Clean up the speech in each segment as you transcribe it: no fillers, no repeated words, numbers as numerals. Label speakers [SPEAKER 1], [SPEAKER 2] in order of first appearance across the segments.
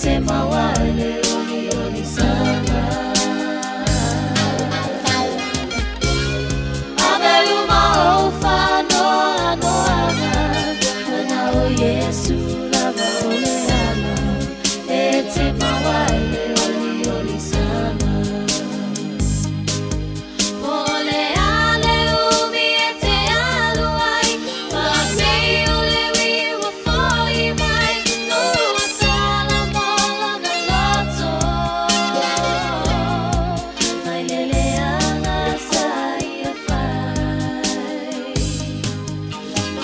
[SPEAKER 1] te mawaile oli oli sanga. Aveluma o whanoa noanga, Mana o Yesu lava o le ana, E te mawaile oli oli sanga. Po le ale umi e te alu ai, Whakmei o le wiwa foi mai, Nua sala mola na loto, Mai lele anga sa ia fai.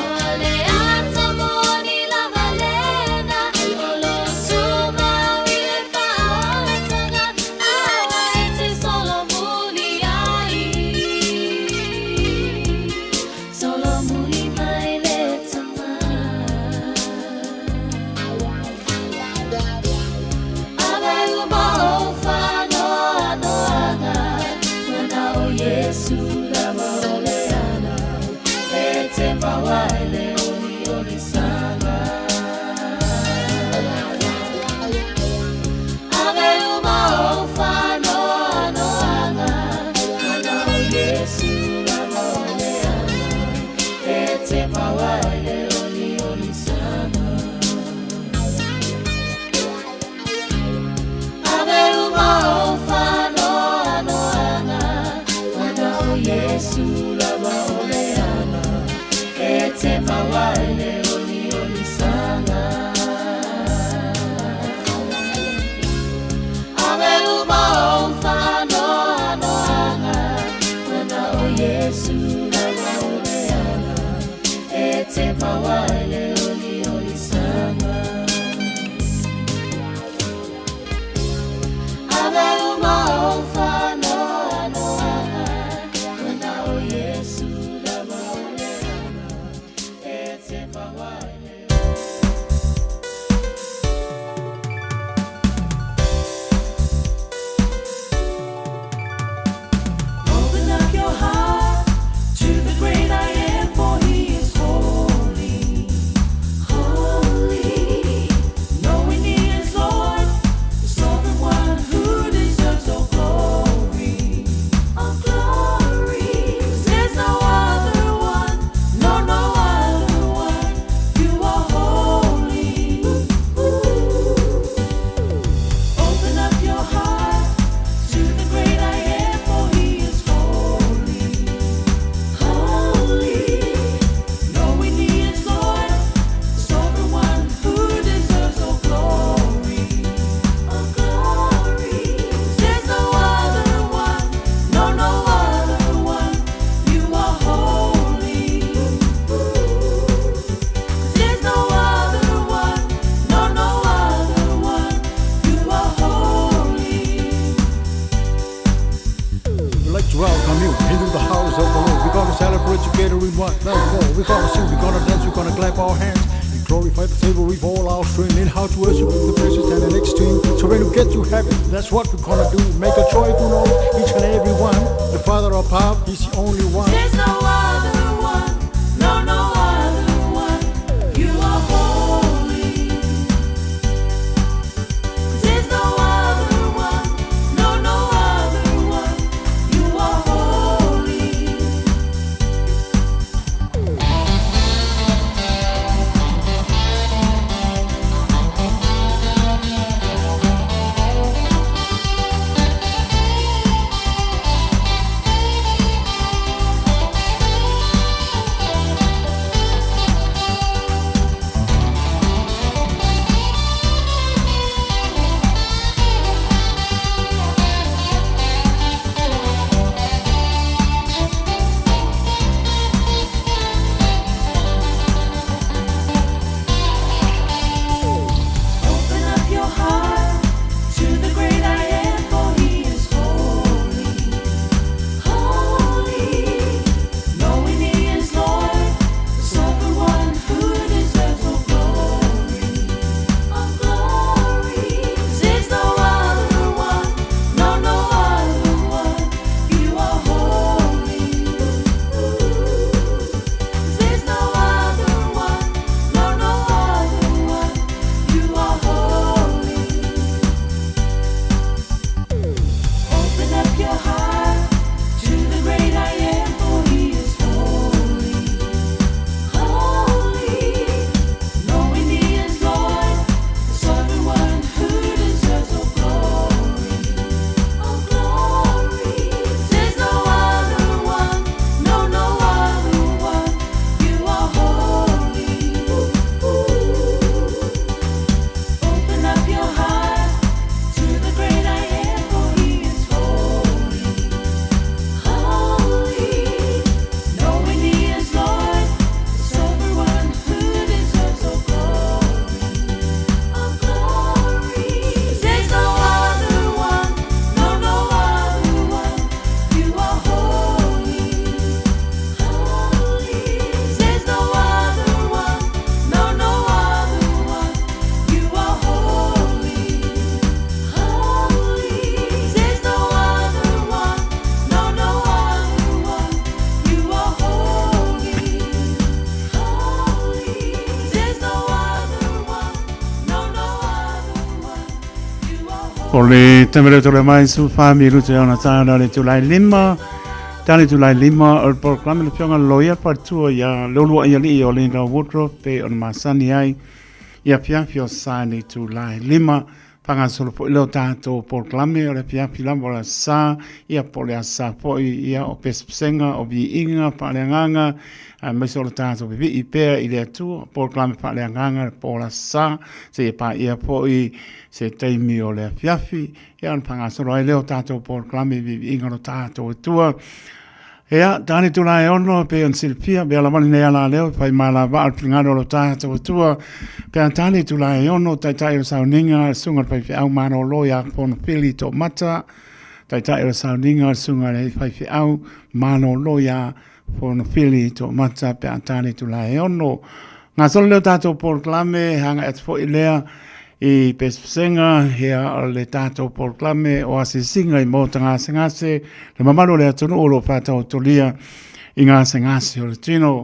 [SPEAKER 1] O le ata moni lava lena, O lo tuma i le whaatanga, Awa e te solo muli ai. Solo muli mai le tama. Ave uma o whanoa noanga, Mana o Yesu lava o le ana, E te mawaile oli oli sanga. Ave uma o whanoa noanga, Mana o Yesu lava o le ana, E te mawaile oli oli sanga. Ave uma o whanoa noanga, Mana o Yesu lava o le ana, E te mawaile oli oli sanga. Ave uma o whanoa noanga, Mana o Yesu lava o le ana, E te mawaile oli oli sanga. Ave uma o whanoa noanga, Mana o Yesu lava o le ana, E te mawaile.
[SPEAKER 2] Open up your heart to the great I am, for He is holy, holy. Knowing He is Lord, the sovereign one who deserves all glory, all glory. 'Cause there's no other one, no, no other one. You are holy. Open up your heart to the great I am, for He is holy, holy. Knowing He is Lord, the sovereign one who deserves all glory, all glory. 'Cause there's no other one, no, no other one. You are holy. 'Cause there's no other one, no, no other one. You are holy.
[SPEAKER 3] We'd like to welcome you into the house of the Lord. We're gonna celebrate together in one accord. We're gonna sing, we're gonna dance, we're gonna clap our hands and glorify the Savior with all our strength and how to worship the precious and the next to Him. So when we get to heaven, that's what we're gonna do. Make a joyful noise, each and every one. The Father above is the only one.
[SPEAKER 2] There's no other one, no, no other one. You are holy. 'Cause there's no other one, no, no other one. You are holy.
[SPEAKER 1] Ave
[SPEAKER 4] O le taimi lea tole mai su wha mi rute ona tāna le tūlai lima. Tāne tūlai lima o le programe le whionga loia patua ia lolua ia li o Linda Woodruff pe ona masani ai ia fiafi o sa le tūlai lima. Whangasolo foi leo tātou programe o le fiafi lava o le sa ia po le asa foi ia o pespesenga o viiga faaleagaga aemaise o le tatou vivii pea i le Atua polokalame faaleagaga le po o le asa seia paia foi se taimi o le afiafi ia ona faagasolo ai lea o tatou polokalame i viiviiga o lo tatou Atua. Ia, tane tula e ono, pe on silafia, pe ala wale nei ala leo, whai māla waa o le finagalo o lo tatou Atua. Pe a tane tula e ono, taitai o le sauniga, sunga le faifeau malōlō ia Fonofili Toomata, taitai o le sauniga, sunga le faifeau malōlō ia Fonofili Toomata, pe a tane tula e ono. Gasolo lea o tatou polokalame, hanga atu foi lea i pesepesega ia o le tatou polokalame o asiasiga i maota gasegase, le mamalu o le atunuu o lo o faataotolia i gasegase o le tino.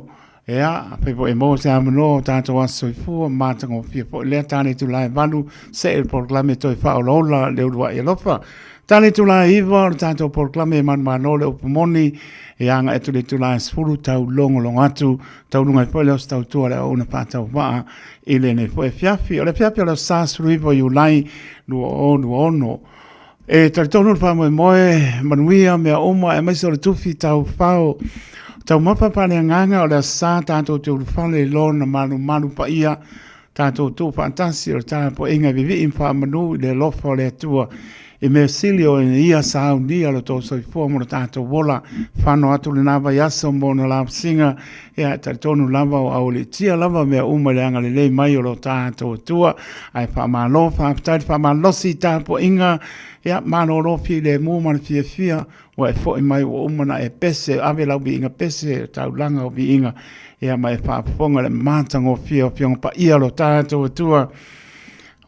[SPEAKER 4] Ia, afai foi e maua se avanoa o tatou aso soifua, matagofie foi lea tane itula e 8, see le polokalame toe faaolaola le uluai alofa. Tane itula e 9 o le tatou polokalame e manumalo le upu moni, e agai atu i le itula e 10 tau logologo atu, tauluga ai foi le aso tautua le auauna faatauvaa i lenei foi afiafi. O le afiafi o le aso Sa 19 o Iulai 2026. E talitonu le faamoemoe, manuia mea uma aemaise o le tufi taufao. Taumafa faaleagaga o le aso Sa tatou te ulufale i lona malumalu paia, tatou tuufaatasi o le tapuaiga e vivii ma faamanu i le alofa o le Atua. I mea sili o ia saunia lo tou soifua mo lo tatou ola. Fano atu lena vaiaso mo ona lavasiga, ia e talitonu lava o aualiitia lava mea uma i le agalelei mai o lo tatou Atua. Ae faamalo, faafetai le faamalosi i tapuaiga, ia malolo filemu ma le fiafia ua e foi mai ua uma ona e pese, ave lau viiga pese, taulaga o viiga, ia ma e faafofoga i le matagofie o Afioga Paia o lo tatou Atua.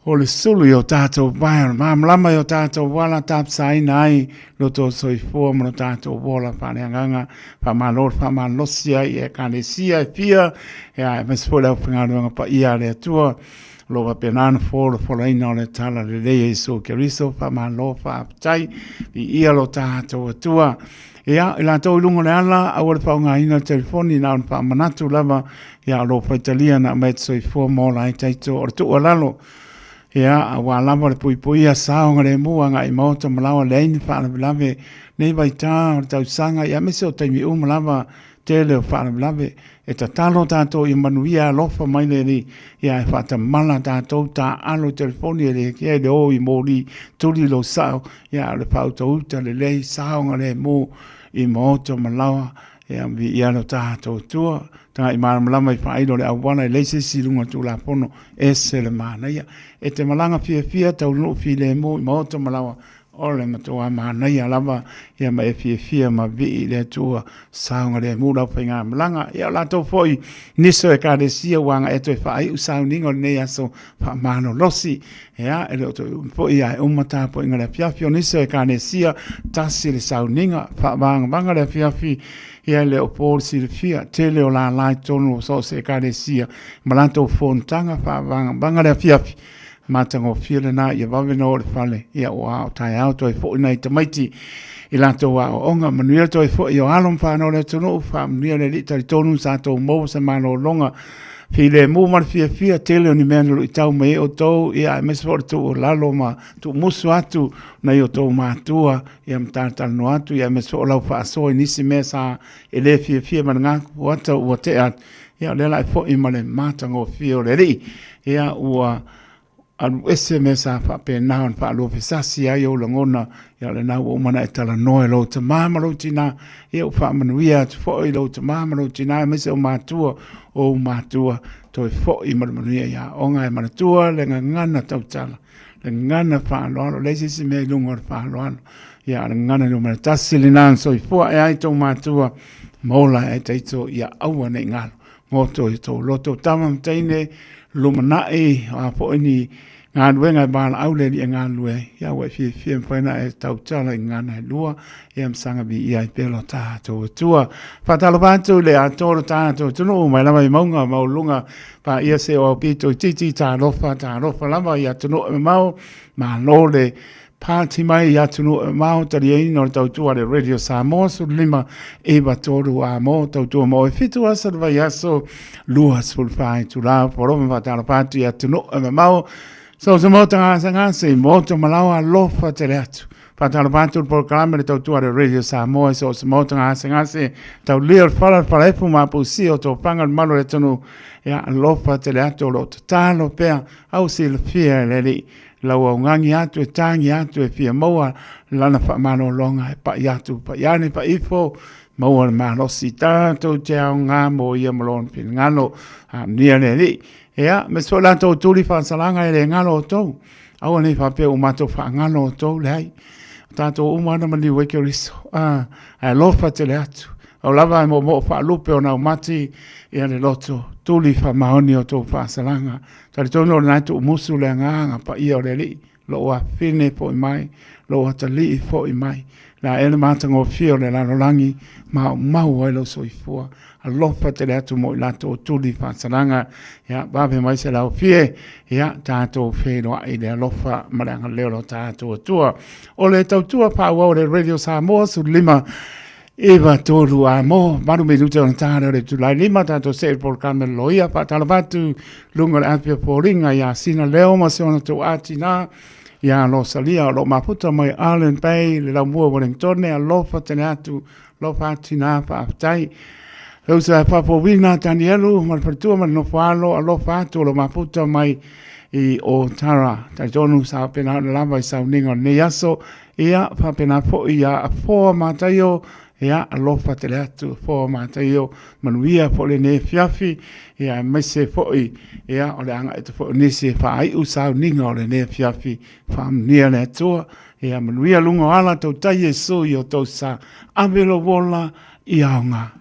[SPEAKER 4] O le sulu i o tatou vae, o le malamalama i o tatou ala tapasaina ai lo tou soifua ma lo tatou ola faaleagaga. Faamalo le faamalosi ai i Ekalesia e fia, ia aemaise foi le aufaigaluega paia a le Atua o lo o faapena ona folafolaina o le Tala Lelei a Iesu Keriso. Faamalo faafetai, viia lo tatou Atua. Ia, i latou i luga o le ala, aua le faaaogaina le telefoni, na ona faamanatu lava, ia, o lo o faitalia na aumai te soifua ma ola ai taito o le tuualalo. Ia, aua lava le puipuia saogalemu agai i maota ma laoa, leai ni faalavelave nei vaita o le tausaga, ia, aemaise o taimi uma lava tele o faalavelave. E tatalo tatou ia manuia alofa mai le Alii, ia e faatamala tatou taaalo i telefoni e le kea i le o i moli tuli lou sao, ia o le faautauta lelei saogalemu i maota ma laoa, ia viia lo tatou Atua. Tagai malamalama i faailo le auala e leai se isi i luga o le Tulafono, ese le manaia. E te malaga fiafia taunuu filemu i maota ma laoa, O le matua manaia lava ia ma e fiafia ma vii i le Atua saogalemu lau faigamalaga. Ia o latou foi nisi o Ekalesia ua agaia toe faaiu sauniga o lenei aso faamalolosi. Ia, e le o toe umi foi ae uma tapuaiga le afiafi o nisi o Ekalesia, tasi le sauniga, faavagavaga le afiafi, ia e le o po le silafia, tele o lala i totonu o so o se Ekalesia ma latou fonotaga faavagavaga le afiafi. Matagofie lena ia vave ona oo i le fale, ia ua ao taeao toe foi nai tamaiti i latou aoaoga. Manuia toe foi o alo ma fanau o le atunuu, faamanuia le Alii talitonu sa tou maua se malologa filemu ma le fiafia, tele o ni mea na luitau mai ai outou, ia aemaise foi o le tuualalo ma tuumusu atu nai o outou matua, ia ma talatalanoa atu, ia aemaise foi o lau faasoa i nisi mea sa e le fiafia ma le gakuata ua tea atu. Ia o lea la e foi ma le matagofie o le Alii. Ia ua alu ese mea sa faapena ona faaluafesasi ai ou lagona, ia o lena ua uma ona e talanoa i lou tama ma lou tina, ia ua faamanuia atu foi i lou tama ma lou tina aemaise o matua o ou matua, toe foi ma le manuia i aoga e manatua le gagana tautala, le gagana faaaloalo, leai se isi mea i luga o le faaaloalo, ia a o le gagana numera tasi lena na soifua ae ai tou matua ma ola ae ai taito ia aua ne i galo. Goto i tou loto tama ma teine, lumanai, o a foi ni galuega e valaau le Alii e galulue ai, ia ua e fiafia mafai ona e tautala i gagana e lua, ia ma saga viia ai pea lo tatou Atua. Faatalofa atu i le atoa o lo tatou atunuu mai lava i mauga maualuluga, paia se o aupito itiiti, talofa, talofa lava i atunuu e mamao, malo le. Pāti mai i atunuu e mamao taliaina o le tautua a le Radio Samoa 15 9 3 a mo tautua mo e 7 aso le vaiaso 24 itula o poroma faatalofa atu i atunuu e mamao so se mota gasegase i moto malaoa alofa tele atu. Faatalofa atu le polokalame le tautua a le Radio Samoa i so o se maota gasegase taulia o le fala le falaefu ma apusia o tofaga le malu o le atunuu ia alofa tele atu o lo o tatalo pea au silafia e le Alii lau augani atu e tagi atu e fia maua lana faamalologa e pai atu pai ane pai ifo maua le malosi tatou te aoga mo ia ma lona finagalo nia le Alii ia me so latou tuli faasalaga e le galo outou aua nei faapea ua matou faagalo outou leai o tatou uma ana maliu ai Keriso a ae alofa tele atu Au lava e moomoo faalupe o naumati ia le loto tuli faamaoni o tou faasalaga. Talitonu o lena e tuumusu le agaga paia o le Alii, lou afine foi mai, lou atalii foi mai. La ea le matagofie o le lalolagi maumau ai lou soifua. Alofa tele atu mo i latou tuli faasalaga. Ia, vave mai se laofie, ia, tatou feiloai i le alofa ma le agalelei o lo tatou Atua. O le tautua faaauau a le Radio Samoa 15 9, 3, a mo, 8 minute ona tā lea o le itula e 5, tātou see i le polokalame loia, faatalofa atu luga o le api o foliga ia Sina Leo ma si ona tuuatinā ia Rosalia o lo o mafuta mai Island Bay, le laumua o Wellingtone, alofa tele atu, alofa atinā, faafetai. Le uso ia Fafowina Tanielu ma le faletua ma le nofoalo, alofa atu o lo o mafuta mai i Otara. Talitonu sa faapena ona lava i sauniga o lenei aso, Ia, faapena foi ia Afoa Mataio, ia, alofa tele atu Afoa Mataio, manuia foi lenei afiafi, ia, aemaise foi, ia, o le agai atu foi o nisi e faaiu sauniga o lenei afiafi, faamanuia le Atua, ia, manuia luga o ala tautai Iesu i o tou sa, ave lou ola i aoga.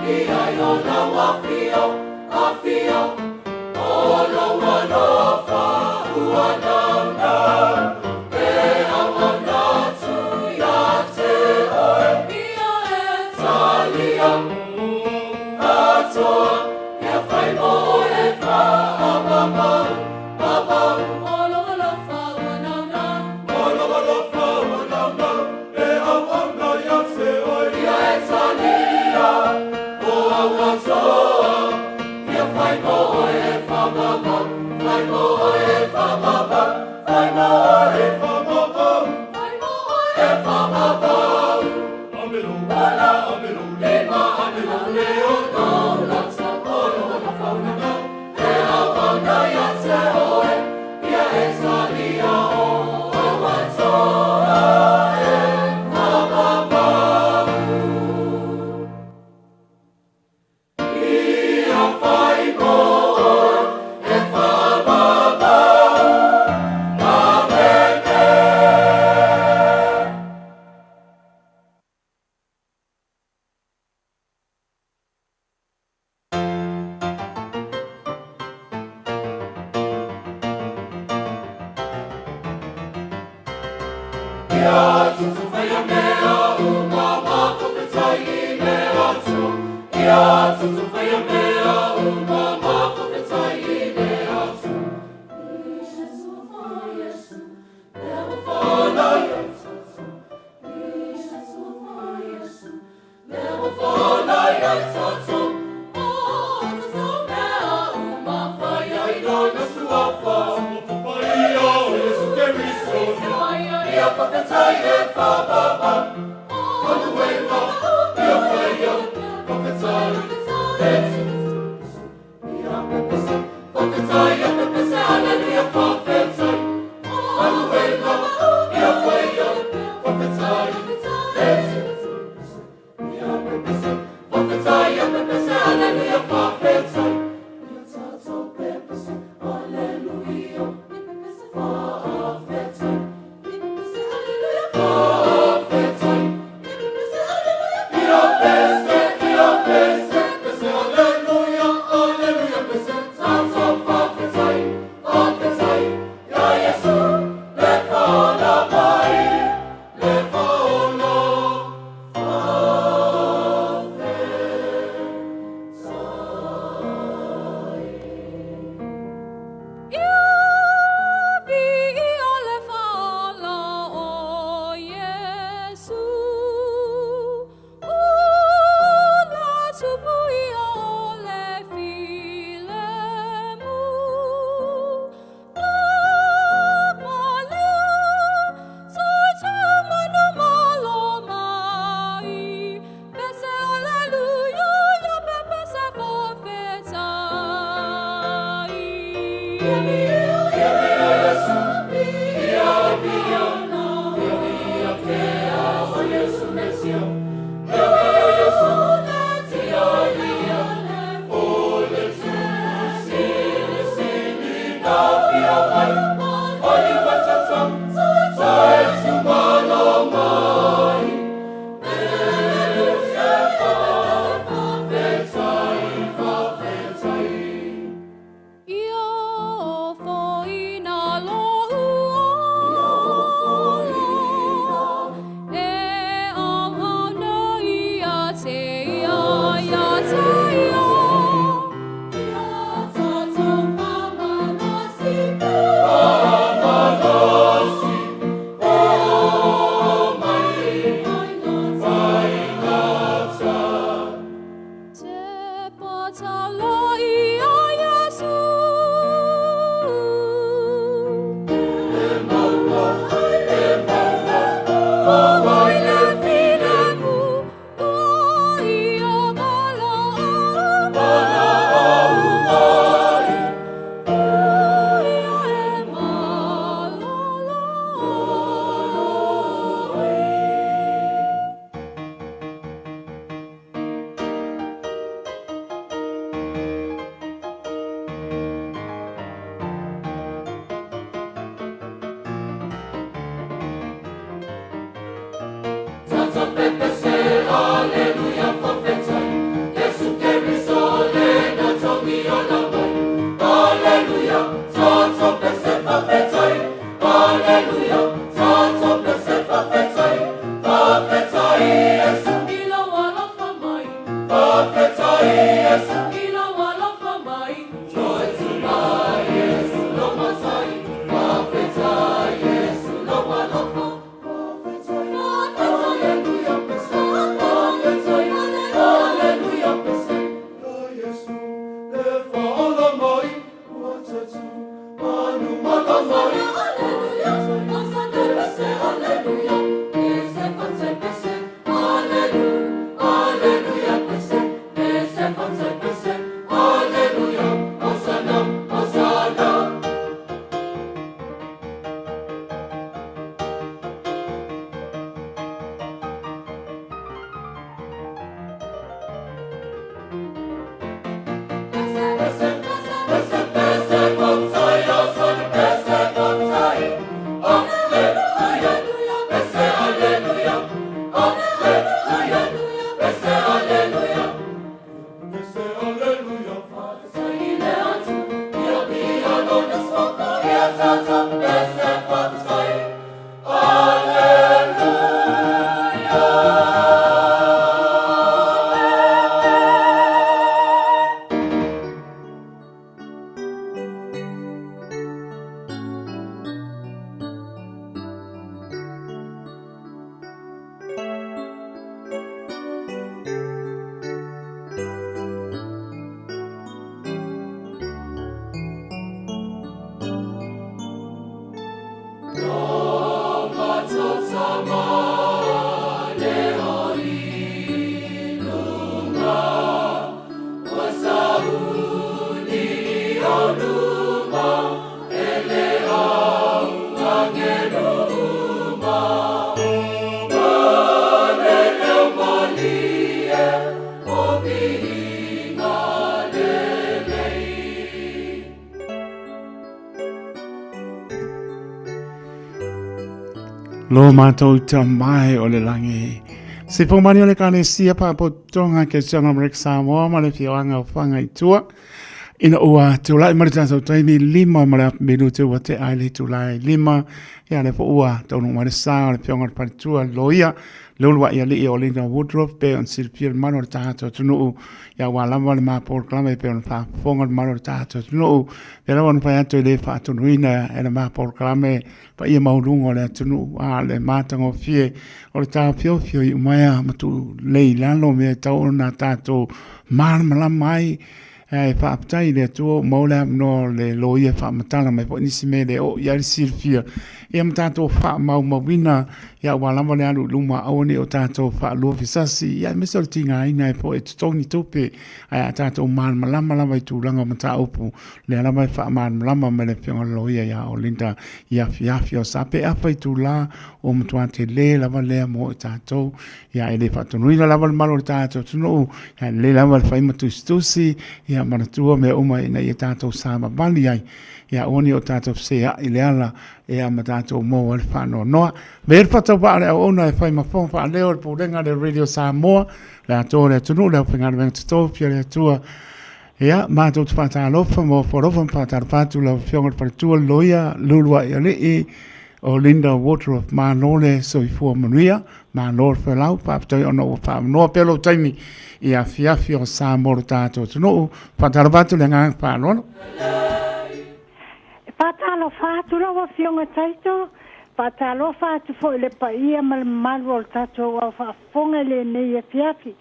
[SPEAKER 2] Ia
[SPEAKER 4] Lo matou Tama e o le lagi. Se pomani o le Ekalesia Faapotopotoga Kerisiano Amerika Samoa ma le Afioaga o Fagaitua. Ina ua tulai mai le tatou taimi 5 ma le afa minute ua tea ai le itula e 5, ia lea foi ua taunuu mai le sa o le Afioga i le Faletua Loia Leuluai Alii o Linda Woodruff pei ona silafia le mamalu o le tatou atunuu ia aua lava le ma polokalame e pei ona faafofoga le mamalu o le tatou atunuu. Pei lava ona fai atu e le faatonuina e le ma polokalame paia maualuga o le atunuu, a o le matagofie o le taofiofio i umaea ma tuulei i lalo mea e tatau ona tatou malamalama ai. Ae faafetai i le Atua ua maua le avanoa o le loia e faamatala mai foi nisi mea e le oo i ai le silafia, ia ma tatou faamaumauina, ia aua lava le alu i luma, aua ne i o tatou faaluafesasi, ia aemaise o le tigaina ai foi e totogi tupe, ae a tatou malamalama lava i tulaga o mataupu, lea lava e faamalamalama mai le Afioga i le Loia ia Olinda i afiafi o Sapeafa itula ua matua tele lava lea mo i tatou. Ia e le faatonuina lava le malu o le tatou atunuu, ia e lelei lava le fai ma tusitusi, ia manatua mea uma ina ia tatou savavali ai. Ia aua ne i o tatou feseai i le ala, ia ma tatou maua ai le faanoanoa. Avea le faatauvaa o le auauna e fai ma fofoga faaleo o le Pulega a le Radio Samoa, le atoa o le atunuu, le aufaigaluega totofi a le Atua. Ia, matou te faatalofa ma ofo alofa ma faatalofa atu lau Afioga i le Faletua le Loia Luluai Alii o Linda Woodruff. Malo le soifua manuia, malo le felau, faafetai ona ua faamanoa pea lou taimi i afiafi o Samoa lo tatou atunuu. Faatalofa atu le agaga faaaloalo.
[SPEAKER 5] E faatalofa atu lau Afioga Taito, faatalofa atu foi i le paia ma le mamalu o le tatou au faafofoga i lenei afiafi.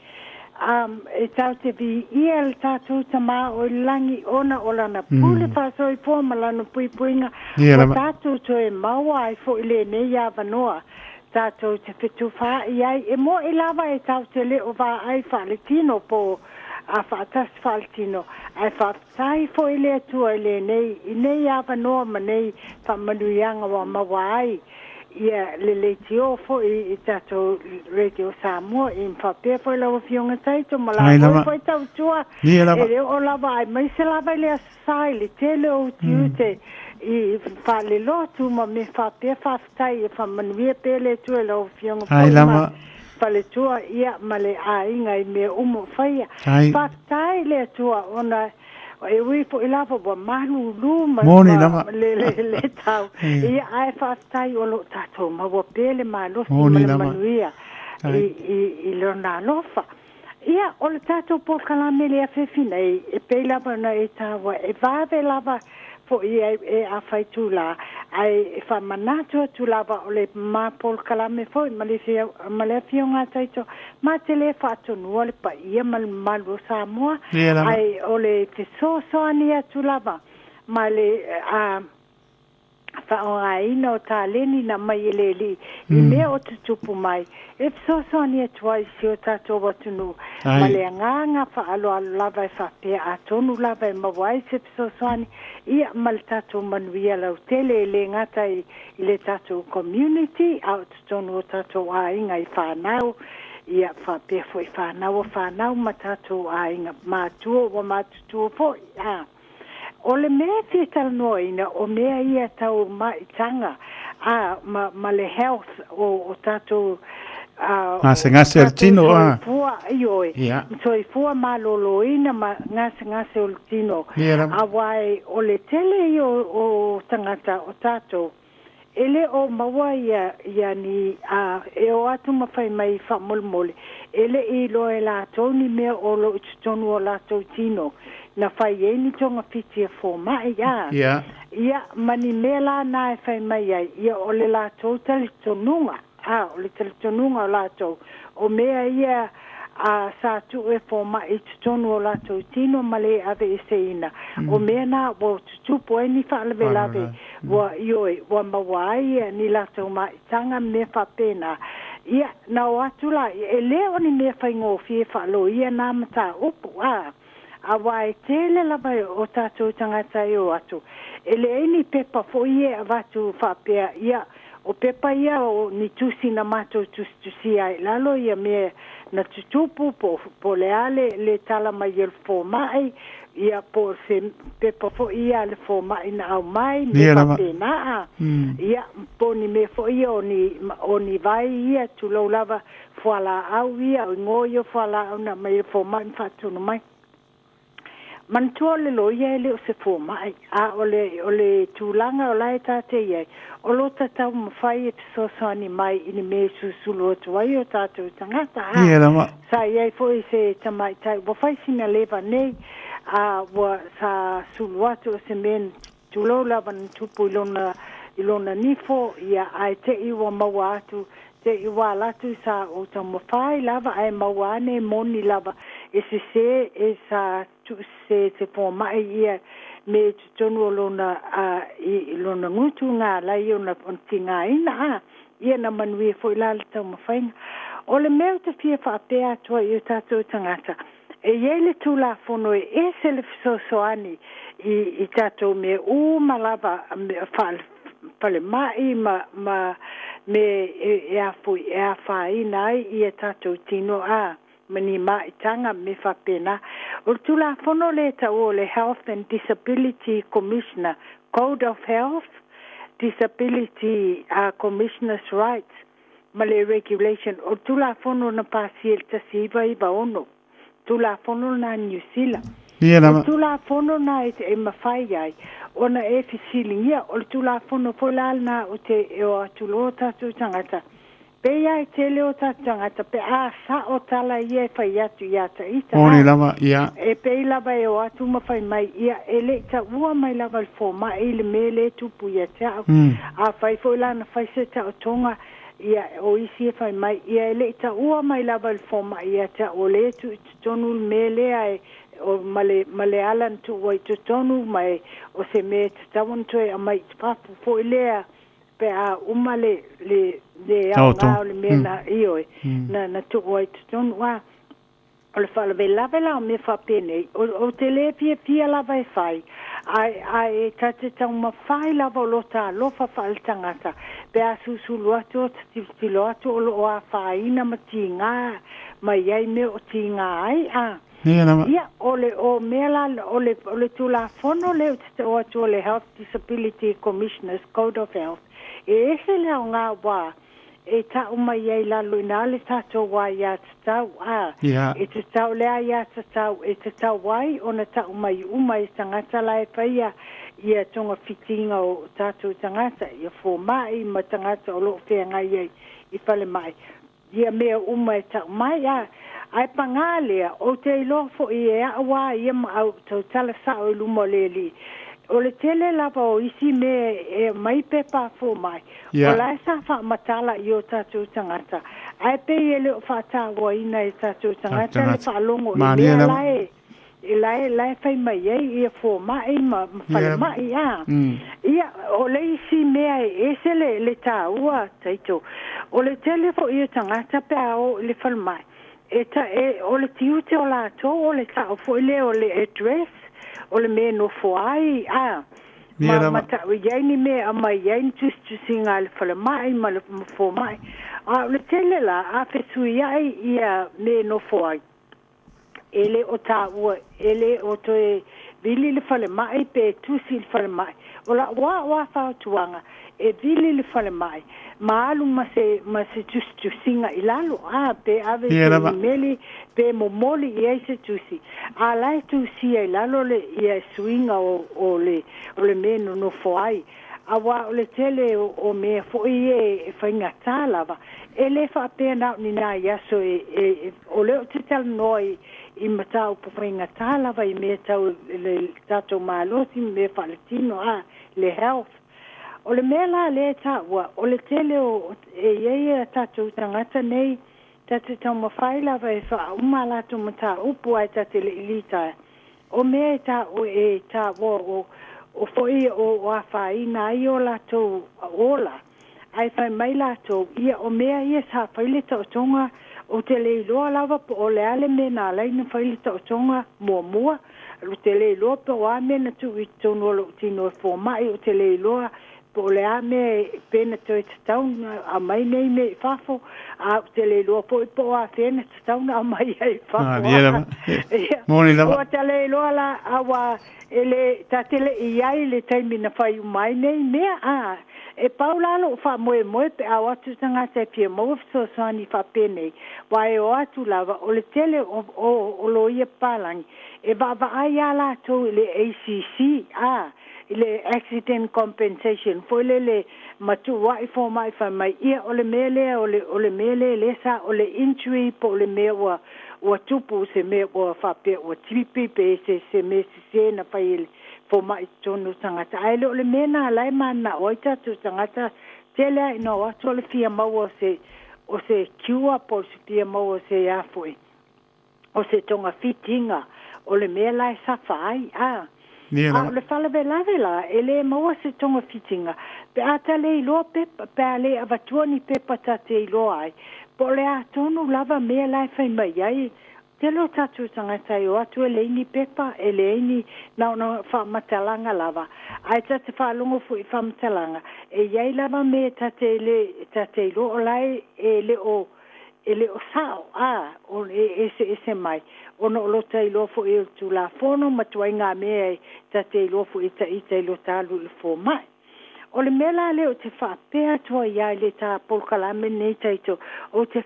[SPEAKER 5] E tatou te viia le tatou Tama o i le lagi ona o Lana pule faasoifua ma Lana puipuiga ua tatou toe maua ai foi lenei avanoa tatou te fetufaai ai. E mo'i lava e tatou te le o vaai faaletino po o faatasi faaletino, ae faafetai foi i le Atua i lenei i nei avanoa ma nei faamanuiaga ua maua ai ia le leitio foi i tatou Radio Samoa i faapea foi lau Afioga Taito ma la foi foi tautua e le oo lava aemaise lava i le Aso Sa i le tele o utiute i faalelotu ma mea faapea. Faafetai e faamanuia pea le Atua i lau Afioga foi ma faletua ia ma le aiga i mea uma o faia. Faafetai i le Atua ona E ui foi lava ua malulu ma
[SPEAKER 4] Moni lava.
[SPEAKER 5] le, le, le tau. Ia, ae faafetai o lo o tatou maua pea le malosi ma
[SPEAKER 4] Moni
[SPEAKER 5] le
[SPEAKER 4] lava.
[SPEAKER 5] manuia
[SPEAKER 4] Ai.
[SPEAKER 5] i, i, i lona alofa. Ia, o le tatou polokalame i le afiafi nei, e pei lava ona e taua, e vave lava foi e, e afaitulā, ae e faamanatu atu lava o le ma polokalame foi ma le, ma le Afioga a Taito, ma te le faatonua le paia ma le mamalu o Samoa,
[SPEAKER 4] Ia lava.
[SPEAKER 5] ae o le fesoasoani atu lava ma le a faaaogaina o taleni na mai e le Alii i mea o tutupu mai, e fesoasoani atu ai i si o tatou atunuu ma
[SPEAKER 4] Ai.
[SPEAKER 5] le agaga faaaloalo lava e faapea atonu lava e maua ai se fesoasoani ia ma le tatou manuia lautele e le gata i i le tatou community a o totonu o tatou aiga i whanau, ia faapea foi whanau o whanau ma tatou aiga matua ua matutua foi. A. O le mea e fia talanoaina o mea ia tau maitaga a ma, ma le health o, o tatou
[SPEAKER 4] Gasegase o le tino, a.
[SPEAKER 5] Soifua, ioe. Soifua malōlōina ma gasegase o le tino.
[SPEAKER 4] Ia lava.
[SPEAKER 5] Auā o le tele ia o tagata o tatou e le o maua ia ia ni a e o atu ma fai mai faamolemole e le i iloa e latou ni mea o lo o i totonu o latou tino na fai ai ni togafiti a fomai a ia ma ni mea la na e fai mai ai ia o le latou talitonuga a o le talitonuga o latou o mea ia a sa tuu e fomai i totonu o latou tino ma le aveeseina o mea na ua tutupu ai ni faalavelave ua ioe ua maua ai ni latou maitaga mea faapena. Ia na o atu la e le o ni mea faigofie faaloia na mataupu a auā e tele lava o tatou tagata e o atu e leai ni pepa foi e avatu faapea ia o pepa ia o ni tusi na matou tusitusia ai i lalo ia mea na tutupu po po le a le le tala mai e le fomai ia po o se pepa foi ia a le fomai na aumai mea faapena a ia po o ni mea foi ia o ni o ni vai ia tulou lava fualaau ia o igoa ia o fualaau na aumai e le fomai ma faatonu mai. Manatua o le loia e le o se fomai, a o le, o le tulaga o la e ta te i ai, o lo ta taumafai e fesoasoani mai i ni mea e susulu atu ai o tatou tagata. A
[SPEAKER 4] Ia lava.
[SPEAKER 5] sa i ai foi se tamaitai ua fai sina leva nei, a ua sa sulu atu o se mea tulou lava na tupu i lona, i lona nifo, ia, ae te i ua maua atu, te i ua ala atu sa ou taumafai lava ae maua ane e moni lava e sesē e sa tuusese te fomai ia me i totonu o lona a i lona gutu ga alai ona ona tigaina a ia na manuia foi la le taumafaiga. O le mea ou te fia faapea atu ai i o tatou tagata e i ai le Tulafono e ese le fesoasoani i i tatou mea uma lava faale falemai ma ma me e e afoi e afaina ai ia tatou tino a ma ni maitaga me faapena. O le Tulafono lea e taua o le Health and Disability Commissioner Code of Health Disability Commissioner's Rights ma le Regulation o le Tulafono na pasia i le 1996, Tulafono lena a Niu Sila.
[SPEAKER 4] Ia
[SPEAKER 5] O le
[SPEAKER 4] lava.
[SPEAKER 5] Tulafono lena e e mafai ai ona e fesiligia, o le Tulafono foi la lena ou te e o atu loa tatou tagata Pei lava e tele o tatou tagata pe a sao tala ia e fai atu ia ta ita
[SPEAKER 4] Moni
[SPEAKER 5] a.
[SPEAKER 4] lava, ia.
[SPEAKER 5] E pei lava e o atu ma fai mai ia e le i taua mai lava e le fomai i le mea lea e tupu ia te au. Afai foi la na fai se taotoga ia o isi e fai mai ia e le i taua mai lava e le fomai ia te au o lea e tuu i totonu le mea lea e o ma le ma le ala na tuu ai i totonu ma e o se mea e tatau ona toe aumai i fafo foi lea pe a uma le le le aoga o le mea na ioe na na tuu ai i totonu a o le faalavelave la o mea faapenei o ou te le fiafia lava e fai ae ae ta te taumafai lava o lo ta alofa faaletagata pe a susulu atu o te tilotilo atu o lo o afaina ma tigā mai ai mea o tigā ai a
[SPEAKER 4] Ia lava.
[SPEAKER 5] Ia, o le o mea la, o le, o le Tulafono lea ou te tau atu o le Health Disability Commissioners Code of Health, e ese le aoga wā e ta'u mai ai lalo ina le tatou aiatatau, a e tatau le aiatatau e tatau ai ona ta'u mai uma i tagata la e faia ia togafitiga o tatou tagata, ia foma'i ma tagata o lo'o feagai ai i falemai ia mea uma e ta'u mai a. Ae pagā lea, ou te iloa fo'i e a'u a ia ma au tautala sa'o i luma o le Alii, o le tele lava o isi mea e aumai pepa a fomai, o la e sa faamatala i o tatou tagata, ae pei e le o faatauaina e tatou tagata le faalogo i
[SPEAKER 4] Malie
[SPEAKER 5] mea
[SPEAKER 4] lava.
[SPEAKER 5] la e e la e la e fai mai ai ia fomai ma ma falemai a. Ia, o le isi mea e ese le le taua Taito, o le tele fo'i o tagata pe a oo i le falemai, e ta e o le tiute o latou o le ta'u foi lea o le address, o le mea e nofo ai a,
[SPEAKER 4] Ia
[SPEAKER 5] ma ma
[SPEAKER 4] lava.
[SPEAKER 5] ta'u i ai ni mea e aumai ai ni tusitusiga a le falemai ma le ma fomai. A o le tele la a fesuia'i ia mea e nofo ai, e le o taua e le o toe vili le falemai pe tusi i le falemai. O la'u lava fautuaga e vili le falemai ma alu ma se tusitusiga i lalo a pe ave
[SPEAKER 4] Ia
[SPEAKER 5] se
[SPEAKER 4] lava.
[SPEAKER 5] imeli pe momoli i ai se tusi a la e tusia i lalo le ia suiga o le mea nonofo ai auā o le tele o mea foʻi e faigatā lava e lē faapea na o ni nai aso e o lea ou te talanoa i mataupu faigatā lava i mea tau le tatou malosi ma mea faaletino a le health o le mea la lea e taua o le tele o e iai a tatou tagata nei tate taumafai lava e faauma a latou mataupu ae tate leʻi litaea o mea e taua o foʻi o afaina ai o latou ola ae fai mai latou ia o mea ia sa fai le taotoga ou te le iloa lava po o le a le mea na ala ai ona fai le taotoga muamua ou te le iloa po o a mea na tuu i totonu o lou tino e fomaʻi ou te le iloa po o le a mea pe na toe tatau na aumai nei mea i fafo a ou te le iloa foʻi po o afea na tatau na aumai ai i fafo
[SPEAKER 4] Malie lava.
[SPEAKER 5] Ia
[SPEAKER 4] Moni lava.
[SPEAKER 5] ua ta le iloa la auā e le tate leʻi ai le taimi na fai uma ai nei mea a e pau la loʻu faamoemoe pe a o atu tagata e fia maua fesoasoani faapenei ua e o atu lava o le tele o loia papalagi e vaavaai a latou i le ACC a i le Accident Compensation foi lele ma tuuaʻi fomaʻi fai mai ia o le mea lea o le mea lea lea sa o le injury po o le mea ua tupu se mea ua faapea ua tipi pe se mea sesē na fai e le fomaʻi totonu o tagata ae le o le mea na ala e mananao ai tatou tagata tele a ina o atu o le fia maua o se cure po o se fia maua o se afoʻi o se togafitiga o le mea la e safa ai a
[SPEAKER 4] Ia
[SPEAKER 5] a o
[SPEAKER 4] lava.
[SPEAKER 5] le faalavelave la e lē maua se togafitiga pe a ta lē iloa pepa pe a lē avatua ni pepa tate iloa ai po o le atonu lava mea la e fai mai ai tele o tatou tagata e o atu e leai ni pepa e leai ni na ona faamatalaga lava ae tate faalogo foʻi faamatalaga e iai lava me tate le tate iloa o lae e le o sao a o e ese ese mai ona o lo ta iloa foʻi o le tulafono ma tuaiga mea e tate iloa foʻi taʻita i lo ta alu i le fomaʻi o le mea la lea ou te faapea atu ai ia i le tā polokalame lenei taito ou te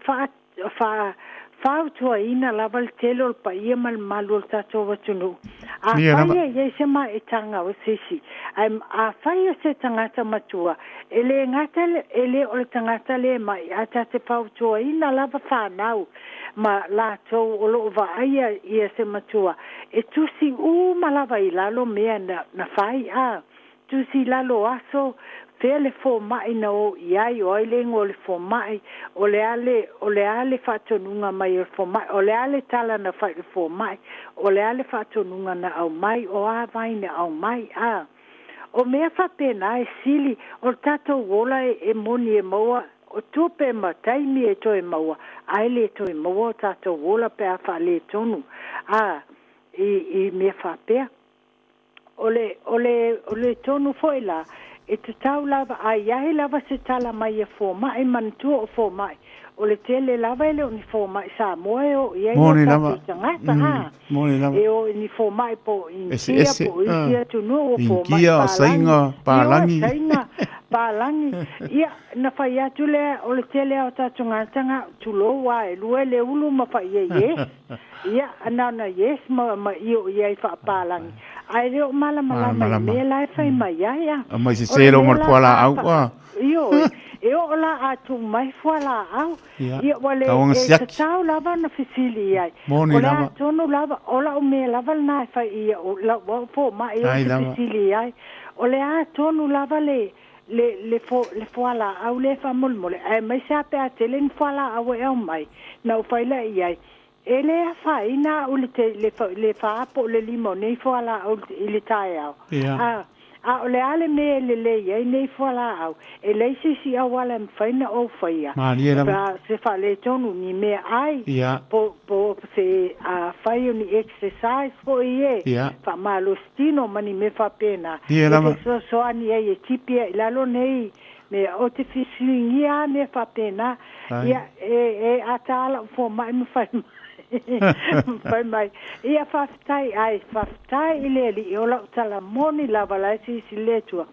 [SPEAKER 5] fautuaina lava le tele o le paia ma le malu o le tatou atunuu
[SPEAKER 4] Ia
[SPEAKER 5] afai
[SPEAKER 4] lava.
[SPEAKER 5] e iai se maetaga o se isi ae afai o se tagata matua e lē gata e lē o le tagata lē mai ae tate fautuaina lava fanau ma latou o loo vaaia ia se matua e tusi uma lava i lalo mea na fai a tusi i lalo aso fea le fomaʻi na o i ai o ai le igoa o le fomaʻi o le a le faatonuga mai o le fomaʻi o le a le tala na fai i le fomaʻi o le a le faatonuga na aumai o a vai na aumai a o mea faapena e sili o le tatou ola e moni e maua o tupe ma taimi e toe maua ae lē toe maua o tatou ola pe a faaletonu a i mea faapea o le tonu foʻi la e tatau lava a iai lava se tala mai e fomaʻi manatua o fomaʻi o le tele lava e le o ni fomaʻi Samoa e oo i ai o
[SPEAKER 4] Moni
[SPEAKER 5] tatou
[SPEAKER 4] lava.
[SPEAKER 5] tagata a
[SPEAKER 4] Moni lava.
[SPEAKER 5] e o i ni fomaʻi po o
[SPEAKER 4] Ese
[SPEAKER 5] Initia
[SPEAKER 4] ese.
[SPEAKER 5] po o isi atunuu o fomaʻi
[SPEAKER 4] Inkia,
[SPEAKER 5] palagi
[SPEAKER 4] saiga,
[SPEAKER 5] ioe
[SPEAKER 4] palagi.
[SPEAKER 5] saiga palagi ia na fai atu lea o le tele a o tatou gataga tulou a e lua le ulu ma fai ai yes ia na ona yes ma io i ai faapalagi ae le o malamalama i
[SPEAKER 4] Malamalama.
[SPEAKER 5] mea la e fai mai ai a
[SPEAKER 4] Aumai
[SPEAKER 5] o le
[SPEAKER 4] sesē lo
[SPEAKER 5] mea
[SPEAKER 4] ma le
[SPEAKER 5] la
[SPEAKER 4] fualaau
[SPEAKER 5] a
[SPEAKER 4] a.
[SPEAKER 5] ioe e oo la a tuu mai fualaau
[SPEAKER 4] Ia.
[SPEAKER 5] ia ua le
[SPEAKER 4] Tauaga
[SPEAKER 5] e
[SPEAKER 4] siaki.
[SPEAKER 5] tatau lava ona fesili i ai
[SPEAKER 4] Moni
[SPEAKER 5] o le
[SPEAKER 4] lava.
[SPEAKER 5] atonu lava o lau mea lava lenā e fai ia o lau au fomaʻi ou
[SPEAKER 4] Ai
[SPEAKER 5] te
[SPEAKER 4] lava.
[SPEAKER 5] fesili i ai o le atonu lava le fualaau le faamolemole ae maise a pe a tele ni fualaau e aumai na ou fai laʻi i ai e lē afaina aʻu le faapo o le lima o nei fualaau i le taeao
[SPEAKER 4] Ia.
[SPEAKER 5] a o le a le mea e lelei ai nei fualaau e leai se isi auala e mafai na ou faia
[SPEAKER 4] Malie
[SPEAKER 5] pe
[SPEAKER 4] lava.
[SPEAKER 5] a se faaletonu ni mea ai
[SPEAKER 4] Ia.
[SPEAKER 5] po se a fai o ni exercise foʻi e
[SPEAKER 4] Ia.
[SPEAKER 5] faamalositino ma ni mea faapena
[SPEAKER 4] Ia
[SPEAKER 5] e
[SPEAKER 4] lava.
[SPEAKER 5] fesoasoani ai e tipi ai i lalo nei mea o te fesuigia a mea faapena
[SPEAKER 4] Ai.
[SPEAKER 5] ia e ata ala fomaʻi ma fai mai fai mai ia faafetai ai faafetai i le alii o lau talamoni lava la e sisi le atua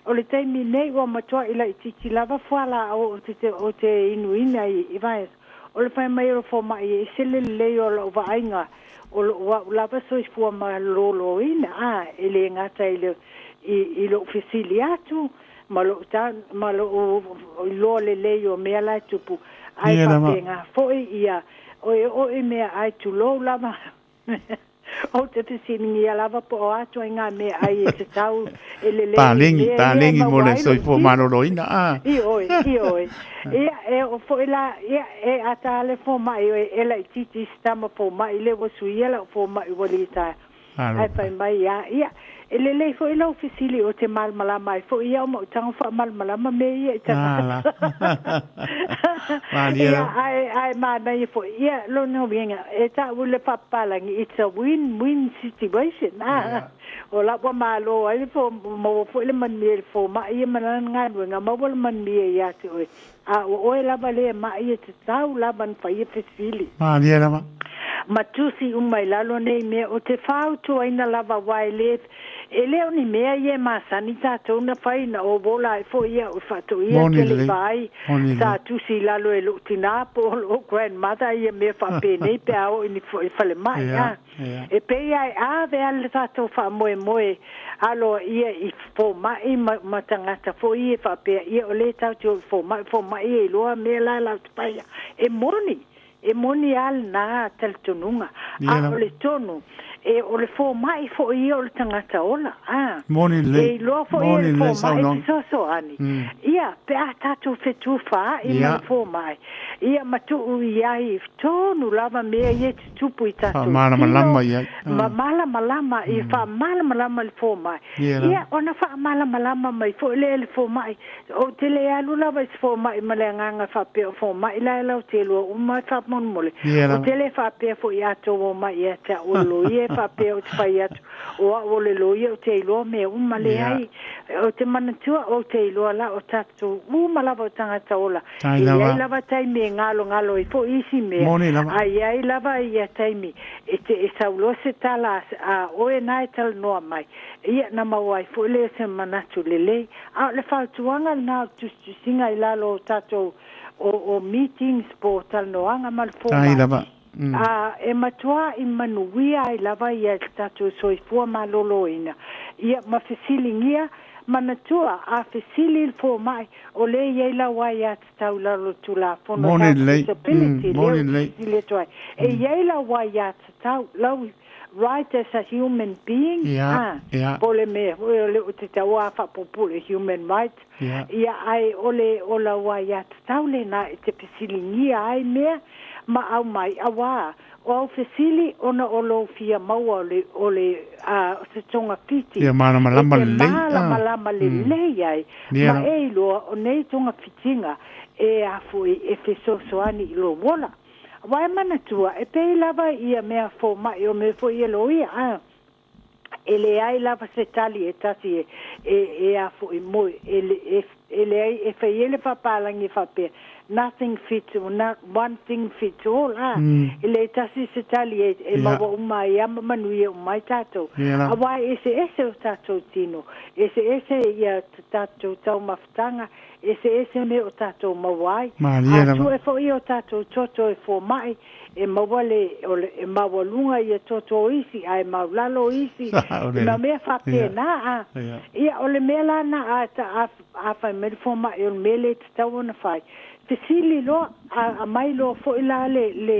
[SPEAKER 5] O le taimi nei ua matua'i laʻitiiti lava fualaau ou te ou te inuina i i vaiaso. O le fai mai o le fomaʻi e ese le lelei o la'u vaaiga o lo'u a'u lava soifua malōlōina a e lē gata i le i i lo'u fesili atu ma lo'u ta ma lo'u iloa lelei o mea la e tupu ae
[SPEAKER 4] Ia lava.
[SPEAKER 5] faapegā fo'i ia o e oo i meaai tulou lava Ou te fesiligia lava po o a ituaiga meaai e tatau e lelei i
[SPEAKER 4] Paleni,
[SPEAKER 5] mea ia e
[SPEAKER 4] paleni mo
[SPEAKER 5] maua
[SPEAKER 4] le
[SPEAKER 5] ai lou
[SPEAKER 4] soifua
[SPEAKER 5] tino.
[SPEAKER 4] maloloina a.
[SPEAKER 5] Ioe, ioe. Ia, e oo foi la, ia, e ata lava le fomai e laitiiti i si tama fomai lea ua suia lau fomai ua litaea. Ae
[SPEAKER 4] Alofa.
[SPEAKER 5] fai mai lava, Ia, e lelei foi lau fesili ou te malamalama ai foi au ma ou tago faamalamalama mea ia i
[SPEAKER 4] Ala.
[SPEAKER 5] tagata.
[SPEAKER 4] Malie
[SPEAKER 5] Ia,
[SPEAKER 4] lava.
[SPEAKER 5] ae, ae manaia foi. Ia, lona uiga, e taʻu i le faapapalagi, it's a win-win situation. Ah,
[SPEAKER 4] Ia.
[SPEAKER 5] o la ua malo ai le fo, maua foi le manuia i le fomaʻi ia ma lana galuega, maua le manuia ia te oe. A ua oe lava lea maʻi e tatau lava ona faia fesili.
[SPEAKER 4] Malie lava.
[SPEAKER 5] Ma tusi uma i lalo nei mea ou te fautuaina lava aua e le e le o ni mea ia e masani tatou na fai na ou ola ai foi ia o faatoia
[SPEAKER 4] Moni
[SPEAKER 5] te le
[SPEAKER 4] lelei.
[SPEAKER 5] vaai
[SPEAKER 4] Moni
[SPEAKER 5] sa
[SPEAKER 4] lelei.
[SPEAKER 5] tusi i lalo e lou tinā po o lou grandmother ia mea faapenei pe a oo i ni falemai
[SPEAKER 4] Ia,
[SPEAKER 5] a
[SPEAKER 4] ia.
[SPEAKER 5] e pei ai ave a le tatou faamoemoe aloaia i fomaʻi ma, ma tagata foi ia faapea ia o lē tatou te fomaʻi fomaʻi e iloa mea la latou te paia e moni e moni lava lenā talitonuga
[SPEAKER 4] Ia
[SPEAKER 5] a o
[SPEAKER 4] lava.
[SPEAKER 5] le tonu e o le fomaʻi foʻi ia o le tagata ola a
[SPEAKER 4] Moni
[SPEAKER 5] e
[SPEAKER 4] lelei.
[SPEAKER 5] iloa foʻi e
[SPEAKER 4] Moni
[SPEAKER 5] le
[SPEAKER 4] lelei
[SPEAKER 5] fomaʻi
[SPEAKER 4] saunoaga.
[SPEAKER 5] fesoasoani ia pe a tatou fetufaai ma le
[SPEAKER 4] Ia.
[SPEAKER 5] fomaʻi ia ma tuu i ai tonu lava mea ia e tutupu i tatou tino
[SPEAKER 4] Faamalamalama i ai.
[SPEAKER 5] ma
[SPEAKER 4] Ah.
[SPEAKER 5] malamalama i faamalamalama le fomaʻi
[SPEAKER 4] Ia
[SPEAKER 5] ia
[SPEAKER 4] lava.
[SPEAKER 5] ona faamalamalama mai foʻi lea e le fomaʻi ou te le alu lava i se fomaʻi ma le agaga faapea o fomaʻi la e lautelua uma faamolemole
[SPEAKER 4] Ia
[SPEAKER 5] o
[SPEAKER 4] lava.
[SPEAKER 5] te le faapea foʻi atou o mai ia te a'u o le loia e faapea ou te fai atu o a'u o le loia ou te iloa mea uma
[SPEAKER 4] Ia.
[SPEAKER 5] leai ou te manatua ou te iloa la o tatou uma lava o tagata ola
[SPEAKER 4] Tai
[SPEAKER 5] e iai
[SPEAKER 4] lava.
[SPEAKER 5] lava taimi e galogalo ai foʻi isi mea
[SPEAKER 4] Moni lava.
[SPEAKER 5] a iai lava ia taimi e te e sauloa se tala a oe na e talanoa mai ia na maua ai foʻi lea se manatu lelei a o le fautuaga lenā o le tusitusiga i lalo o tatou o, o meetings po o talanoaga ma le
[SPEAKER 4] Tai
[SPEAKER 5] fomaʻi
[SPEAKER 4] lava.
[SPEAKER 5] a e matuā i manuia ai lava ia le tatou soifua malōlōina ia ma fesiligia manatua a fesili le fomaʻi o lē iai lau ai iā tatau i lalo tulafono
[SPEAKER 4] Moni
[SPEAKER 5] health
[SPEAKER 4] lelei.
[SPEAKER 5] disability lea
[SPEAKER 4] Moni
[SPEAKER 5] ou te
[SPEAKER 4] lelei.
[SPEAKER 5] fesili atu ai e iai lau ai iā tatau lau right as a human being
[SPEAKER 4] Ia,
[SPEAKER 5] a
[SPEAKER 4] ia.
[SPEAKER 5] po o le mea foi o le o te tauā faapuupuu le human rights
[SPEAKER 4] Ia.
[SPEAKER 5] ia ae o le o lau ai iā tatau lenā e te fesiligia ai mea ma aumai auā o au fesili ona o lou fia maua o le o le a se togafiti
[SPEAKER 4] Ia
[SPEAKER 5] e
[SPEAKER 4] malamalama
[SPEAKER 5] te
[SPEAKER 4] lelei. Ah.
[SPEAKER 5] malamalama lelei ai
[SPEAKER 4] Ia
[SPEAKER 5] ma
[SPEAKER 4] lava.
[SPEAKER 5] e iloa o nei togafitiga e afoʻi e fesoasoani i lou ola uae manatua e pei lava ia mea fomaʻi o mea foʻi e loia a e leai lava se tali e tasi e e e afoʻi moe e le e e leai e fai le faapalagi faapea nothing fits not one thing fits all a e le tasi se tali e e
[SPEAKER 4] Ia.
[SPEAKER 5] maua uma ai ama manuia uma ai tatou
[SPEAKER 4] Ia lava.
[SPEAKER 5] auā e eseese o tatou tino eseese ia tatou taumafataga eseese mea o tatou maua ai
[SPEAKER 4] Malie
[SPEAKER 5] a
[SPEAKER 4] lava.
[SPEAKER 5] sue foʻi o tatou toto e fomaʻi e maua le o le e maualuga ia toto o isi ae maulalo isi
[SPEAKER 4] Sao
[SPEAKER 5] ma
[SPEAKER 4] lelei.
[SPEAKER 5] mea
[SPEAKER 4] Ia.
[SPEAKER 5] faapenā a
[SPEAKER 4] Ia.
[SPEAKER 5] ia o le mea lana a ta a a fai mai le fomaʻi o le mea lē tatau ona fai fesili loa a aumai loa foʻi la le le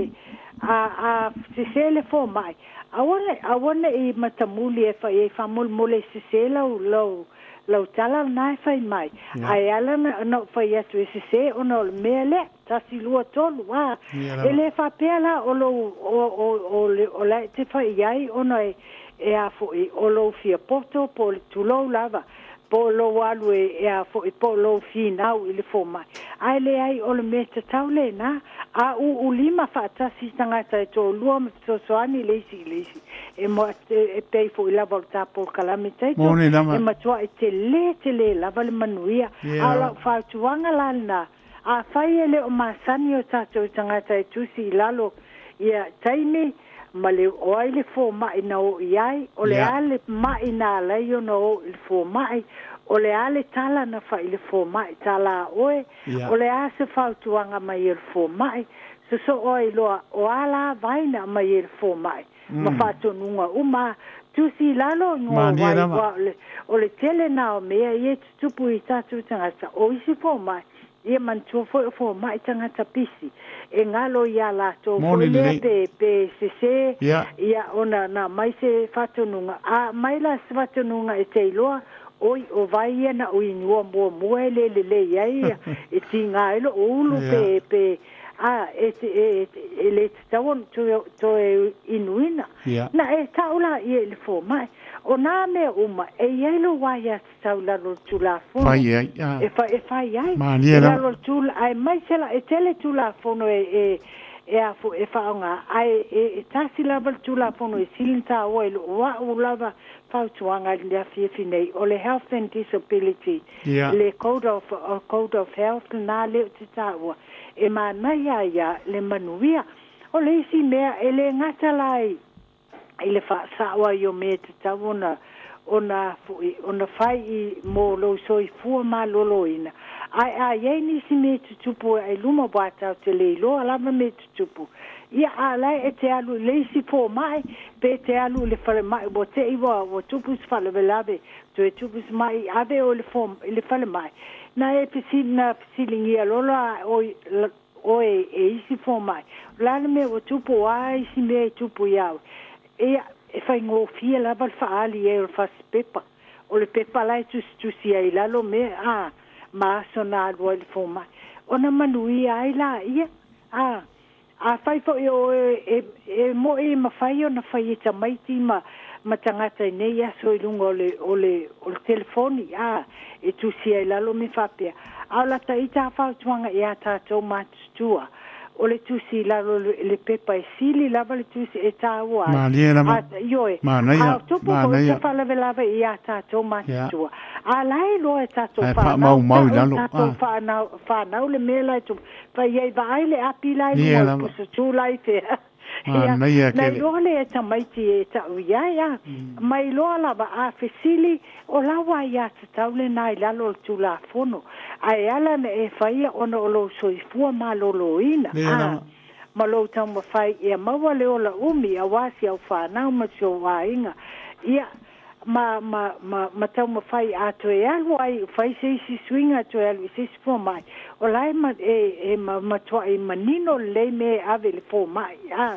[SPEAKER 5] a a sesē le fomaʻi aua aua neʻi matamuli e fai ai faamolemole e sesē lau lau lau tala lenā e fai mai
[SPEAKER 4] Ia.
[SPEAKER 5] ae ala na na ou fai atu e sesē ona o le mea lea tasi lua tolu a
[SPEAKER 4] Ia
[SPEAKER 5] e
[SPEAKER 4] lava.
[SPEAKER 5] lē faapea la o lou o o o le o la e te fai ai ona e e afoʻi o lou fia poto po o le tulou lava po o lou alu e e afoʻi po o lou finau i le fomaʻi ae leai o le mea tatau lenā a uulima faatasi tagata e toalua ma fesoasoani le isi i le isi e mo e pei foʻi lava o le tapolokalame taito
[SPEAKER 4] Moni
[SPEAKER 5] e
[SPEAKER 4] lava.
[SPEAKER 5] matuaʻi telē telē lava le manuia
[SPEAKER 4] Ia
[SPEAKER 5] a o
[SPEAKER 4] lava.
[SPEAKER 5] lau fautuaga la lenā afai e lē o masani o tatou tagata e tusi i lalo ia taimi ma le o ai le fomaʻi na oo i ai, o le a le maʻi na ala ai ona oo i le fomaʻi, o le a le tala na fa'i i le fomaʻi tala a oe, o le a se fautuaga mai e le fomaʻi, sosoo ai loa o a la vai na aumai e le fomaʻi ma faatonuga uma, tusi i lalo igoa o vai, aua o le tele na o mea ia e tutupu i tatou tagata, o isi fomaʻi, Ia manatua foi o fomai tagata pisi e galo iā latou foi lea pe pe sese ia ona na aumai se faatonuga a aumai la se faatonuga e te iloa oi o vai ia na ou inua muamua e le lelei ai ia e tiga ai lou ulu pe pe a e te e e le tatau ona toe toe inuina na e tau laia i le fomai o nā mea uma e i ai lou aia tau lalo le Tulafono.
[SPEAKER 4] Fai ai, a.
[SPEAKER 5] E fai, e fai ai.
[SPEAKER 4] Malie
[SPEAKER 5] I
[SPEAKER 4] lava.
[SPEAKER 5] lalo le tula, aemaise la, e tele Tulafono e, e, e a foi, e faaaoga, ae e, e tasi lava le Tulafono e sili ona taua i lou a'u lava fautuaga i le afiafi nei, o le Health and Disability, le Code of, Code of Health lena lea ou te taua, e manaia ai lava le manuia. O le isi mea, e le gata la i, i le faasao ai o mea e tatau ona ona foi ona fai i mo lou soifua maloloina. Ae a i ai nisi mea e tutupu ai luma aua tatou te le iloa lava mea e tutupu, ia a la e te alu i le isi fomai pe te alu i le falemai ua te i ua ua tupu se faalavelave toe tupu se mai ave oe i le fo i le falemai na e fesili na fesiligia loa la oe oe e isi fomai, o le a le mea ua tupu, o a isi mea e tupu iā oe? Ia, e faigofie lava le faaali i ai o le fasipepa. O le pepa la e tusitusi ai i lalo mea, a, ma aso na alu ai i le fomai. Ona manuia ai laia, a. Afai foi o oe e, e mo'i e mafai ona fai e tamaiti ma, ma tagata i nei aso i luga o le, o le, o le telefoni, a, e tusi ai i lalo mea faapea. A o lata ita a fautuaga iā tatou matutua, o le tusi i lalo i le pepa e sili lava le tusi e taua ai.
[SPEAKER 4] Malie lava.
[SPEAKER 5] A, ioe,
[SPEAKER 4] Manaia,
[SPEAKER 5] a o tupu foi se
[SPEAKER 4] manaia.
[SPEAKER 5] faalavelave iā tatou matutua, a la e iloa e tatou
[SPEAKER 4] Ae
[SPEAKER 5] whanau,
[SPEAKER 4] faamaumau i
[SPEAKER 5] ta'u
[SPEAKER 4] lalo,
[SPEAKER 5] tatou
[SPEAKER 4] a.
[SPEAKER 5] whanau, whanau le mea la e tupu. Fai ai vaai le api la i
[SPEAKER 4] Lie
[SPEAKER 5] luga o le
[SPEAKER 4] lava.
[SPEAKER 5] pusa tū la i fea. Ia,
[SPEAKER 4] Manaia
[SPEAKER 5] na
[SPEAKER 4] tele.
[SPEAKER 5] iloa lea e tamaiti e ta'u i ai, a. Ma iloa lava a fesili, o la ua aiatatau lenā i lalo o le Tulafono, ae ala na e faia ona o lou soifua maloloina,
[SPEAKER 4] Lie
[SPEAKER 5] a,
[SPEAKER 4] lava.
[SPEAKER 5] ma lou taumafai ia maua le ola umi auā si au whanau ma si ou aiga. Ia, ma, ma, ma, ma taumafai a toe alu ai, fai se isi suiga toe alu i se isi fomai, o la e, ma, e, e ma, matuai manino lelei mea e ave i le fomai, a.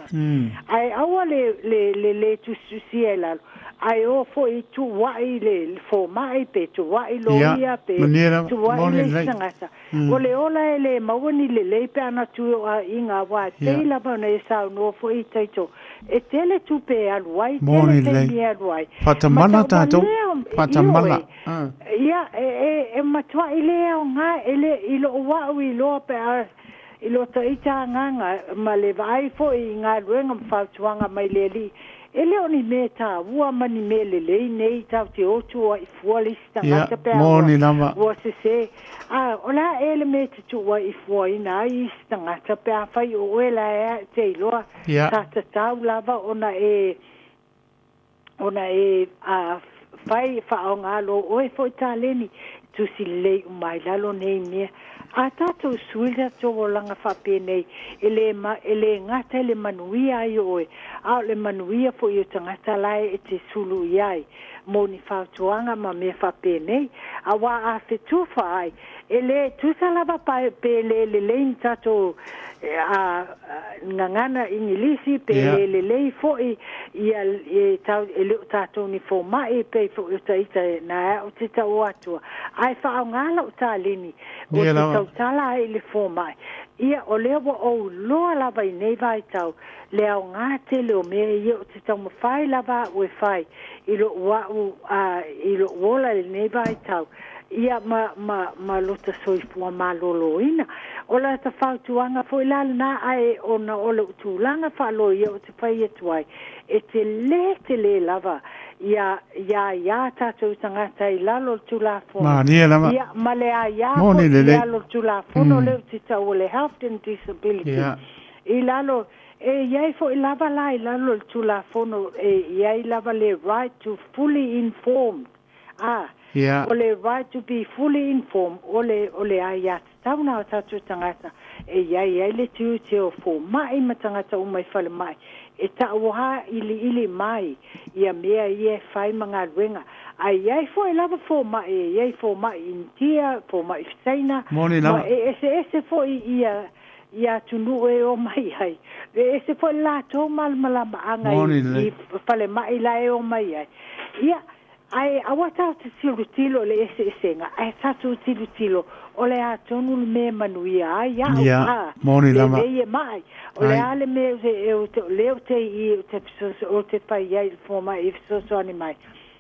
[SPEAKER 5] Ae aua le, le, le lē tusitusia i lalo, ae o foi i tuuaʻi le, le fomai, pe tuuaʻi
[SPEAKER 4] Ia,
[SPEAKER 5] loia, pe
[SPEAKER 4] manuia lava,
[SPEAKER 5] tuuaʻi
[SPEAKER 4] moni
[SPEAKER 5] le isi
[SPEAKER 4] lelei.
[SPEAKER 5] tagata. O le ola e lē maua ni lelei pe ana tui o aiga, auā e pei lava ona e saunoa foi i taito E tele tupe e alu ai, tele
[SPEAKER 4] Moni lelei.
[SPEAKER 5] taimi e alu ai. Ma
[SPEAKER 4] Faatamala
[SPEAKER 5] tau
[SPEAKER 4] tatou,
[SPEAKER 5] malea,
[SPEAKER 4] faatamala.
[SPEAKER 5] ioe, ia, e, e, e matuai le aoga, e le, i lou au iloa pe a, i lo ta ita agaga, ma le vaai foi i galuega ma fautuaga mai le Alii, e le o ni mea taua ma ni mea lelei nei tatou te o tua i fua le isi
[SPEAKER 4] Ia,
[SPEAKER 5] tagata pe a ua,
[SPEAKER 4] moni lava.
[SPEAKER 5] ua sesē. A o le a ea le mea e te tuua i fuaina ai isi tagata pe afai o oe la e te iloa sa tatau lava ona e ona e a fai faaaoga lo oe foi taleni tusi lelei uma ai lalo nei mea. A tatou sui le tatou olaga faapenei, e lē ma e lē gata i le manuia ai o oe, a o le manuia foi o tagata la e te sulu i ai mo ni fautuaga ma mea faapenei. Auā a fetufa ai, e lē tusa lava pa pe lē lelei ni tatou a gagana Igilisi pe lē lelei foi ia e tau e le o tatou ni fomai pei foi o taita na a'u te ta'u atua ae faaaogā la'u taleni o
[SPEAKER 4] Ia
[SPEAKER 5] te
[SPEAKER 4] lava.
[SPEAKER 5] tautala ai i le fomai. Ia o lea ua ou iloa lava i nei vaitau le aogā tele o mea ia ou te taumafai lava a'u e fai i lo'u a'u a i lo'u ola i lenei vaitau ia ma ma ma lota soifua maloloina. O lata fautuaga foi la lenā ae ona o lo'u tulaga faaloia ou te fai atu ai, e telē telē lava ia iā iā tatou tagata i lalo o le Tulafono,
[SPEAKER 4] Malie lava.
[SPEAKER 5] ia ma le aiā
[SPEAKER 4] Moni
[SPEAKER 5] foi i
[SPEAKER 4] lelei.
[SPEAKER 5] lalo o le Tulafono lea ou te taua le Health and Disability i lalo. E iai fo'i lava la i lalo o le Tulafono e iai lava le right to fully informed, a, o le right to be fully informed, o le, o le aiatatau na o tatou tagata e iai ai le tiute o foma'i ma tagata uma i falemai e ta'u iliili mai ia mea ia e fai ma galuega. Ae iai fo'i lava foma'i e iai foma'i Initia, foma'i Saina,
[SPEAKER 4] Moni
[SPEAKER 5] ma
[SPEAKER 4] lava.
[SPEAKER 5] e eseese fo'i ia ia atunuu e o mai ai. E ese fo'i le latou malamalamaaga
[SPEAKER 4] Moni
[SPEAKER 5] i
[SPEAKER 4] lelei.
[SPEAKER 5] falemai la e o mai ai. Ia, ae aua tatou te tilotilo i le eseesega, ae tatou tilotilo o le a tonu le mea e manuia ai a'u,
[SPEAKER 4] Ia,
[SPEAKER 5] a,
[SPEAKER 4] moni lava.
[SPEAKER 5] lelei e ma'i, o le
[SPEAKER 4] Ai.
[SPEAKER 5] a le mea e ou te, lea ou te i ou te ou te fai ai i le fomai e fesoasoani mai.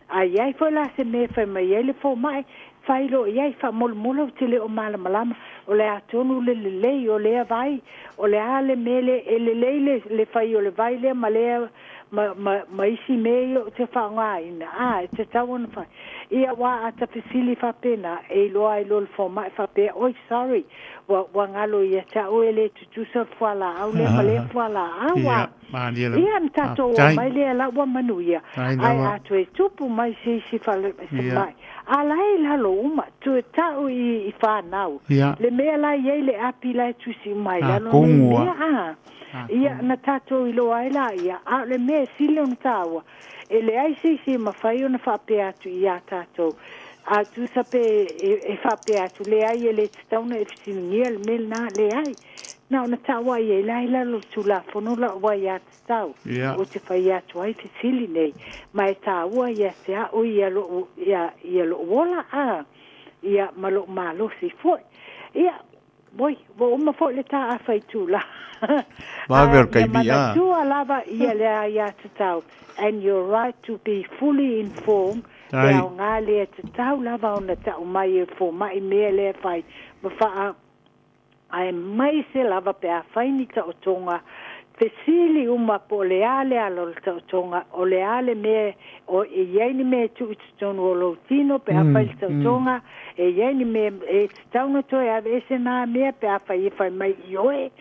[SPEAKER 5] A iai foi la se mea e fai mai ai le fomai, fai loa i ai, faamolemole ou te le o malamalama, o le a tonu le lelei o lea vai, o le a le mea lea e lelei le, le fai o le vai lea ma lea ma, ma, ma isi mea ia ou te faaaogaina, a, e tatau ona fai. Ia, aua a ta fesili faapena, e iloa ai loa le fomai faapea, oi, sorry, ua, ua galo ia te au e le tutusa le fualaau lea ma lea fualaau,
[SPEAKER 4] Ia,
[SPEAKER 5] a.
[SPEAKER 4] malie lava.
[SPEAKER 5] Ia, na tatou
[SPEAKER 4] Faafetai.
[SPEAKER 5] omai lea la ua manuia,
[SPEAKER 4] Faafetai
[SPEAKER 5] ae
[SPEAKER 4] lava.
[SPEAKER 5] a toe tupu mai se isi
[SPEAKER 4] Ia.
[SPEAKER 5] falemai, a la e i lalo uma, toe ta'u i fanau.
[SPEAKER 4] Ia.
[SPEAKER 5] Le mea la e i ai le api la e tusi uma ai lalo nei
[SPEAKER 4] Atonu
[SPEAKER 5] mea, a. Ia,
[SPEAKER 4] Atonu.
[SPEAKER 5] na tatou iloa ai laia, a o le mea e sili ona tāua, e leai se isi e mafai ona faapea atu iā tatou, a tusa pe e faapea atu, leai e le tatau ona e fesiligia le mea lena, leai. Na ona ta'u ai ai la i lalo o le Tulafono la'u aiatatau,
[SPEAKER 4] Ia.
[SPEAKER 5] ou te fai atu ai fesili nei, ma e tāua ia te a'u ia lo'u ia, ia lo'u ola, a, ia ma lo'u malosi fo'i. Ia, oi, ua uma fo'i le tā'afa itulā.
[SPEAKER 4] Vave o
[SPEAKER 5] Ae
[SPEAKER 4] le
[SPEAKER 5] ia
[SPEAKER 4] taimi, a.
[SPEAKER 5] manatua lava ia le aiatatau, and your right to be fully informed, le
[SPEAKER 4] Tai.
[SPEAKER 5] aogā lea e tatau lava ona ta'u mai e foma'i mea lea e fai ma fa'a aemaise lava pe a fai ni ta'otoga fesili uma po o le a le ala o le ta'otoga, o le a le mea o e iai ni mea e tuu i totonu o lou tino pe a fai le ta'otoga, e iai ni mea e tatau ona toe aveese nā mea pe a fai e fai mai ioe,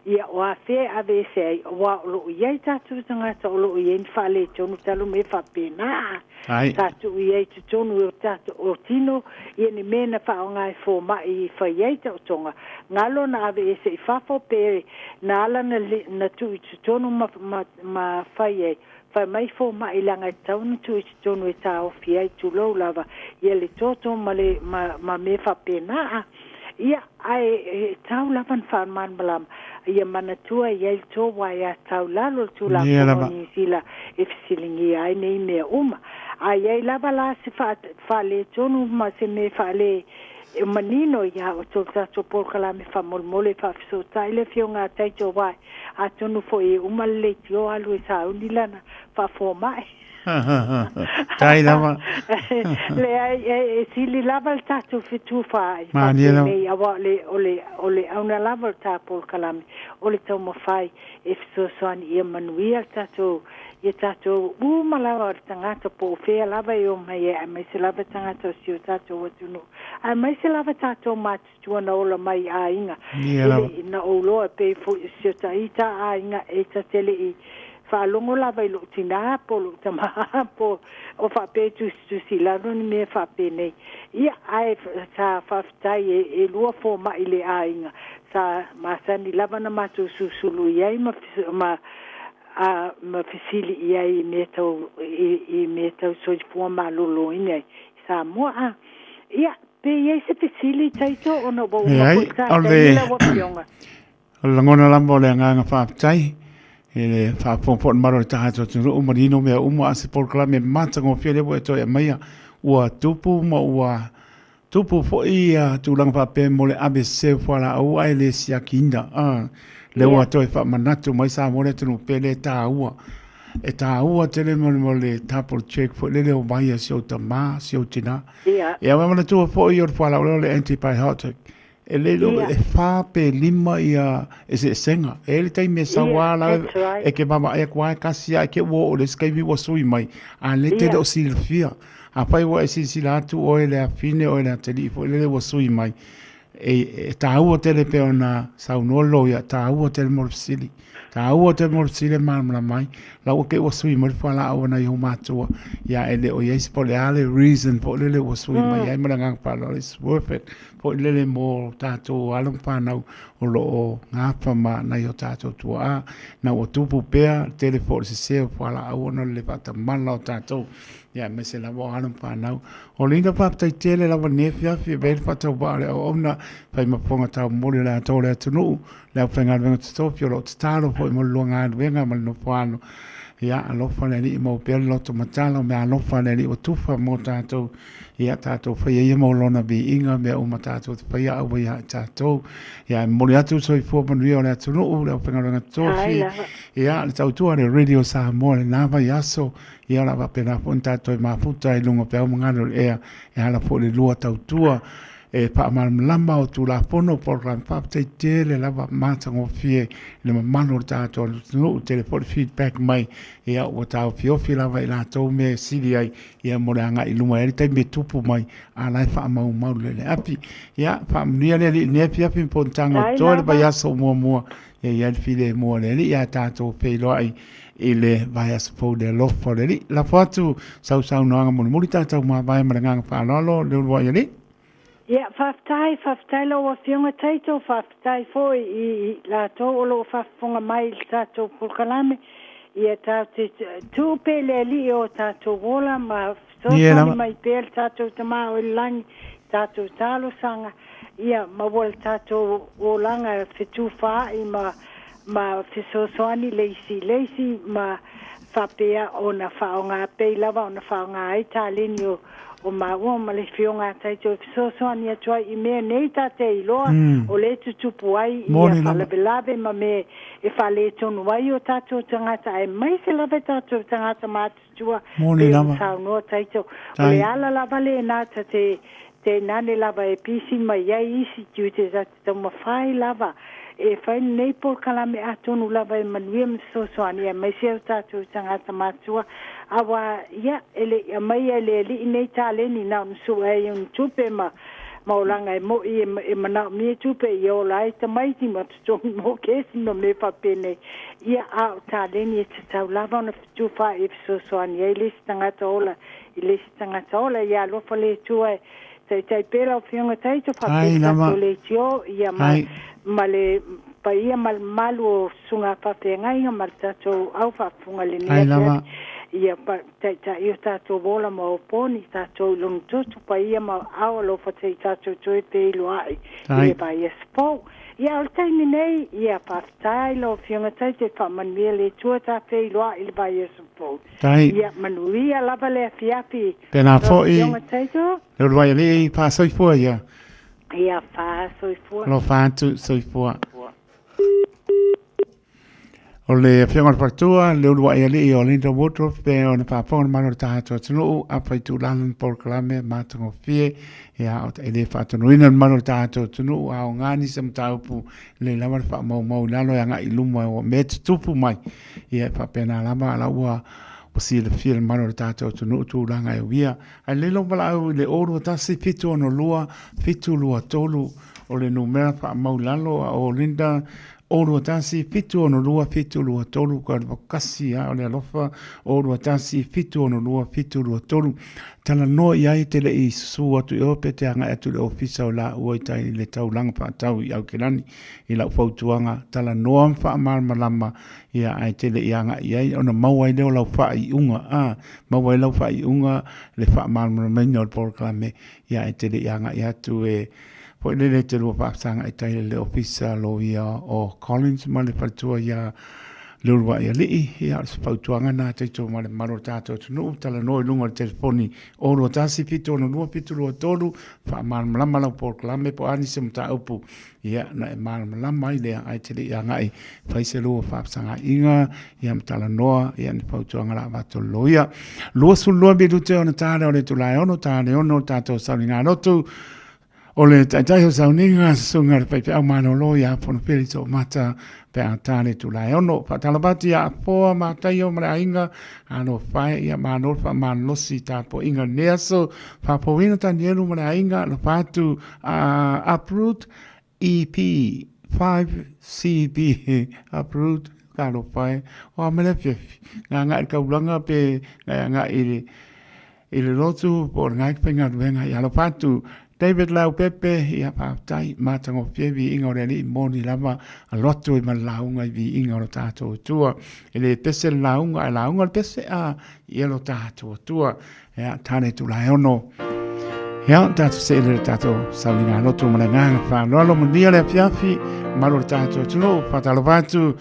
[SPEAKER 5] ia o afea e aveese ai, auā o lo'o iai tatou tagata o lo'o iai ni faaletonu talu ma e faapena.
[SPEAKER 4] Ai.
[SPEAKER 5] Sa tuu i ai i totonu o tatou o tino ia ni mea na faaaoga e foma'i i fai ai taotoga, galo na aveese i fafo pe na ala na, na tuu i totonu ma, ma, ma fai ai. Fai mai foma'i leaga e tatau ona tuu i totonu e taofi ai tulou lava ia le toto ma le ma, ma mea faapena. Ia, ae e tau lava na faamalamalama ia manatua i ai le tou aiatatau lalo o le
[SPEAKER 4] Ia
[SPEAKER 5] Tulafono o
[SPEAKER 4] lava.
[SPEAKER 5] Niu Sila e fesiligia ai nei mea uma. A i ai lava la se faaletonu ma se mea faale e manino ia outou le tatou polokalame faamolemole e faafesootai le Afioga a Taito aua atonu foi e uma le leitioa alu e sauni lana faafoma'i.
[SPEAKER 4] Tai lava.
[SPEAKER 5] Leai, e sili lava le tatou fetufaai
[SPEAKER 4] Malie lava.
[SPEAKER 5] faapenei, aua o le, o le, o le auga lava o le ta polokalame, o le taumafai e fesoasoani ia manuia le tatou, ia tatou uma lava o le tagata po o fea lava e omai ai, aemaise lava tagata o si o tatou atunuu, aemaise lava tatou matutua na ola mai i aiga,
[SPEAKER 4] Ia
[SPEAKER 5] e
[SPEAKER 4] lava.
[SPEAKER 5] le'i na ou loa pei foi o si o ta aiga e ta te le'i faalogo lava i lo'u tinā po o lo'u tamā po o faapea e tusitusi i lalo ni mea faapenei. Ia, ae sa faafetai e, e lua foma'i i le aiga, sa masani lava ona matou susulu i ai ma, ma a, ma fesili i ai i mea tau, i, i mea tau soifua malōlōina i Samoa. A, ia, pe i ai se fesili Taito ona ua uma
[SPEAKER 4] Leai,
[SPEAKER 5] foi le
[SPEAKER 4] o
[SPEAKER 5] ta
[SPEAKER 4] le
[SPEAKER 5] taimi lau afioga.
[SPEAKER 4] o le lagona lava o le agaga faafetai i le faafogafoga mamalu o le tatou atunuu, manino mea uma, a se polokalame matagofie lea ua e toe aumaia, ua tupu ma ua tupu foi ia tulaga faapea mo le ave sese o fualaau ae le siakiina. A, lea
[SPEAKER 5] Ia,
[SPEAKER 4] ua toe faamanatu mai Samoa le atunuu pele e taua. E taua tele mo le, mo le double check foi lele o vai a si ou tamā, si ou tinā.
[SPEAKER 5] ia,
[SPEAKER 4] Ia ma manatua foi o le fualaau lea o le antibiotic. E le iloa
[SPEAKER 5] ia,
[SPEAKER 4] e 4 pe 5 ia eseesega. E i ai le taimi e sau
[SPEAKER 5] ia,
[SPEAKER 4] lava la
[SPEAKER 5] that's right.
[SPEAKER 4] e ke vaavaai atu lava e tasi lava e ke ua oo i le isi taimi ua sui mai, a lea e te le
[SPEAKER 5] Ia,
[SPEAKER 4] o silafia. Afai ua e silasila atu oe le afine oe le atalii foi lele ua sui mai, E, e tāua tele pei ona saunoa le loia, tāua tele mo le fesili. Tāua tele mo le fesili e malamalama ai. La ua kei ua sui mai le fualaau a nai ou matua, ia e le o i ai se po o le a le reason foi lele ua sui mai ai ma le agaga faaaloalo, it's worth it foi lele mo tatou alo ma fanau o lo o gafa ma nai o tatou tuaa. Na ua tupu pea le tele foi o le sese o fualaau ona o le le faatamala o tatou, ia aemaise lava o alo ma fanau. O le ina faafetai tele lava i lenei afiafi e avea ai le faatauvaa o le auauna fai ma fofoga taumoli o le atoa o le atunuu, le aufaigaluega totofi o lo o tatalo foi mo le lua galuega ma le nofoalo. Ia, alofa le Alii maua pea le loto matala o meaalofa a le Alii ua tufa mo tatou. Ia, tatou faia ia mo Lona viiga mea uma tatou te faia aua ia i tatou. Ia, e momoli atu le soifua manuia o le atunuu, le aufaigaluega totofi, ia, le tautua a le Radio Samoa i lena vaiaso. Ia, o le a faapena foi ona tatou mafuta i luga o peau ma galu o le ea e ala foi i le lua tautua e faamalamalama o Tulafono Polokalame. Faafetai tele lava matagofie i le mamalu o le tatou atunuu, tele foi le feedback mai, ia ua taofiofi lava i latou mea e sili ai, ia mo le agai i luma e i ai le taimi e tupu mai, a la e faamaumau le le api. Ia, faamanuia le Alii i lenei afiafi ma fonotaga o totoe le vaiaso muamua, ia i ai le filemu o le Alii ae tatou feiloai i le vaiaso fou i le alofa o le Alii. Lafo atu sau saunoaga mulimuli tatou mavae ma le agaga faaaloalo, le uluai Alii.
[SPEAKER 5] Ia, faafetai, faafetai lau Afioga Taito, faafetai foi i latou o lo o faafofoga mai i le tatou polokalame. Ia tatou te tuu pea i le Alii o tatou ola ma fesoasoani mai pea le tatou Tama o i le Lagi, tatou talosaga, ia maua le tatou olaga fetufaai ma ma fesoasoani le isi i le isi ma faapea ona faaaoga pei lava ona faaaoga ai taleni o o maua ma le Afioga a Taito e fesoasoani atu ai i mea nei ta te iloa o le tutupu ai ia faalavelave ma mea e faaletonu ai o tatou tagata aemaise lava tatou tagata matutua pei ona saunoa Taito. O le ala lava lena ta te te nane lava e pisi mai ai isi tiute ta te taumafai lava e fai lenei polokalame atonu lava e manuia ma fesoasoani aemaise o tatou tagata matua aua ia e le i aumaia e le Alii nei taleni na ona sue ai ona tupe ma ma olaga e mo'i e manaomia tupe ia ola ai tamaiti ma totogi mo kesi ma mea faapenei ia a o taleni e tatau lava ona fetufaai e fesoasoani ai le isi tagata ola i le isi tagata ola. Ia alofa le Atua e Taitai pea lau Afioga Taito, faapea tatou leitio, ia ma, ma le paia ma le mamalu o susuga faafeagaiga ma le tatou au faafofoga i lenei afiafi. Ia taitai o tatou ola ma oponi, tatou i lona toto, paia ma ao alofa se i tatou toe feiloai i le vaiaso fou. Ia, o le taimi nei, ia faafetai lau Afioga Taito, e faamanuia le Atua ta feiloai i le vaiaso fou. Ia manuia lava le afiafi.
[SPEAKER 4] Tēnā foi, le uluai alii, faasoifua ia.
[SPEAKER 5] Ia, faasoifua.
[SPEAKER 4] Alofa atu, soifua. O le Afioga i le Faletua, le uluai alii o Linda Woodruff, pe ona faafofoga le malo o le tatou atunuu, afa i tulaga le polokalame matagofie, ia, e le faatonuina le malo o le tatou atunuu, a aoga nisi o mataupu, lelei lava le faamaumau i lalo e agai i luma o mea e tutupu mai, ia e faapena lava, a la ua Ua silafia le mamalu o le tatou atunuu tulaga e uia. Ae lelei lou valaau i le 021 762 723 o le numera faamau i lalo a o Linda 021 762 723 ka le kasi a o le alofa 021 762 723 talanoa i ai te le i susu atu i o pe te agai atu i le ofisa o laua i tai i le taulaga faatau i Aukilani i lau fautuaga talanoa ma faamalamalama Ia, ae te le i agai i ai, ona maua ai lea o lau faaiuga, a, maua ai lau faaiuga le faamalamalamaina o le polokalame, ia, ae te le i agai atu e, foi lele e te lua faafesagai tai i le ofisa loia o Collins ma le faletua ia Leuluai Alii, ia, o se fautuaga lena a tatou ma le mamalu o le tatou atunuu, talanoa i luga o le telefoni 021 762 723, faamalamalama lau polokalame po o a nisi o mataupu Ia, na e malamalama ai lea, ae te le i agai fai se lua faafesagaiga, ia ma talanoa, ia ni fautuaga la avatu le loia. 22 minute ona ta lea o le itula e 6, ta le 6 o le tatou sauniga lotu. O le taitai o sauniga susuga le faifeau malolo ia Fonofeli Toomata pe a tā le itula e 6. Faatalofa atu ia Afoa Mataio ma le aiga alofa e ia malo le faamalolosi tapuaiga i lenei aso. Faafouina Tanielu ma le aiga alofa atu Uproot EP 5CB Uproot talofa e o a mai le afiafi gagai i le taulaga pe agai i le i le lotu po o le ngai faigaluega ia alofa atu David Leaupepe ia faafetai matagofie viiga o le Alii moni lava alo atu ai ma le lauga i viiga o lo tatou Atua e le pese le lauga ae lauga le pese a ia lo tatou Atua ia tane tulae ono ia tatou se le tatou sauliga lotu ma le agaga faaaloalo manuia le afiafi malu o le tatou atunuu faatalofa atu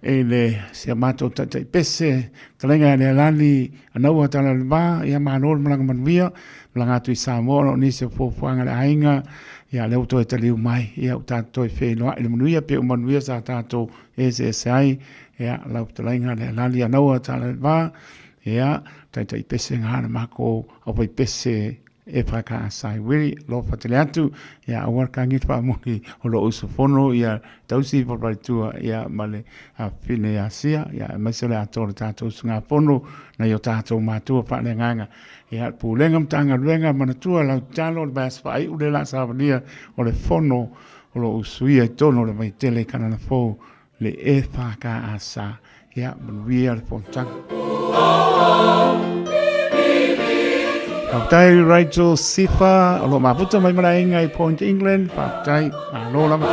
[SPEAKER 4] i le si a matou taitai pese Talaiga ia Lealani Anaua tala le va, ia malo le malaga manuia, malaga atu i Samoa o lo o nisi o fuafuaga a le aiga, ia lea ua toe taliu mai, ia ua tatou toe feiloai i le manuia pe ua manuia sa tatou eseese ai, ia lau fetalaiga Lealali Anaua tala le va, ia taitai pese ga le makou aufaipese EFKS Wiri, alofa tele atu, ia aua le kagi le faamuli o lou usufono, ia tausi palapalatua ia ma le afafine ia Sia, ia aemaise o le atoa o le tatou usugafono nai o tatou matua faaleagaga. Ia le Pulega Matagaluega manatua lau tatalo le vaiaso faaiu lea la savalia o le fono o lo o usuia i totonu o le Vaitele i Kanana Fou le EFKS. Ia manuia le fonotaga. Faafetai Rachel Sifa o lo o mafuta mai ma le aiga i Point England. Faafetai, malo lava.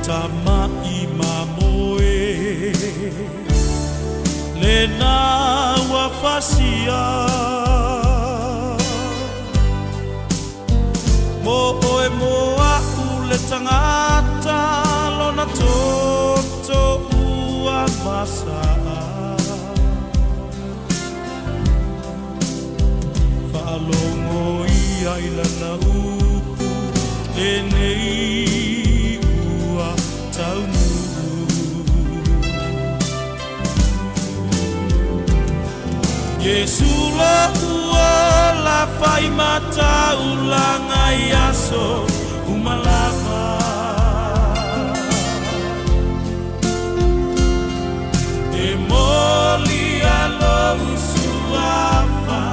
[SPEAKER 2] tama'i mamoe lena ua fasia mo oe mo a'u le tagata lona toto ua masa'a faalogo ia i lana upu lenei ua taunuu. Iesu lo'u ola faimataulaga i aso uma lava. E moli lou suafa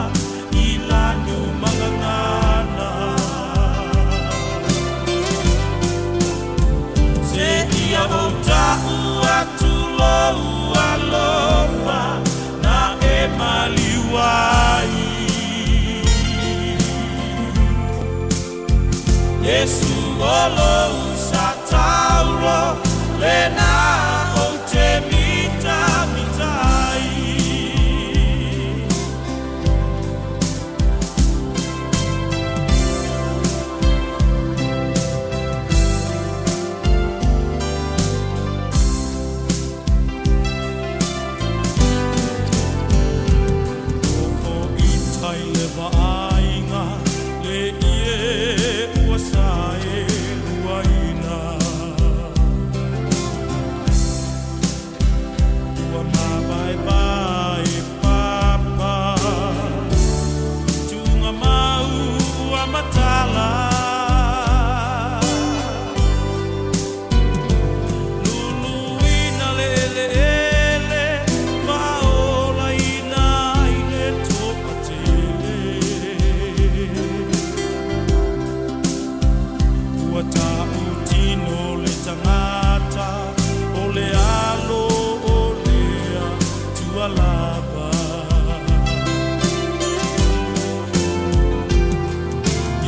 [SPEAKER 2] i lanu magagana. Seia ou ta'u atu lou alofa na e maliu ai. Iesu o lou satauro lena ou te mitamita ai. Nofo i tai le vaaiga le ie ua sae luaina. Ua mavaevae papa tugamau ua matala. Luluina le eleele faaolaina i le topatele. Ua tautino le tagata o le alo o le Atua lava.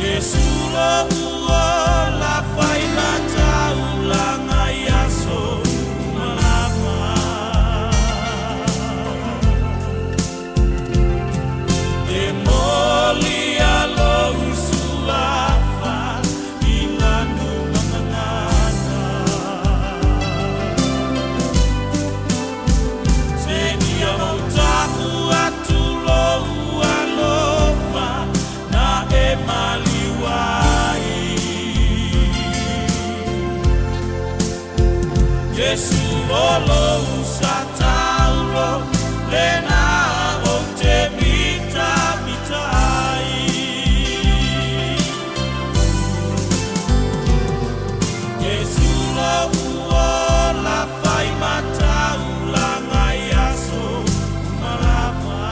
[SPEAKER 2] Iesu lou ola faimataulaga i aso uma lava. E moli lou suafa i lanu magagana. Seia ou ta'u atu lou alofa na e maliu ai. Iesu o lou satauro lena ou te mitamita ai. Iesu lou ola faimataulaga i aso uma lava.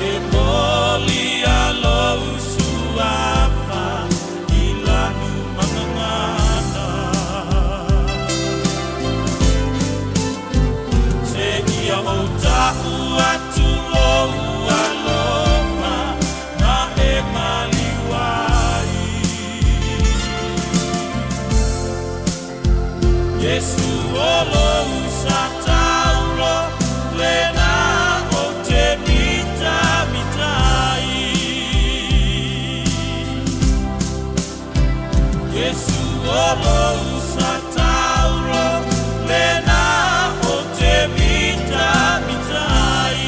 [SPEAKER 2] E moli lou suafa i lanu magagana. Seia ou ta'u atu lou alofa na e maliu ai. Iesu o lou satauro lena ou te mitamita ai. Iesu o lou satauro lena ou te mitamita ai.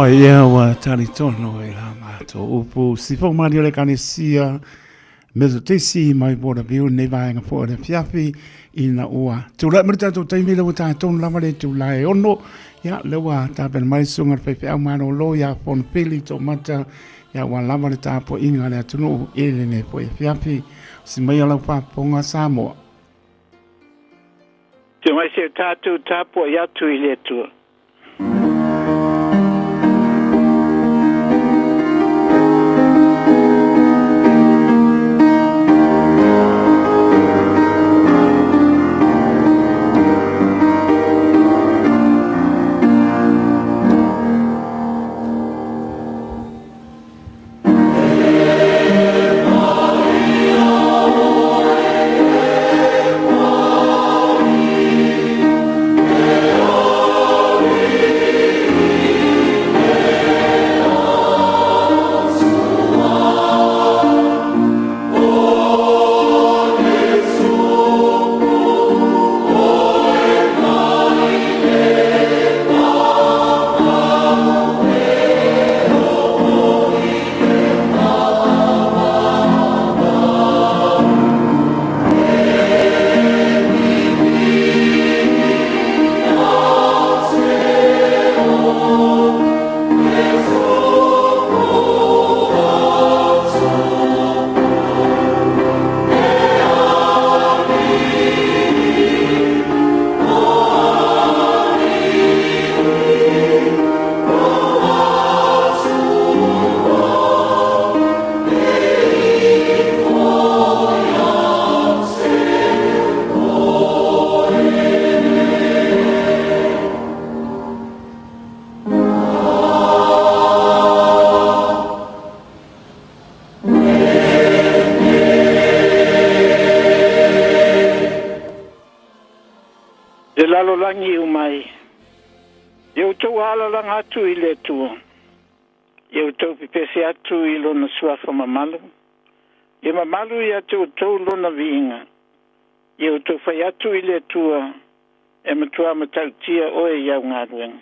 [SPEAKER 4] Talofa e ia ua talitonu i la matou upu sifo mali o le Ekalesia Metotisi mai Waterview nei vaega foi o le afiafi ina ua tulai mai le tatou taimi lea ua tatou lava le itula e 6. Ia lea ua tapena mai le susuga i le faifeau malolo ia Fonopili Toomata, ia ua lava le tapuaiga a le atunuu i lenei foi afiafi. Si mai lau faafofoga Samoa.
[SPEAKER 6] Te mai se tātou tapuai atu i le Atua. Le lalolagi uma ai. Ia outou alalaga atu i le Atua. Ia outou pepese atu i Lona suafa mamalu. Ia mamalu ia te outou Lona viiga. Ia outou fai atu i le Atua e matua matautia oe i au galuega.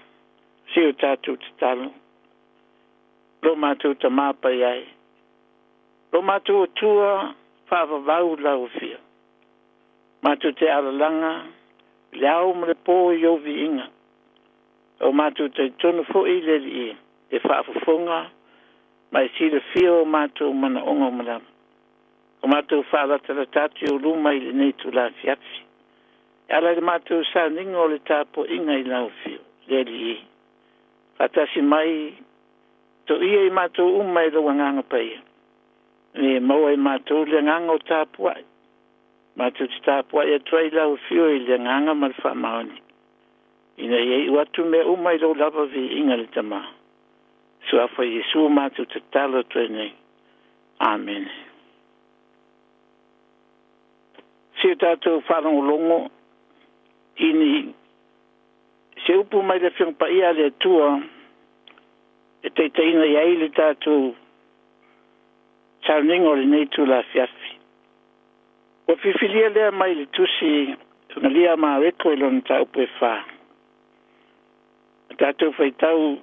[SPEAKER 6] Se o tatou tatalo. Lo matou tamā pai ai. Lo matou Atua faavavau lau afio. Matou te alalaga le ao ma le pō i ou viiga. O matou talitonu foi le Alii e faafofoga ma e silafia o matou manaoga uma lava. O matou faalatalata atu i ou luma i lenei itula afiafi. E ala i le matou sauniga o le tapuaiga i lau afio, le Alii. Faatasi mai toia i matou uma e lou agaga paia. E maua e matou le agaga o tapuai. Matou te tapuai atu ai lau afio i le agaga ma le faamaoni. Ina ia iu atu mea uma i lou lava viiga le Tamā. Suafa Iesu matou tatalo atu ai nei. Amene. Se tatou faalogologo i ni se upu mai le Afioga Paia a le Atua e taitaiina i ai le tatou sauniga o lenei itula afiafi. Ua filifilia lea mai le tusi Galia Mareko i lona mataupu e 4. A tatou faitau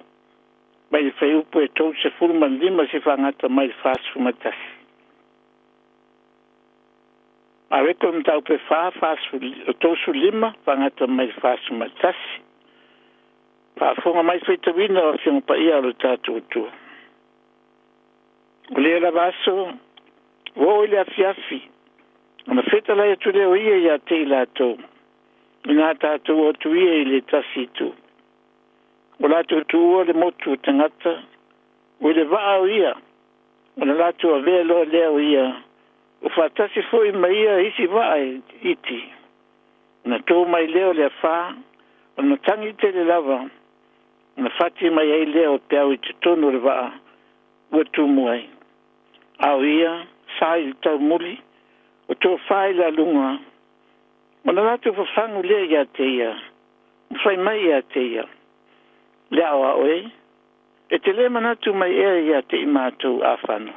[SPEAKER 6] mai le fuaiupu e 35 se faagata mai le 41. Mareko mataupu e 4, 35 faagata mai le 41. Faafofoga mai faitauina o Afioga Paia o le tatou Atua. O lea lava aso, ua oo i le afiafi, ona fetalai atu lea o ia ia te i latou, ina tatou o atu ia i le tasi itu. Ua latou tuua le motu o tagata, ua i le vaa o ia, ona latou avea loa lea o ia, ua faatasi foi ma ia isi vaa e iti. Ona tō mai lea o le afā, ona matagi tele lava, ona fati mai ai lea o peau i totonu o le vaa, ua tumu ai. A o ia, sa i le taumuli, o tofā i le aluga, ona latou fafagu lea ia te ia, ma fai mai ia te ia, Le aoao e, e te lē manatu mai ea ia te i matou afano?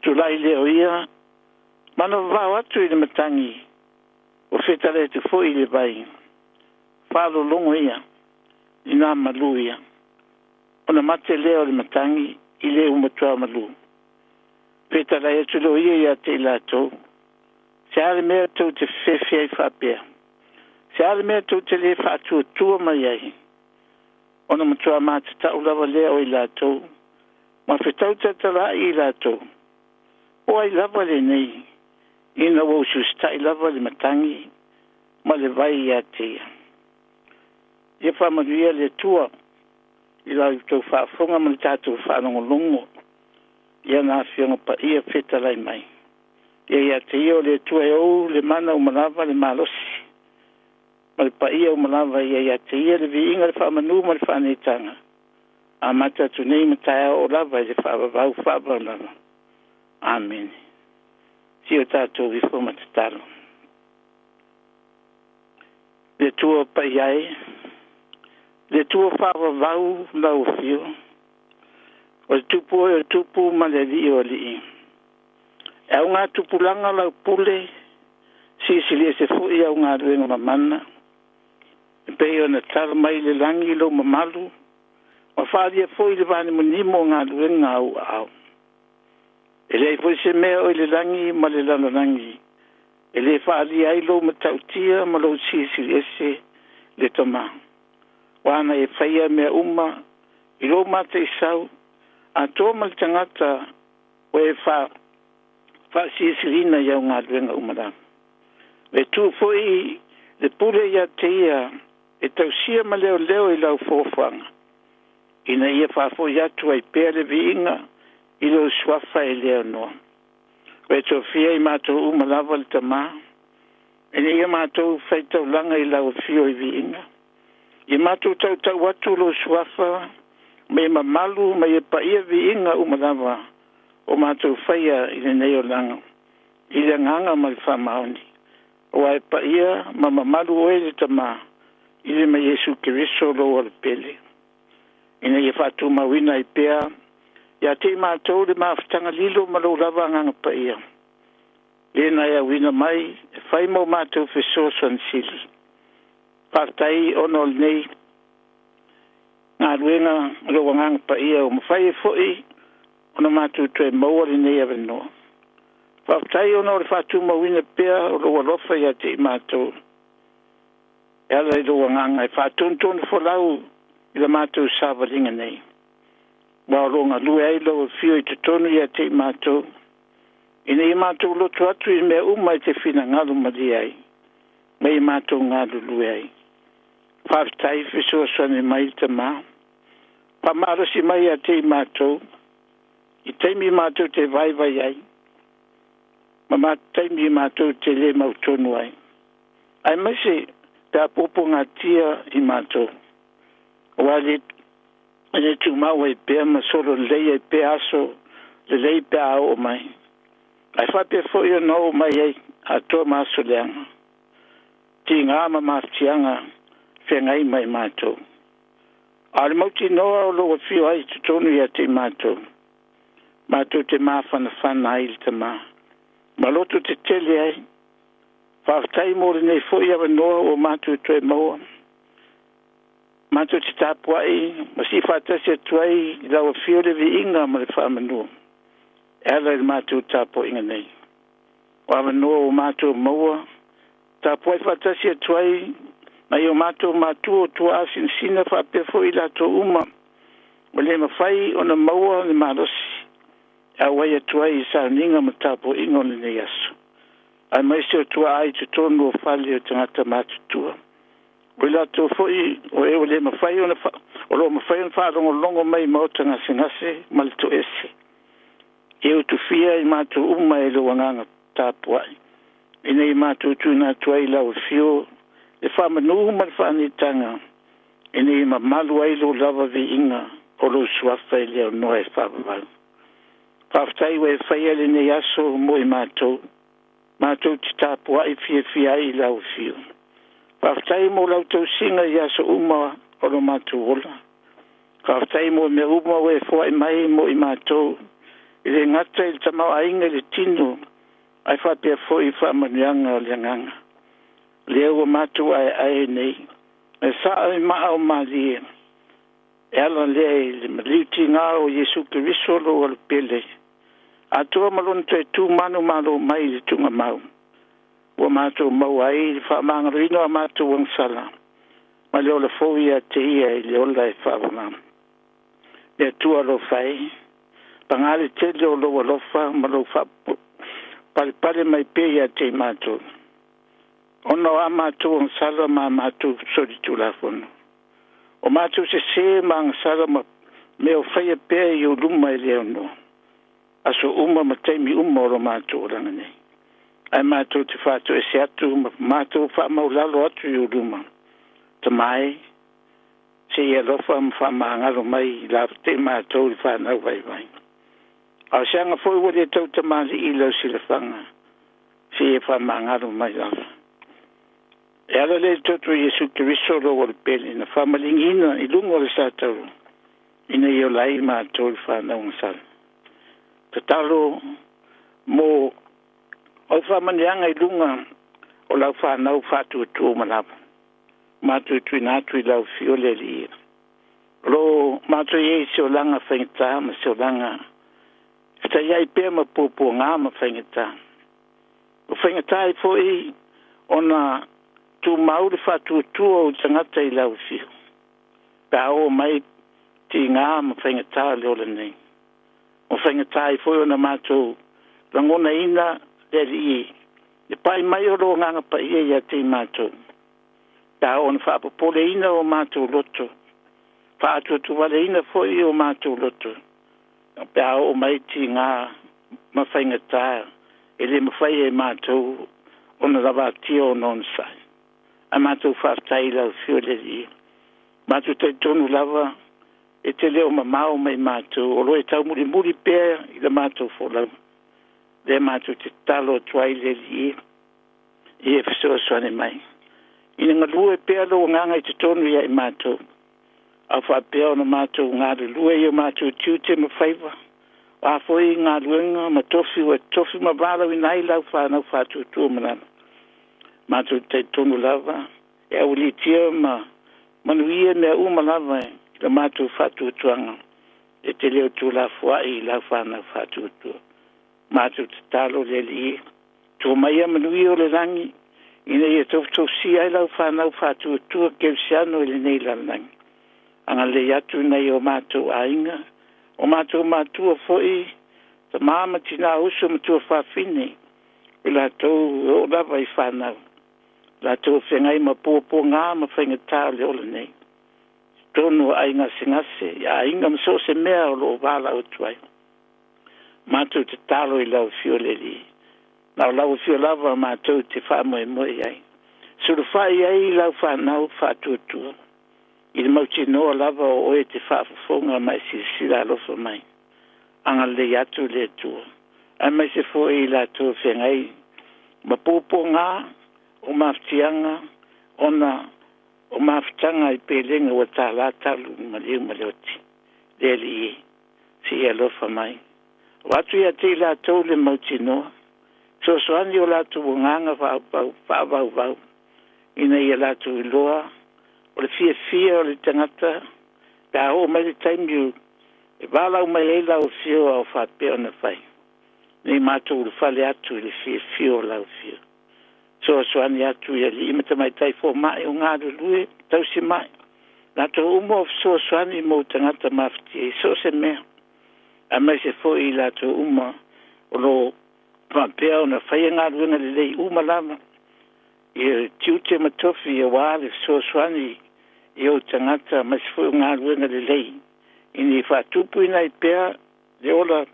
[SPEAKER 6] Tulai lea o ia, ma ona vavao atu i le matagi, ua fetalai atu foi i le vai. Faalologo ia, ina malu ia. Ona mate lea o le matagi i le ua matua malū. Fetalai atu loa ia ia te i latou, Se a le mea tou te fefefe ai faapea? Se a le mea tou te le faatuatua mai ai? Ona matua matatau lava lea o i latou, ma fetau taltalai i latou, O ai lava lenei, ina ua usiusita'i lava le matagi ma le vai ia te ia? Ia faamanuia le Atua i la outou faafofoga ma le tatou faalogologo i ana Afioga Paia fetalai mai. Ia ia te ia o le Atua e ou le mana uma lava le malosi ma le paia uma lava, ia ia te ia le viiga, le faamanu ma le faaneetaga, amata atu nei ma taeao oo lava i le faavavau faavavau lava. Amene. Si o tatou ifo ma tatalo. Le Atua paia e, le Atua faavavau lau afio, o le Tupu oe o Tupu ma le Alii o alii. E augatupulaga lau pule, silisili ese foi au galuega mamana, e pei ona tala mai le lagi lou mamalu, ma faaalia foi le vaanimonimo o galuega a ou aao. E leai foi se mea o i le lagi ma le lalolagi e le faaalia ai lou matautia ma lou silisili ese le Tama. Ua ana e faia mea uma i lou mataisau, atoa ma le tagata ua e faasilisiliina i au galuega uma lava. E tu foi le pule ia te ia e tausia ma leoleo i lau foafoaga, ina ia faafoi atu ai pea le viiga i lou suafa e le aunoa. Ua e tofia i matou uma lava le Tamā, ina ia matou faitaulaga i lau afio i viiga. Ia matou tautau atu lou suafa ma ia mamalu ma ia paia viiga uma lava o matou faia i lenei olaga, i le agaga ma le faamaoni. Aua e paia ma mamalu oe le Tamā i le ma Iesu Keriso lou Alopele, ina ia faatumauina ai pea ia te i matou le mafutaga lilo ma lou lava agaga paia, lena e auina mai e fai mo matou fesoasoani sili. Faafetai ona o lenei galuega o lou agaga paia ua mafai ai foi ona matou toe maua lenei avanoa. Faafetai ona o le faatumauina pea o lou alofa ia te i matou, e ala i lou agaga e faatonutonu folau i la matou savaliga nei. Ua o lo o galue ai lau afio i totonu ia te i matou, ina ia matou loto atu i mea uma e te finagalo malie ai, ma ia matou galulue ai. Faafetai fesoasoani mai le Tamā. Faamalosi mai ia te i matou, i taimi matou te vaivai ai, ma taimi matou te le mautonu ai. Aemaise pe a puapuagatia i matou, aua e le tumau ai pea ma solo lelei ai pea aso lelei pe a oo mai. Ae faapea foi ona oo mai ai atoa ma aso leaga, tiga ma mafatiaga feagai ma i matou. A o le mautinoa o lou afio ai i totonu ia te i matou, matou te mafanafana ai i le Tamā, ma loto tetele ai. Faafetai mo lenei foi avanoa ua matou toe maua. Matou te tapuai ma sii faatasi atu ai i lau afio le viiga ma le faamanu e ala i le matou tapuaiga nei. O avanoa ua matou maua, tapuai faatasi atu ai nai o matou matua o tuaa sinasina faapea foi i latou uma ua le mafai ona maua le malosi e auai atu ai i sauniga ma tapuaiga o lenei aso, aemaise o tuaa i totonu o fale o tagata matutua. O i latou foi o e ua le mafai ona o lo o mafai ona faalogologo mai i maota gasegase ma le toese. Ia utufia i matou uma e lou agaga tapuai, ina ia matou tuuina atu ai i lau afio le faamanu ma le faaneetaga, ina ia mamalu ai lou lava viiga o lou suafa e le aunoa e faavavau. Faafetai ua e faia lenei aso mo i matou, matou te tapuai fiafia ai i lau afio. Faafetai mo lau tausiga i aso uma o lo matou ola. Faafetai mo mea uma ua e foai mai mo i matou, e le gata i le tamaoaiga i le tino, ae faapea foi i faamanuiaga o le agaga. Lea ua matou aeae nei, e saa i maa o malie. E ala lea i le maliutigā o Iesu Keriso lou Alopele, atoa ma lona toe tu manumalo mai i le tuugamau, ua matou maua ai le faamagaloina o a matou agasala ma le ola fou ia te ia i le ola e faavavau. Le Atua alofa e, paga le tele o lou alofa ma lou faapalepale mai pea ia te i matou, ona o a matou agasala ma a matou solitulafono. O matou sesē ma agasala ma mea o faia pea i ou luma e le aunoa, aso uma ma taimi uma o lo matou olaga nei. Ae matou te faatoese atu ma matou faamaulalo atu i ou luma, Tama e, se i alofa ma faamagalo mai i te i matou le fanau vaivai. A o se aga foi ua le tautamalii i lau silafaga, se i e faamagalo mai lava. E ala lea i le toto o Iesu Keriso lou Alopele na faamaligiina i luga o le satauro, ina ia ola ai matou le fanau agasala. Tatalo mo au faamanuiaga i luga o lau fanau faatuatua uma lava. Matou tuuina atu i lau afio le Alii. O lo o matou i ai i se olaga faigata ma se olaga fetaiai pea ma puapuaga ma faigata. O faigata ai foi ona tumau le faatuatua o tagata i lau afio, pe a oo mai tiga ma faigata o le ola nei. O faigata ai foi ona matou lagonaina le Alii le pai mai o lou Agaga Paia ia te i matou, pe a oo ina faapopoleina o matou loto, faaatuatuvaleina foi o matou loto, pe a oo mai tiga ma faigata e le mafai e matou ona lavatia ona onosai. Ae matou faafetai i lau afio le Alii. Matou talitonu lava e te le o mamao mai matou, o lo o e taumulimuli pea i le matou folauga. Lea matou te tatalo atu ai le Alii ia e fesoasoani mai, ina galue pea lou Agaga i totonu ia i matou, a faapea ona matou galulue i o matou tiute ma faiva, o a foi galuega ma tofi ua tofi ma valaauina ai lau fanau faatuatua ma lava. Matou talitonu lava e aualiitia ma manuia mea uma lava i le matou faatuatuaga e te le o tuulafoai i lau fanau faatuatua. Matou tatalo le Alii, tua mai ia manuia o le lagi ina ia tofutofusia ai lau fanau faatuatua kerisiano i lenei lalolagi. Agalelei atu nai o matou aiga, o matou matua foi, tama ma tina, uso ma tuafafine, o latou e oo lava i fanau, latou feagai ma puapuaga ma faigata o le ola nei, totonu o aiga gasegase, aiga ma so o se mea o lo o valaau atu ai. Matou tatalo i lau afio le Alii, na o lau afio lava matou te faamoemoe i ai, sulufai ai lau fanau faatuatua i le mautinoa lava o oe te faafofoga ma e silasila alofa mai. Agalelei atu le Atua, aemaise foi i latou feagai ma puapuaga o mafatiaga ona o mafutaga i pelega ua tālā talu i maliu ma le oti. Le Alii, se i alofa mai. O atu ia te i latou le mautinoa, fesoasoani o latou agaga faavauvau, ina ia latou iloa o le fiafia o le tagata pe a oo mai le taimi e valaau mai ai lau afio a o faapea ona fai. Nei matou ulufale atu i le fiafia o lau afio. Fesoasoani atu i alii ma tamaitai fomai o galulue tausi mai, latou uma o fesoasoani mo tagata mafatia i so o se mea, aemaise foi i latou uma o lo o faapea ona faia galuega lelei uma lava i tiute ma tofi aua le fesoasoani i ou tagata, aemaise foi o galuega lelei ina ia faatupuina ai pea le ola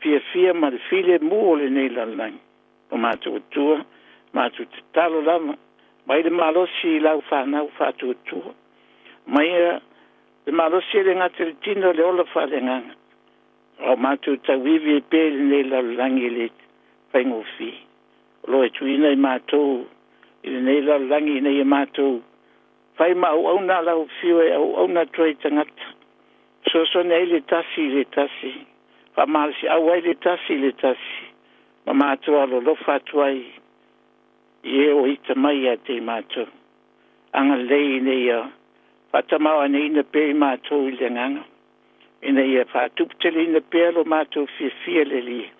[SPEAKER 6] fiafia ma le filemu o lenei lalolagi. O matou Atua, matou tatalo lava, mai le malosi i lau fanau faatuatua, mai le malosi e le gata i le tino le ola faaleagaga, o matou tauivi ai pea i lenei lalolagi e le faigofie. O lo o e tuuina i matou i lenei lalolagi ina ia matou fai ma auauna a lau afio e auauna atu ai tagata, fesoasoani ai le tasi i le tasi, faamalosiau ai le tasi i le tasi, ma matou alolofa atu ai i e o ita mai ia te i matou. Agalelei ina ia Faatamaoaigaina pea i matou i le agaga, ina ia faatuputeleina pea lo matou fiafia i le Alii,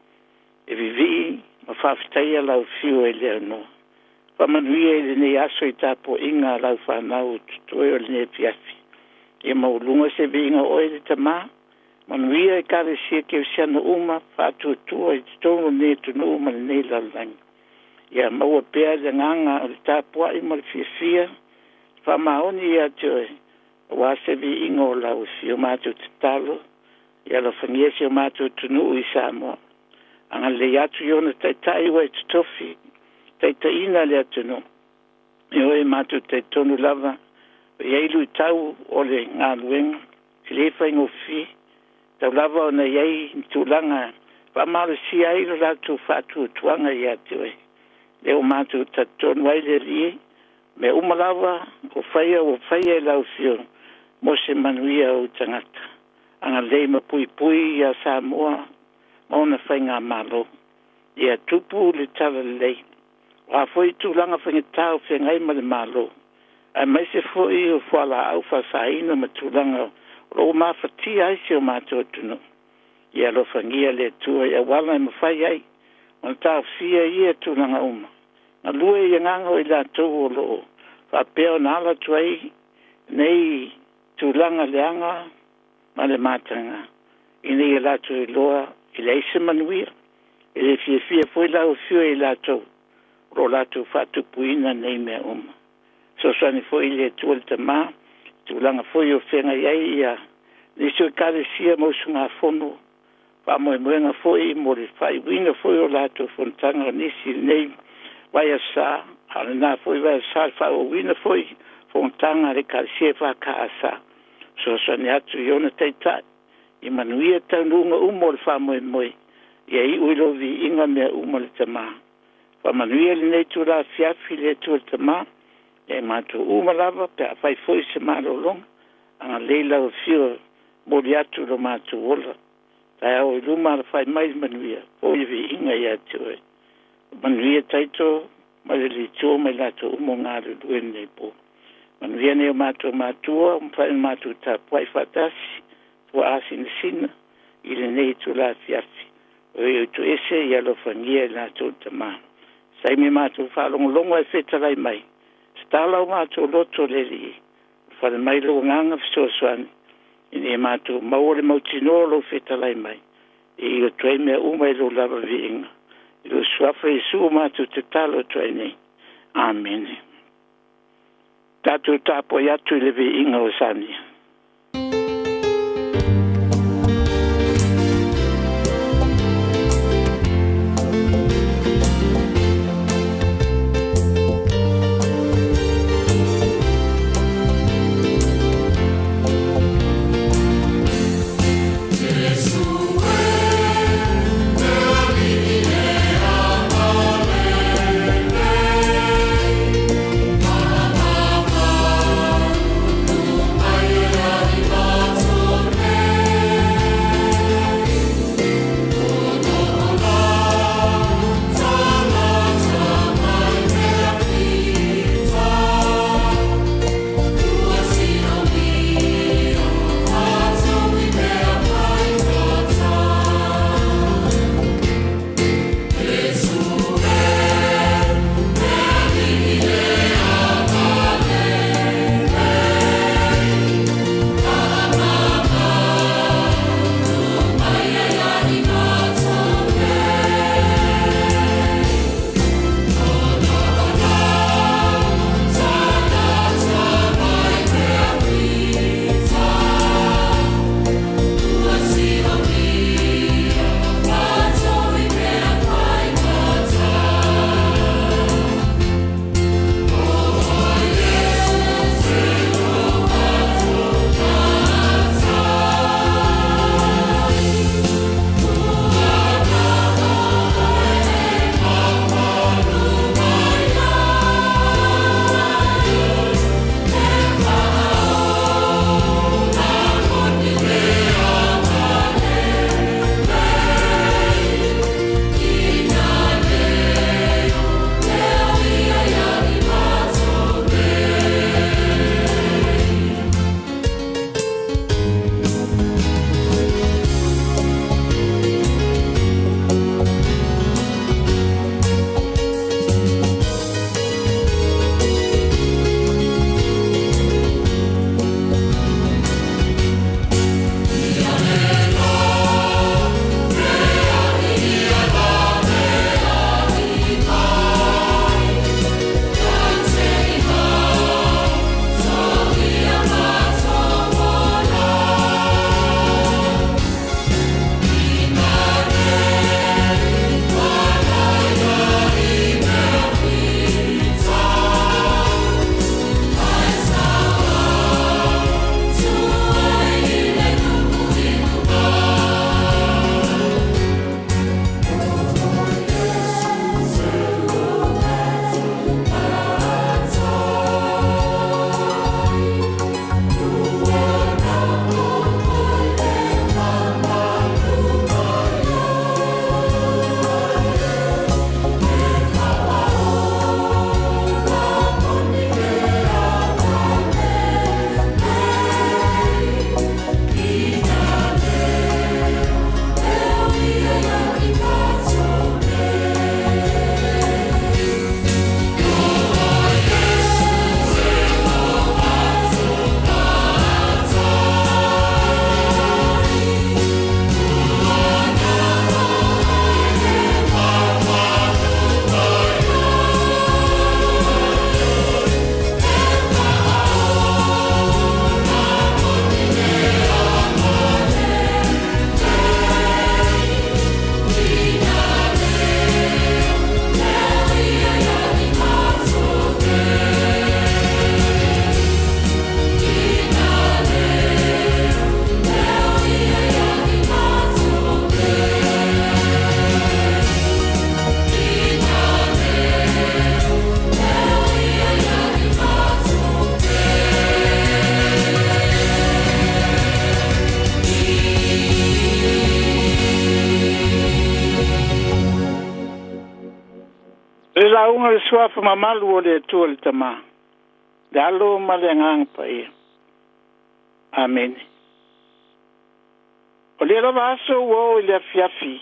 [SPEAKER 6] e vivii ma faafetaia lau afio e le aunoa. Faamanuia i lenei aso i tapuaiga a lau fanau o totoe o lenei afiafi. Ia maualuga se viiga o oe le Tamā, manuia Ekalesia Kerisiano uma faatuatua i totonu o lenei atunuu ma lenei lalolagi. Ia maua pea le agaga o le tapuai ma le fiafia, faamaoni ia te oe, aua se viiga o lau afio. Matou tatalo, ia alofagia si o matou atunuu i Samoa. Agalelei atu i ona taitai ua e totofi, taitaiina le atunuu. Ioe, matou talitonu lava, o i ai luitau o le galuega, e le faigofie, tau lava ona i ai ni tulaga e faamalosia ai lo latou faatuatuaga ia te oe. Lea ua matou talitonu ai le Alii, mea uma lava o faia ua faia e lau Afioga mo se manuia o ou tagata. Agalelei ma puipui ia Samoa ma ona faigamalo. Ia tupu le talalelei. O a foi tulaga faigata o feagai ma le Malo, aemaise foi o fualaau faasaina ma tulaga o lo o mafatia ai si o matou atunuu. Ia alofagia le Atua i auala e mafai ai ona taofia ia tulaga uma. Galue i agaga o i latou o lo o faapea ona ala atu ai nei tulaga leaga ma le mataga, ina ia latou iloa e leai se manuia. E le fiafia foi lau afio i latou o lo o latou faatupuina nei mea uma. Fesoasoani foi le Atua le Tamā, tulaga foi o feagai ai ia nisi o Ekalesia ma usugafono, faamoemoega foi mo le faaiuina foi o latou fonotaga o nisi i lenei vaiaso sa, a o lena foi vaiaso sa le faaauauina foi fonotaga a le Ekalesia EFKS. Fesoasoani atu i ona taitai, ia manuia taunuuga uma o le faamoemoe, ia iu i lou viiga mea uma le Tamā. Faamanuia lenei itula afiafi le Atua le Tamā ia i matou uma lava pe a fai foi se malologa. Agalelei lau Afio e momoli atu lo matou ola. Taeao i luma alafai mai le manuia, foi le viiga ia te oe. Manuia Taito ma le Aliitua ma i latou uma o galulue i lenei po. Manuia nai o matou matua ua mafai ona matou tapuai faatasi tuaasinasina i lenei itula afiafi. O e ua toese ia alofagia i latou le Tamā. Se taimi matou faalogologo ai fetalai mai, tatala o matou loto le Alii, ulufale mai lou Agaga fesoasoani, ina ia matou maua le mautinoa o lou fetalai mai, e io atu ai mea uma i lou lava viiga. I lou suafa Iesu ua matou tatalo atu ai nei. Amene. Tatou tapuai atu i le viiga o Sania. lauga le suafa mamalu o le Atua le Tamā, le Alo ma le Agaga Paia. Amene. O lea lava aso ua oo i le afiafi,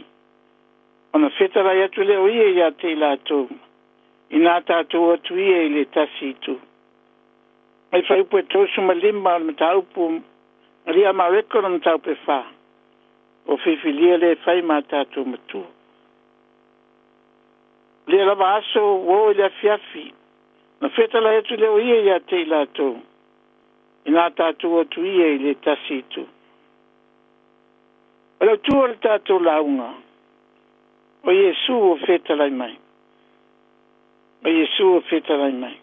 [SPEAKER 6] ona fetalai atu lea o ia iā te i latou, inā tatou atu ia i le tasi itu. Mai fuaiupu e 35 o le mataupu Maria Mareko le mataupu e 4, o filifilia le fai ma tatou matua. O lea lava aso ua oo i le afiafi, na fetalai atu lea o ia iā te i latou, inā tatou atu ia i le tasi itu. O le autu o le tatou lauga, o Iesu o fetalai mai. O Iesu o fetalai mai.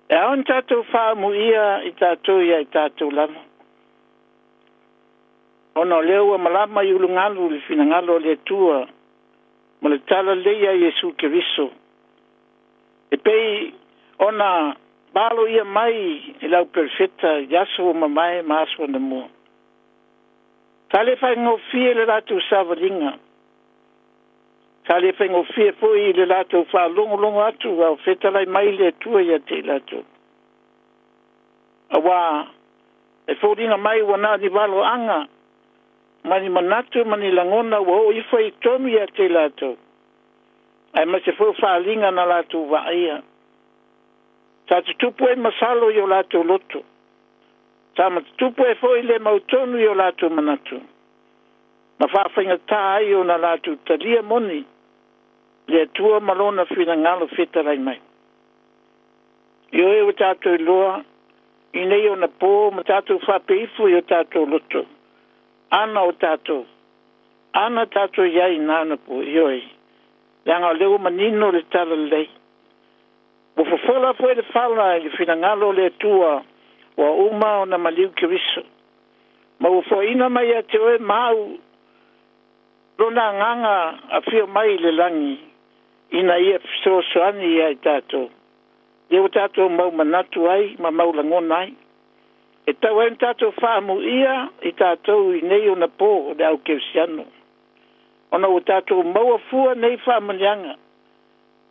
[SPEAKER 6] E ao ona tatou faaamuia i tatou ia i tatou lava, ona o lea ua malama i ulugalu le finagalo o le Atua ma le talalelei ia Iesu Keriso, e pei ona valoia mai e le au perofeta i aso ua mamae ma aso anamua. Sa le faigofie le latou savaliga, sa le faigofie foi i le latou faalogologo atu a o fetalai mai le Atua ia te i latou, auā e foliga mai ua na o ni valoaga ma ni manatu ma ni lagona ua oo ifo i totonu ia te i latou, aemaise foi o faaaliga na latou vaaia. Sa tutupu ai masalo i o latou loto, sa matutupu ai foi le mautonu i o latou manatu, ma faafaigata ai ona latou talia moni le Atua ma lona finagalo fetalai mai. Ioe ua tatou iloa i nei ona pō ma tatou faapeifo i o tatou loto, ana o tatou, ana tatou i ai na ona pō, ioe, leaga o lea ua manino le talalelei. Ua fofola foi le fala i le finagalo o le Atua ua uma ona maliu Keriso, ma ua foaiina mai ia te oe ma au lona agaga afio mai i le lagi ina ia fesoasoani ia i tatou, lea ua tatou mau manatu ai ma mau lagona ai. E tau ai ona tatou faamuia i tatou i nei ona pō o le au kerisiano, ona ua tatou maua fua nei faamanuiaga,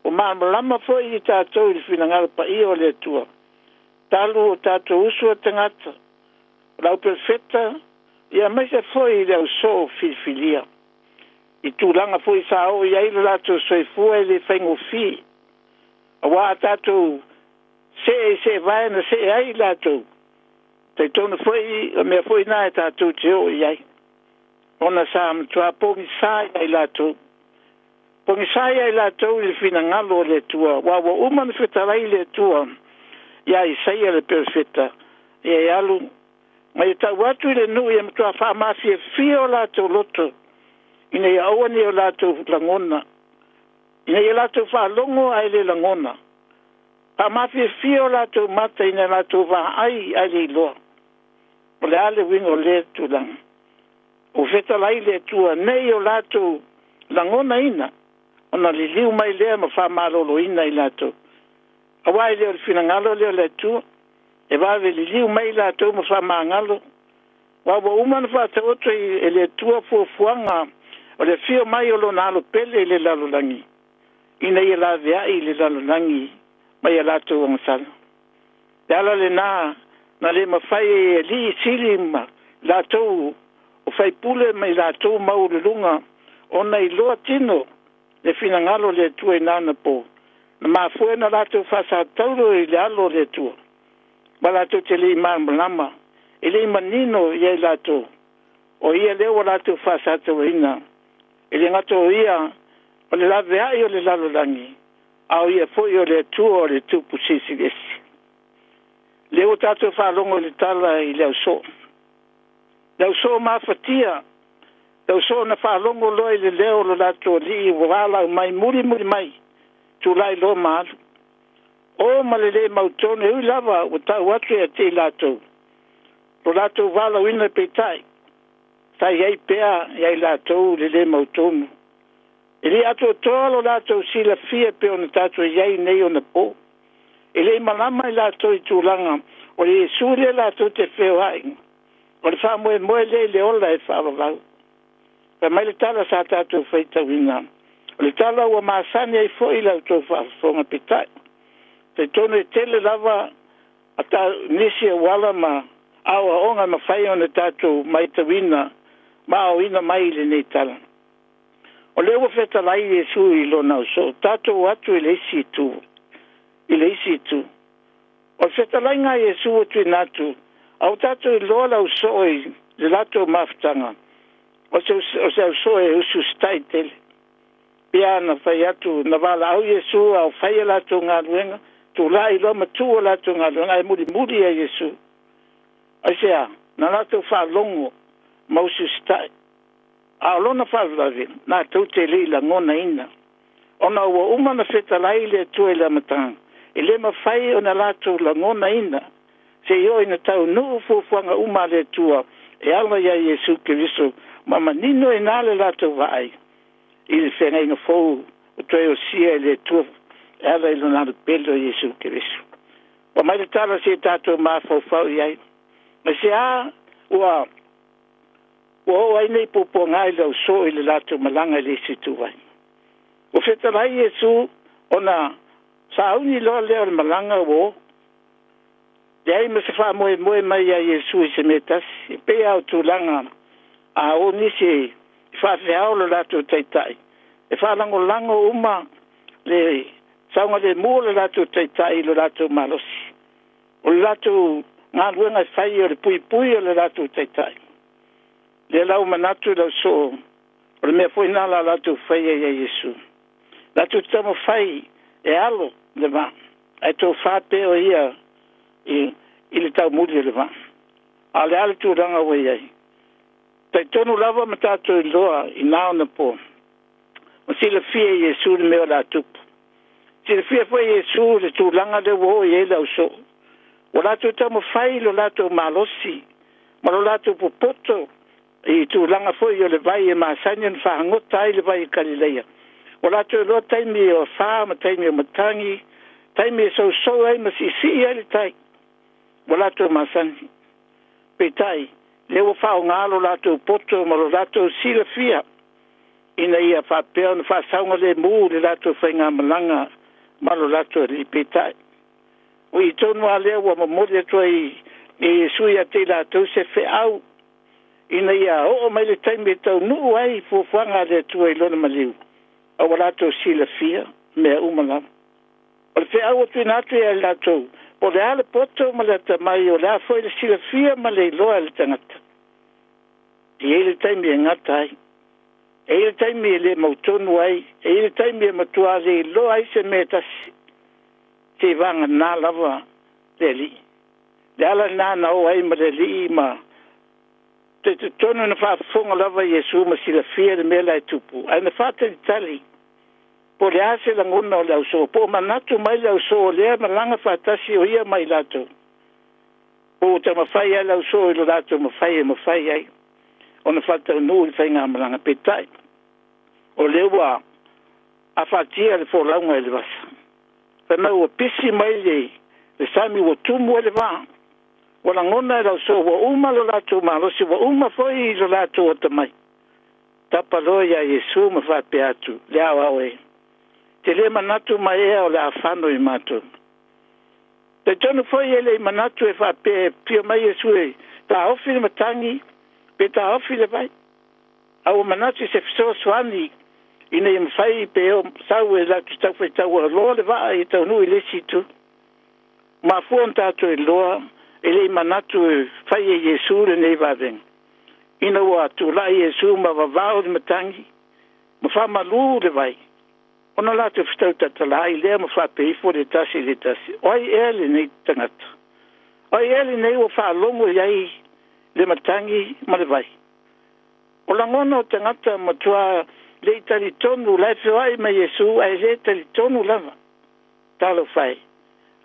[SPEAKER 6] ua malamalama foi i tatou i le finagalo paia o le Atua, talu o tatou usu a tagata, o le au perofeta, ia aemaise foi i le ausoo filifilia. I tulaga foi sa oo i ai lo latou soifua e le faigofie, auā a tatou see i seevae na see ai i latou, talitonu foi o mea foi na e tatou te oo i ai, ona sa matuā pogisa ia i latou. Pogisa ia i latou i le finagalo o le Atua, aua ua uma ona fetalai le Atua iā Isaia le perofeta, ia e alu ma ia tau atu i le nuu ia matuā faamafiafia o latou loto, ina ia aua ne i o latou lagona, ina ia latou faalogo ae le lagona, faamafiafia o latou mata ina ia latou vaai ae le iloa. O le a le uiga o lea tulaga? Ua fetalai le Atua ne i o latou lagonaina, ona liliu mai lea ma faamaloloina i latou. Auā e le o le finagalo lea o le Atua, e vave liliu mai i latou ma faamagalo, aua ua uma ona faataoto e le Atua fuafuaga o le afio mai o lona Alo pele i le lalolagi, ina ia laveai i le lalolagi mai a latou agasala. Le ala lenā na le mafai ai e alii sili ma latou o faipule ma i latou maualuluga ona iloa tino le finagalo o le Atua i na ona pō, na mafua ai ona latou faasataulo i le alo o le Atua, ma latou te le i malamalama, e le i manino ia i latou, o ia lea ua latou faasatauaina, e le gata o ia o le laveai o le lalolagi, a o ia foi o le Atua o le Tupu Silisiliese. Lea ua tatou faalogo i le tala i le ausoo, le ausoo mafatia, le ausoo na faalogo loa i le leo o lo latou alii ua valaau mai mulimuli mai, tulai loa ma alu. O ma le lē mautonu, e ui lava ua tau atu ia te i latou lo latou valaauina, peitai sa i ai pea ia i latou le lē mautonu. E le atoatoa lo latou silafia pei ona tatou i ai nei ona pō. E le i malama i latou i tulaga o le Iesu lea latou te feoai, o le faamoemoe lea i le ola e faavavau. Fai mai le tala sa tatou faitauina, O le tala ua masani ai fo'i la outou faafofoga peitai. Talitonu e tele lava ata nisi auala ma aoaoga e mafai ona tatou matauina ma aoina mai i lenei tala. O lea ua fetalai Iesu i lona ausoo, tatou atu i le isi itu, i le isi itu. O le fetalaiga a Iesu ua tuuina atu, a ua tatou iloa le ausoo i le latou mafutaga, o se ausoo e usiusitai tele. Pei lava ona fai atu, na valaau Iesu a o fai a latou galuega, tulai loa ma tuu a latou galuega, ae mulimuli ia Iesu. Aisea? Na latou faalogo ma usiusitai. A o lona faalavelave, latou te le i lagonaina, ona ua uma ona fetalai le Atua i le amataga, e le mafai ona latou lagonaina seia oo ina taunuu fuafuaga uma a le Atua e ala ia Iesu Keriso, ma manino ai i ina le latou vaai i le feagaiga fou ua toe osia e le Atua e ala i Lona Alu pele o Iesu Keriso. Ua aumai le tala se i tatou mafaufau i ai. Aisea ua oo ai nei puapuaga i le ausoo i le latou malaga i le isi ituvai? Ua fetalai Iesu ona sauni loa lea o le malaga ua o. Leai ma se faamoemoe mai ia Iesu i se mea e tasi. E pei lava o tulaga a o nisi e faafeao lo latou taitai, e faalagolago uma le saogalemu o le latou taitai i lo latou malosi. O le latou galuega e fai o le puipui o le latou taitai. Lea la ua manatu le ausoo, o le mea foi lena la latou faia ia Iesu. Latou te taumafai e alo le vaa, ae tofa pea o ia i le taumuli o le vaa. A o le a le tulaga ua i ai? Talitonu lava ma tatou iloa i na ona po, ma silafia e Iesu le mea o le a tupu. Silafia foi e Iesu le tulaga lea ua oo i ai le ausoo. Ua latou taumafai i lo latou malosi ma lo latou popoto i tulaga foi o le vai e masani ona fagota ai le vai o Kalileia. Ua latou iloa taimi o afa ma taimi o matagi, taimi e sousou ai ma siisii ai le tai. Ua latou masani. Peitai, lea ua faaaoga lo latou poto ma lo latou silafia ina ia faapea ona faasaogalemu le latou faigamalaga ma lo latou alii. Peitai, o i tonu lava lea ua momoli atu ai e Iesu ia te i latou se feau ina ia oo mai le taimi e taunuu ai fuafuaga a le Atua i lona maliu, a ua latou silafia mea uma lava. O le feau ua tuuina atu ia i latou, po o le a le poto ma le atamai, o le a foi le silafia ma le iloa e le tagata, e i ai le taimi e gata ai, e i ai le taimi e le mautonu ai, e i ai le taimi e matua le iloa ai se mea e tasi, seivagana lava le Alii. Le ala lena na o ai ma le Alii ma talitonu na faafofoga lava Iesu ma silafia le mea la e tupu, ae na faatalitali po o le a se lagona o le ausoo, po o manatu mai le ausoo o lea malaga faatasi o ia ma i latou, po ua taumafai ai le ausoo i lo latou mafai e mafai ai ona faataunuu le faigamalaga. Peitai, o lea ua afatia le folauga i le vasa. Fai mai ua pisi mai le sami ua tumu ai le vaa. Ua lagona e le ausoo ua uma lo latou malosi, ua uma foi lo latou atamai. Tapa loa ia Iesu ma faapea atu, le aoao e, te le manatu mai ea o le a fano i matou. Talitonu foi e le i manatu e faapea e fia mai Iesu e taofi le matagi pe taofi le vai. A ua manatu i se fesoasoani ina ia mafai pe o sau e latou taufaitaua loa le vaa ia taunuu i le isi itu. Mafua ona tatou iloa e le i manatu e fai e Iesu lenei vavega. Ina ua tulai Iesu ma vavao le matagi ma faamalu le vai, ona latou fetau tatala ai lea ma faapea ifo le tasi i le tasi, o ai ea lenei tagata? O ai ea lenei ua faalogo i ai le matagi ma le vai? O lagona o tagata matua le i talitonu, la e feoai ma Iesu ae le talitonu lava. Talofa e,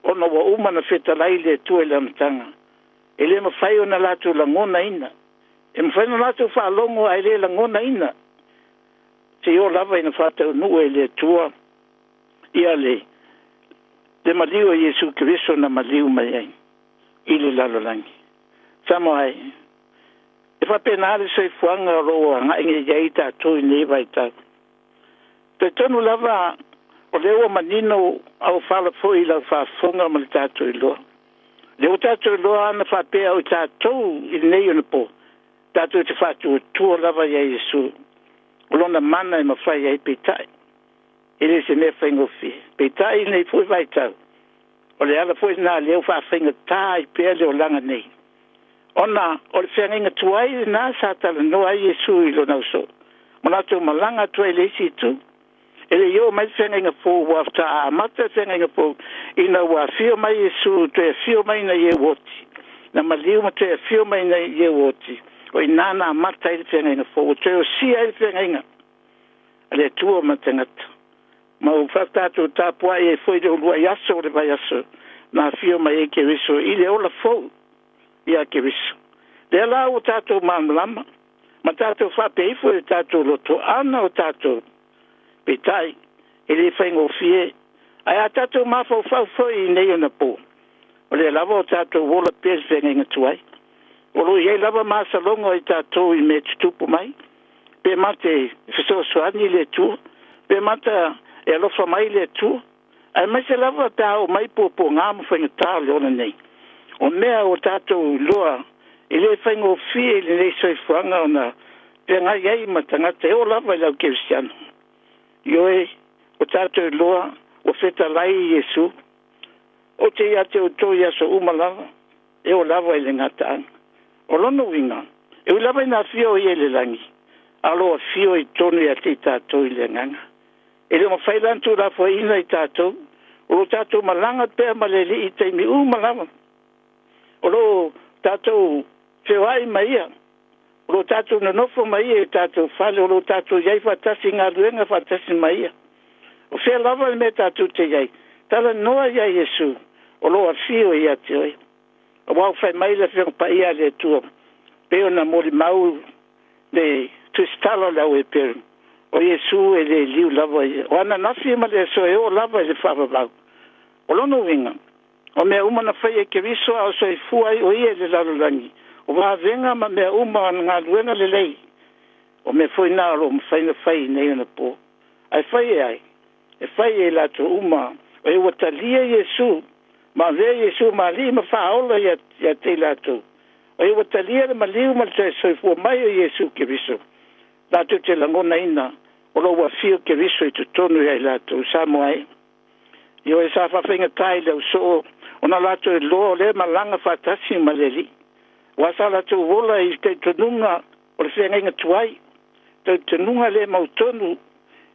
[SPEAKER 6] ona ua uma ona fetalai le Atua i le amataga, e le mafai ona latou lagonaina. E mafai ona latou faalogo ae le lagonaina, seia oo lava ina faataunuu e le Atua ia le maliu o Iesu Keriso na maliu mai ai i le lalolagi. Samoa e, e faapena le soifuaga o lo o agai nei i ai tatou i nei vaitau. Talitonu lava o lea ua manino auofala foi i lau faafofoga ma le tatou iloa. Lea ua tatou iloa ana faapea o i tatou i lenei onapo, tatou te faatuatua lava ia Iesu. O lona mana e mafai ai peitai. E le o se mea faigofie. Peitai i lenei foi vaitau, o le ala foi lena lea ua faafaigata ai pea le olaga nei. Ona o le feagaiga tuai lena sa talanoa ai Iesu i lona ausoo, ma latou malaga atu ai i le isi itu. E le i oo mai le feagaiga fou, ua faatoa amata le feagaiga fou ina ua afio mai Iesu, toe afio mai ina ia oti, na maliu ma toe afio mai ina ia oti, o i ina na amata ai le feagaiga fou, ua toe osia ai le feagaiga a le Atua ma tagata. Ma ua tatou tapuai ai foi le uluai aso o le vaiaso na afio mai ai Keriso i le ola fou ia Keriso. Lea la ua tatou malamalama ma tatou faapea ifo i le tatou loto ana o tatou. Peitai, e le faigofie, ae a tatou mafaufau foi i nei onapo, o lea lava o tatou ola pea i le feagaiga tuai. O lo o i ai lava masaloga i tatou i mea tutupu mai, pe mate fesoasoani le Atua, pe mata e alofa mai le Atua, aemaise lava pe a oo mai puapuaga ma faigata o le ola nei. O mea ua tatou iloa e le faigofie i lenei soifuaga ona feagai ai ma tagata e oo lava i le au kerisiano. Ioe, ua tatou iloa ua fetalai Iesu, ou te ia te outou i aso uma lava, e oo lava i le gataaga. O lona uiga, e ui lava ina afio o ia i le lagi, a o lo o afio i totonu ia te i tatou i le agaga. E le o mafai la ona tuulafoaiina i tatou, o lo o tatou malaga pea ma le Alii i taimi uma lava. O lo o tatou feoai ma ia, o lo o tatou nonofo ma ia i tatou fale, o lo o tatou i ai faatasi i galuega faatasi ma ia. O fea lava le mea tatou te i ai, talanoa ia Iesu, o lo o afio ia te oe. Aua ua fai mai le Afioga Paia a le Atua, pei ona molimau le tusitala o le au Eperu, o Iesu e le liu lava ia. O ananafi ma le aso e oo lava i le faavavau. O lona uiga, o mea uma na faia e Keriso a o soifua ai o ia i le lalolagi, o vavega ma mea uma o ana galuega lelei, o mea foi na o lo o mafai ona fai i nei onapo. Ae fai e ai? E fai e i latou uma o e ua talia Iesu ma avea Iesu ma Alii ma Faaola ia te i latou, o e ua talia le maliu ma le toe soifua mai o Iesu Keriso, latou te lagonaina o lo o ua afio Keriso i totonu ia i latou. Samoa e, ioe, sa faafaigata i le ausoo ona latou iloa o lea malaga faatasi ma le Alii. Aua sa latou ola i talitonuga o le feagaiga tuai, talitonuga le mautonu,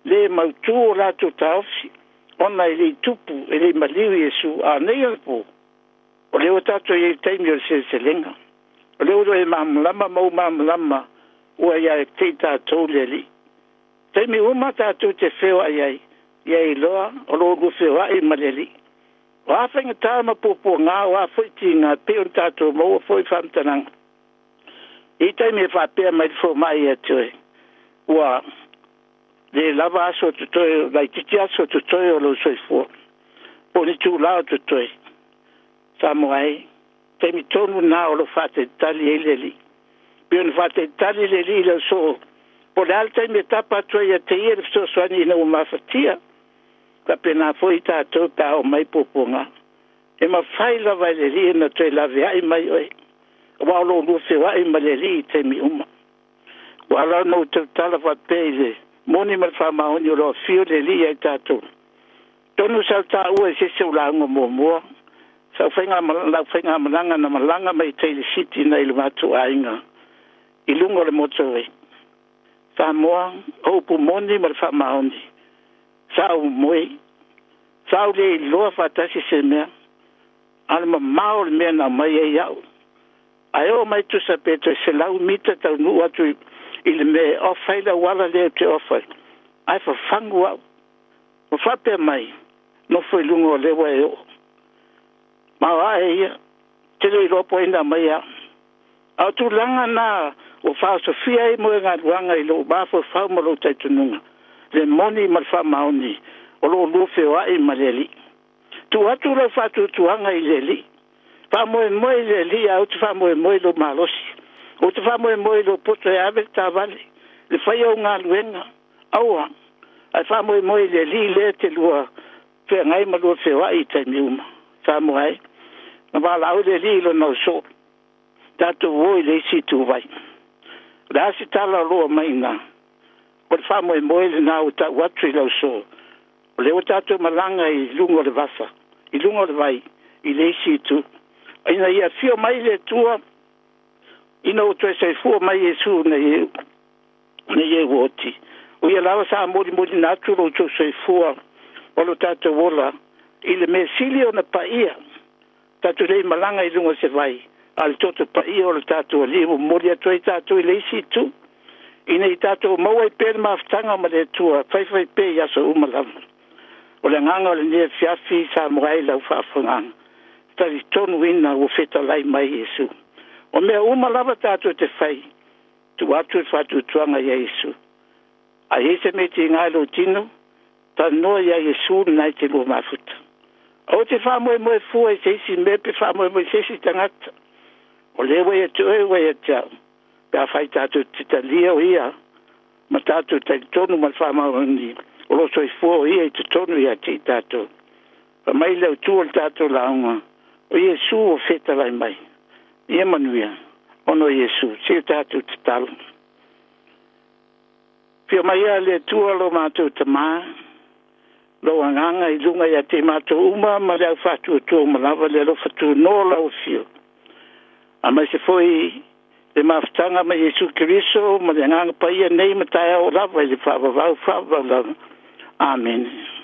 [SPEAKER 6] le mautu o latou taofi, ona e le i tupu, e le i maliu Iesu. A o nei onapo, o lea ua tatou i ai i le taimi o le seleselega. O lea ua e malamalama ma ou malamalama ua ia te i tatou le Alii. Taimi uma tatou te feoai ai, ia iloa o lo o lua feoai ma le Alii. O a faigata ma puapuaga, o a foi tiga, pei ona tatou maua foi faamatalaga. I taimi e faapea mai le fomai ia te oe, ua le lava aso o totoe, laitiiti aso o totoe o lou soifua, po o ni itula o totoe. Samoa e, taimi tonu lena o lo o faatalitali ai le Alii. Pei ona faatalitali le Alii i le ausoo, po o le a le taimi e tapa atu ai ia te ia le fesoasoani ina ua mafatia. Faapena foi tatou pe a oo mai puapuaga. E mafai lava e le Alii ona toe laveai mai oe, aua o lo o lua feoai ma le Alii i taimi uma. Ua ala ona ou tautala faapea i le moni ma le faamaoni o lo o afio le Alii ia i tatou. Atonu sa ou taua i se isi ou lauga muamua, sa lau faigamalaga na malaga mai i Taylor City nai lo matou aiga i luga o le motorway. Samoa, o upu moni ma le faamaoni, sa ou moe, sa ou le iloa faatasi se mea, a o le mamao o le mea na aumai ai au. Ae oo mai tusa pe toe 100 mita taunuu atu i le mea e off ai le auala lea ou te off ai, ae fafagu au. Ma faapea mai, nofo i luga o lea ua e oo. Ma o ae ia, te le iloa po o ai na aumaia au. A o tulaga na ua faaosofia ai moegaluaga i lou mafaufau ma lou talitonuga, le moni ma le faamaoni o lo o lua feoai ma le Alii. Tuu atu lau faatuatuaga i le Alii. Faamoemoe i le Alii ae ou te faamoemoe i lou malosi. Ou te faamoemoe i lou poto e ave le taavale, le faia o galuega. Aua, Ae faamoemoe i le Alii lea e te lua feagai ma lua feoai i taimi uma. Samoa e, na valaau le Alii i lona ausoo, tatou o i le isi ituvai. O le a se tala o lo o aumai i ina? O le faamoemoe lena ua tau atu i le ausoo, o lea ua tatou malaga i luga o le vasa, i luga o le vai, i le isi itu. Ina ia afio mai le Atua, ina ua toe soifua mai Iesu nei nei e ua oti. O ia lava sa molimolina atu lo outou soifua ma lo tatou ola i le mea sili ona paia. Tatou le malaga i luga o se vai, a o le toto paia o le tatou Alii ua momoli atu ai tatou i le isi itu, ina ia tatou maua ai pea le mafutaga ma le Atua, faifai pea i aso uma lava. O le agaga o lenei afiafi, Samoa e i lau faafofogaaga, talitonuina ua fetalai mai Iesu. O mea uma lava tatou te fai, tuu atu le faatuatuaga ia Iesu. A i ai se mea e tiga i lou tino, talanoa ia Iesu lena e te lua mafuta. Aua te faamoemoe fua i se isi mea pe faamoemoe i se isi tagata. O lea ua ia te oe ua ia te au, pe afai tatou te talia o ia ma tatou talitonu ma le faamaoni o lo o soifua o ia i totonu ia te i tatou. Fai mai le autu o le tatou lauga, o Iesu ua fetalai mai. Ia manuia, ona o Iesu, se i tatou tatalo. Afio mai ia le Atua lo matou Tamā, lou agaga i luga ia te matou uma ma le au faatuatua uma lava le alofa tunoa o lau afio. Aemaise foi le mafutaga ma Iesu Keriso ma le agaga paia nei ma taeao lava i le faavavau faavavau lava. Amene.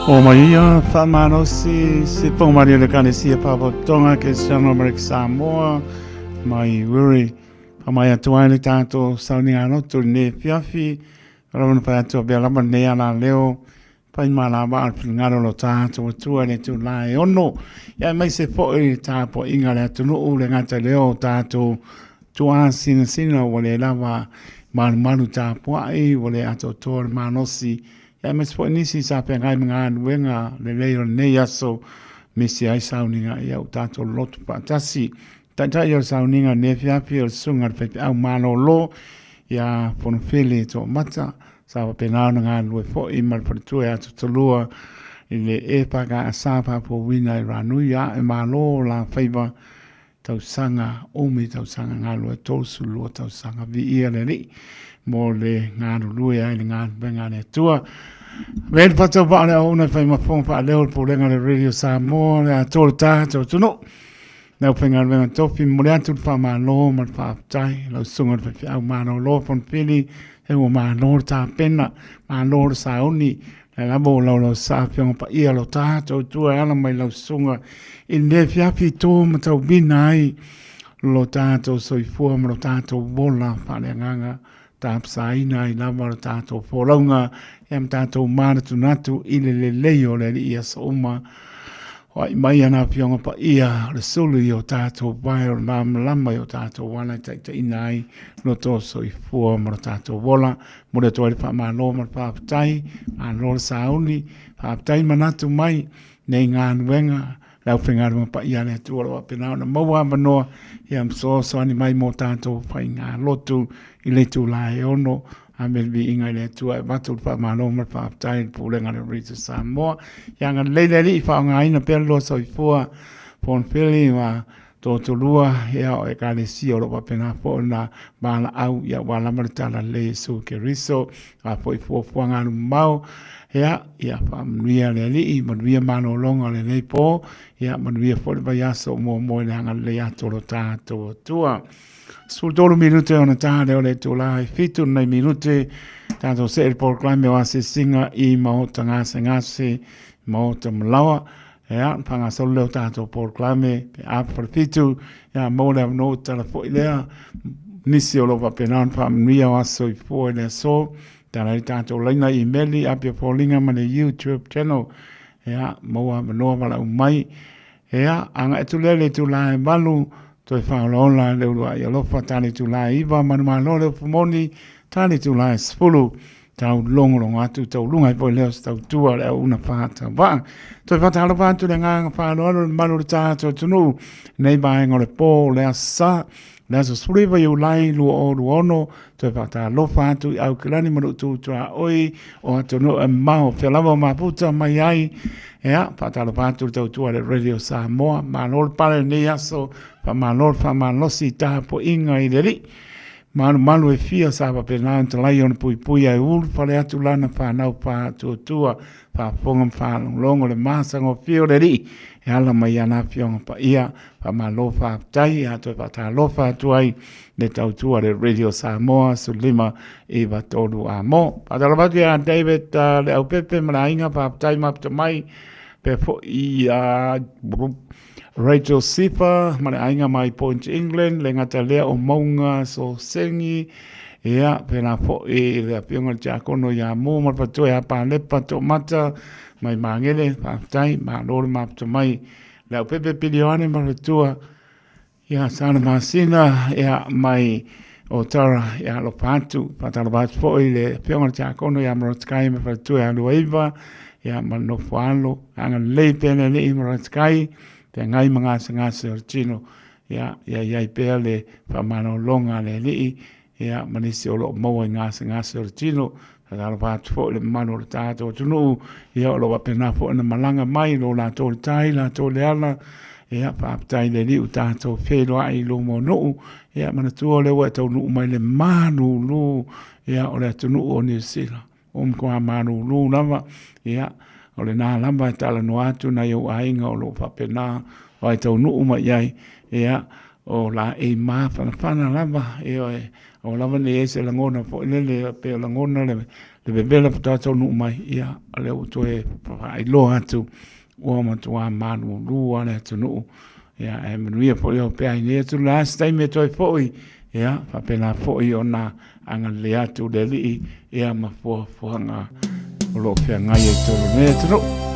[SPEAKER 4] O mai ia whamanosi se pongmari o le Kalesia Pāpotoga Keristiano Amerika Samoa mai Wiri. Whamai atu ai le tātou sauniga loto i nei fiafi. Rawana whai atu a bea lava nei ala leo. Pai mā la waa whingaro lo tātou atua le tū la e ono. Ia mai se fo'i le tāpo inga le atunuu le ngata leo o tātou tuā sina sina ua le lava malumalu tāpua'i ua le atoatoa le malosi. Ia aemaise foi nisi sa feagai ma galuega lelei o lenei aso, misi ai sauniga ia ua tatou loto faatasi. Taitai o le sauniga lenei afiafi o le Susuga i le Faifeau Malolo ia Fonofele Toomata, sa faapena ona galulue foi ma le faletua ia Totolua i le EFKS faafouina i Ranui ae malo la faiva tausaga umi tausaga galulue 32 tausaga. Viia le Alii mo le galulue ai le galuega a le Atua. Avea le faatauvaa o le auauna e fai ma fofoga faaleo le Pulega o le Radio Samoa, le atoa o le tatou atunuu. Le aufaigaluega tofi, momoli atu le faamalo ma le faafetai. Lau susuga i le faifeau malolo Fonofili, e ua malo le tapena, malo le sauni, Le lava o lau sa afioga paia lo tatou tua e ala mai lau susuga i lenei afiafi tō matauina ai lo tatou soifua ma lo tatou ola faaleagaga tapasaina ai lava lo tatou folauga ia ma tatou manatunatu i le lelei o le Alii i aso uma. Hoai mai ana afioga paia o le sulu i o tatou vae o le malamalama i o tatou ala e taitaiina ai lo to soifua ma lo tatou ola. Momoli atu ai le faamalo ma le faafetai, malo le sauni, faafetai manatu mai nei galuega, le aufaigaluega paia a le Atua o lo o faapena ona maua avanoa ia ma fesoasoani mai mo tatou faigalotu i le itula e 6. Ame le viiga i le Atua e avatu le faamalo ma le faafetai i le Pulega a le Radio Samoa. Ia agalelei le Alii, faaaogaina pea le lua soifua, Fonofili ma Totolua, ia o Ekalesia o lo o faapena foi ona valaau ia aua lava le Talalelei Iesu Keriso, a foi fuafuaga alumamao, ia, ia faamanuia le Alii, manuia malologa o lenei po, ia manuia foi le vaiaso o muamua i le agalelei atu o lo tatou Atua. 13 minute ona tā lea o le itula e 7 nei minute, tatou see le polokalame o asiasiga i Maota Gasegase, Maota Malaoa. Ia, whangasolo leo tātou polokalame, pe apa whare ia maua le avanoa o tala foi lea, nisi o lo faapena ona faamanuia o aso i fua i le aso, tala ai tātou laina email, apia foliga ma le YouTube channel, ia, maua avanoa valaau mai, ia, agai atu lea i le itula e 8, toe whaolaola le uluai alofa, tā le itula e 9, manumalo le upu moni, tā le itula e 10, Tau logologo atu, tau luga ai foi lea o se tautua o le auauna faatauva'a. Toe faatalofa atu i le agaga faaaloalo i le mamalu o le tatou atunuu i lenei vaega o le po o le Aso Sa, le aso 19 Iulai 2026. Toe faatalofa atu i Aukilani ma Luutu Tuaoi o atunuu e mamao, fea lava o mafuta mai ai. Ia, faatalofa atu i le tautua a le Radio Samoa. Malo le pale i lenei aso, faamalo le faamalosi i tapuaiga i le Alii. Malumalu e fia sa faapena ona talai ona puipui ae ulu fale atu lana fanau faatuatua, faafofoga ma faalogologo le masagofie o le Alii e ala mai ana afioga paia. Faamalo faafetai a toe faatalofa atu ai le tautua le Radio Samoa 15 93 a mo. Faatalofa atu ia David Leaupepe ma le aiga, faafetai mafuta mai pea foi ia Rachel Sifa ma le aiga mai Point England, le gata lea o Maunga Sosengi, ia, pēlā foi i le afioga i le Tiakono ia Mo ma le Faletua ia Palepa Toomata mai Magele, faafetai, malo le mafuta mai. Le Aupepe Pilioane ma le Faletua ia Sala Masina, ia, mai o Tara, ia, alofa atu, faatalofa atu foi i le afioga i le Tiakono ia Morotikai ma le Faletua ia Luaiva, ia, ma le nofo alo, agalelei pea le Alii Morotikai, feagai ma gasegase o le tino, ia, ia i ai pea le faamalologa a le Alii, ia, ma nisi o lo o maua i gasegase o le tino, faatalofa atu foi i le mamalu o le tatou atunuu, ia, o lo o faapena foi ona malaga mai lo latou le tai, latou le ala, ia, faafetai i le Alii ua tatou feiloai i luma o nuu, ia, manatua o lea ua e taunuu mai le malulu, ia, o le atunuu o Niu Sila. Ua matua malulu lava, ia, o lena lava e talanoa atu nai ou aiga o lo o faapena o ai taunuu mai i ai, ia, o laei mafanafana lava, ioe, Aua lava ne i ai se lagona foi lele pei o lagona le le vevela faatoa taunuu mai, ia, o lea ua toe faailoa atu ua matuā malūlū lava le atunuu. Ia, ae manuia foi au pea i lenei atunuu. O le a se taimi e toe foi, ia, faapena foi ona agalelei atu le Alii, ia, ma fuafuaga o lo o feagai ai totonu o lenei atunuu.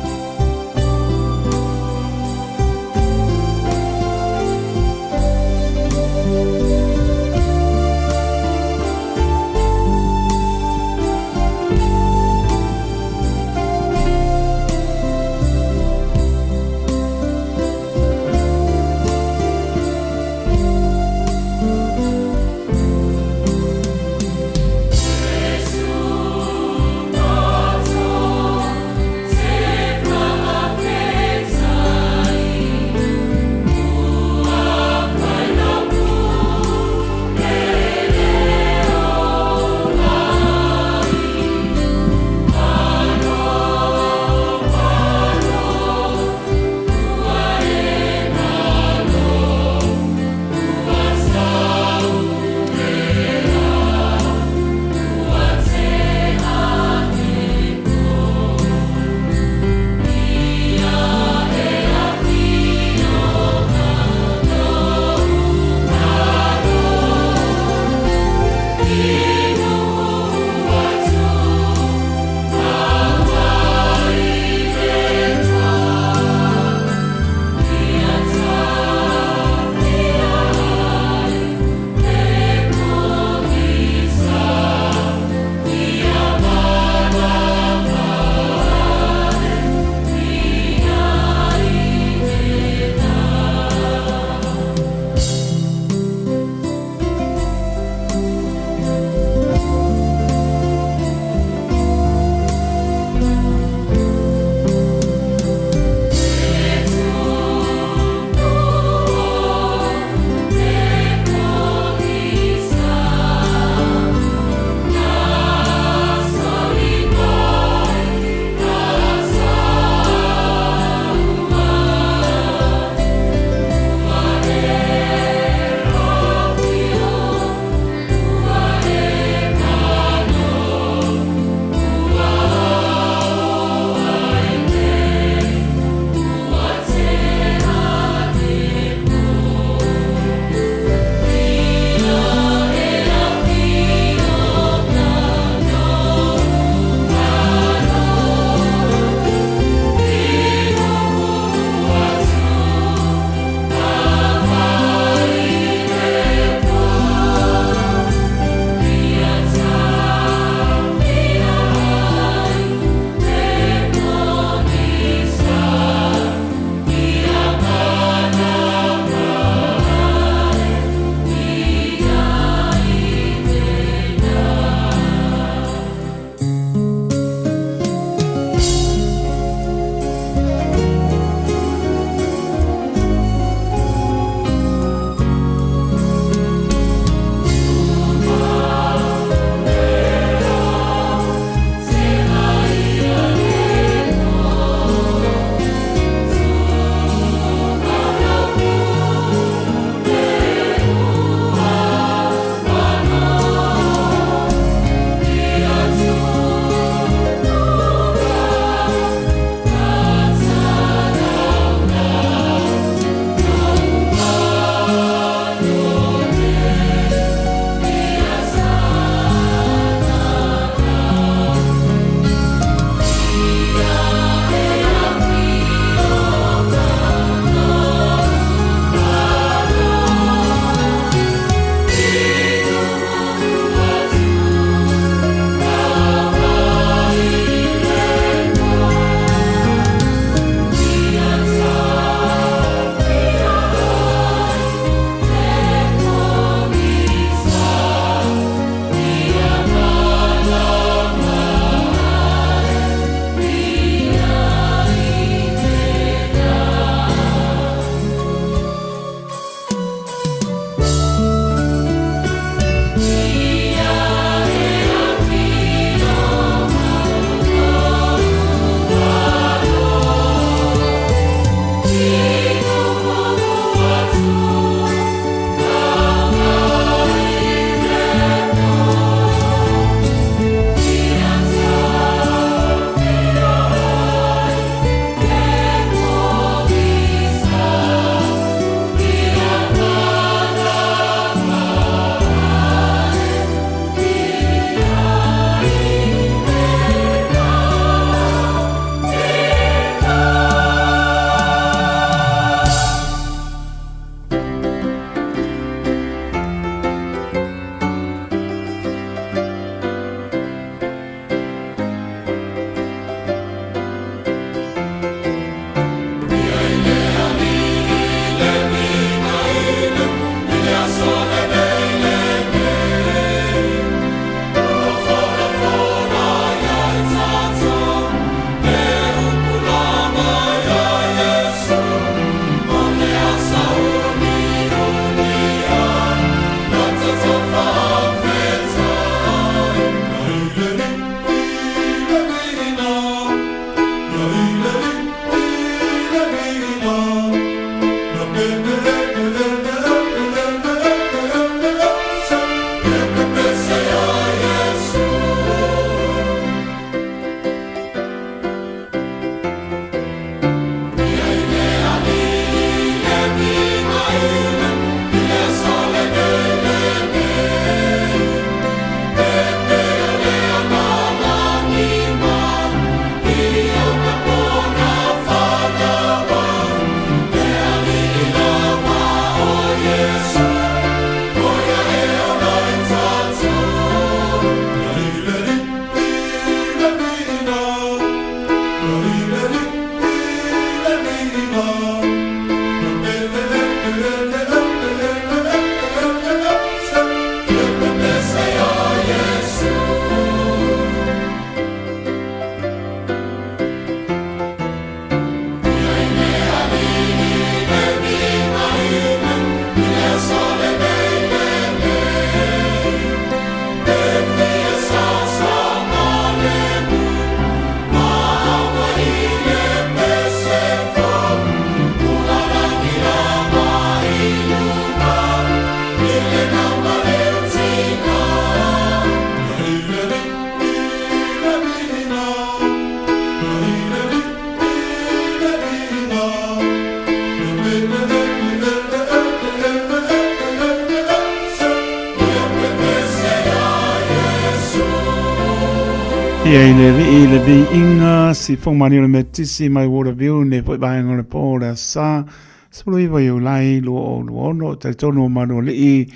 [SPEAKER 4] Ia i le alii le viiga, sifoga mani o le Metotisi mai Waterview, nei foi vaega o le po o le Aso Sa, 19 Iulai 2026, talitonu o Manualii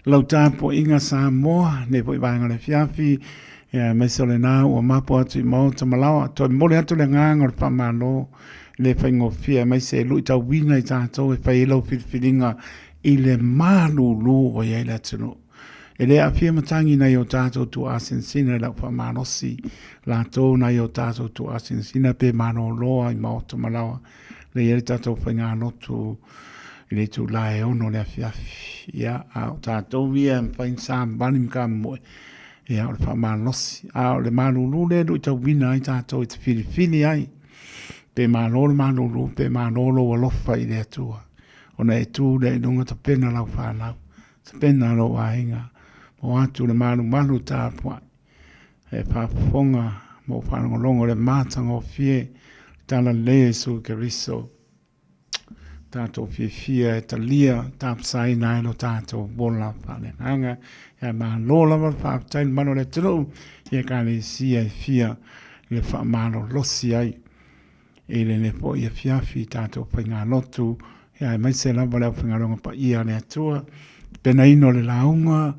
[SPEAKER 4] lau tapuaiga Samoa, nei foi vaega o le afiafi, ia aemaise o lena ua mapu atu i maota ma laoa, toe momoli atu le agaga o le faamalo, e le faigofie aemaise e luitauina i tatou e fai ai lau filifiliga i le malulu ua i ai le atunuu. E le aafia matagi nai o tatou tuaasinasina i lau faamalosi, latou nai o tatou tuaasinasina pe malolo ai maota ma laoa, lea i ai le tatou faigalotu i le itula e 6 le afiafi. Ia, a o tatou ia e mafai ona savali ma tamomoe, ia, o le faamalosi. A o le malulu lea e luitauina ai tatou e te filifili ai, pe malo le malulu, pe malo lou alofa i le Atua, ona e tu lea i luga tapena lau fanau, tapena lou aiga, o atu le malumalu tapuai, e faafofoga ma ou faalogologo i le matagofie le talalelei a Iesu Keriso. Tatou fiafia e talia tapasaina ai lo tatou ola faaleagaga. Ia malo lava le faafetai le mamalu o le atunuu i Ekalesia e fia le faamalolosi ai i lenei foi afiafi i tatou faigalotu, ia aemaise lava le aufaigaluega paia a le Atua, tapenaina o le lauga,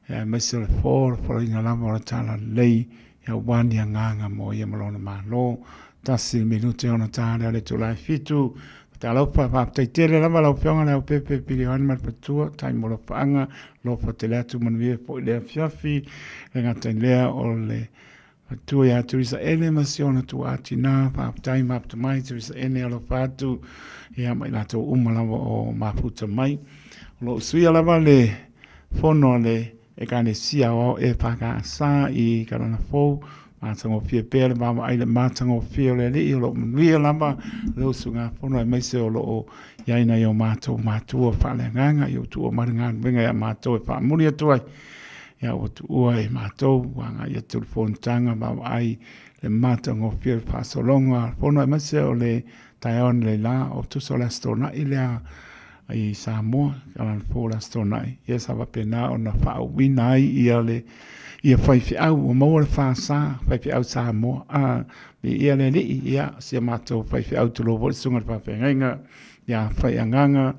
[SPEAKER 4] ia aemaise o le fo, le folaina lava o le talalelei, ia aua ni agaga mo ia ma lona Malo. 1 le minute ona ta lea o le itula e 7. Talofa, faafetai tele lava lau Afioga Leaupepe Piliona ma le Faletua, tai mo lau paaga, alofa tele atu, manuia foi le afiafi. Le gata i lea o le Faletua ia Teresa Ene ma si ona tuaa tina, faafetai mafuta mai Teresa Ene, alofa atu ia ma i latou uma lava o mafuta mai. O lo o usuia lava le fono a le Ekalesia Aoao EFKS i Kalana Fou, matagofie pea le vaavaai i le matagofie o le Alii, o lo o manuia lava le usugafono aemaise o lo o i ai nai o matou matua faaleagaga i o tuua mai le galuega ia matou e faamuli atu ai. Ia ua tuua e matou ua agai atu le fonotaga vaavaai le matagofie o le faasologa fono aemaise o le taeao analeila o tusa o le Aso Toonai lea i Samoa, Kalana Fou o le Aso Toonai, ia sa faapena ona faauuina ai ia le ia faifeau ua maua le fasa faifeau Samoa a viia le Alii. Ia si a matou faifeau tulou foi le susuga i le faafeagaiga ia Faiagaga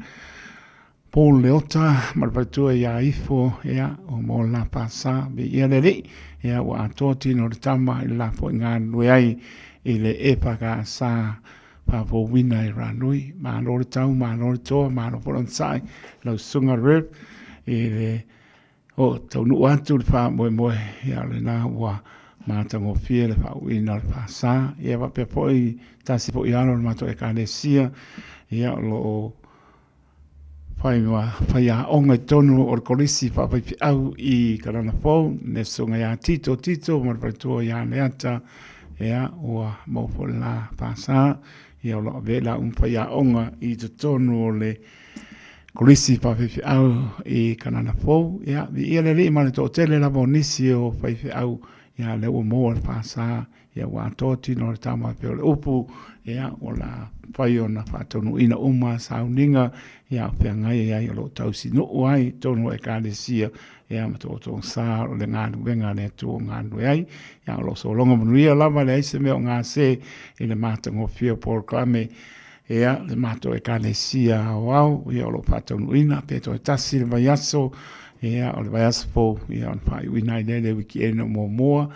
[SPEAKER 4] Paul Leota ma le faletua ia Ifo, ia ua maua le la fasa, viia le Alii. Ia ua atoa tino o le tama i le la foi galulue ai i le EFKS faafouina i Ranui. Malo le tau, malo le toa, malo foi le onosai lau susuga Rev i le o taunuu atu le faamoemoe, ia o lena ua matagofie le faauuina o le fasa. Ia faapea foi tasi foi alo o le matou Ekalesia, ia o lo o fai ma faiaoga i totonu o le Kolisi Faafaifeau i Kalana Fou, le Susuga ia Tito Tito ma le faletua ia Leata, ia ua maua foi le la fasa, ia o lo o avea i la uma faiaoga i totonu o le Kolisi Faafaifeau i Kanana Fou. Ia, viia le Alii ma le toatele lava o nisi o faifeau, ia lea ua maua le fasa. Ia ua atoa tino o le tama e pei o le upu, ia o le a mafai ona faataunuuina uma sauniga, ia o feagai ai o lo o tausinuu ai i totonu o Ekalesia, ia ma tootoosa o le galuega a le Atua o galulue ai. Ia o lo o sologa manuia lava, leai se mea o gase i le matagofie o polokalame, ia le matou Ekalesia aoao, ia o lo o faataunuuina pe toe tasi le vaiaso, ia o le vaiaso fou, ia ona faaiuina ai lea i le weekend o muamua.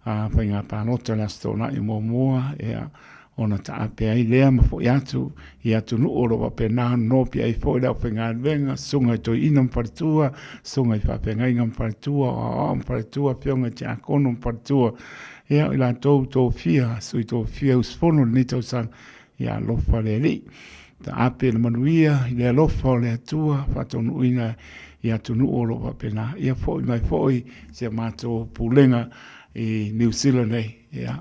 [SPEAKER 4] a faiga palota i le Aso Toonai muamua, ia, ona taape ai lea ma foi atu i atunuu o lo o faapena ona nopi ai foi le aufaigaluega, susuga i toeaina ma faletua, susuga i faafeagaiga ma faletua, o aoao ma faletua, afioga i tiakono ma faletua, ia, o i latou tofia, sui tofia usufono i lenei tausaga, ia alofa le Alii. Taape le manuia i le alofa o le Atua, faataunuuina i atunuu o lo o faapena. Ia foi mai foi si a matou pulega i Niu Sila nei, ia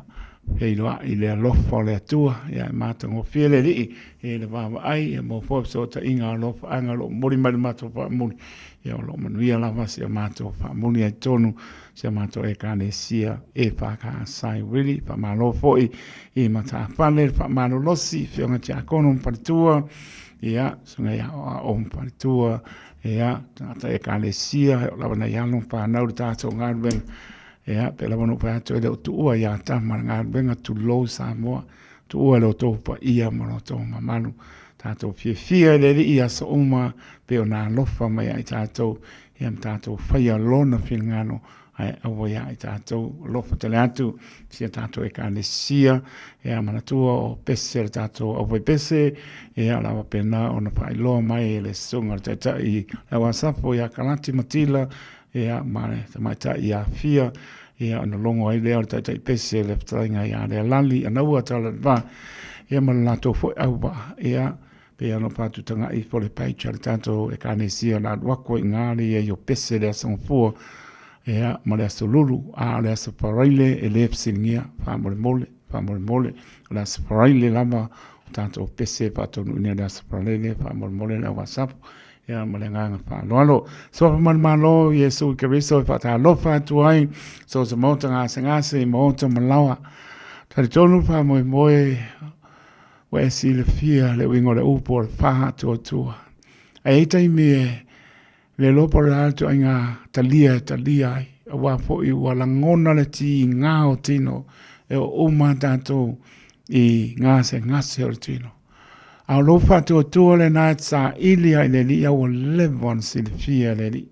[SPEAKER 4] feiloai i le alofa o le Atua, ia e matagofie le Alii i le vaavaai, ia maua foi fesootaiga alofaaga o lo o momoli mai le matou faamuli, ia o lo o manuia lava si a matou faamuli ai totonu si a matou Ekalesia EFKS i Wiri. Faamalo foi i matafale le faamalolosi, Afioga Tiakono ma faletua, ia, susuga ia Aoao ma faletua, ia, tagata Ekalesia, o lava nai alo ma fanau le tatou galuega. Ia, pei lava ona ou fai atu, e le o tuua ia Tama le galuega, tulou Samoa, tuua i lo outou paia ma lo outou mamalu. Tatou fiafia i le Alii i aso uma, pei ona alofa mai ia i tatou, ia ma tatou faia Lona finagalo, ae aua ia i tatou. Alofa tele atu i si a tatou Ekalesia, ia manatua o pese a le tatou aufaipese, ia o le a faapena ona faailoa mai e le Susuga i le Taitai le Au Asafo ia Kalati Matila, ia ma le tamaitai ia Fia, ia ona logo ai lea o le taitai pese le fetalaiga ia Lealali Anaua Talalava, ia ma le latou foi auvaa, ia pei ona faatutaga'i po le page a le tatou Ekalesia na alu atu ai i ina le i ai o pese le Aso Gafua, ia ma le Aso Lulu, a o le Aso Faraile e le fesiligia, faamolemole, faamolemole, o le Aso Faraile lava o tatou pese e faataunuuina i le Aso Faraile, faamolemole le au WhatsApp, Ia ma le agaga faaaloalo. Suafa ma le Malo, Iesu Keriso e faatalofa atu ai, so o se maota gasegase i maota ma laoa. Talitonu le faamoemoe ua e silafia le uiga o le upu o le faatuatua. Ae i ai taimi e le iloa po o le a le ituaiga talia e talia ai, aua foi ua lagona le tiga o tino e oo uma tatou i gasegase o le tino. A o lou faatuatua lena e te saili ai i le Alii, a ua leva ona silafia e le Alii.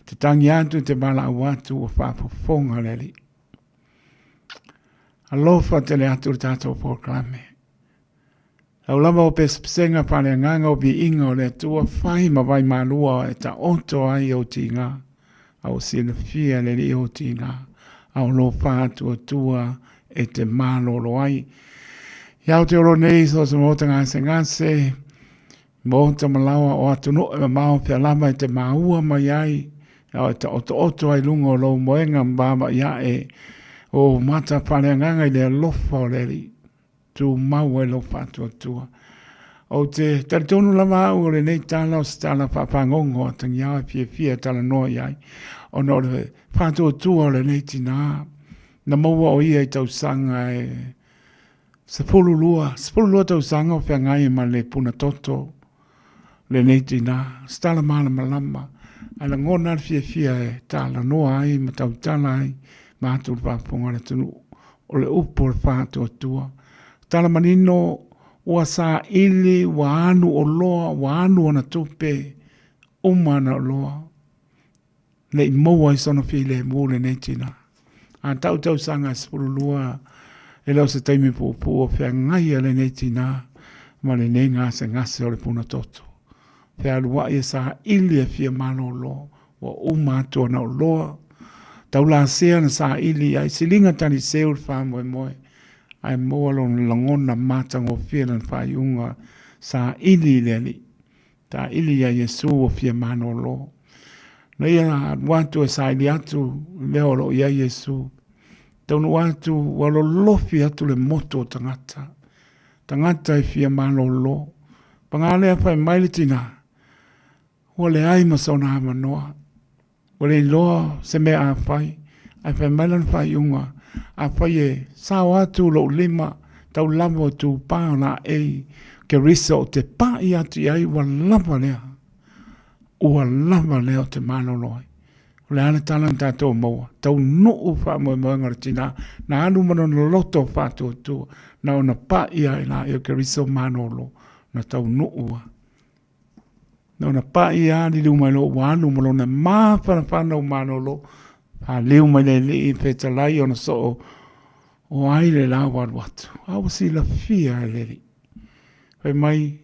[SPEAKER 4] Te tangi atu, te valaau atu, ua faafofoga le Alii. Alofa tele atu le tatou polokalame. Lau lava o pesepesega faaleagaga o viiga o le Atua, fai ma vai malua e taoto ai ou tiga, a ua silafia e le Alii ou tiga, a o lou faatuatua e te malolo ai. Ia o te olo nei so se maota gasegase, maota malaoa o atunuu e mamao pea lava e te maua mai ai, a e taotooto ai luga o lou moega ma vaavaai ae o mata faaleagaga i le alofa o le Alii. Tumau ai lou faatuatua. Ou te talitonu lava au o lenei tala o se tala faafagogo a Tagiao e fiafia e talanoa i ai, ona o le faatuatua o lenei tinā na maua o ia i tausaga e 12, 12 tausaga o feagai ma le puna toto lenei tinā. O se tala malamalama, ae lagona le fiafia e talanoa ai ma tautala ai ma atu le faafofoga a le atunuu. O le upu o le faatuatua. Tala manino, ua saili, ua alu oloa, ua alu ona tupe, uma ana oloa. Le i maua ai sona filemu lenei tinā. A tau tausaga e 12, e le o se taimi puupuu o feagai a lenei tinā ma lenei gasegase o le puna toto. Fealuai e saili e fia malolo, ua uma atu ana oloa, taulasea na saili ai, siliga taliseu le faamoemoe, ae maua lona lagona matagofie lana faaiuga saili i le Alii. Taili iā Iesu ua fia malolo. Na ia alu atu e saili atu i mea o lo o i ai Iesu. Taunuu atu ua lolofi atu le motu o tagata. Tagata e fia malolo. Paga lea fai mai le tinā, ua leai ma sona avanoa. Ua le iloa se mea a fai, ae fai mai lana faaiuga, Afai e sao atu lou lima, tau lava o tupā o laei Kerisa ou te paʻi atu i ai, ua lava lea. Ua lava lea ou te malolo ai. O le a le tala na tatou maua? Taunuu faamoemoega o le tinā, na alu ma lona loto faatuatua, na ona paʻi lava i laei o Keriso malolo, na taunuu lava. Na ona paʻi lava liliu mai loa ua alu ma lona mafanafana ua malolo, faliu mai le alii fetalai ona soo o ai le la ua alu atu. A ua silafia e le alii. Fai mai,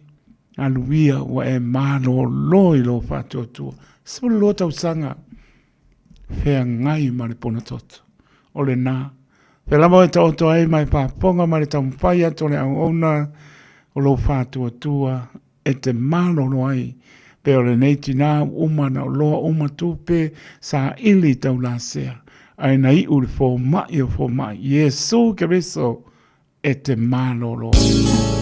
[SPEAKER 4] alu ia ua e malolo i lou faatuatua. 12 tausaga feagai ma le pona toto. O lena. Pea lava e taoto ai ma e faafofoga ma le taumafai atu o le auauna o lou faatuatua e te malolo ai pei o lenei tinā ua uma ona oloa uma tupe saili i taulasea, ae na iu i le fomai o fomai, Iesu Keriso e te malolo ai.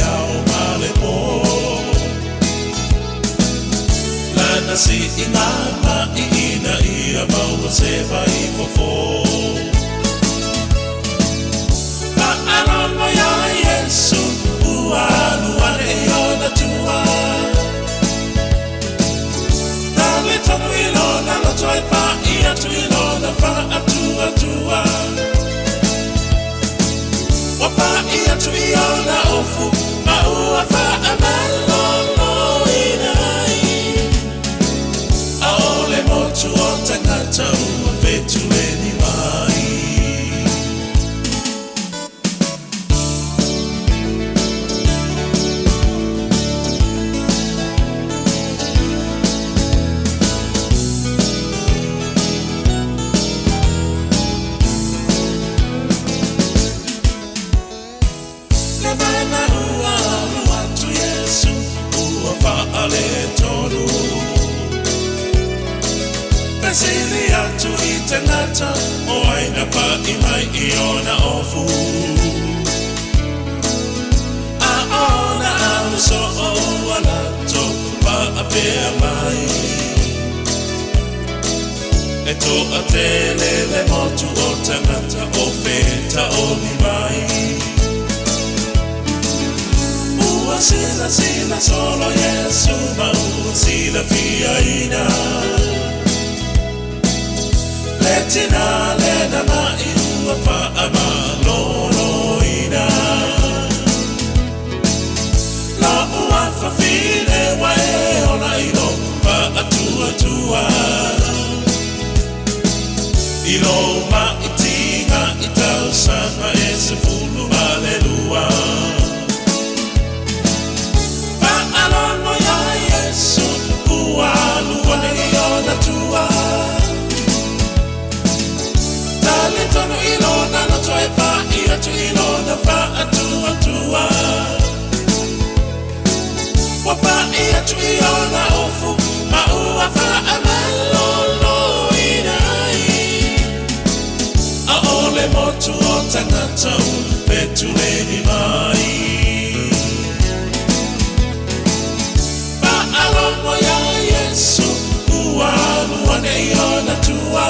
[SPEAKER 7] ao ma le pō. Lana si i ngā mai ina ia maua se vai fofo. Fa'alogo iā Iesu ua alu ane i ona tua. Tali tonu i lona loto e pa'i atu i lona fa'atuatua. Ua pa'i atu i ona ofu ma ua fa'amalōlōina ai. ʻAʻole motu o tagata ua fetuleni mai. Le vaega ua alu atu Iesu ua faaletonu. Fesili atu i tagata o ai na paʻi mai i ona ofu. A ona au soo ua latou faapea mai. E toatele le motu o tagata o fetaoli mai. Ua silasila solo Iesu ma ua silafiaina. Le tina lena ma'i ua faamalōlōina. Lo'u afafine ua e ola i lou faatuatua. I lou maʻitiga i tausaga e 12. Faalogo iā Iesu ua alu ane i ona tua. Tali tonu i lona loto e paʻi atu i lona faatuatua. Ua paʻi atu i ona ofu ma ua faamalōlōina ai. ʻAʻole motu o tagata ua fetuleni mai. Faalogo iā Iesu ua alu ane i ona tua.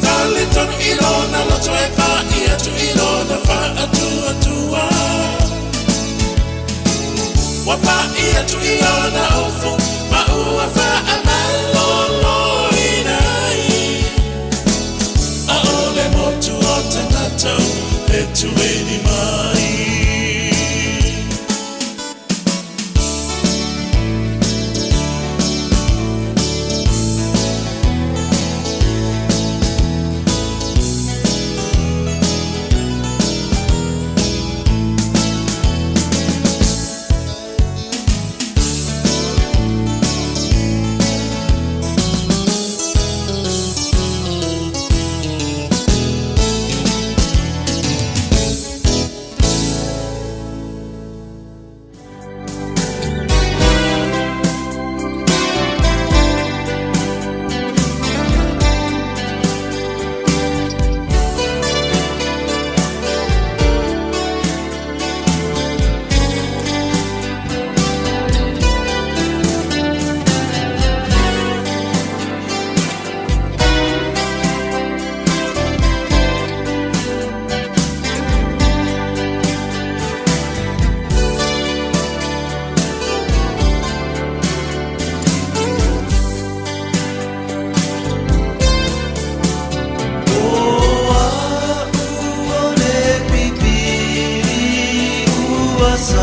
[SPEAKER 7] Tali tonu i lona loto e paʻi atu i lona faatuatua. Ua paʻi atu i ona ofu ma ua faamalōlōina ai. ʻAʻole motu o tagata ua fetuleni mai.
[SPEAKER 2] Ua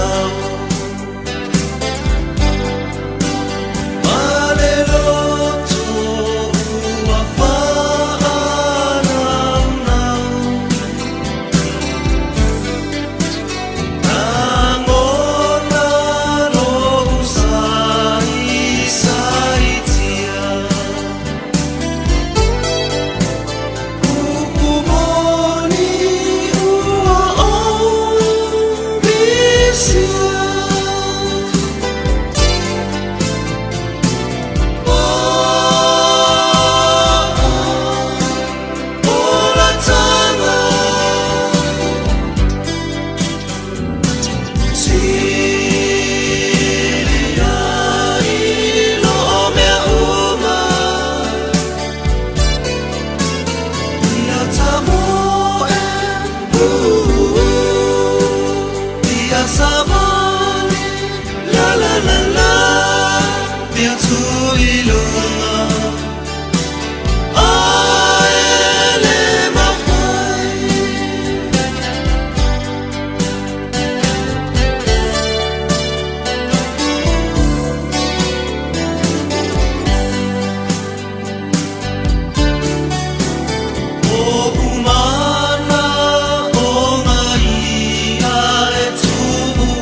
[SPEAKER 8] Savali La la la la Mea tu i luga Ae le mafai. O umana o ngai e tumu.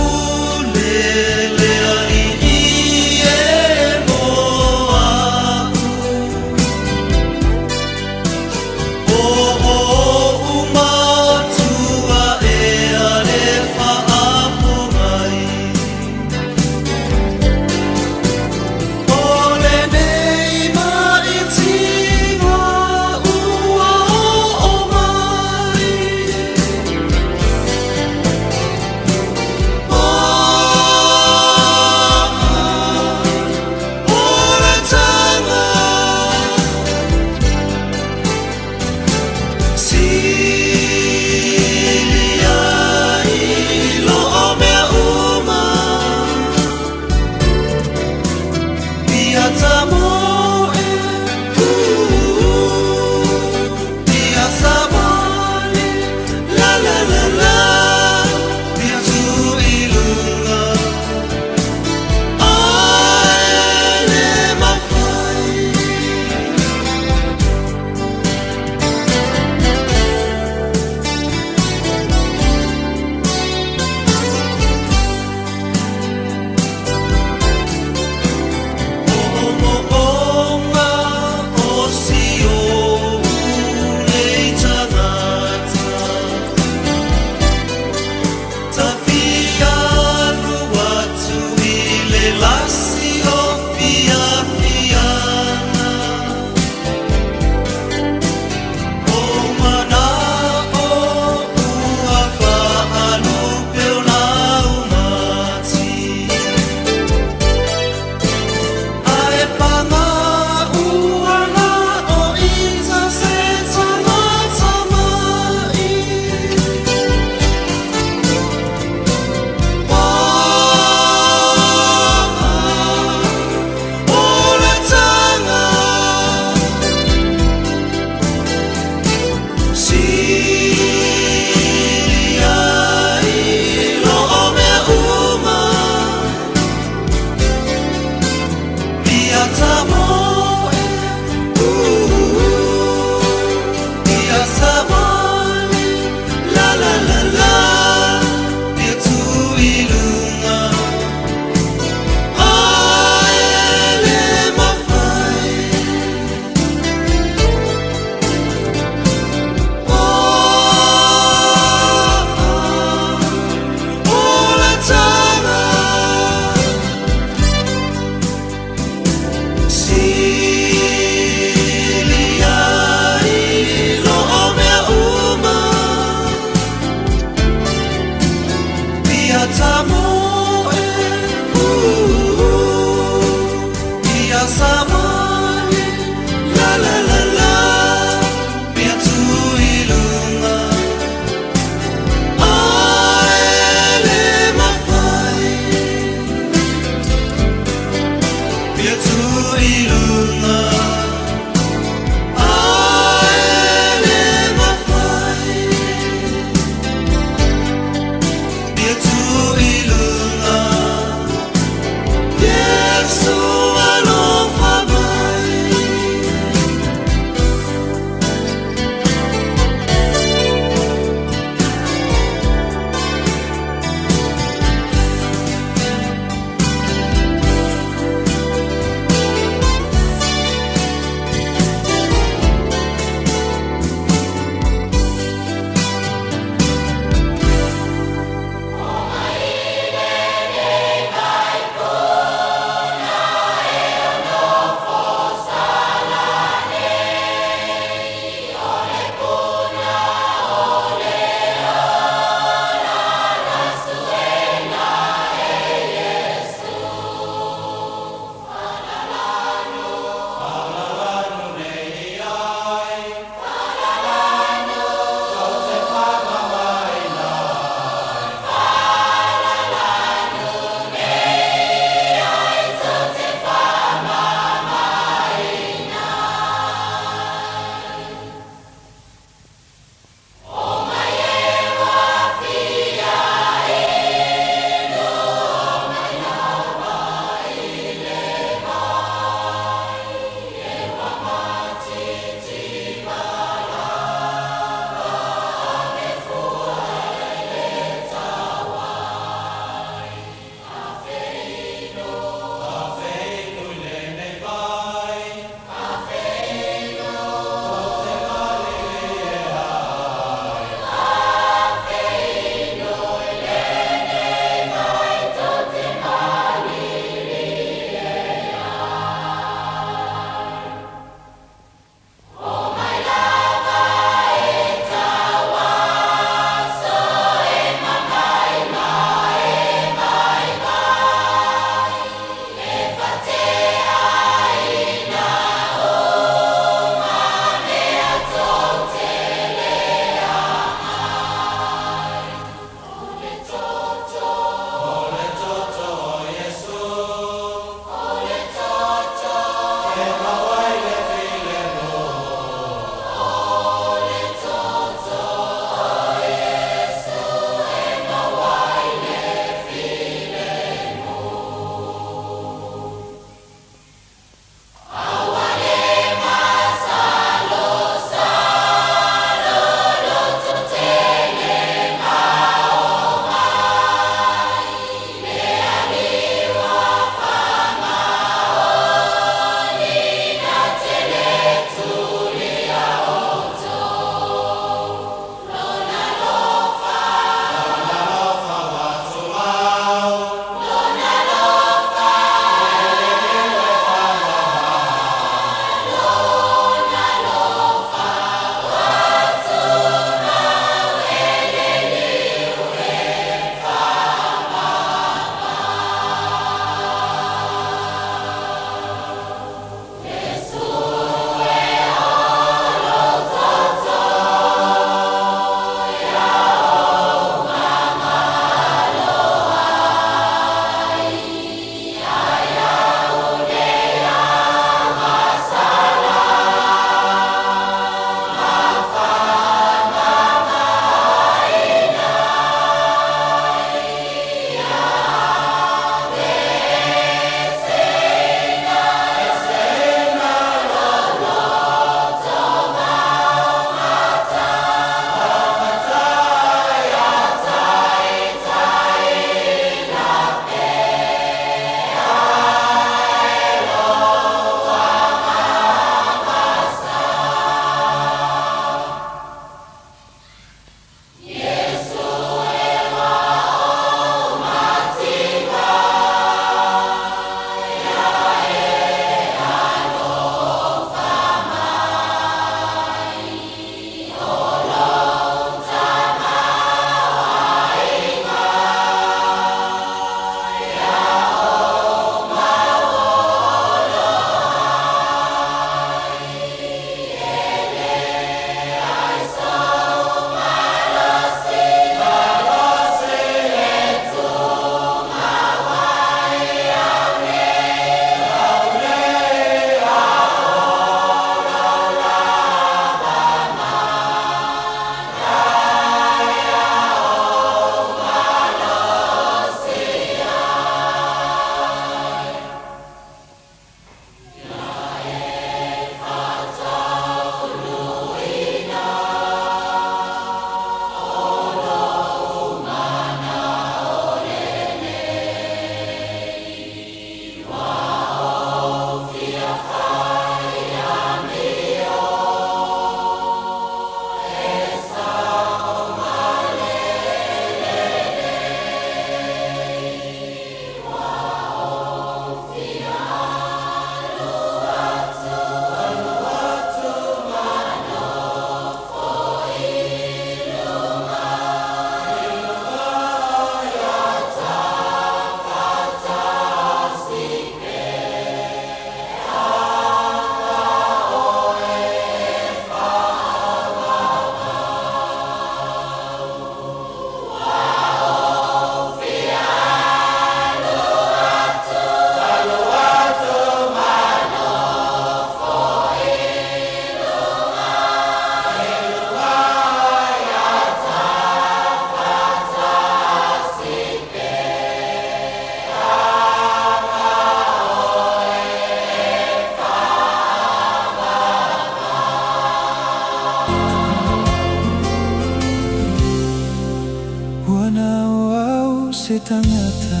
[SPEAKER 8] se tagata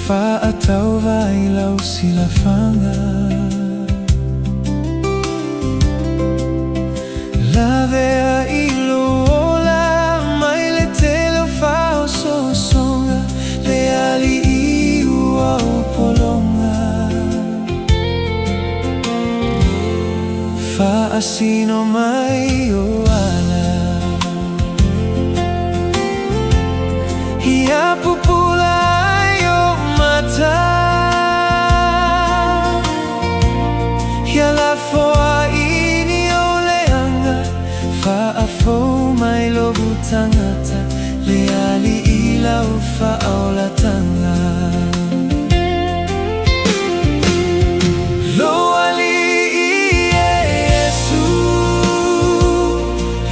[SPEAKER 8] Faatauva i lau silafaga Lavea i lou ola mai le tele o faaosoosoga Le Alii ua ou pologa Faasino mai ou ala Ia pupula ai ou mata Ia lafoai ni ou leaga Faafou mai lou tagata Le Alii lau faaolataga Lou Alii e Iesu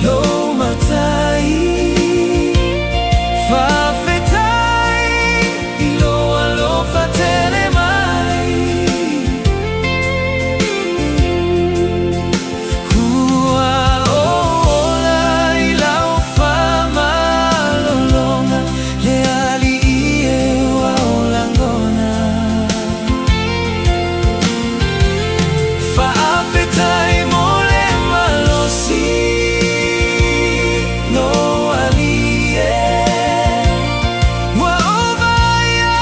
[SPEAKER 8] Lou Matai Faafetai i lou alofa tele mai Ua ou ola i lau faamalologa Le Alii e ua ou lagona Faafetai mo le malosi Lou Alii e Ua ou vaaia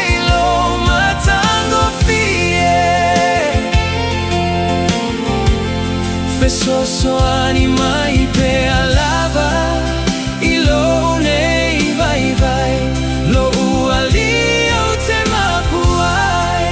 [SPEAKER 8] i lou matagofie Fesoasoani mai pea lava I lou nei vaivai Lou Alii ou te mapu ai.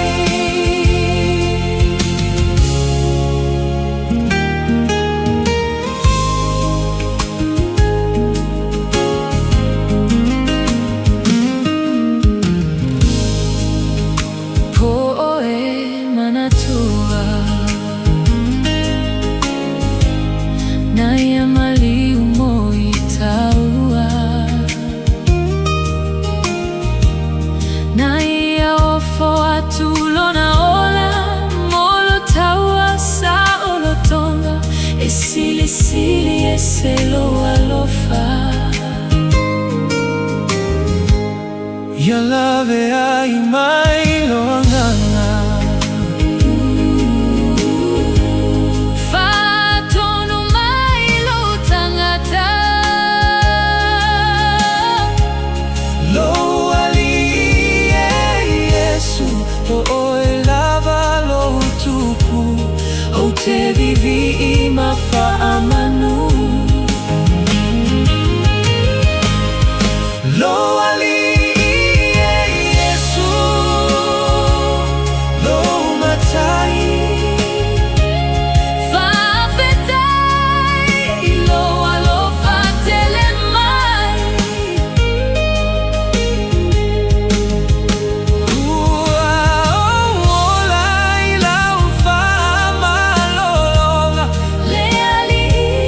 [SPEAKER 1] Po oe manatua Na ia maliu mo i taua Na ia ofo atu lona ola Mo lo taua saolotoga E silisili ese lou alofa.
[SPEAKER 8] Ia laveai mai lou agaga.
[SPEAKER 1] Faatonu mai lou tagata.
[SPEAKER 8] Lou Alii e Iesu O oe lava lou Tupu
[SPEAKER 1] Ou te viivii ma faamanu.
[SPEAKER 8] Lou Alii e Iesu Lou Matai
[SPEAKER 1] Faafetai i lou alofa tele mai.
[SPEAKER 8] Ua ou ola i lau faamalologa
[SPEAKER 1] Le Alii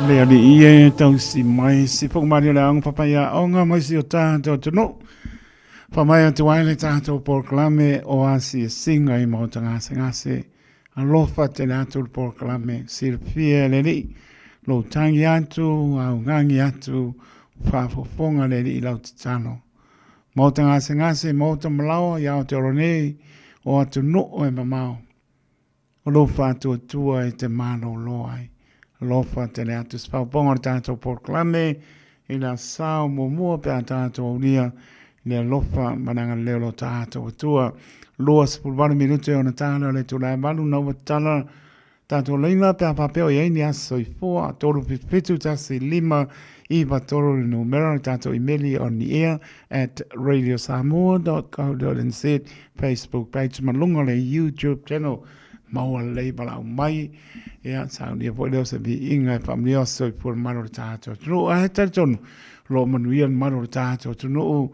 [SPEAKER 4] Le alii e tausi mai si fokumali o le aoga papaiaoga ma isi o tatou atunuu. Faamai atu ai le tatou polokalame o asiasiga i maota gasegase. Alofa tele atu le polokalame, silafia e le Alii lou tagi atu, augagi atu, faafofoga le Alii i lau tatalo. Maota gasegase, maota malaoa i Aotearoa nei, o atunuu e mamao. O lou faatuatua e te malolo ai. Alofa tele atu se faaopoopoga o le tatou polokalame i le Aso Sa o muamua pe a tatou aulia le alofa ma le agalelei o lo tatou Atua. 28 minute ona tala o le itula e 8 na ua tatala tatou laina pe a faapea o i ai ni aso soifua 377 15 93 le numera o le tatou imeli on the air at radiosamoa.co.nz Facebook page ma luga o le YouTube channel maua lelei valaau mai ia saunia foi lea o se viiga e faamanuia o se soifua le mamalu o le tatou atunuu. Ae talitonu o lo o manuia le mamalu o le tatou atunuu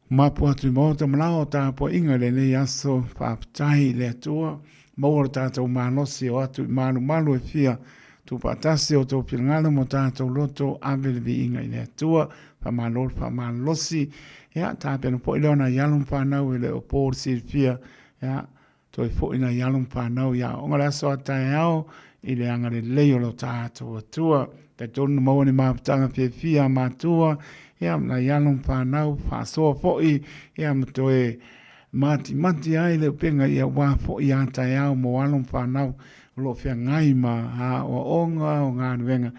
[SPEAKER 4] mapu atu i maota ma lao o tapuaiga i lenei aso. Faafetai i le Atua maua lo tatou malosi o atu i malumalu e fia tuufaatasi o outou finagalo ma o tatou loto ave le viiga i le Atua. Faamalo le faamalolosi. Ia tapena foi lea o nai alo ma fanau e le o po le silafia. Ia toe foi nai alo ma fanau i aoga le aso a taeao i le agalelei o lo tatou Atua. Talitonu na maua ni mafutaga fiafia a matua, ia ma nai alo ma fanau faasoa foi, ia ma toe matimati ai le upega ia aua foi a taeao mo alo ma fanau o lo o feagai ma aoaoga o galuega,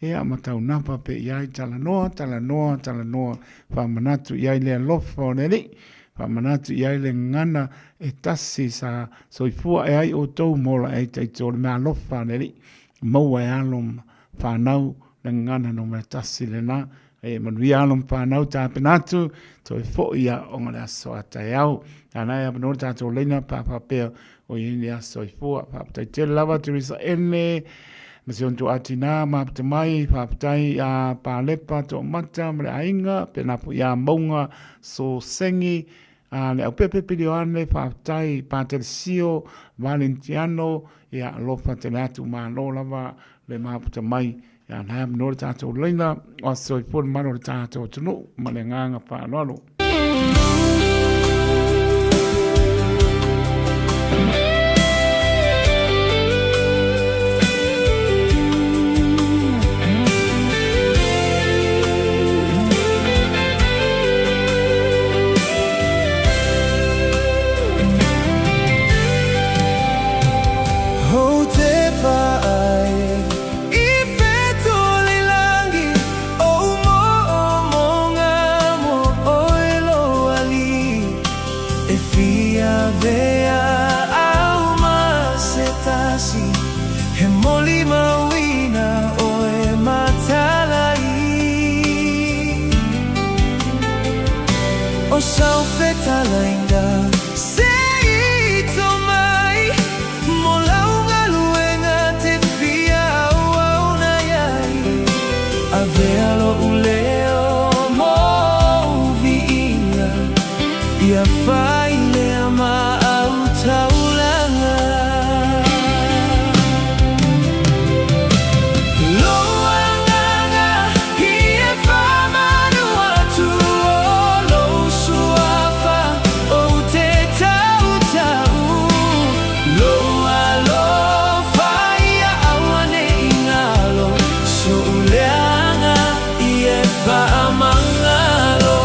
[SPEAKER 4] ia ma taunapa pea i ai talanoa, talanoa, talanoa, faamanatu i ai le alofa o le Alii, faamanatu i ai le gagana e tasi sa soifua ae ai outou ma ola ai taito o le meaalofa a le Alii, maua e alo ma fanau le gagana numera tasi lena. E manuia alo ma fanau tapena atu, toe foi i aoga le aso a taeao. Lana e avanoa le tatou laina pe a faapea o i ai ni aso soifua. Faafetai tele lava Teresa Ene, ma si ona tuuatina mafuta mai, faafetai ia Palepa Toomata ma le aiga, pena foi ia Mauga Sosengi, a le Aupepe Pilioane, faafetai Patelisio Valentiano, ia alofa tele atu, malo lava le mafuta mai. Ia na avanoa le tatou laina o aso soifua le mamalu o le tatou atunuu ma le agaga faaaloalo.
[SPEAKER 8] Ho te pa ai I whetū le langi o Mo'omonga mo oe lo ali E whia vea au ma se tasi He moli mauina oe matalai O sau fetalainga Se i to mai Mo lau galuega te fia auauna iai Avea lo'u leo mou viiga Ia fai lea ma au taulaga Lou agaga i e faamanu atu O lou suafa ou te tautau Lou alofa ia auane'i ngalo So'u leaga i e faamagalo.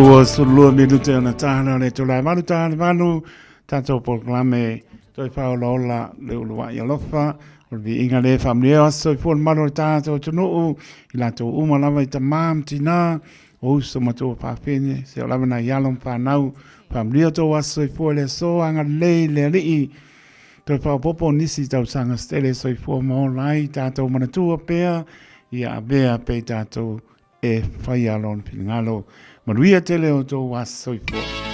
[SPEAKER 4] 22 minute ona tāna o le tula e malu tāna malu tātou polokalame toe whaolaola le uluai alofa o le viiga lē faamanuia aso soifua le malu o le tātou atunuu i latou uma lava i tamā ma tinā o uso ma tua faafene se o lava nai alo ma fanau faamanuia tou aso soifua i le aso agalelei le alii toe faaopoopo nisi tausaga se tele soifua ma ola ai tatou manatua pea ia avea pea i tatou e faia lona finagalo. Manuia tele o tou aso soifua.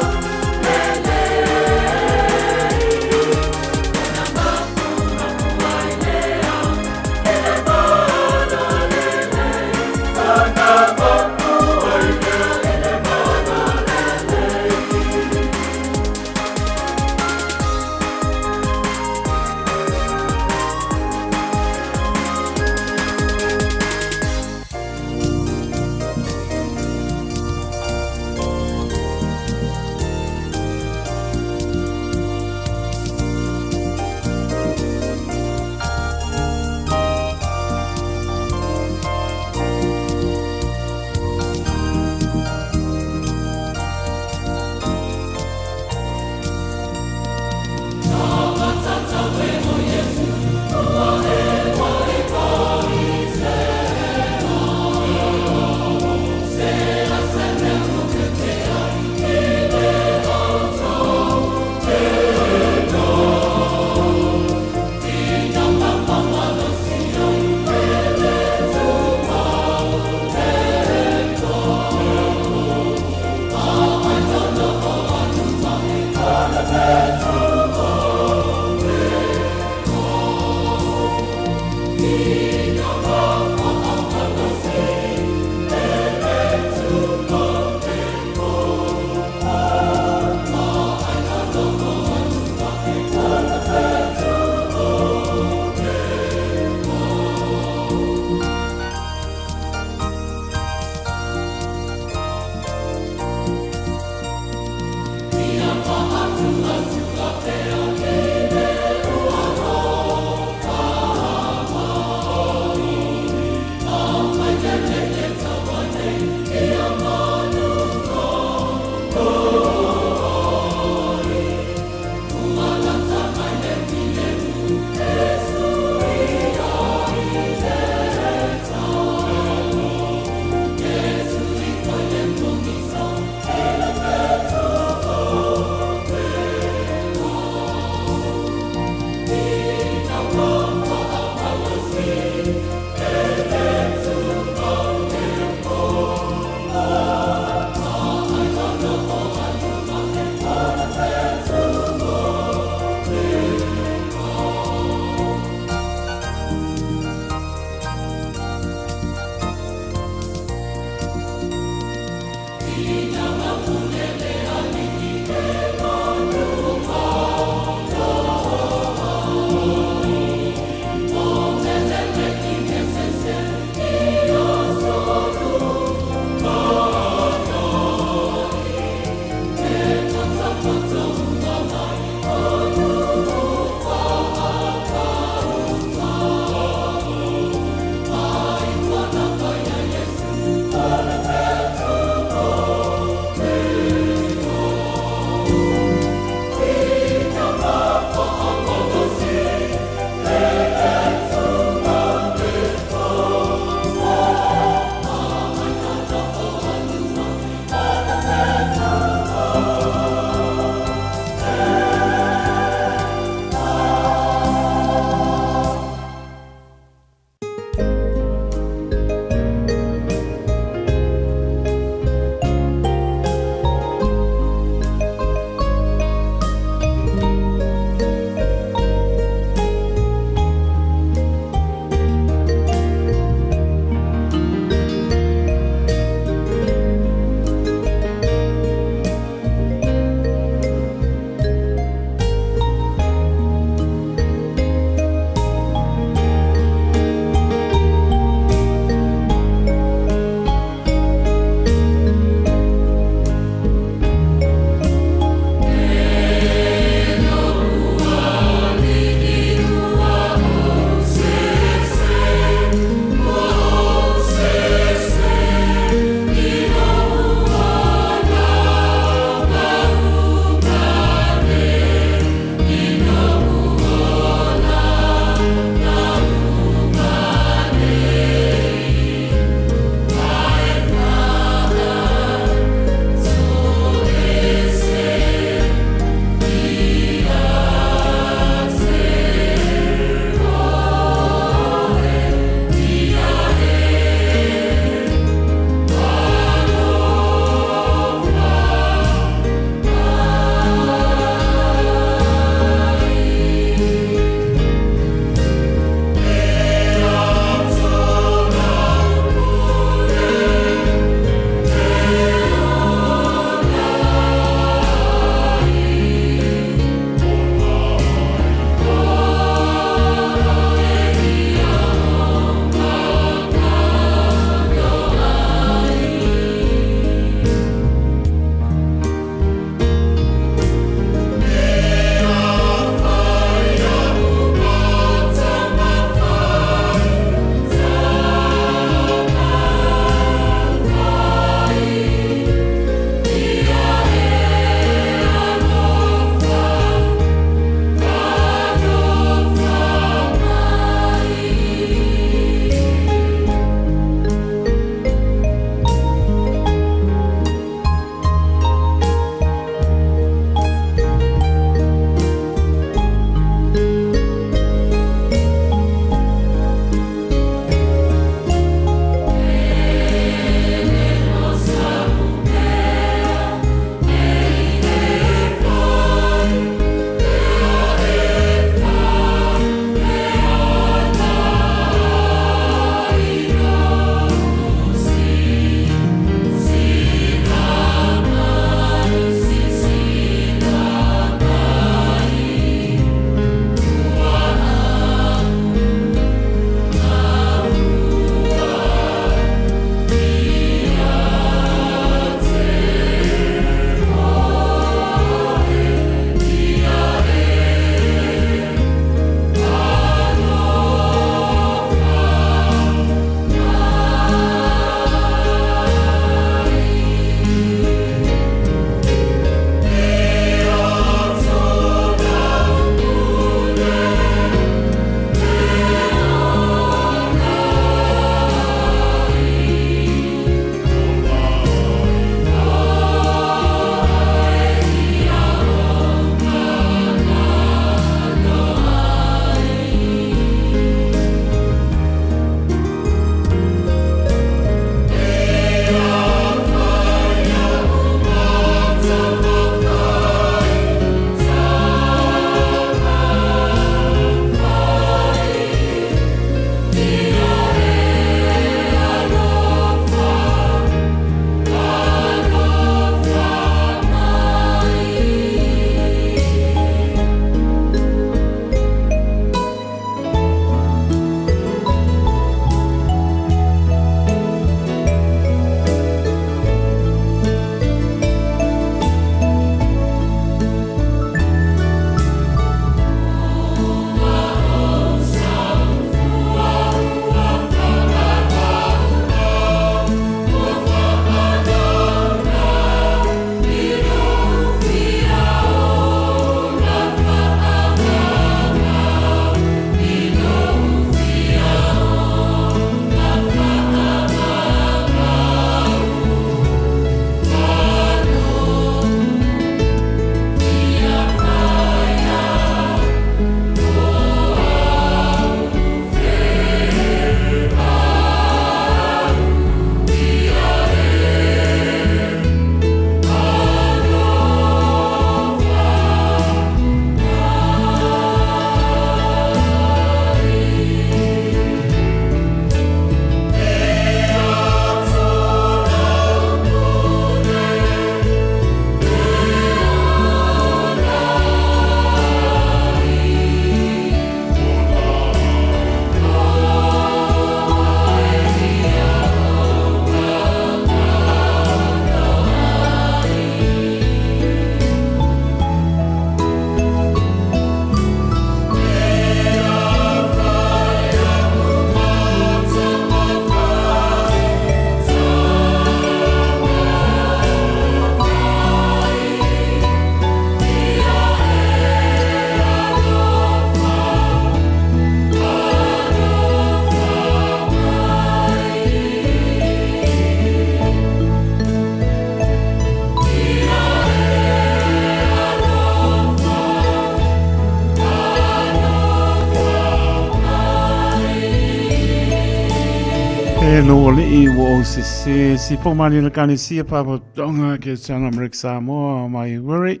[SPEAKER 4] E lou alii ua ou sese si po mani le kanesia papotoga ke sana Amerika Samoa mai worry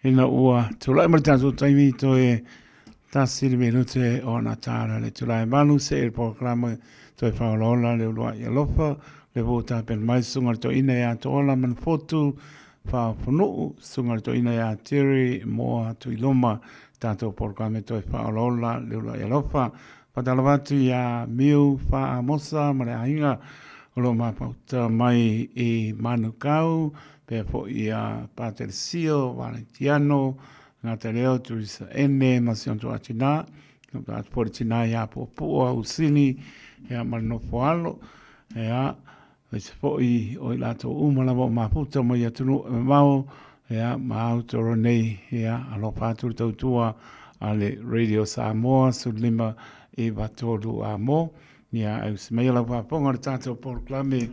[SPEAKER 4] ina ua tulai mai le tatou taimi toe tasi le minute o na tala le tulai malu se e polokalame toe whaolaola le uluai alofa le vō tāpena mai sunga le toina ia To'ola Manufotu Faafonuu sunga le toina ia Terry Moa Tuiloma tatou polokalame toe whaolaola le uluai alofa. Faatalofa atu iā Miu Faamosa ma le aiga o lo o mapauta mai i Manukau, pea foi ia Pateresio, Valentiano, Gataleo, Teresa Ene ma si ona tina, atu foi le tina ia Puapua Usini ia ma le nofo alo, ia aemaise foi o i latou uma lava o mafuta mai atunuu e mamao, ia ma Aotearoa nei, ia alofa atu le tautua a le Radio Samoa 15 93 a mo, ia ae usi mai lau faafofoga le tatou polokalame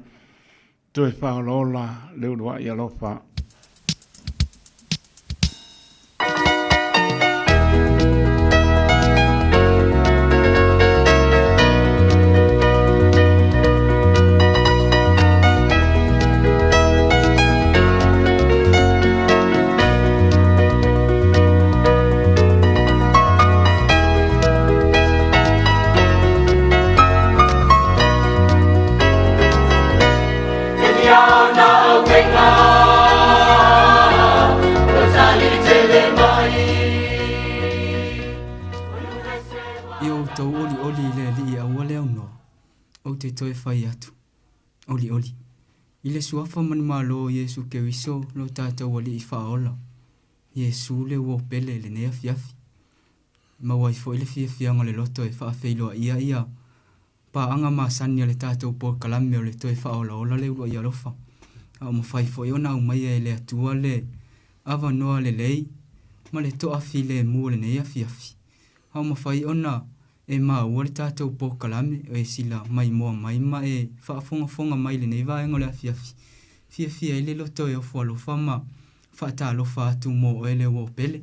[SPEAKER 4] toe faaolaola le uluai alofa.
[SPEAKER 9] I outou olioli i le Alii aua le aunoa, ou te toe fai atu. Olioli. I le suafa manumalo o Iesu Keriso lo tatou Alii faaola, Iesu le uo pele i lenei afiafi. E maua ai foi le fiafiaga o le loto e faafeiloaia ia paaga masani a le tatou polokalame o le toe faaolaola le uluai alofa, a o mafai foi ona aumaia e le Atua le avanoa lelei ma le toafilemu o lenei afiafi, a o mafai ona e maua le tatou polokalame e sila maimoa mai ma e faafogafoga mai i lenei vaega o le afiafi. Fiafia ai le loto e ofo alofa ma faatalofa atu mo oe le uo pele.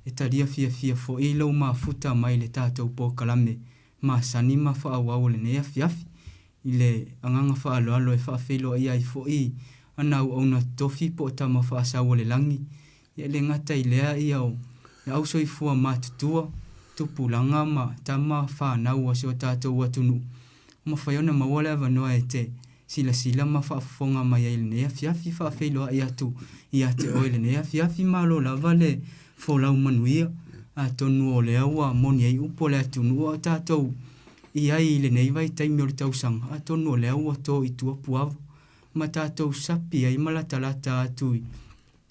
[SPEAKER 9] E talia fiafia foi lou mafuta mai le tatou polokalame masani ma faaauau o lenei afiafi. I le agaga faaaloalo e faafeiloai ai foi ana auauna totofi po o tama faasau o le lagi Ia e le gata i lea ia o le au soifua matutua, tupulaga ma tama fanau a si o tatou atunuu, ua mafai ona maua le avanoa e te silasila ma faafofoga mai ai i lenei afiafi, faafeiloai atu ia te oe i lenei afiafi, malo lava le folau manuia, atonu o lea ua moni ai upu a le atunuu a o tatou i ai i lenei vaitaimi o le tausaga, atonu o lea ua to i tua puava ma tatou sapi ai ma latalata atu i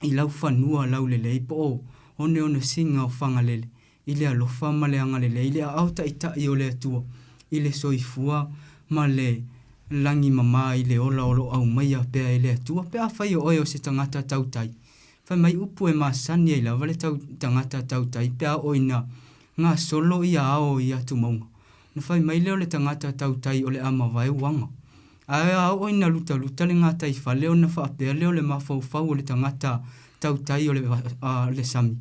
[SPEAKER 9] i lau fanua laulelei po o oneonesiga o Fagalele, i le alofa ma le agalelei, i le aao taitai o le Atua, i le soifua ma le lagi mama i le ola o lo o aumaia pea e le Atua, pe afai o oe o se tagata tautai. Fai mai upu e masani ai lava le tau, tagata tautai pe a oo ina gasolo ia ao i atumauga. Ona fai mai lea o le tagata tautai o le a mavae uaga. Ae a oo ina lutaluta le gataifale ona faapea lea o le mafaufau o le tagata tautai o le, a, le sami,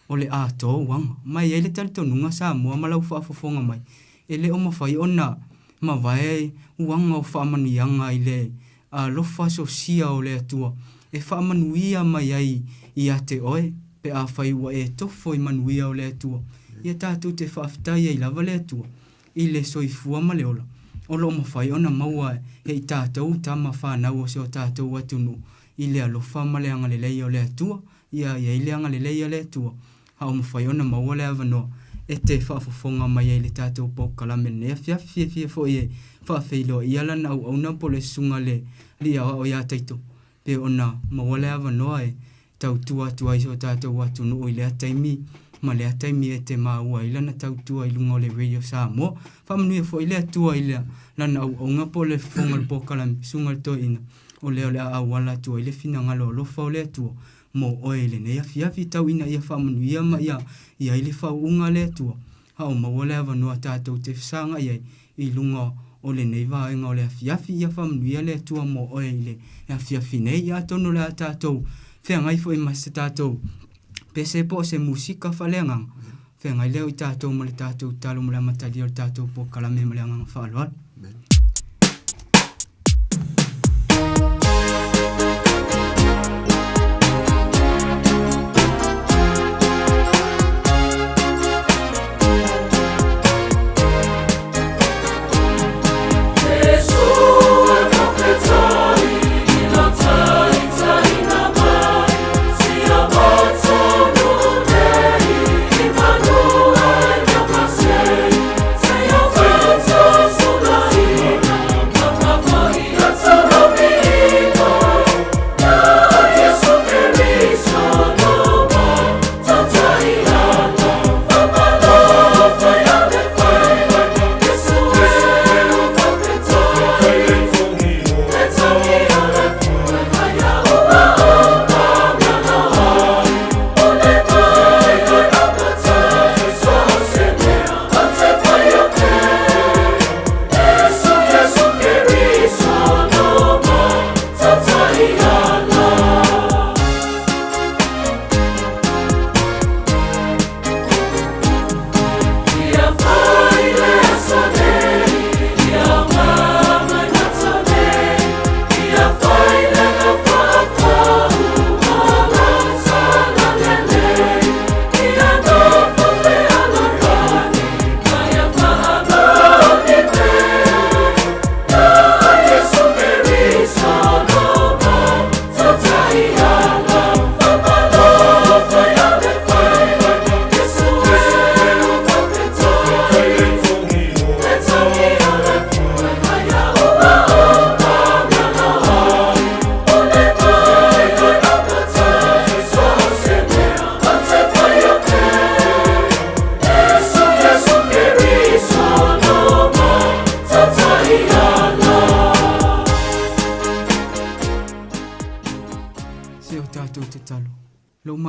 [SPEAKER 9] o le a to uaga. Ma e i ai le talitonuga Samoa ma lau faafofoga mai, e le o mafai ona mavae uaga o faamanuiaga i le alofa sosia o le Atua e faamanuia mai ai ia te oe pe afai ua e tofo i manuia o le Atua. Ia tatou te faafetai ai lava le Atua i le soifua ma le ola o lo o mafai ona maua e i tatou tama fanau o si o tatou atunuu i le alofa ma le agalelei o le Atua. Ia i ai le agalelei a le Atua a o mafai ona maua le avanoa e te faafofoga mai ai i le tatou polokalame lenei afiafi. Fiafia foi e faafeiloai lana auauna po o le susuga le alii aoao ia Taito pe ona maua le avanoa e tautua atu ai i so tatou atunuu i lea taimi ma lea taimi e te maua ai lana tautua i luga o le Radio Samoa. Faamanuia foi le Atua i lana auauna po o le fofoga o le polokalame, susuga i le toeaina, o lea o le a auala atu ai le finagalo alofa o le Atua mo oe i lenei afiafi tau ina ia faamanuia ma ia i ai le faauuga a le Atua, a o maua le avanoa tatou te fesagai ai i luga o lenei vaega o le afiafi. Ia faamanuia le Atua mo oe i le afiafi nei. Ia atonu o le a tatou feagai foi ma se tatou pese po o se musika faaleagaga, feagai lea o i tatou ma le tatou talo mo le amatalia o le tatou polokalame ma le agaga faaaloalo.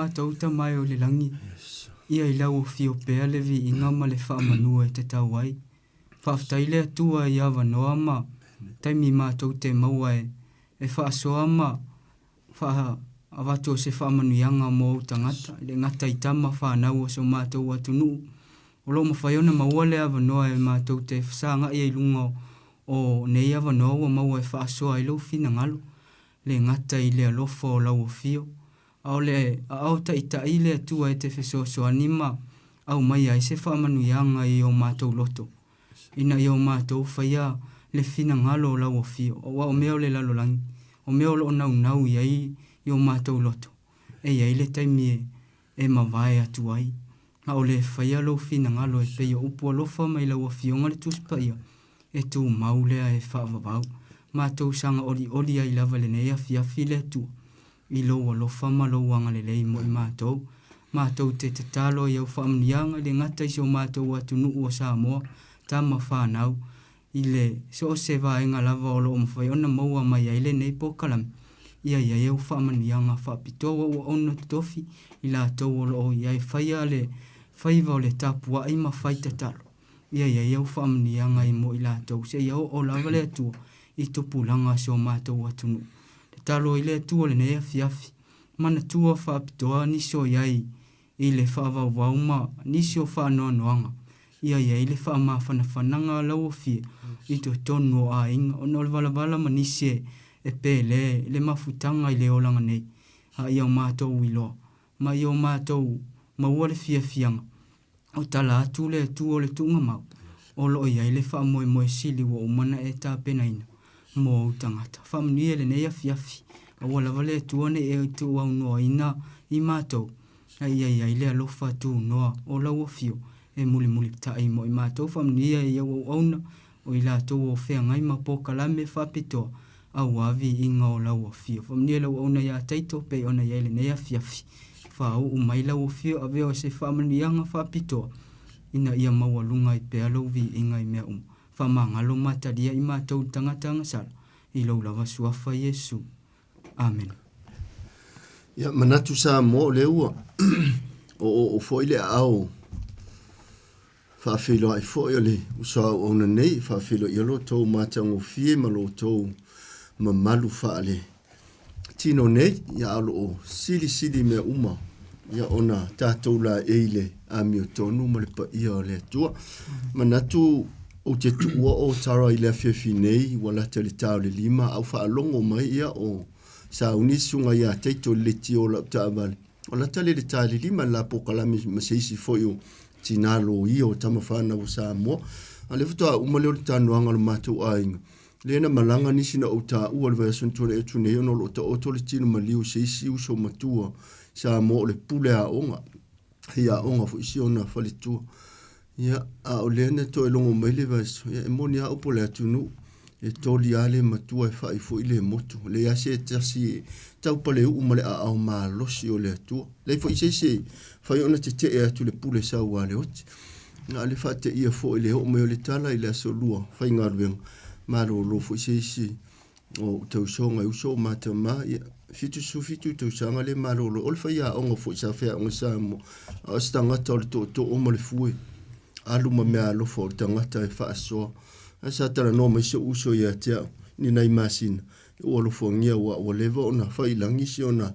[SPEAKER 9] matou Tama e o le lagi, ia i lau afio pea le viiga ma le faamanu e tatau ai. Faafetai le Atua i avanoa ma taimi matou te maua e e faasoa ma faa avatu o se faamanuiaga mo ou tagata, e le gata i tama fanau o so matou atunuu. O lo o mafai ona maua le avanoa e matou te fesagai ai i luga o nei avanoa ua maua e faasoa ai lou finagalo, le gata i le alofa o lau afio, a o le aao taitai le Atua e te fesoasoani ma aumaia ai se faamanuiaga i o matou loto, ina ia o matou faia le finagalo o lau afio, aua o mea o le lalolagi, o mea o lo o naunau i ai i o matou loto, e i ai le taimi e mavae atu ai. A o le faia lou finagalo e pei o upu alofa mai lau Afioga le Tusi Paia, e tumau lea e faavavau. Matou saga olioli ai lava i lenei afiafi le Atua, i lou alofa ma lou agalelei mo i matou. Matou te tatalo i au faamanuiaga i le gata i si o matou atunuu o Samoa, tama fanau, i le so o se vaega lava o lo o mafai ona maua mai ai lenei polokalame, ia i ai au faamanuiaga faapitoa ua auauna totofi i latou o lo o i ai faia le faiva o le tapuai ma fai tatalo. Ia i ai au faamanuiaga i mo i latou seia oo lava le Atua i tupulaga o si o matou atunuu. Tatalo i le Atua lenei afiafi, manatua faapitoa nisi o i ai i le faavauvau ma nisi o faanoanoaga, ia i ai le faamafanafanaga lauofie i totonu o aiga ona o le valavala ma nisi e pele le mafutaga i le olaga nei, a ia o matou iloa ma ia o matou maua le fiafiaga o tala atu le Atua o le tuugamau o lo o i ai le faamoemoe sili ua uma ona e tapenaina mo ou tagata. Faamanuia i lenei afiafi, aua lava le Atua ne i e tuuaunoaina i matou, a ia i ai le alofa tunoa o lau afio e mulimulitai mo i matou. Faamanuia i au auauna o i latou o feagai ma polokalame faapitoa aua viiga o lau afio. Faamanuia i lau auauna ia Taito pei ona i ai lenei afiafi. Faauu mai lau afio avea o se faamanuiaga faapitoa ina ia maualuga ai pea lou viiga i mea uma. Faamagalo ma talia i matou le tagata agasala i lou lava suafa Iesu. Amene.
[SPEAKER 10] Ia, manatu Samoa o lea ua oooo foi le aao faafeiloai foi o le uso a auauna nei, faafeiloai lo outou matagofie ma lo outou mamalu faale tino nei, ia a o lo o silisili mea uma ia ona tatou laei le amiotonu ma le paia o le Atua. Manatu ou te tuua o Tara i le afiafi nei, ua lata i le ta o le 5, a ou faalogo mai ia o sauni susuga ia Taito i le leitio o lau taavale. O lata le le ta i le 5 le la polokalame ma se isi foi o tina loia o tama fanau o Samoa. A o lea faatoa uma lea o le talanoaga a lo matou aiga. Lea na malaga nisi na ou taua i le vaiaso na tuanai atu nei ona o lo o taoto le tino maliu i se isi uso matua Samoa o le pule aoga, hei aoga foi si ona faletua. Ia, a o lea na toe logo mai le vaiaso, ia e moni a upu o le atunuu, e toli lava le matua e fai foi le motu. E leai lava se tasi e taupaleuu ma le aao malosi o le Atua. Leai foi se isi e fai ona tetee atu i le pule sau a le oti. Na o le faateia foi le oo mai o le tala i le aso lua faigaluega, malolo foi se isi o tausoga e uso o matama, ia, 77 tausaga le malolo. O le faiaoga foi sa faiaoga i Samoa, a o se tagata o le tootoo ma le fue, alu ma meaalofa o le tagata e faasoa. Ae sa talanoa mai si ou uso ia te au i ni nai masina, ua alofagia aua ua leva ona fai i lagi si ona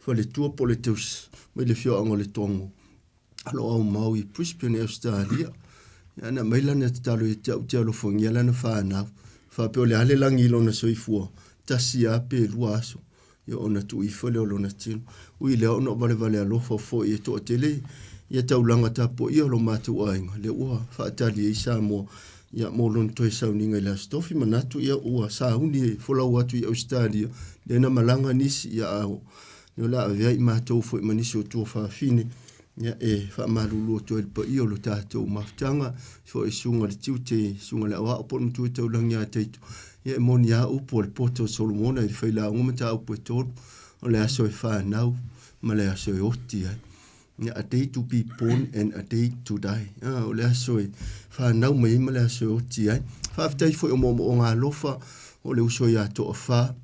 [SPEAKER 10] faletua po o le tausi mai le afioaga o Letogo. O lo o aumau i Brisbane i Ausetalia. Ia na aumai lana tatalo ia te au te alofagia lana fanau. Faapea o le a le lagi i lona soifua, tasi lava pe lua aso, ia ona tuu ifo lea o lona tino. Ui i lea ona o valevale alofa foi e toatele ia taulaga tapuaia o lo matou aiga, lea ua faatali ai Samoa ia mo lona toe sauniga i le Aso Tofi. Manatu ia ua sauni e folau atu i Ausetalia, lea na malaga nisi ia a o le a avea i matou foi ma nisi o tuafafine ia e faamalulu atu ai i le paia o lo tatou mafutaga foi i susuga i le tiute, susuga i le aoao po o le matua taulagi ia Taito. Ia e moni lava upu a le poto o Solomona i le failauga mataupu e tolu, o le aso e fanau ma le aso e oti ai. Ia, a day to be born and a day to die. Ah, o le aso e fanau mai ai ma le aso e oti ai. Faafetai foi o moomooga alofa o le uso ia Toafa.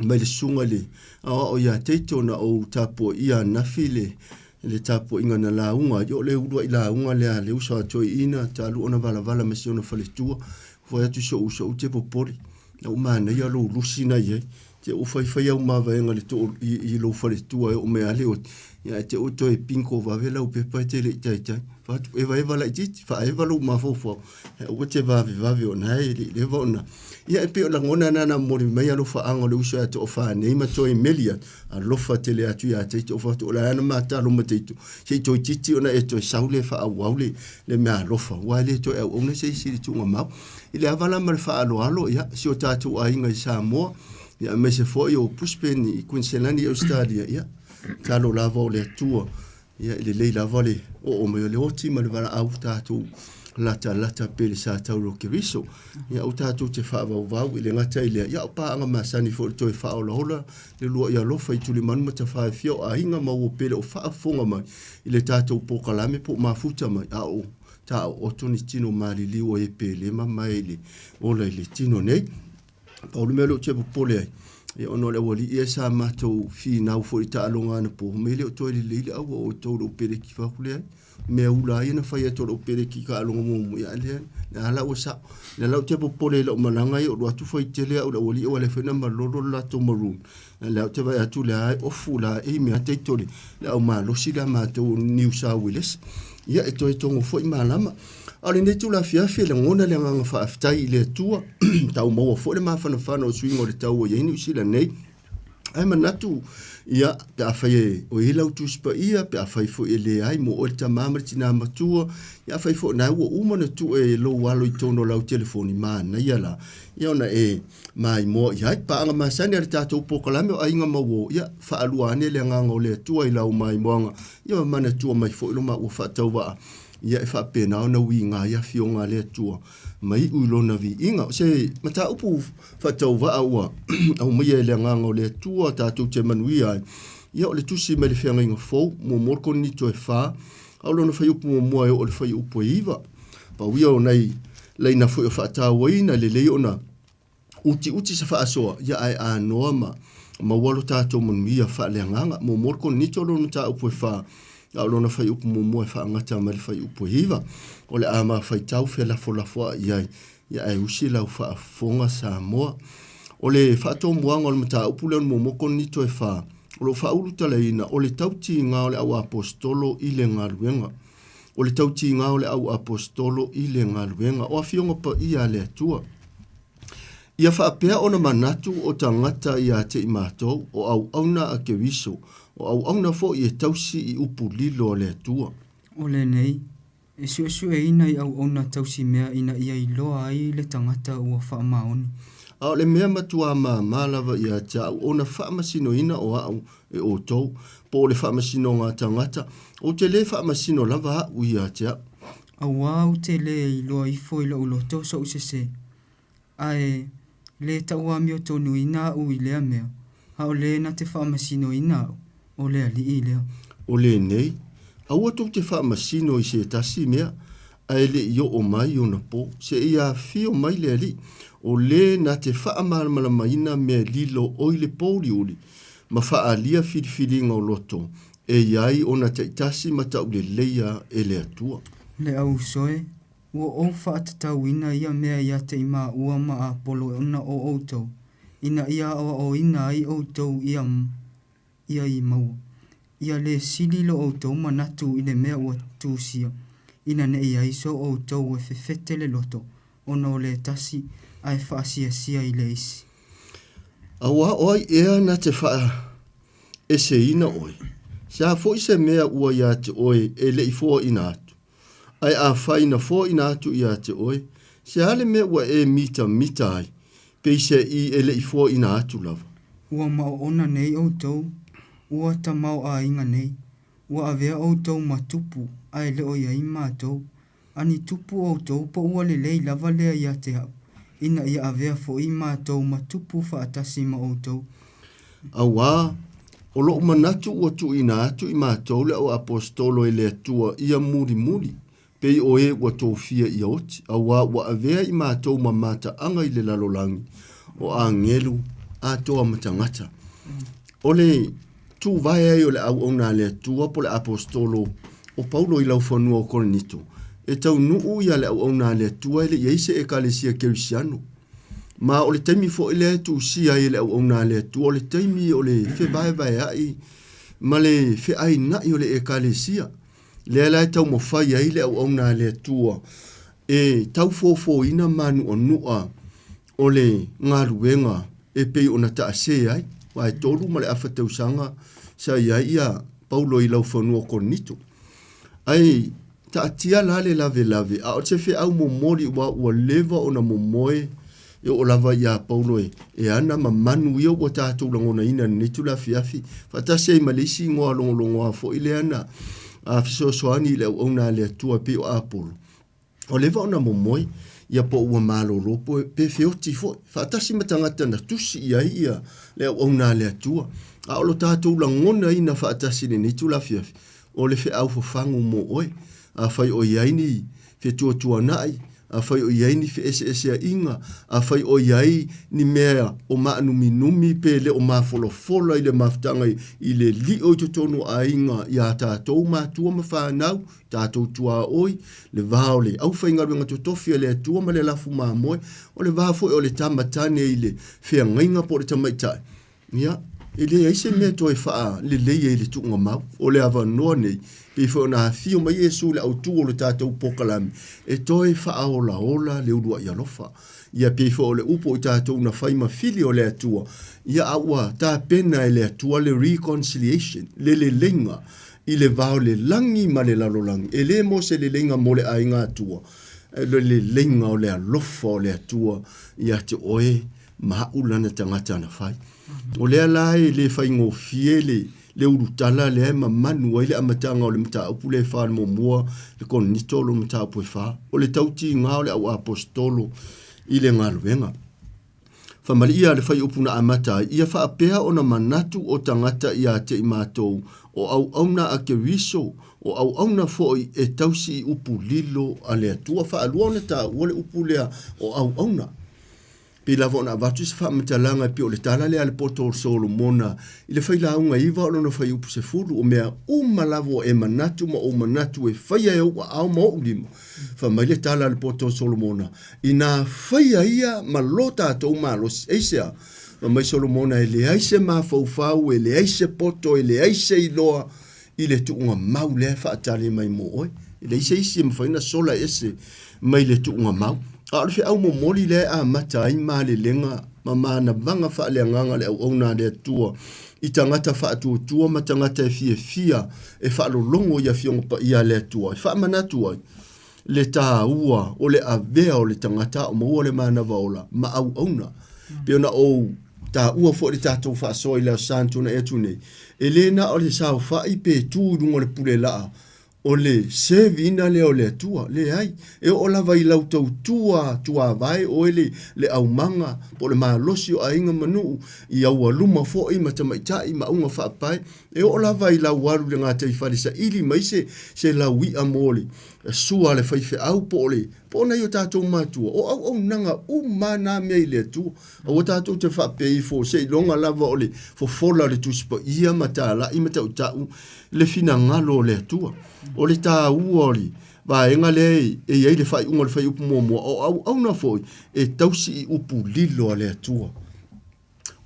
[SPEAKER 10] mai le susuga i le aoao ia Teito na ou tapuaia ananafi le le tapuaiga na lauga ai. O le uluai lauga lea a le uso a toeaina talu ona valavala ma si ona faletua, fai atu si ou uso ou te popole, na ou manaia lou lusi na i ai. Te ua faifai au mavaega i le too i, i lou faletua e oo mai lava le oti, ia ae te ua toe bingo vave lau pepa e te le i taitai. Fai atu, evaeva laitiiti, faaeva lou mafaufau, aua te vavevave o na e le i leva ona. Ia e pei o lagona na na momoli mai alofaaga o le uso ia Toafa nei ma toe meli atu, alofa tele atu ia Teito, fai atu o le a na matalo ma Teito, se i toeitiiti ona e toe sau lea e faaauau le, le meaalofa, aua e le toe auauna se isi i le tuugamau. I le ava la ma le faaaloalo, ia, si o tatou aiga i Samoa, ia, aemaise foi o Brisbane i Kuiniselani i Ausetalia, ia, tatalo lava o le Atua, ia, e lelei lava le oo mai o le oti ma le valaau tatou latalata pea i le sa taula o Keriso. Ia, aua tatou te faavauvau, e le gata i lea, ia, o paaga masani foi i le toe faaolaola le lua'i alofa i tulimanu ma tafa e fia o aiga ma ua pele o faafofoga mai i le tatou polokalame po o mafuta mai, a o taooto ni tino maliliu o e pele ma mae i le ola i le tino nei. Pau le mea lea ou te popole ai, ia ona o le aualii ia sa matou finau foi i taaloga anapo, mei le o toe lelei le aua o outou lou peleki fai atu leai. Mea ula ia na fai atu o lou peleki i taaloga muamua, ia lea, lea la ua sao. Lea la ou te popole i lau malaga ia o alu atu fai tele au i le aualii aua o lea foi na malolo le latou maroon. Lea ou te vaai atu lea e ofu la e mea teito le le au malosi lea matou o New South Wales. Ia e toe togo foi malama. A o lenei itula afiafi e lagona le agaga faafetai i le Atua tau maua foi le mafanafana o suiga o le tau ua i ai Niu Sila nei. Ae manatu, ia, pe afai e o i ai lau Tusi Paia, pe afai foi e leai mo oe le tama ma le tina matua, ia afai foi o na ua uma ona tuu e lou alo i totonu o lau telefoni, manaia la, ia ona e maimoa i ai. Paaga masani a le tatou polokalame o Aiga ma Uo, ia faalua ane le agaga o le Atua i lau maimoaga, ia ma manatua mai foi lo maua faatauvaa, ia e faapena ona uiga ai afioga a le Atua ma iu i lona viiga. O se mataupu faatauvaa ua aumaia e le agaga o le Atua tatou te manuia ai, ia o le tusi mai le Feagaiga Fou, muamua le Korinito e 4, a o lona fuaiupu muamua e oo i le fuaiupu e 9. Pau ia o nai laina foi o faatauaina, lelei ona utiuti se faasoa, ia ae anoa ma maua lo tatou manuia faaleagaga. Muamua le Korinito lona mataupu e 4, a o lona fuaiupu muamua e faagata mai le fuaiupu e 9. O le a mafaitau felafolafoai ai, ia ae usi lau faafofoga Samoa. O le faatomuaga o le mataupu lea o le muamua Korinito e 4, o lo o faaulutalaina o le tautiga o le auaposeitolo i le galuega. O le tautiga o le auaposeitolo i le galuega. O afioga paia a le Atua. Ia faapea ona manatu o tagata ia te i matou, o auauna a Keriso, o auauna foi e tausi i upu lilo a le Atua.
[SPEAKER 9] O lenei, e suesueina i auauna tausi mea ina ia iloa ai le tagata ua faamaoni.
[SPEAKER 10] A o le mea matuā māmā lava ia te a'u ona faamasinoina o a'u e outou, po o le faamasinoga a tagata, ou te lē faamasino lava a'u ia te a'u.
[SPEAKER 9] Auā ou te lē iloa ifo i lo'u loto so'u sesē, ae lē tauamiotonuina a'u i lea mea, a o lē na te faamasinoina a'u, o le Alii lea.
[SPEAKER 10] O lenei, aua tou te faamasino i se tasi mea, ae le i oo mai ona po, seia afio mai le Alii, o lē na te faamalamalamaina mea lilo o i le pouliuli, ma faaalia filifiliga o loto, e i ai ona taitasi ma tauleleia e le Atua.
[SPEAKER 9] Le au uso e, ua ou faatatauina ia mea ia te i maua ma Apolo ona o outou, ina ia aoaoina ai outou ia ia i maua. Ia lē sili lo outou manatu i le mea ua tusia, ina ne i ai so outou e fefete le loto ona o le tasi ae faasiasia i le isi.
[SPEAKER 10] Auā o ai ea na te faaeseina oe? Se a foi se mea ua iā te oe e le i foaina atu? Ae afai na foaina atu iā te oe, se a le mea ua e mitamita ai, peiseai e le i foaina atu lava?
[SPEAKER 9] Ua maoona nei outou, ua tamaoaiga nei, ua avea outou ma tupu, ae le o i ai matou. A ni tupu outou po ua lelei lava lea ia te a'u, ina ia avea foʻi matou ma tupu faatasi ma outou.
[SPEAKER 10] Auā, o loʻu manatu ua tuuina atu i matou le auaposeitolo e le Atua ia mulimuli, pei o e ua tofia ia oti, auā ua avea i matou ma mataaga i le lalolagi, o agelu atoa ma tagata. O le tuvae ai o le auauna a le Atua po o le Aposetolo o Paulo i laufanua o Korinito, e taunuu ia le auauna a le Atua e le i ai se Ekalesia Kerisiano. Ma o le taimi foi lea e tuusia ai e le auauna a le Atua, o le taimi o le fevaevaeai ma le feaina'i o le Ekalesia. Lea la e taumafai ai le auauna a le Atua e taufofoina mānuʻanuʻa o le galuega e pei ona taase ai, aua e 3.5 tausaga sa i ai ia Paulo i laufanua o Korinito. Ae taatia la le lavelave, a o se feau momoli ua ua leva ona momoe e oo lava iā Paulo e, e ana ma manu ia ua tatou lagonaina i lenei itula afiafi, faatasi ai ma le isi igoa logologoa foi lea na a fesoasoani i le auauna a le Atua e pei o Apolo. Ua leva ona momoe ia po ua malolo po pe feoti foi faatasi ma tagata na tusi i ai ia le auauna a le Atua. A o lo tatou lagonaina faatasi i lenei itula afiafi, o le feau fafagu mo oe. Afai o i ai ni fetuatuanai, afai o i ai ni feeseeseaiga, afai o i ai ni mea o maanuminumi pe le o mafolafola i le mafutaga i le lio i totonu o aiga iā tatou matua ma fanau, tatou tuaoi, le va o le aufaigaluega totofi a le Atua ma le lafu mamoe, o le va foi o le tama tane i le feagaiga po o le tamaitai, ia, e leai se mea toe faaleleia i le tuugamau. O le avanoa nei, pei foi ona afio mai Iesu i le autu o le tatou pokalame, e toe faaolaola le uluai alofa. Ia pei foi o le upu o i tatou na fai ma fili o le Atua, ia a ua tapena e le Atua le reconciliation, le leleiga i le va o le lagi ma le lalolagi, e le mo se leleiga mo le aiga Atua, ae le leleiga o le alofa o le Atua ia te oe ma a'u lana tagata na fai. O lea la e le faigofie le le ulutala lea e mamanu ai le amataga o le mataupu lea e fa le muamua, le Korinito lo mataupu e fa, o le tautiga o le au aposetolo i le galuega. Faamaliia le faiupu na amata ai, ia faapea ona manatu o tagata iā te i matou, o auauna a Keriso, o auauna foi e tausi i upu lilo a le Atua. Faalua ona taua le upu lea o auauna. Pei lava ona avatu se faamatalaga e pei o le tala lea a le poto o Solomona i le failauga iva o lona faiupu sefulu, o mea uma lava ua e manatu ma ou manatu e faia e ou aao ma ou lima. Fai mai le tala a le poto o Solomona, Inā faia ia ma lo tatou malosi. Aisea? Fai mai Solomona, e leai se mafaufau, e leai se poto, e leai se iloa i le tuuga mau lea e faatali mai mo oe. E leai se isi e mafai ona sola ese mai le tuuga mau. A o le feau momoli lea e amata ai malelega ma manavaga faaleagaga a le auauna a le Atua i tagata faatuatua ma tagata e fiafia e faalologo i Afioga Paia a le Atua, e faamanatu ai le taua o le avea o le tagata a o maua le manava ola ma auauna. Pei ona ou taua foi le tatou faasoa i le Aso Sa na tuanai atu nei, e le na o le saofai pe tu i luga o le pule laa o le serve-ina lea o le Atua. Leai, e oo lava i lau tautua tuavae oe le, le aumaga po o le malosi o aiga ma nuu, i aualuma foi ma tamaitai ma auga faapae, e oo lava i lau alu i le gataifale saili mai se, se laui'a mo le sua a le faifeau po o le, po o nai o tatou matua, o auaunaga uma na mea i le Atua. Aua tatou te faapea ifo seiloga lava o le fofola o le Tusi Paia ma talai ma tautau le finagalo o le Atua. O le taua o le vaega lea e i ai le faaiuga o le fuaiupu muamua, o auauna foi e tausi i upu lilo a le Atua.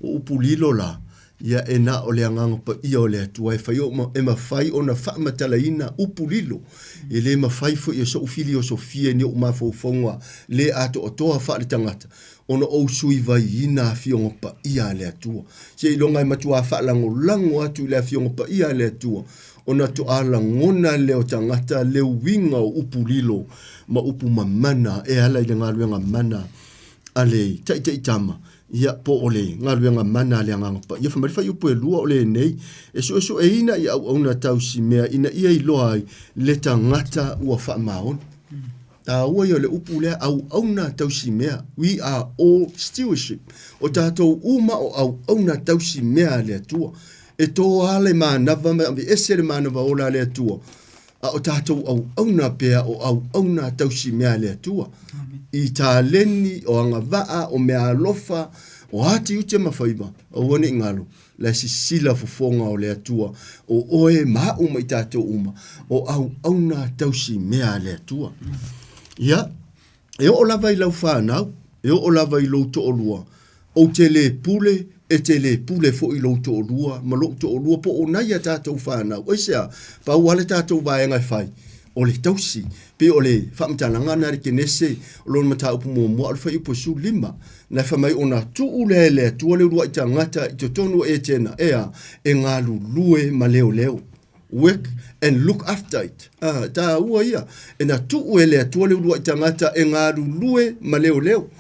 [SPEAKER 10] O upu lilo la, ia e na o le Agaga Paia o le Atua e fai o, e mafai ona faamatalaina upu lilo. E le mafai foi e so'u filiosofia ni o'u mafaufauga le atoatoa faaletagata ona ou suivaiina Afioga Paia a le Atua. Seiloga e matuā faalagolago atu i le Afioga Paia a le Atua, ona toa lagona lea o tagata le uiga o upu lilo ma upu mamana e ala i le galuega mana a le taitaitama, ia, po o le galuega mana a le Agaga Paia. Fai mai le fuaiupu e lua o lenei, e suesueina i auauna tausimea ina ia iloa ai le tagata ua faamaoni. Taua ia o le upu lea auauna tausimea, we are all stewardship. O tatou uma o auauna tausimea a le Atua. E toa le manava ma aveese le manava ola a le Atua, a o tatou auauna pea o auauna tausimea a le Atua. I taleni, o agavaa, o meaalofa, O a tiute ma faiva, aua ne i galo, la e sisila fofoga o le Atua, o oe ma a'u ma i tatou uma, o auauna tausi mea a le Atua. Ia, e oo lava i lau fanau, e oo lava i lou toalua, ou te le pule, e te le pule foi lou toalua ma lou toalua po o nai a tatou fanau. Aisea? Pau lava le tatou vaega e fai, o le tausi. Pei o le faamatalaga lena a le Kenese, o lona mataupu muamua, o le fuaiupu e 15, na e fai mai ona tuu lea e le Atua le uluai tagata i totonu o Etena, e a? E galulue ma leoleo. Work and look after it. Ah, taua ia. E na tuu e le Atua le uluai tagata e galulue ma leoleo.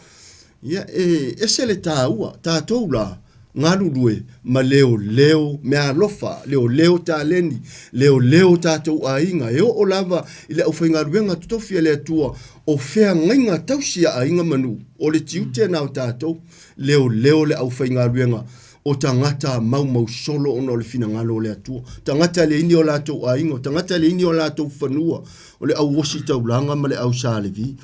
[SPEAKER 10] Ia, e ese le taua, tatou la, galulue ma leoleo meaalofa, leoleo taleni, leoleo tatou aiga, e oo lava i le aufaigaluega totofi a le Atua o feagaiga tausi a aiga ma nuu, o le tiute na o tatou, leoleo le aufaigaluega o tagata maumau solo ona o le finagalo o le Atua, tagata e leai ni o latou aiga, o tagata e leai ni o latou fanua, o le au ositaulaga ma le au Sa Levi.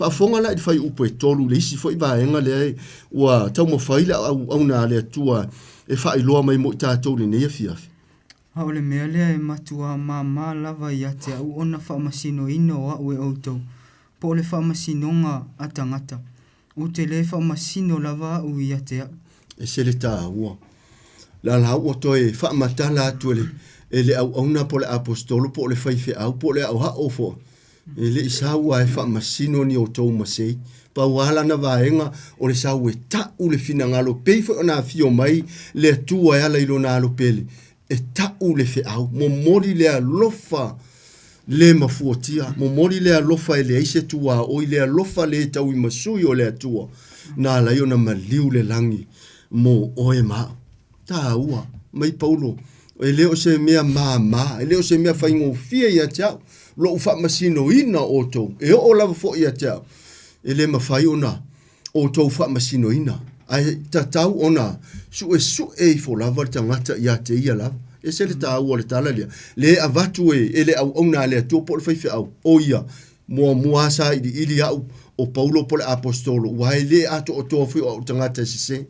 [SPEAKER 10] Faafofoga la i le fuaiupu e tolu i le isi foi vaega lea e ua taumafai le auauna a le Atua e faailoa mai mo i tatou i lenei afiafi.
[SPEAKER 9] A o le mea lea e matuā māmā lava ia te a'u ona faamasinoina o a'u e ʻoutou, po o le faamasinoga a tagata, ou te lē faamasino lava a'u ia te a'u.
[SPEAKER 10] Ese le taua. La la ua toe faamatala atu e le, e le auauna po o le aposetolo po o le faifeau po o le aoao foi E le i sau a e faamasino ni outou masei. Pau a lana vaega o le sau e ta'u le finagalo pei foi ona afio mai le Atua e ala i lona alo pele e ta'u le feau, momoli le alofa le mafuatia, momoli le alofa e leai se tuaoi, le alofa le tauimasui o le Atua na ala ai ona maliu le lagi mo oe ma a'u. Taua mai Paulo, e le o se mea māmā, e le o se mea faigofie ia te au, lo'u faamasinoina o outou, e oo lava foi ia te au, e le mafai ona outou faamasinoina, ae tatau ona suesue ifo lava le tagata ia te ia lava. Ese le taua o le tala lea, le avatu e, e le auauna a le Atua po o le faifeau, o ia, muamua lava sailiili au o Paulo po o le Aposetolo, ua e le atoatoa foi o au tagata e sese.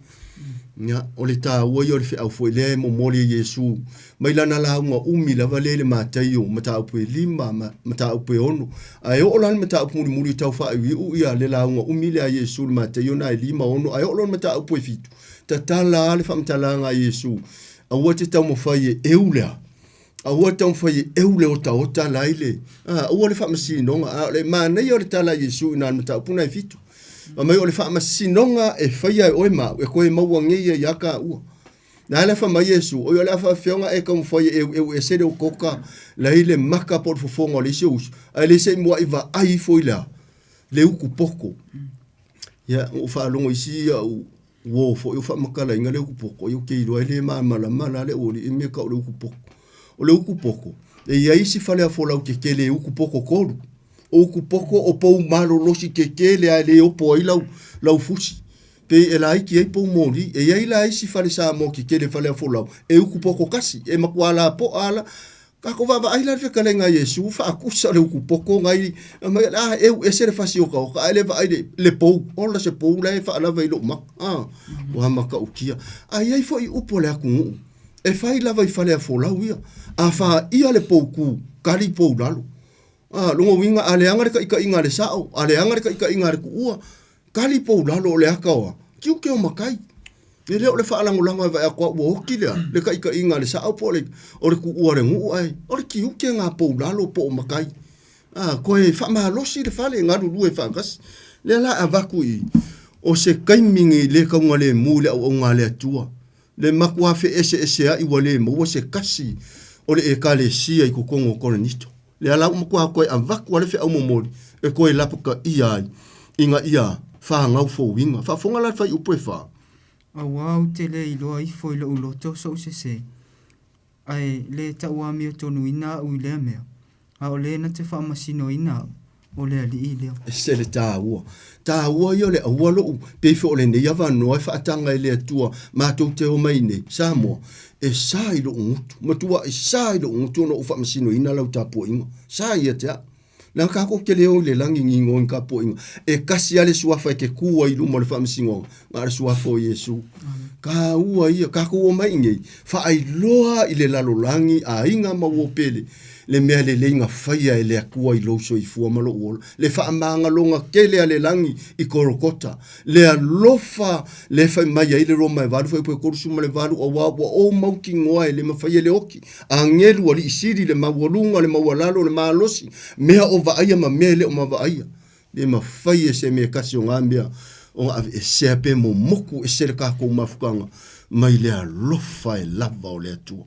[SPEAKER 10] Ia, o le taua ia o le feau foi lea e momoli e Iesu mai lana lauga umi lava lea i le Mataio, mataupu e 5 ma mataupu e 6. Ae oo la le mataupu mulimuli e tau faaiuiu ia le lauga umi lea a Iesu i le Mataio na e 5, 6, ae oo loa le mataupu e 7, tatala lava le faamatalaga a Iesu, aua te taumafai e eu lea. Aua le taumafai e eu le otaota la i le, a, aua le faamasinoga. A o le manaia o le tala a Iesu i na mataupu na e fitu. Fai mai o le faamasinoga e faia e oe ma au, e koe maua nei ai ia kāua. Na ala fai mai Iesu, oi o le a faafeoga e taumafai e eueu ese le okoka la i le maka po o le fofoga o le isi ou uso, ae le se i muai vaai ifo i le a, le uku poko. Ia, ua ou faalogo i isi au Uo foi o faamatalaina le uku poko, ia ou te iloa e le malamalama la le aualii mea tau o le uku poko. O le uku poko, e i ai isi faleafolau tetele e uku poko tolu. O uku poko o pou malolosi tetele a e le opo ai lau, lau fusi. Pei e laiti ai pou moli. E i ai la isi fale Samoa tetele faleafolau e uku poko kasi, e matua lapoa la. Tatou vaavaai la i le fetalaiga a Iesu, faatusa le utu poto nai mai a eu ese le fasi otaota ae le vaai le, le pou. Ola se pou la e faalava i lou maka. Ah, ua matautia. Ae i ai foi upu a le atunuu, e fai lava i faleafolau ia. A faia le pou tu, kali pou lalo. Ah, lona uiga a leaga le taitaiga a le sao, a leaga le taitaiga a le tuua, Kali pou lalo o le aka oa, tiute o makai. E le o le faalagolago e vae atu a ua oti lea, le taitaiga a le sao po o le, o le tuua o le nuu ae o le tiute nga pou lalo po o makai. A, koe faamalosi le fale, galulue faatasi. Lea la avatu i, o se taimi nei le taugalemu i le auauga a le Atua, le matua feeseeseai ua le maua se kasi o le Ekalesia i totonu o Korinito. Lea la ua matua toe avatu a le feau momoli e toe lapataia ai ina ia fanau fouina. Faafofoga la le fuaiupu e fa.
[SPEAKER 9] Auā ou te le iloa ifo i loʻu loto soʻu sesē, ae le tauamiotonuina aʻu i lea mea, a o le na te faamasinoina aʻu, o le Alii lea.
[SPEAKER 10] Ese le taua. Taua ia o le aua loʻu, pei foi o lenei avanoa e faataga e le Atua matou te omai nei, Samoa, e sa i loʻu gutu, matuaʻi sa i loʻu gutu ona ou faamasinoina lau tapuaiga. Sa ia te aʻu. Leaga kākou te le o i le lagi ni igoa ni tapuaiga. E kasi lava le suafa e te kū ai i luma o le faamasinoga, na o le suafa o Iesu. Taua ia, kākou omai i nei, faailoa i le lalolagi, aiga ma uo pele, le mea lelei na faia e le Atua i lou soifua ma lou ola, le faamagaloga tele a le lagi i Kolokota, le alofa le fai mai ai le Roma e 8 fuaiupu e 38, auā ua ou mautinoa e le mafai e le oti, agelu, alii sili, le maualuga, le maualalo, le malosi, mea o vaaia ma mea e le o mavaaia. Le mafai e se mea kasi o ngā mea ona aveesea pe momoku ese le kākou mafutaga mai le alofa e lava o le Atua.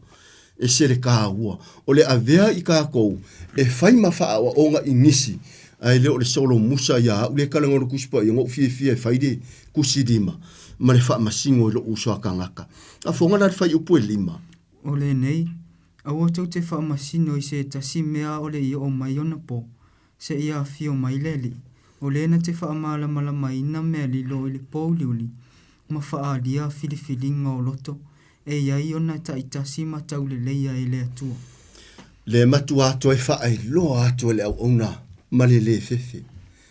[SPEAKER 10] Ese le kāua o le avea i kākou e fai ma faaoaoga i nisi, ae le o le solo musa ia au le kalaga o le Tusi Paia, na ou fiafia e fai le tusi lima ma le faamasino i lou uso a tagata. Afoga la le fuaiupu e lima.
[SPEAKER 9] O lenei, aua tou te faamasino i se tasi mea aole i oo mai ona po, seia afio mai le Alii, o le na te faamalamalamaina mea lilo i le pōuliuli ma faaalia filifiliga o loto e i ai ona taitasi ma tauleleia e le Atua.
[SPEAKER 10] Le matua toe faailoa atu e le auauna ma le lē fefe.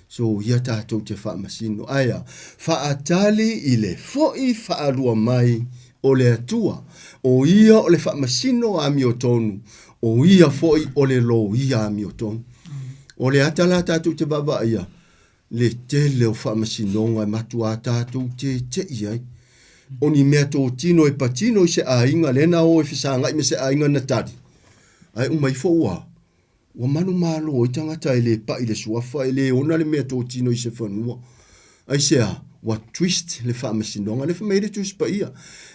[SPEAKER 10] So ia tatou te faamasino. Ae a? Faatali i le foʻi faalua mai o le Atua, o ia o le faamasino amiotonu, o ia foʻi o le loia amiotonu. O le ata la tatou te vaavaaia, le tele o faamasinoga e matuā tatou teteʻi ai. O ni mea totino e patino i se aiga, lea na o e fesagai me se aiga na tali, ae uma ifo ua Ua manumalo ai tagata e le paʻi le suafa, e le ona le mea totino i se fanua. Aisea? Ua twist le faamasinoga. Lea fai mai ai le Tusi Paia,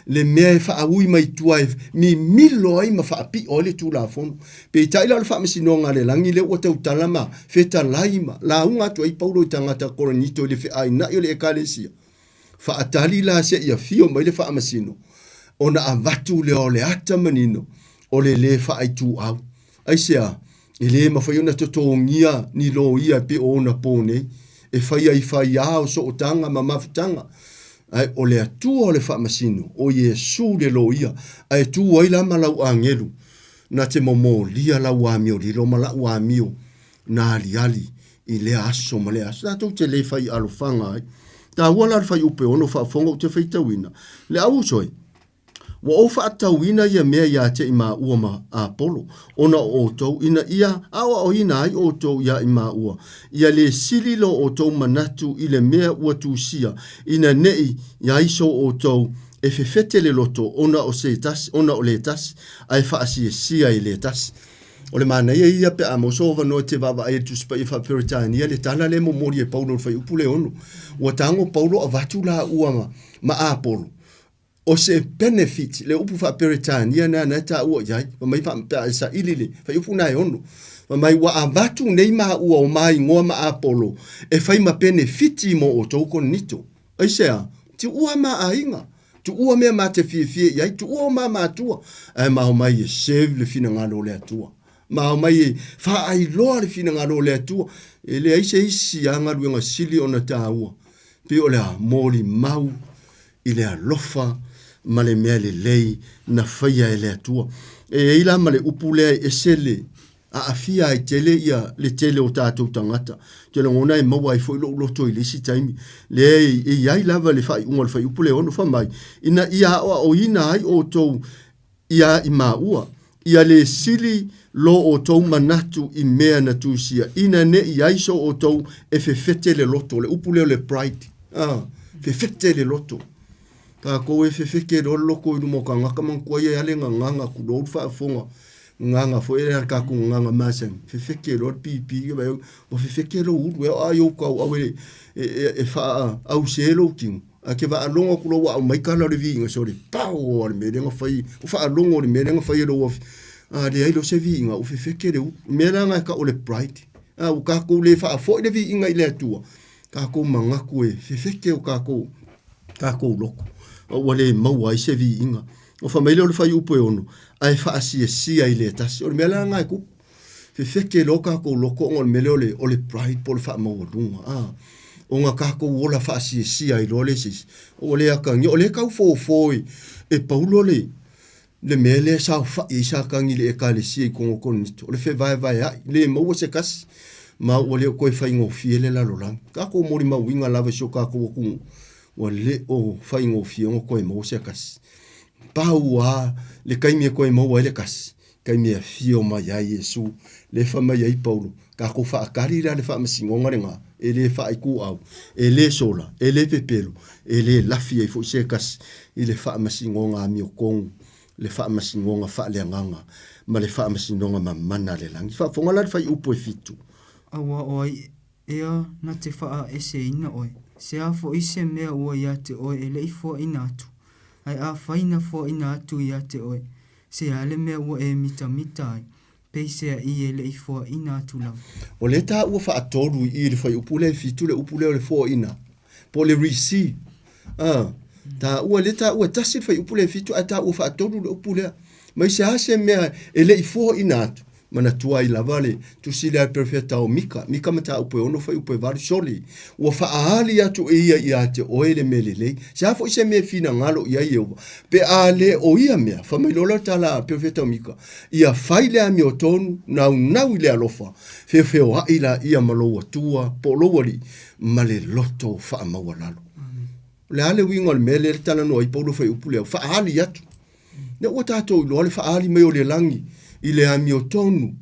[SPEAKER 10] le mea e faaui mai tua e mimilo ai ma faapiʻo ai le Tulafono. Peitai la o le faamasinoga a le lagi lea ua tautala ma fetalai ma lauga atu ai Paulo i tagata Korinito i le feainaʻi o le Ekalesia. Faatali la seia afio mai le faamasino, ona avatu lea o le ata manino o le lē faaituau. Aisea? E lē mafai ona totogia ni loia e pei o ona pō nei, e fai ai faiā o sootaga ma mafutaga. Ae o le Atua o le faamasino, o Iesu le loia, ae tu ai la ma lau agelu, na te momolia lau amiolilo ma la'u amio na aliali i lea aso ma lea aso. Tatou te le fai alofaga ai. Taua la le fuaiupu e ono faafofoga ou te faitauina. Le au uso e, ua ou faatauina ia mea iā te i māua ma Apolo, ona o outou, ina ia aoaoina ai outou iā i māua, ia le sili lo outou manatu i le mea ua tusia, ina neʻi iai so outou e fefete le loto ona o se tasi, ona o le tasi, ae faasiasia i le tasi. O le manaia ia pe a maua sou avanoa e te vaavaai i le Tusi Paia Faa-Peretania, le tala lea e momoli e Paulo i le fuaiupu le ono. Ua tago Paulo avatu laua ma Apolo, o se benefit, le upu Faa-Peretania lena na e taua i ai, fai mai pe a e saili le fuaiupu lena e ono. Fai mai ua avatu nei maua o ma igoa ma Apolo e fai ma penefiti mo outou Korinito. Aisea? Tuua ma aiga. Tuua mea ma te fiafia i ai, tuua o ma matua, ae ma omai e serve le finagalo o le Atua. Ma omai e faailoa le finagalo o le Atua. E leai se isi a galuega sili ona taua, pei o le a molimau i le alofa ma le mea lelei na faia e le Atua. E i ai la ma le upu lea e ese le aafia ai tele ia le tele o tatou tagata. Ou te lagona e maua ai foi lou loto i le isi taimi. Lea e i ai lava le faaiuga o le fuaiupu le ono, fai mai, ina ia aoaoina ai outou iā i māua, ia le sili lo outou manatu i mea na tusia, ina ne i ai so outou e fefete le loto. O le upu lea o le pride. Ah, fefete le loto. Takou e fefete loa le loto i luma o tagata manatua ia e ale gagaga tulou le faafofoga Gagaga foi lea tatou gagaga masani, fefete loa le pipi ua fefete lou ulu e a i ou tauau e e faaause lou tino. Ae te faalogo atu loa ua aumai tala o le viiga sole, pau a le mea lea na fai, ua faalogo i le mea lea na fai e lou afioga. A leai loa se viiga ua fefete le ulu. O le mea la lena e tau o le pride. A ua tatou le faafoi le viiga i le Atua, tatou manatu e fefete o tatou tatou loto, a ua le maua ai se viiga. Ona fai mai lea o le fuaiupu e ono, ae faasiasia i le tasi. O le mea la lena e tupu. Fefete loa tatou loto ona o le mea lea o le, o le pride po o le faamaualuga. A, ona tatou ola faasiasia ai loa le isi. Ua le atagia, o lea e tau fofo e, e Paulo le, le mea lea e saofai ai Satani i le Ekalesia i totonu o Korinito, o le fevaevaea'i, le maua se tasi. Ma ua le o toe faigofie le lalolagi. Tatou molimauina lava i si o tatou atunuu, ua le o faigofie ona toe maua se tasi. Pau lava le taimi e toe maua ai le tasi, taimi e afio mai ai Iesu, lea e fai mai ai Paulo, tatou faatali la le faamasinoga lena, e le faaituau, e le sola, e le pepelo, e le lafi ai foi se tasi i le faamasinoga amiotonu, le faamasinoga faaleagaga ma le faamasinoga mamana a le lagi. Faafofoga la le fuaiupu e fitu.
[SPEAKER 9] Aua o ai ea na te faaeseina oe? Se a foi se mea ua ia te oe e le i foaina atu? Ae afai na foaina atu ia te oe, se a le mea ua e mitamita ai, peiseai e le i foaina atu lava?
[SPEAKER 10] O lea taua faatolu i i i le fuaiupu lea e fitu le upu lea o le foaina, po o le receive. A, taua, lea taua e tasi le fuaiupu lea e fitu ae taua faatolu le upu lea. Mai se a se mea e le i foaina atu, manatua ai lava le tusi lea a le perofeta o Mika, Mika mataupu e 6 fuaiupu e 8, Sole, ua faaali atu e ia ia te oe le mea lelei. Se a foi se mea e finagalo i ai Ieova, pe a le o ia mea, fai mai loa le tala a le perofeta o Mika, ia fai le amiotonu, naunau i le alofa, feofeoai laia ma lou Atua po o lou Alii, ma le loto faamaualalo. O le a le uiga o le mea lea e talanoa ai Paulo fuaiupu lea, faaali atu. Lea ua tatou iloa le faaali mai o le lagi i le amiotonu,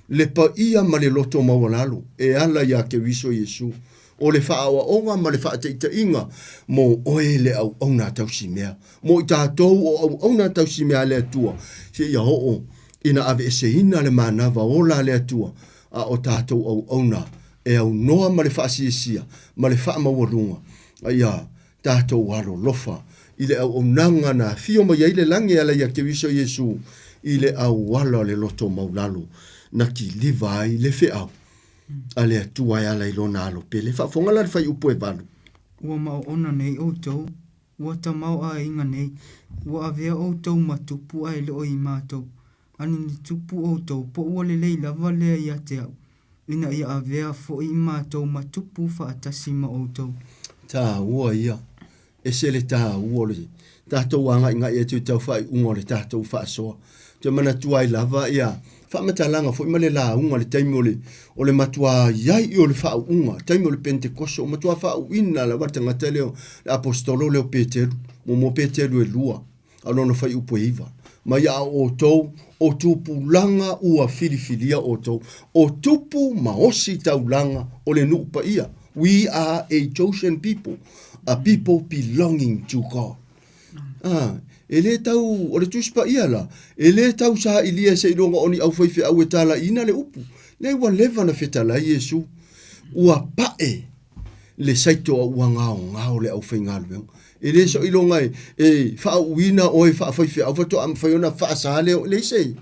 [SPEAKER 10] le paia ma le loto maualalo e ala iā Keriso Iesu. O le faaoaoga ma le faataitaiga mo oe le auauna tausimea. Mo i tatou o auauna tausimea a le Atua, seia oo ina aveeseina le manava ola a le Atua, a o tatou auauna e aunoa ma le faasiasia ma le faamaualuga, a ia tatou alolofa i le auaunaga na afio mai ai le lagi e ala iā Keriso Iesu i le auala o le loto maulalo na kiliva ai le feau a le Atua e ala i lona alo pele. Faafofoga la le fuaiupu e valu.
[SPEAKER 9] Ua maoona nei outou, ua tamaoaiga nei, ua avea outou ma tupu ae le o i matou, a ni tupu outou, po ua lelei lava lea ia te au, ina ia avea foi i matou ma tupu faatasi ma outou.
[SPEAKER 10] Taua ia. Ese le taua o le tatou agaigai atu i tau faaiuga o le tatou faasoa. Ou te manatua ai lava ia faamatalaga foi ma le lauga i le taimi o le, o le matuā i ai o le faauuga, taimi o le Pentekoso, matua faauuina lava le tagata lea, le aposetolo lea o Peteru, muamua Peteru e lua. a lona fuaiupu e iva. Mai a outou o tupulaga ua filifilia outou, o tupu ma osi taulaga o le nuu paia. We are a chosen people, a people belonging to God. Ah, e le tau, o le Tusi Paia la, e le tau sailia seiloga o ni aufaifeau e talaiina le upu. Leai ua leva na fetalai Iesu, ua pa'e le saito a ua gaogao le aufaigaluega. E le soiloga e, e faauuina oe faafaifeau faatoa mafai ona faasa lea, leai se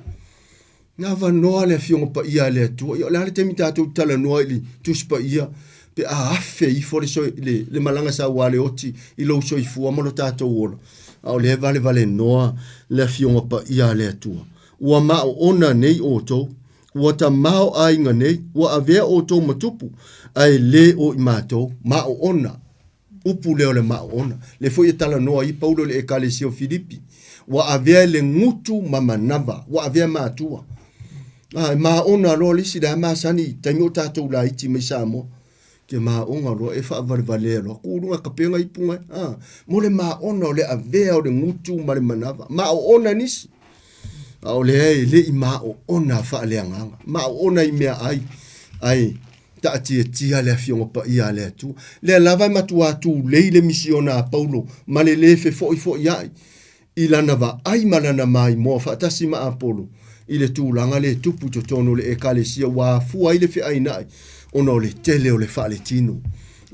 [SPEAKER 10] na avanoa le Afioga Paia a le Atua. Ia o le a le taimi tatou talanoa i le Tusi Paia pe a afe ifo le, so, le, le malaga saua le oti i lou soifua ma lo tatou ola. A o lea e valevalenoa le Afioga Paia a le Atua. Ua maoona nei outou, ua tamaoaiga nei, ua avea outou ma tupu, ae le o i matou, maoona. Upu lea o le maoona. Lea foi e talanoa ai Paulo i le Ekalesia o Filipi. Ua avea i le gutu ma manava, ua avea matua. A, e maona loa le isi le a masani i taimi o tatou laiti mai Samoa. Ke maona loa e faavalevalea loa, ku luga kapega ipuga, a, mo le maona o le avea o le gutu ma le manava. Maoona nisi. A o lea e le i maoona faaleagaga. Maoona i mea ai, ai taatiatia le Afioga Paia a le Atua. Lea lava e matuā tulei le misiona a Paulo ma le lē fefo'ifo'ia'i i lana vaai ma lana maimoa faatasi ma Apolo i le tulaga lea e tupu i totonu o le Ekalesia ua afua ai le fe'aina'i ona o le tele o le faaletino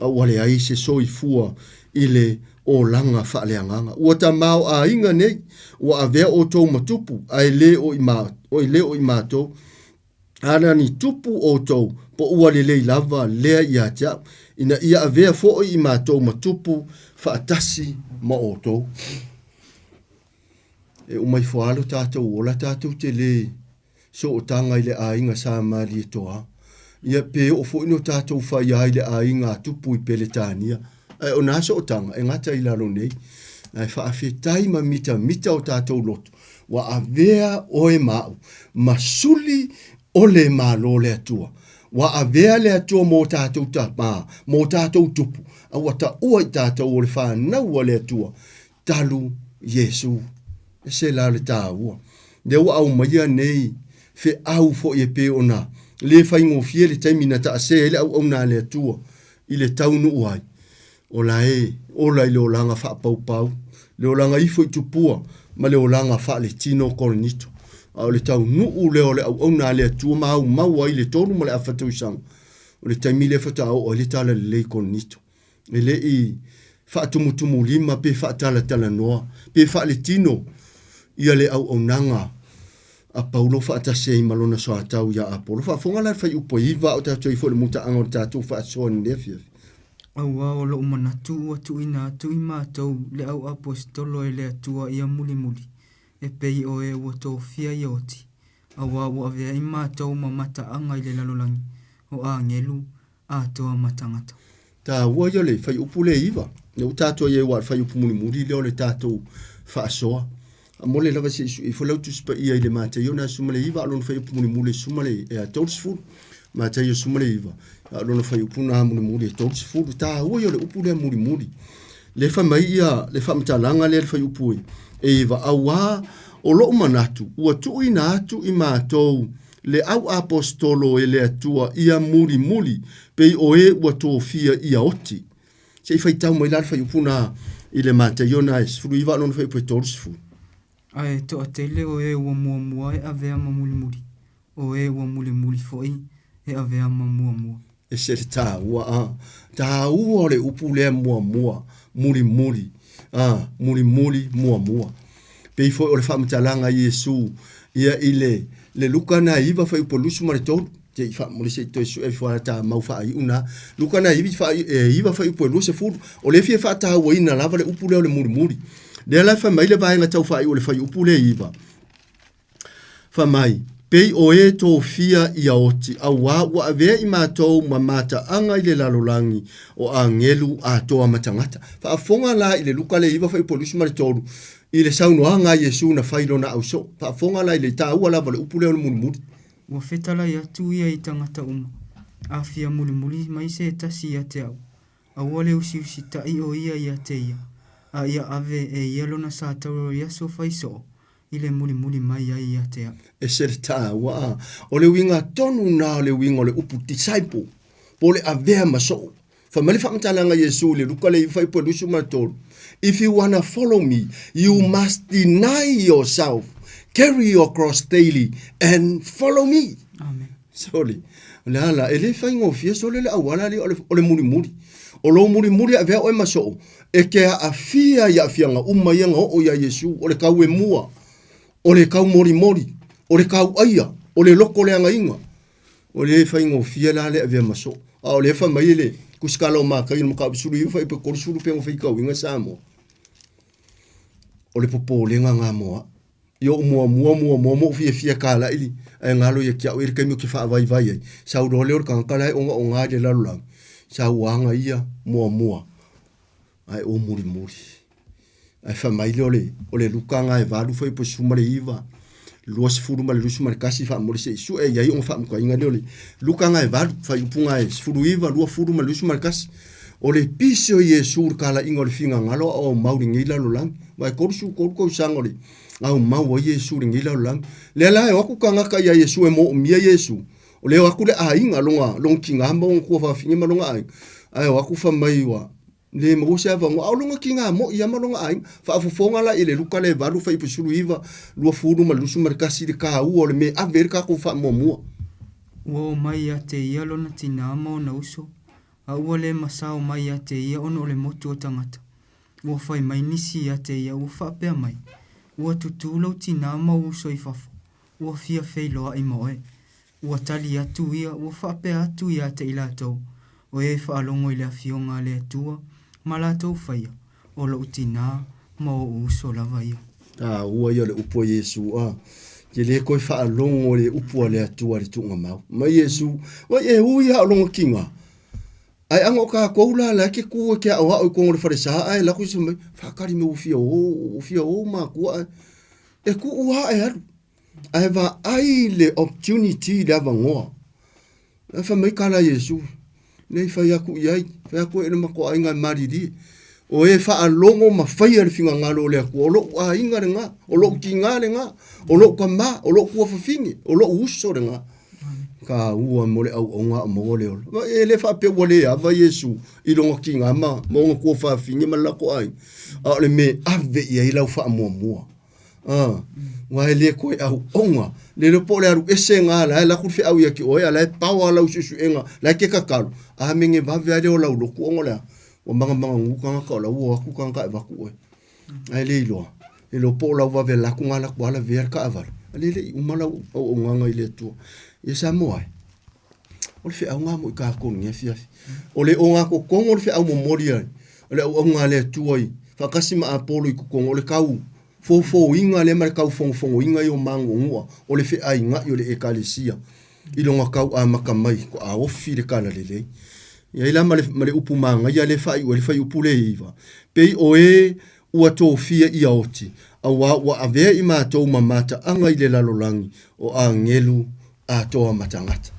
[SPEAKER 10] a ua leai se soifua i le olaga faaleagaga. Ua tamaoaiga nei, ua avea outou ma tupu, ae le o i ma, oi le o i matou. Ana ni tupu outou, po ua lelei lava lea ia te au, ina ia avea foi i matou ma tupu faatasi ma outou. E uma ifo lava lo tatou ola tatou te le sootaga i le aiga sa Malietoa. Ia pe oo foi no tatou faia ai le aiga a tupu i Peretania. Ae o na sootaga e gata i lalo nei. Ae faafetai ma mitamita o tatou loto, ua avea oe ma au, ma suli o le Malo o le Atua. Ua avea le Atua mo tatou tama, mo tatou tupu, a ua taua i tatou o le fanau a le Atua, talu Iesu. Ese la le taua. Lea ua aumaia nei feau foi e pei ona le faigofie le taimi na taasē ai le auauna a le Atua i le taunuu ai, o la e ola i le olaga faapaupau, le olaga ifo i tupua ma le olaga faaletino Korinito. A o le taunuu lea o le auauna a le Atua ma aumau ai le tolu ma le afa tausaga, o le taimi lea faatoa oo ai le talalelei i Korinito. E le i faatumutumulima pe faatalatalanoa pe faaletino ia le auaunaga a Paulo faatasi ai ma lona soatau ia Apolo. Faafofoga la le fuaiupu e 9 a o tatou i ai foi i le mutaaga o le tatou faasoa i lenei afiafi.
[SPEAKER 9] Auā o loʻu manatu ua tuuina atu i matou le au aposetolo e le Atua ia mulimuli, e pei o e ua tofia ia oti, auā ua avea i matou ma mataaga i le lalolagi, o agelu atoa ma tagata.
[SPEAKER 10] Taua ia o le fuaiupu lea e 9, lea ua tatou i ai aua o le fuaiupu mulimuli lea o le tatou faasoa. A mole lava se i sui ifo lau Tusi Paia i le Mataio na 19 a o lona fuaiupu mulimuli e 30. Mataio 19 a o lona fuaiupu na mulimuli e 30. Taua ia o le upu lea mulimuli. Lea fai mai ia le faamatalaga lea le fuaiupu e 9, auā o loʻu manatu ua tuuina atu i matou le au aposetolo e le Atua ia mulimuli pei o e ua tofia ia oti. Se i faitau mai la le fuaiupu na i le Mataio na e 19 a o lona fuaiupu e 30.
[SPEAKER 9] A e toatele o e ua muamua e avea ma mulimuli, o e ua mulimuli foi e avea ma muamua.
[SPEAKER 10] Ese le taua a. Taua o le upu lea muamua, mulimuli, a, mulimuli, muamua. Pei foi o le faamatalaga a Iesu ia i le, le Luka na 9 fuaiupu e 23. Se i faamuli se i toe sue ifo a ta mau faaiu na. Luka na 9 e fuaiupu e 20. O lea e fia faatauaina lava le upu lea o le mulimuli. Lea la e fai mai le vaega tau faaiu o le fuaiupu lea e 9. Fai mai, Pei o e tofia ia oti, auā ua avea i matou ma mataaga i le lalolagi o agelu atoa ma tagata. Faafofoga la i le Luka le 9 fuaiupu 23, i le saunoaga a Iesu na fai i lona ausoo. Faafofoga la i le taua lava o le upu lea o le mulimuli.
[SPEAKER 9] Ua fetalai atu ia i tagata uma, A fia mulimuli mai se tasi ia te au, aua le usiusitaʻi o ia ia te ia, a ia ave e ia lona sa tauro i aso fai soo, i le mulimuli mai ai ia te au.
[SPEAKER 10] Ese le taua a. O le uiga tonu na o le uiga o le upu disciple, po o le avea ma soo. Fai mai le faamatalaga a Iesu i le Luka le 9 fuaiupu e 23, If you wanna follow me, you must deny yourself, carry your cross daily and follow me.
[SPEAKER 9] Amen.
[SPEAKER 10] Sole, o le a la, e le faigofie sole le auala lea o le mulimuli. O lou mulimuli e avea oe ma soo, E te aafia i aafiaga uma ia na oo iā Iesu, o le kauemua, o le kaumolimoli, o le kauaia, o le loko leagaina. O le faigofie la le avea ma soo. A o lea fai mai le tusitala o Mataio i le mataupu 19 fuaiupu e 30 pe na faitauina Samoa. O le popolega na mo au. I oʻu muamua muamua ma ou fiafia kalaʻili ae galo ia te au i le taimi ou te faavaivai ai, sau loa lea o le tagata la e ogaoga i le lalolagi, sau aga ia muamua ae ou mulimuli. Ae fai mai lea o le, o le Luka na e 8 fuaiupu 19, 20 ma le 21 faamuli se i sue i ai ona faamutaina lea o le Luka na e 8 fuaiupu na e 19, 20 ma le 21. O le pisi o Iesu i le talaiga o le finagalo a o aumau i lenei lalolagi. Aua e 33 tausaga o le aumau ai Iesu i lenei lalolagi. Lea la e o atu tagata ia Iesu e moomia Iesu, o lea e o atu le aiga, lona, lona tina ma ona tuafafine ma lona aiga, ae o atu fai mai ua le maua se avanoa. A o lona tina moi lava ma lona aiga. Faafofoga la i le Luka le 8 fuaiupu 19, 20 ma le 21 i le taua o le mea e ave ai le tatou faamuamua.
[SPEAKER 9] Ua o mai ia te ia lona tinā ma ona uso, a ua le masao mai ia te ia ona o le motu o tagata. Ua fai mai nisi ia te ia ua faapea mai, Ua tutū lou tinā ma ou uso i fafo, ua fia feiloaʻi ma oe. Ua tali atu ia ua faapea atu ia te i latou, O e faalogo i le Afioga a le Atua ma latou faia, o loʻu tinā ma oʻu uso lava ia.
[SPEAKER 10] Taua ia o le upu a Iesu, a te le toe faalogo i le upu a le Atua i le tuugamau. Mai Iesu, Vai e ui a o lona tiga, Ae ana o kākou la, la e ke kū e ke aʻoaʻo i kona o le falesa ae lako isi mai, whakari me ua fia o, ua fia o mākua ae. E kuʻu a e alu. Ae vaai le opportunity le avanoa. Ae fai mai ka la Iesu, Nei fai aku i ai, fai aku e le matou aiga e malilie. O e faalogo ma faia le fingagalo o le Atua, o lo'u aiga lena, o lo'u tigā lena, o lo'u tamā, o lo'u tuafafine, o lo'u uso lena. Taua mo le auauna a o maua le ola. Ma e le faapea ua le ava Iesu i lona tigā ma ona tuafafine ma le latou aiga, a o le mea e ave i ai lau faamuamua. Aua e le toe auauna. Le iloa po o le alu ese lena la e alu atu le feau ia te oe a o la e power lau suesuega, la e te tatalo, amene vave lava lea o lau lotu ona o le a? Ua magamaganū tagata o la ua o atu tagata e avatu oe. Ae le iloa, le iloa po o lau vave alu atu lena alu atu lava lavea le taavale, a lea e le i uma lau auaunaga i le Atua. Ia Samoa e, o le feau lena mo i tatou i lenei afiafi. O le ogatotonu o le feau momoli a le auauna a le Atua i faatasi ma Apolo i totonu, o le tau fofōina lea ma le tau fogofogoina ia o manuanua o le feainai o le Ekalesia i lona tau amata mai faatoa ofi le talalelei. E i ai la ma le, ma le upu manaia lea e faaiu ai le fuaiupu lea e 9, pei o e ua tofia ia oti, auā ua avea i matou ma mataaga i le lalolagi o agelu atoa ma tagata.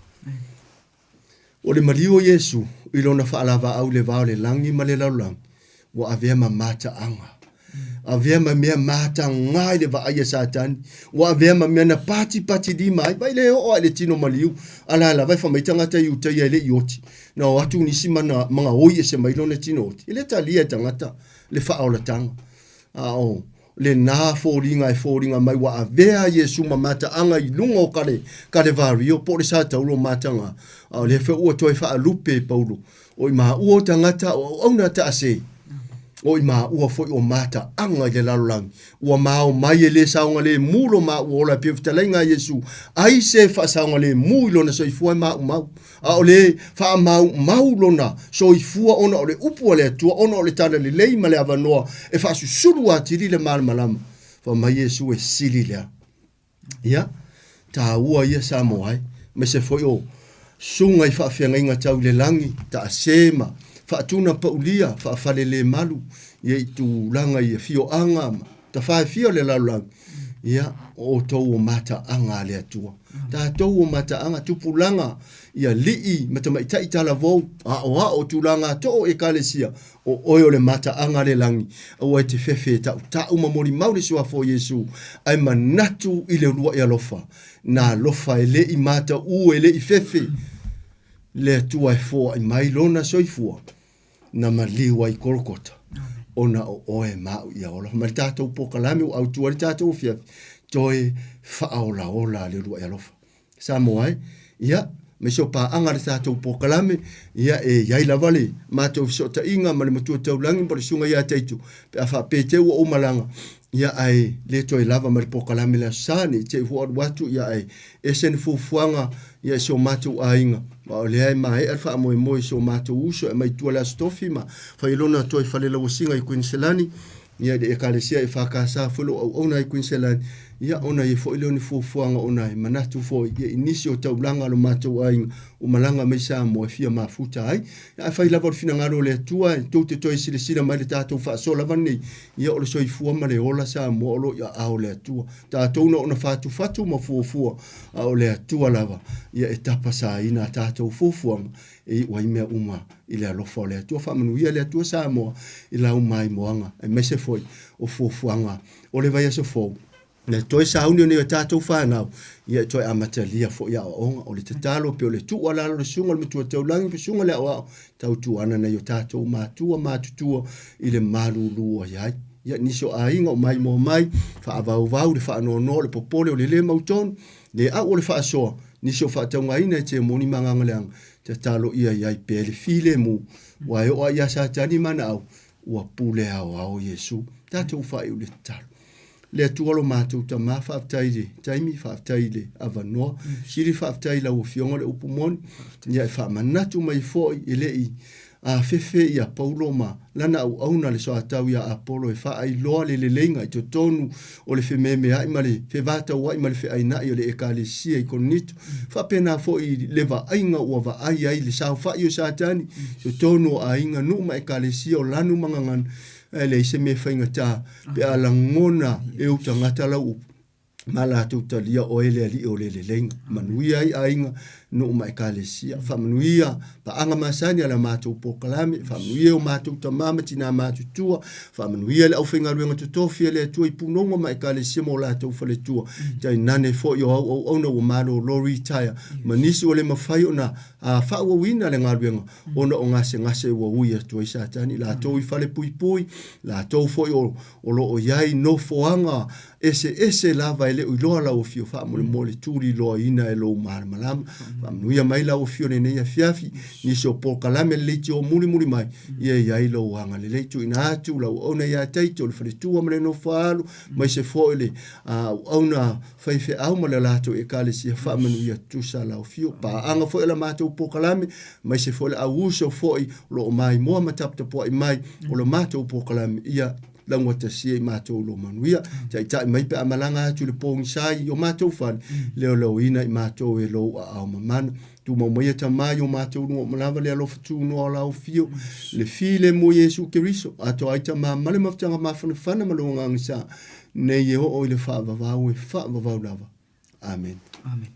[SPEAKER 10] O le maliu o Iesu i lona faalavaau i le va o le lagi ma le lalolagi, ua avea ma mataaga, avea ma mea matagā i le vaai a Satani, ua avea ma mea na patipatilima ai, vai le oo lava i le tino maliu, a la lava e fai mai tagata Iutaia e le i oti, na o atu nisi ma na magaoi ese mai lona tino oti. E le talia e tagata le faaolataga, a o lena foliga e foliga mai ua avea Iesu ma mataaga i luga o kale, Kalevario po o le Satauro mataga, a o lea foi ua toe faalupe e Paulo, o i maua o tagata o auauna taase, o i maua foi o mataaga i le lalolagi, ua mao mai e le saogalemu lo maua ola e pei o fetalaiga a Iesu, ai se faasaogalemu i lona soifua e maumau. A o le faamaumau lona soifua ona o le upu a le Atua, ona o le talalelei ma le avanoa e faasusulu atili le malamalama. Fai mai Iesu e sili lea. Ia, taua ia Samoa e, aemaise foi o susuga i faafeagaiga tau i le lagi, taase ma faatuna paulia, faafalelemalu ia i tulaga i afioaga ma tafa e fia o le lalolagi, ia, o outou o mataaga a le Atua. Tatou o mataaga, tupulaga, i alii ma tamaitai talavou, aoao, tulaga too o Ekalesia, o oe o le mataaga a le lagi, aua e te fefe e tautau ma molimau le Suafa o Iesu, ae manatu i le uluai alofa, na alofa e le i mataū e le i fefe le Atua e foai mai lona soifua. na maliu ai i Kolokota, ona o oe ma au ia ola. Ma le tatou polokalame ua autu ai le tatou afiafi, toe faaolaola le uluai alofa. Samoa e, ia, ma isi o paaga le tatou polokalame, ia, e i ai lava le matou fesootaiga ma le Matua Taulagi ma le Susuga ia Taitu, pe a faapea te ua ou malaga, ia, ae le toe lava ma le polokalame le Aso Sa, ne i te i ua alu atu, ia, ae ese ni fuafuaga, ia, i si o matou aiga, ma o lea e maea le faamoemoe i si o matou uso e aumai i tua le Aso Tofi ma fai lona toe falelauasiga i Kuiniselani, ia, i le Ekalesia EFKS foi lo o auauna ai i Kuiniselani, ia, ona i ai foi lea o ni fuafuaga ona e manatu foi, ia, i nisi o taulaga a lo matou aiga ua malaga mai Samoa e fia mafuta ai. Ia, afai lava o le finagalo o le Atua e tou te toe silasila mai i le tatou faasoa lava lenei, ia o le soifua ma le ola Samoa o lo o i aao o le Atua. Tatou na ona fatufatu ma fuafua, a o le Atua lava, ia e tapasaina a tatou fuafuaga e iu ai mea uma i le alofa o le Atua. Faamanuia le Atua Samoa i lau maimoaga, aemaise foi o fuafuaga o le vaiaso fou. Le toe sauni o nei o tatou fanau, ia e toe amatalia foi aoaoga. O le tatalo pei o le tuualalo le susuga i le Matua Taulagi ma susuga i le aoao, tautuana nai o tatou matua matutua i le malulu ai ai. Ia nisi o aiga o maimoa mai, faavauvau le faanoanoa o le popole o le le mautonu, le au o le faasoa, nisi o faataugaina e temoni ma agaga leaga, tatalo ia i ai pea le filemu, ua e oo lava ia Satani ma ana au, ua pule aoao Iesu. Tatou faaiu le tatalo. Le Atua lo matou Tama, faafetai i le taimi, faafetai i le avanoa. Sili faafetai i lau Afioga le upu moni, ia e faamanatu mai foi e le i afefe ia Paulo ma lana auauna le soatau ia Apolo e faailoa le leleiga i totonu o le fememeai ma le fevatauai ma le feainai o le Ekalesia i Korinito. Faapena foi i le vaaiga ua vaai ai le saofai o Satani i totonu o aiga, nuu ma Ekalesia o lanu ma gagana, Ae leai se mea faigata pe a lagona e ou tagata lau upu, ma latou talia oe le Alii o le leleiga. Manuia ai aiga, nuu ma ekalesia. Faamanuia paaga masani a le matou polokalame, faamanuia o matou tamā ma tinā matutua, faamanuia le aufaigaluega totofi a le Atua i punoga ma ekalesia ma o latou faletua, tainane foi o au auauna ua malolo retire, ma nisi ua le mafai ona faaauauina le galuega ona o gasegase ua ui atu ai Satani, latou i falepuipui, latou foi o O lo o i ai nofoaga eseese lava e le o iloa lau afio faamolemole tuliloaina e lou malamalama. Faamanuia mai lau afio lenei afiafi, nisi o polokalame le leitio mulimuli mai, ia i ai lou agalelei. Tuuina atu lau auauna ia Taito, le faletua ma le nofoaalo, aemaise foi le auauna faifeau ma le latou ekalesia faamanuia tusa lau afio. Paaga foi o la matou polokalame, aemaise foi le au uso foi o lo o maimoa ma taputapuai mai o le matou polokalame, ia laugatasia i matou lo manuia. Taitai mai pe a malaga atu i le pogisa i o matou fale, leoleoina i matou e lou aao mamana. Tumau maia Tamā i o matou luga uma lava le alofa tunoa o lau afio, le filemu o Iesu Keriso, atoa ai Tamā ma le mafutaga mafanafana ma lou Agaga Sa, nei e oo i le faavavau e faavavau lava. Amene.
[SPEAKER 9] Amene.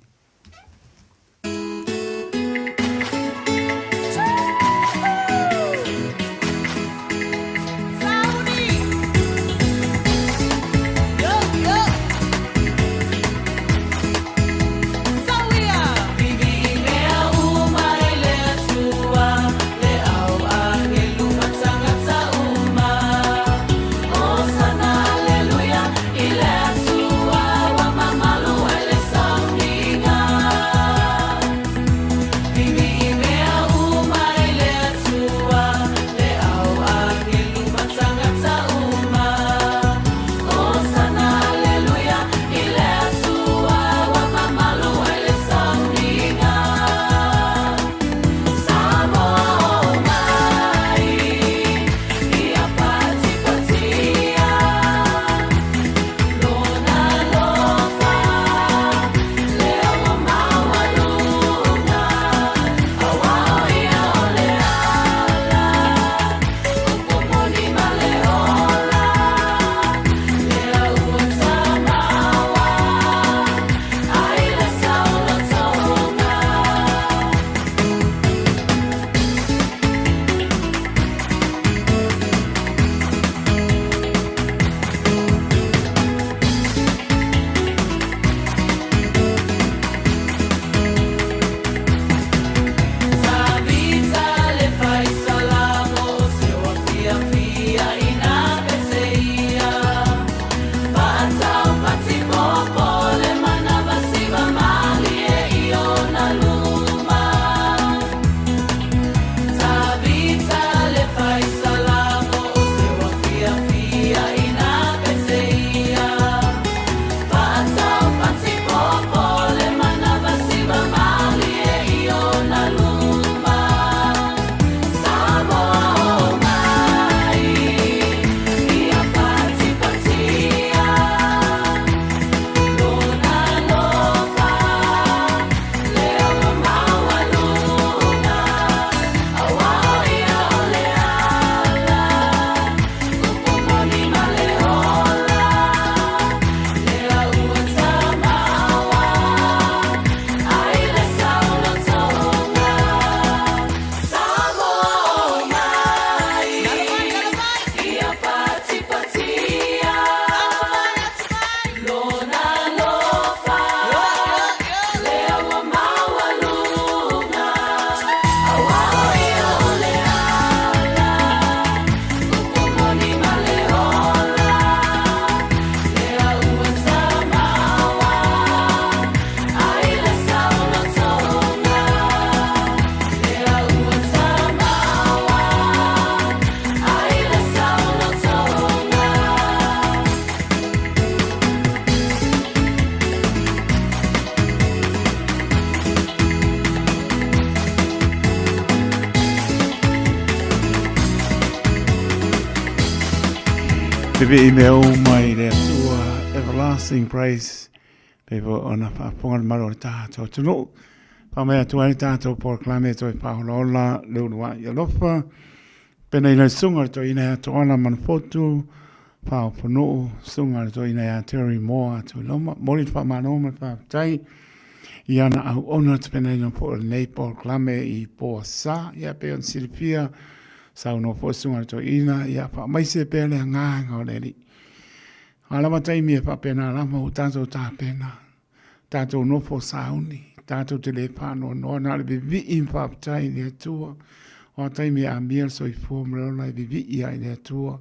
[SPEAKER 4] Pipii mea uma i le Atua, everlasting praise, pei foi ona faafofoga le mamalu o le tatou atunuu. Faamai atu ai le tatou polokalame toe faaolaola le uluai alofa. Pena i le susuga o le toeaina ia Toala Manufotu, Faaofonuu, susuga o le toeaina ia Terry Moa Tuiloma. Momoli le faamalo ma le faafetai. i ana auauna le tapenaina foi o lenei polokalame i po asa. Ia pei ona silafia, saunoa foi le Susuga i le Toeaina, ia faamaise pea le agaga o le Alii. A lava taimi e faapena lava ua tatou tapena, tatou nofo sauni, tatou te le faanoanoa, na o le vivii ma faafetai i le Atua. O a taimi e amia le soifua ma le ola e vivii ai i le Atua,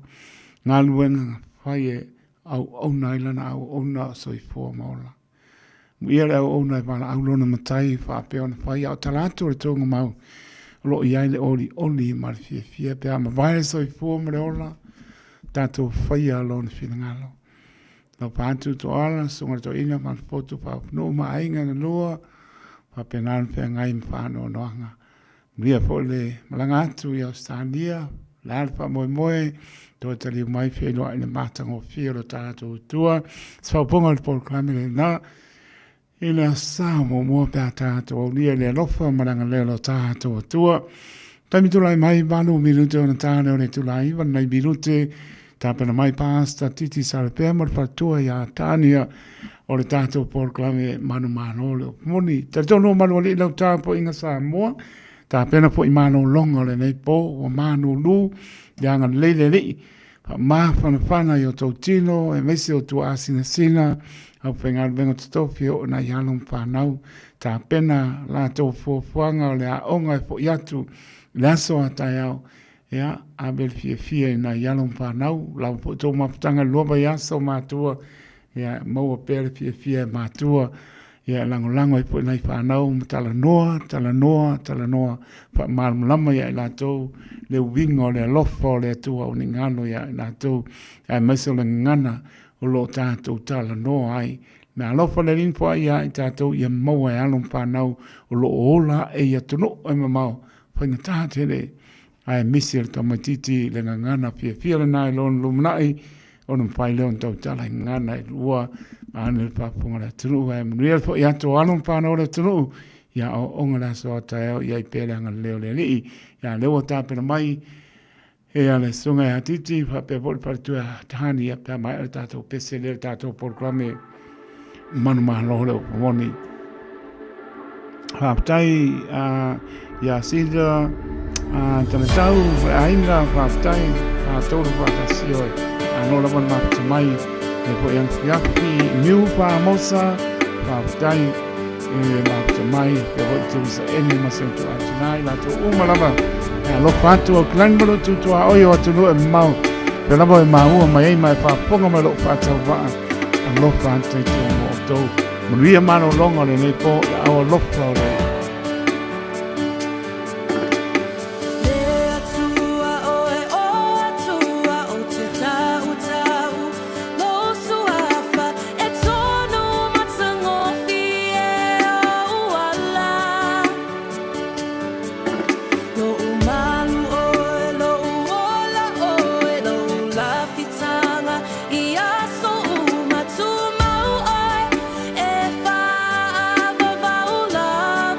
[SPEAKER 4] galuega na fai e auauna ai lana auauna o soifua ma ola. Muia le auauna e valaau lona matai faapea ona fai, a o tala atu o le tougamau o lo o i ai le olioli ma le fiafia pe a mavae le soifua ma le ola, tatou faia lona finagalo. Alofa atu Toala, Susuga i le Toeaina ma le Fotu Faaputunuu ma aiga na lua, faapena ona feagai ma faanoanoaga. Manuia foi le malaga atu i Ausetalia, o le a le faamoemoe, toe taliu mai feiloai i le matagofie o lo tatou Atua. Se faaupuga o le polokalame lena, i le Aso Sa muamua pe a tatou aulia i le alofa ma le agalelei o lo tatou Atua. Taimi tulai mai, 8 minute ona ta lea o le itula 9 nai minute, tapena mai Pastor Titi Salepea ma le faletua ia Tania o le tatou polokalame manumalo le upu moni. Talitonu o malualii lau tapuaiga Samoa, tapena foi malologa o lenei po ua malulu le agalelei le Alii, faamafanafana i o tou tino aemaise o tuaasinasina aufaigaluega totofi e oo nai alo ma fanau, tapena latou fuafuaga o le aoga e foi atu i le aso a taeao. Ia, ave le fiafia i nai alo ma fanau, lava foi tou mafutaga i le lua vaiaso matua, ia maua pea le fiafia e matua, ia e lagolago ai foi nai fanau ma talanoa, talanoa, talanoa, faamalamalama ia i latou le uiga o le alofa o le Atua o ni galo ia i latou, aemaise o le gagana o lo o tatou talanoa ai. Mea alofa le Alii ma ia i tatou ia maua e alo ma fanau o lo o ola ae i atunuu e mamao, faigata tele ae misi e le tamaitiiti le gagana fiafia lena i lona lumanai ona mafai lea ona tautala i gagana e lua vaeane le faafofoga a le atunuu. Ae manuia le foi atu o alo ma fanau o le atunuu ia aoaoga le aso a taeao i ai pea le agalelei o le Alii. Ia lea ua tapena mai e le susuga ia Titi faapea foi le faletua ia Tani ia pe a maea le tatou pese lea le tatou polokalame manumalo le upu moni. Faafetai ia Sida Talatau aiga, faafetai tatou faatasi oe. Ano lava le mafuta mai e foi afiafi Niu Famosa, faafetai e le mafuta mai e foi Teresa Ene ma se utu atunai latou uma lava e alofa atu au kilani ma lo tutua oi o atunuu e mamao pe lava e maua mai ai ma e faafofoga mai lou faatauvaa alofa atu i tua mo outou. Manuia malologa o lenei po i aao alofa o le Alii.
[SPEAKER 2] Le Atua oe o Atua o te tautau Lou suafa e tonu matagofie ou ala Lou malu oe, lou ola oe, lou lafitanga I aso uma tumau oe e faavavau lava.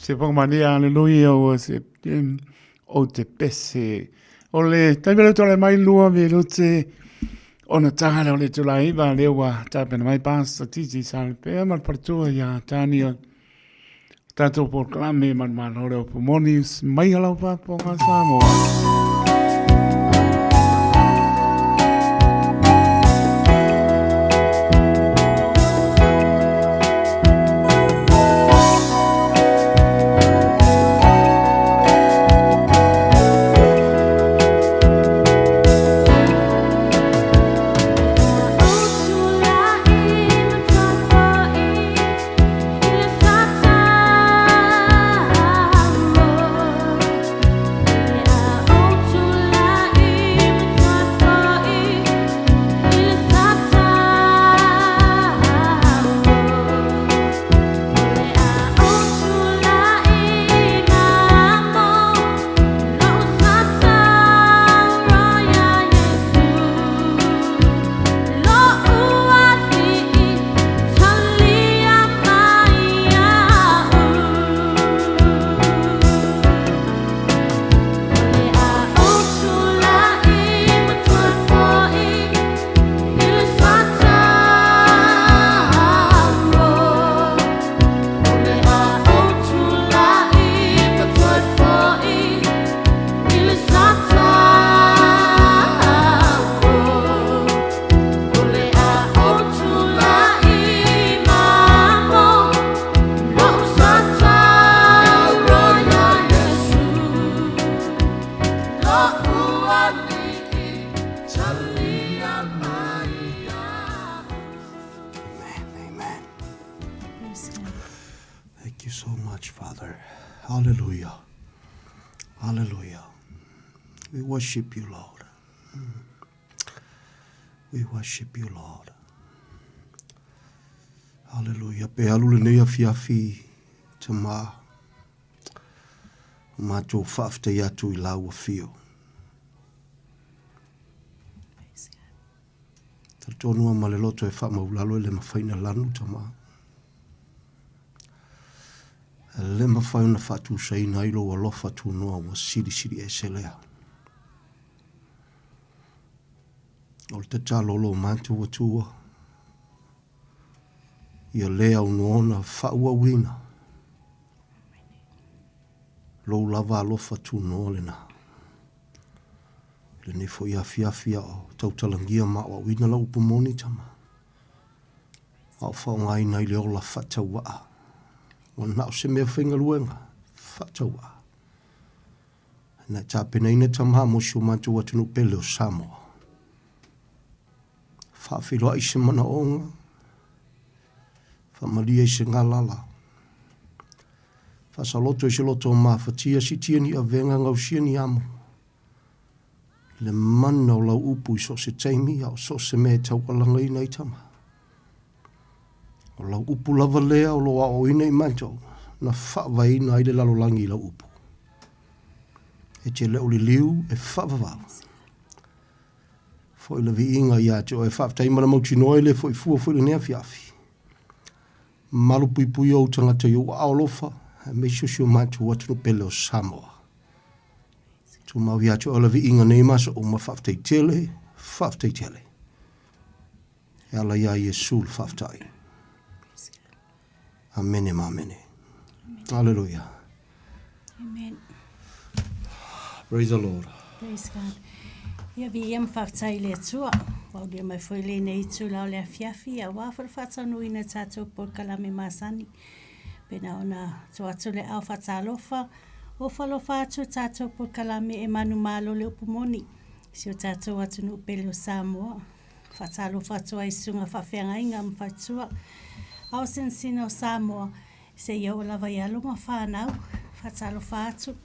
[SPEAKER 4] Se whakamania, aleluia, ua se o te pese. O le taimi leo tole mai lua me lute ona tagale o le tula iwa lea ua tapena mai Pastor Titi Salipea ma le faletua ia Tania tatou polokalame ma le malo le opo moni mai lau faafofoga Samoa.
[SPEAKER 10] Thank you so much, Father. Hallelujah. Hallelujah. We worship you, Lord. We worship you, Lord. Hallelujah. Pe alu lenei afiafi tama matou faafetai atu i lau afio. Talitonu ma le loto e faamaulalo e le mafai na lanu tama. E le mafai ona faatusaina ai lou alofa tunoa ua silisili ese lea. O le tatalo o lo matou Atua, ia le aunoona faauauina lou lava alofa tunoa lena. I lenei foi afiafi a o tautalagia ma aoaoina lau upu moni tama, a o faaaogaina i le ola faatauaa. Ua na o se mea faigaluega faatauaa. Na tapenaina tama mo si o matou atunuu pele o Samoa. Faafeiloai se manaoga, faamalie i se galala, faasaloto i se loto o mafatia, siitia ni avega, gausia ni amo, i le mana o lau upu i so o se taimi, a o so o se mea e taualagaina ai tama. O lau upu lava lea o lo o aoaoina i matou, na faavaeina ai le lalolagi i lau upu. E te le o liliu e faavavau. Foi le viiga ia te oe, faafetai ma le mautinoa i le foi fua foi lenei afiafi. Malu puipui ou tagata i ou aao alofa, aemaise o si o matou atunuu pele o Samoa. Tumau ia te oe le viiga nei ma aso uma, faafetai tele, faafetai tele. E ala iā Iesu le faafetai. Amene ma amene. Hallelujah.
[SPEAKER 11] Amen.
[SPEAKER 10] Praise the Lord.
[SPEAKER 11] Praise God. Ia viia ma faafetai i le Atua. Ua aulia mai foi lenei itula o le afiafi aua foi le faataunuuina o tatou polokalame masani. Pena ona tua atu le ao faatalofa, ofa alofa atu tatou polokalame e manumalo le upu moni. Si o tatou atunuu pele o Samoa. Faatalofa atu ai i susuga faafeagaiga ma faletua ao sinasina o Samoa seia oo lava i alo ma fanau. Faatalofa atu.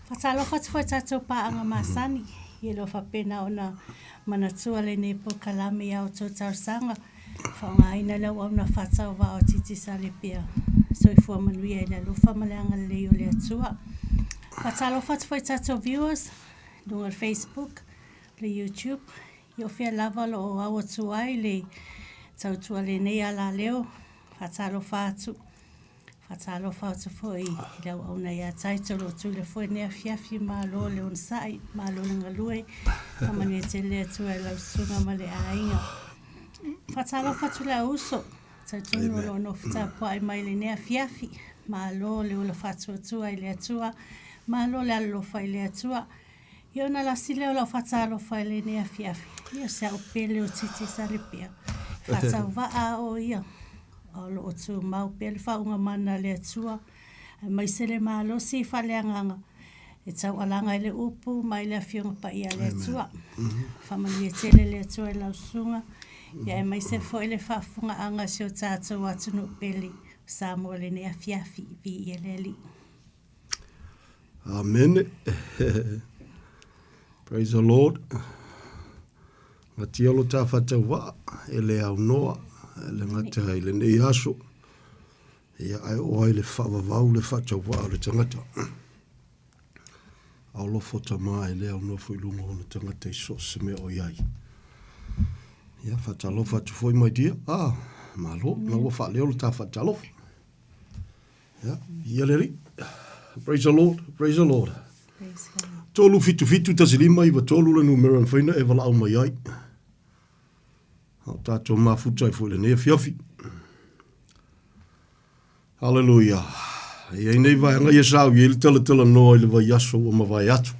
[SPEAKER 11] Faatalofa atu foi i tatou paaga masani e le o faapena ona manatua lenei polokalame i a outou talosaga. Faaaogaina le auauna faatauvaa o Titi Salepea. Soifua manuia i le alofa ma le agalelei o le Atua. Faatalofa atu foi i tatou viewers i luga o le Facebook, le YouTube, I o fea lava o lo o au atu ai le tautua lenei alaleo, faatalofa atu. Faatalofa atu foi i le auauna ia Taito lo tule foi nei afiafi, malo le onosai, malo le galue, faamanuia tele le Atua i lau susuga ma le aiga. Faatalofa atu i lau uso, talitonu o lo o nofo tapuai mai lenei afiafi, malo le ola faatuatua i le Atua, malo le alolofa i le Atua. Ia ona lasi lea o lau faatalofa i lenei afiafi, ia o si au pele o Titi Salipea, e faatauvaa o ia, a o lo o tumau pea le faauuga mana a le Atua, aemaise le malosi faaleagaga e taualaga ai le upu mai le Afioga Paia a le Atua. Faamanuia tele le Atua i lau susuga, ia aemaise foi le faafofogaaga a si o tatou atunuu pele o Samoa i lenei afiafi. Viia le Alii.
[SPEAKER 10] Amene. Praise the Lord. Gatia lo tā whataua e le au noa, e le ngata i lenei aso. Ia ai o ai le whaavavau le whataua o le tangata. Ao lofo tama e le au noa fo i lunga o na tangata i so se mea o iai. Ia whatalofa atu foi mai dia. Ah, malo, na ua whaaleo le tā whatalofa. Ia, ia le Alii. Praise the Lord, praise the Lord.
[SPEAKER 11] Praise God.
[SPEAKER 10] 3 7 7 1 5 9 3 le numera e mafai ona e valaau mai ai. A o tātou mafuta ai foi lenei afiafi. Hallelujah. E i ai nei vaega ia sa au i ai le talatalanoa i le vaiaso ua mavae atu.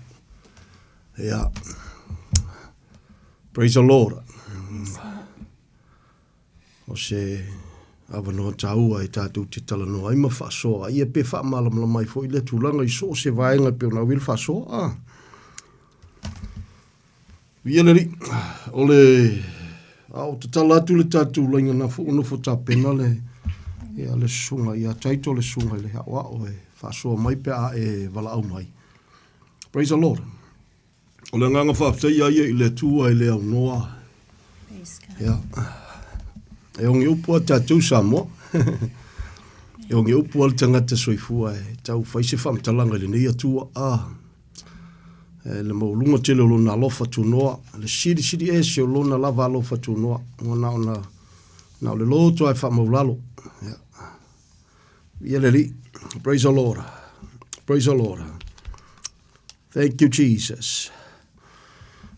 [SPEAKER 10] Ia. Praise the Lord. O se avanoa tāua e tātou te talanoa ai ma faasoa ai, ia pe faamalamalama ai foi lea tulaga i so o se vaega e pei ona au i le faasoa. Ah. Viia le Alii, o le a o tatala atu le tātou laina na fo nofo tapena le ia le susuga ia Taito le susuga i le aoao e faasoa mai pe a e valaau mai. Praise the Lord. O le agaga faafetai ia ia i le Atua e le aunoa. Ia. E ongi upu a tātou Samoa. e ongi upu a le tagata soifua e tau whai se whamatalanga i lenei Atua. Ah. E le maulunga tele o lona alofa tunoa. Le sili sili e se o lona lava alofa tunoa. Ua na ona na o le loto ai whamaulalo. Ia. Ia le Alii. Praise the Lord. Praise the Lord. Thank you Jesus.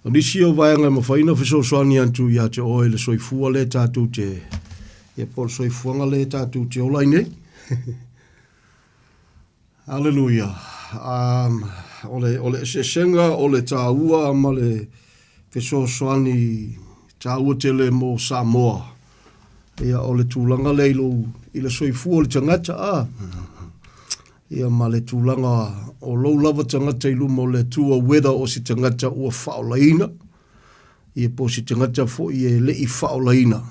[SPEAKER 10] O nisi o vaega e mafai ona fesoasoani atu ia te oe le soifua le tātou te, ia po o le soifuaga le tātou te ola ai nei. Hallelujah. Um, o le, o le eseesega o le tāua ma le fesoasoani tāua tele mō Samoa. Ia, o le tulaga lea i, lou, i le soifua o le tagata, ah, Ia ma le tulaga o lou lava tagata i luma o le Atua whether o se tagata ua faaolaina, ia po o se tagata foi e le i faaolaina.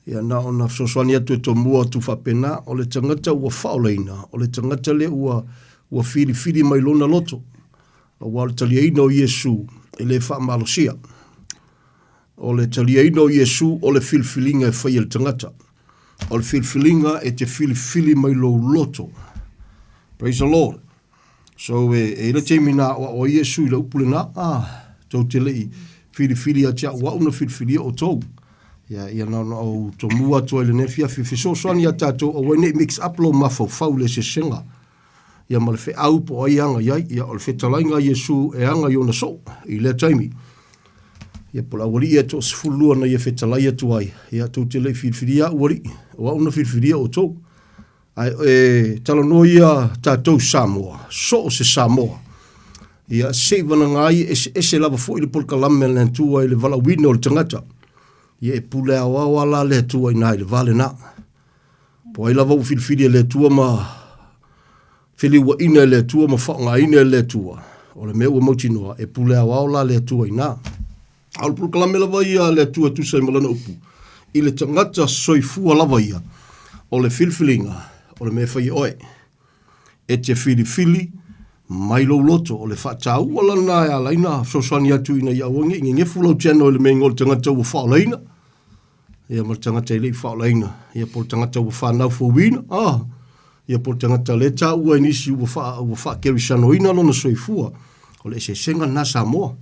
[SPEAKER 10] Ia na ona fesoasoani atu e tomua atu faapena, o le tagata ua faaolaina, o le tagata lea ua, ua filifili mai lona loto, aua o le taliaina o Iesu e le faamalosia. O le taliaina o Iesu o le filifiliga e fai e le tagata. O le filifiliga e te filifili mai lou loto. Praise the Lord. So e, e i le taimi na aʻoaʻo ai Iesu i le upu lena, ah, tou te le i filifili ia te a'u, o a'u na filifilia outou. Ia, ia na ona ou tomua atu ai i lenei afiafi, fesoasoani iā tatou aua ne i mix up lou mafaufau i le eseesega. Ia ma le feau po o ai e aga i ai, ia o le fetalaiga a Iesu e aga i ona soo i lea taimi. Ia po o le aualii e toasefululua na ia fetalai atu ai, ia tou te le i filifilia a'u alii, o a'u na filifilia outou. Ae e talanoa ia tatou Samoa, so o se Samoa. Ia se i vanaga ai e eseese lava foi le polokalame a le Atua i le valaauina o le tagata. Ia e pule aoao a la le Atua i ina i le va lena. Po o ai lava ua filifili e le Atua ma feliuaina e le Atua ma faaaogaina e le Atua, o le mea ua mautinoa, e pule aoao la le Atua i ina. A o le polokalame lava ia a le Atua e tusa ai ma Lana upu, i le tagata soifua lava ia, o le filifiliga, o le mea e fai e oe. E te filifili mai lou loto, o le faataua lana e ala ai ona fesoasoani atu ina ia aua ne i nenefu lau channel i le mea igoa o le tagata ua faaolaina, ia ma le tagata e le i faaolaina, ia po o le tagata ua fanau fouina, ah, ia po o le tagata lea e taua e nisi ua faa, ua faakerisanoina lona soifua. O le eseesega lena Samoa.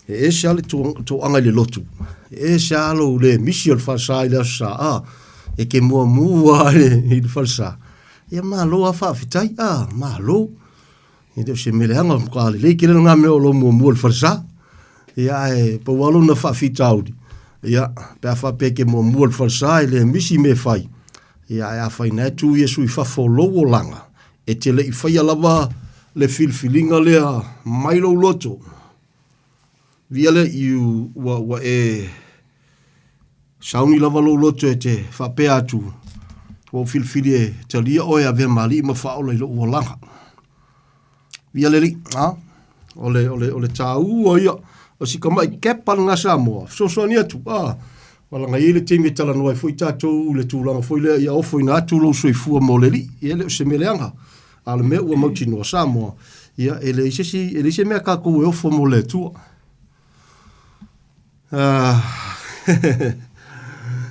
[SPEAKER 10] E ese lava le toaga i le lotu, e ese lava lou le misi o le falesa i le Aso Sa, ah, e te muamua lava i le falesa. Ia malo lava faafetai, a, malo. E le o se mea leaga, matua lelei tele lena mea o lo o muamua i le falesa. Ia ae pau lava lona faafitauli, ia, pe a faapea e te muamua i le falesa e le misi mea e fai, ia ae afai na e tu Iesu i fafo o lou olaga, e te le i faia lava le filifiliga lea mai lou loto. Via lea i ua, ua e sauni lava lou loto e te faapea atu, ua ou filifili e talia oe e avea ma alii ma faaola i lou olaga. Via le alii, a? O le, o le, o le tāua ia, o si tamai kepa lena Samoa, fesoasoani atu, a? Walaga i ai le taimi e talanoa ai foi tatou i le tulaga foi lea ia ofoina atu lou soifua mo le alii, ia e le o se mea leaga. A o le mea ua mautinoa Samoa, ia e leai se isi, e leai se mea a tatou e ofo mo le Atua.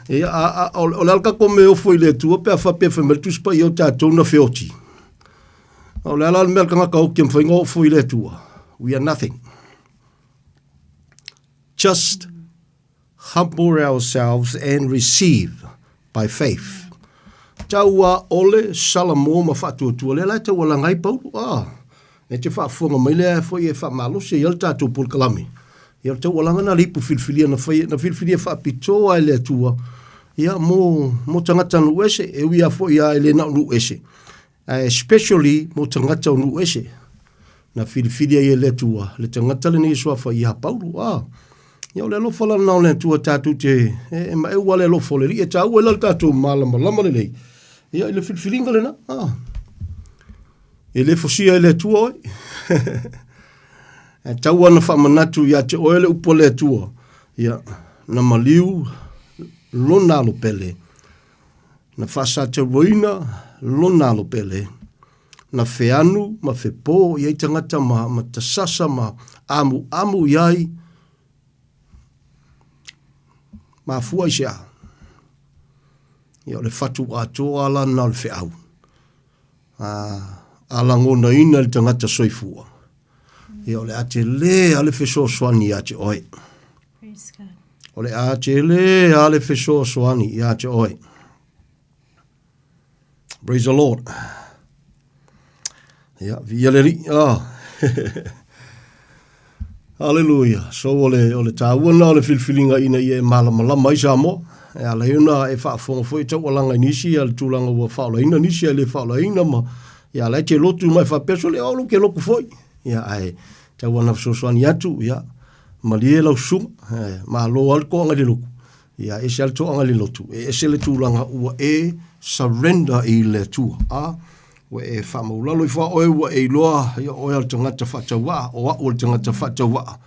[SPEAKER 10] Ia, a, a, o, o le a le tatou mea e ofo i le Atua pe a faapea fai mai le Tusi Paia o tatou na feoti. O le a la le mea a le tagata oti e mafai ona ofo i le Atua? We are nothing. Just humble ourselves and receive by faith. Tau a ole Salamo ma faatuatua lea la e taualaga ai Paulo. Ah, e te faafofoga mai lea foi e faamalosi ai le tatou polokalame. Ia o le taualaga na le ipu filifilia na fai na filifilia faapitoa e le Atua ia mo mo tagata nuu ese e ui a foi a e le na o nuu ese. Ae especially mo tagata o nuu ese. Na filifili ai e le Atua le tagata lenei e suafa ia Paulo. Ah, ia o le alofa la lena o le Atua tatou te e, e maeu lava le alofa o le Alii e taua ai la le tatou malamalama lelei. Ia i le filifiliga lena. Ah, e le fosia e le Atua oe. E tau ana faamanatu ia te oe le upu a le Atua. Ia, na maliu lona alo pele. Na faasatauaina lona alo pele, na feanu ma fepo i ai tagata ma, ma tasasa ma amuamu i ai, mafua i se a? Ia o le fatu atoa la lena o le feau. A, a lagonaina le tagata soifua, ia o le a tele a le fesoasoani ia te oe.
[SPEAKER 11] Praise God.
[SPEAKER 10] O le a tele a le fesoasoani ia te oe. Praise the Lord. Ia, viia le Alii. Ah. Hallelujah. So o le, o le tāua na o le filifiliga ina ia e malamalama ai Samoa. E ala ai ona e faafofoga foi e taualaga i nisi ia le tulaga ua faaolaina nisi ae le faaolaina ma ia la e te lotu mai faapea sole o lo ke lotu foi. Ia ae tau ana fesoasoani atu ia malie lau susuga e malo lava le toaga i le lotu ia ese lava le toaga i le lotu e ese le tulaga ua e surrender i le Atua a ua e faamaulalo ifo a oe ua e iloa ia oe o le tagata faatauvaa o au o le tagata faatauvaa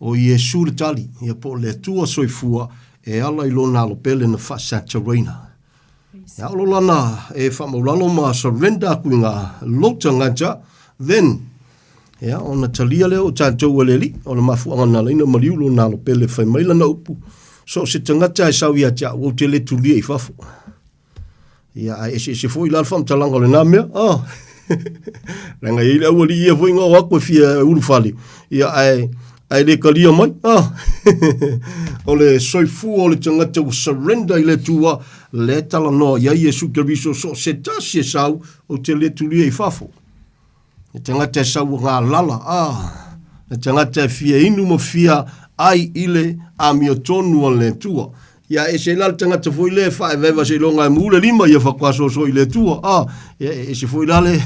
[SPEAKER 10] o Iesu le tali ia po o le Atua soifua e ala i lona alo pele na faasaturaina Ia o lo lana e faamaulalo ma surrender aku i ngā lou tagata, then ia ona talia lea o tatou e le Alii, o le mafuaaga na ala ai ona maliu lona alo pele fai mai lana upu, so o se tagata e sau ia te au, ou te le tulia i fafo. Ia ae eseese foi la le faamatalaga o lena mea, ah. Leaga e i ai le aualii ia foi na o atu e fia ulufale, ia ae ae le talia mai. Ah. o le soifua o le tagata ua surrender i le Atua, lea e talanoa i ai Iesu Keriso so o se tasi e sau, ou te le tulia i fafo. Le tagata e sau ua galala, ah. Le tagata e fia inu ma fia ai i le amiotonu a le Atua. Ia e ese la le tagata foi lea e faaevaeva seiloga e mu le lima ia faatoa soso i le Atua. Ah, ia e ese foi la le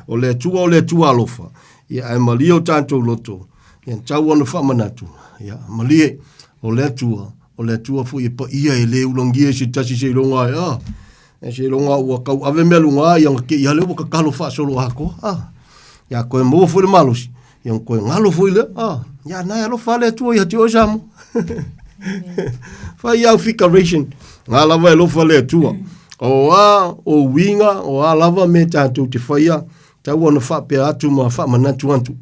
[SPEAKER 10] o le Atua o le Atua alofa. Ia ae malie o tatou loto, ia tau ona faamanatu, ia malie o le Atua, o le Atua foi e paia e le ulagia i se tasi seiloga e, ah, e seiloga ua tau ave mea luga ia ona te i lava lea ua tatalo faasolo atoa, ah, ia toe maua foi le malosi, ia ona toe galo foi lea, ah, ia na e alofa lava le Atua ia te oe Samoa. Fai au figuration, ngā lava e alofa le Atua. O a o uiga, o a lava mea tatou te faia, Tau ona faapea atu ma faamanatu atu,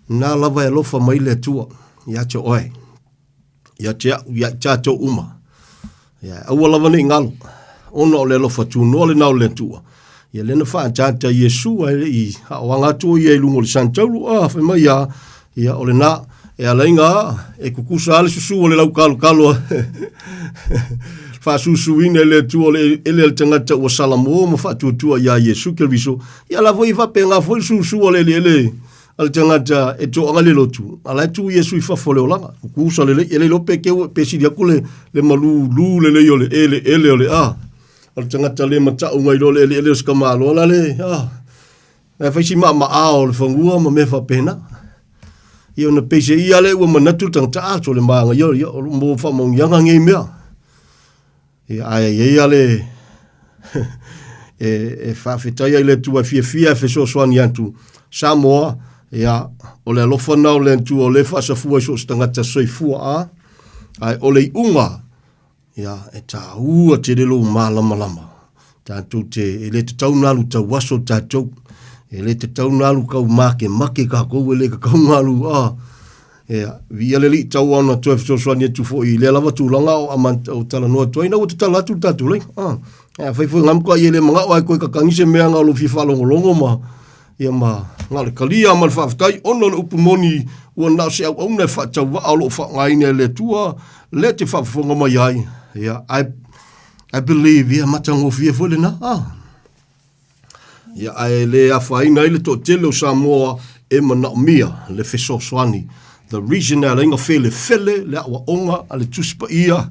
[SPEAKER 10] na lava e alofa mai le Atua ia te oe, ia te au, ia i tatou uma. Ia, aua lava ne i galo, ona o le alofa tunoa lena o le Atua. Ia lea na faaataata Iesu ae le i aoaga atu o ia i luga o le santaulu, ah, fai mai ia, ia o lena, e ala ai ga, e kukusa lava le susu o le laukalokalo a. faasusuina e le Atua o le eleele a le tagata ua salamo ma faatuatua iā Iesu Keriso, ia la foi e faapena foi le susu a le eleele a le tagata e toaga le lotu, a la e tu Iesu i fafo o le olaga. Tutusa lelei, e le iloa pe keu pe sili atu le, le malūlū lelei o le eleele o le a, o le tagata le matau nai lo le eleele o se tamaloa la le, a, la e fai si maamaao o le fanua ma mea faapena. Ia ona peiseai lea ua manatu le tagata, a, sole manaia, ia, o lo o maua faamanuiaga nei mea. Ia, ae i ai lava le e faafetai ai le Atua e fiafia e fesoasoani atu. Samoa, ia, o le alofa lena o le Atua o lea e faasafua i so o se tagata soifua a, ae o le iuga, ia, e taua tele lou malamalama. Tatou te, e le tatau ona alu tauaso tatou, e le tatau ona alu tau makemake tatou, e le tatau ona alu, a, Ia, viia le Alii, tau ona toe fesoasoani atu foi i lea lava tulaga o amata o talanoa atu ai, ina ua tatala atu le tatou laina. Ah, afai foi na matuai e le manao ae toe tatagi se mea na o lou fia faalogologo ma, ia ma, na o le talia ma le faafetai, ona o le upu moni ua na o se auauna e faatauvaa o lo o faaaogaina e le Atua lea e te faafofoga mai ai. Ia, I believe, ia matagofie foi lena. Ah. Ia, ae le afaina ai le toatele o Samoa e manaomia le fesoasoani. The reason e ala ai ona felefele le aoaoga a le Tusi Paia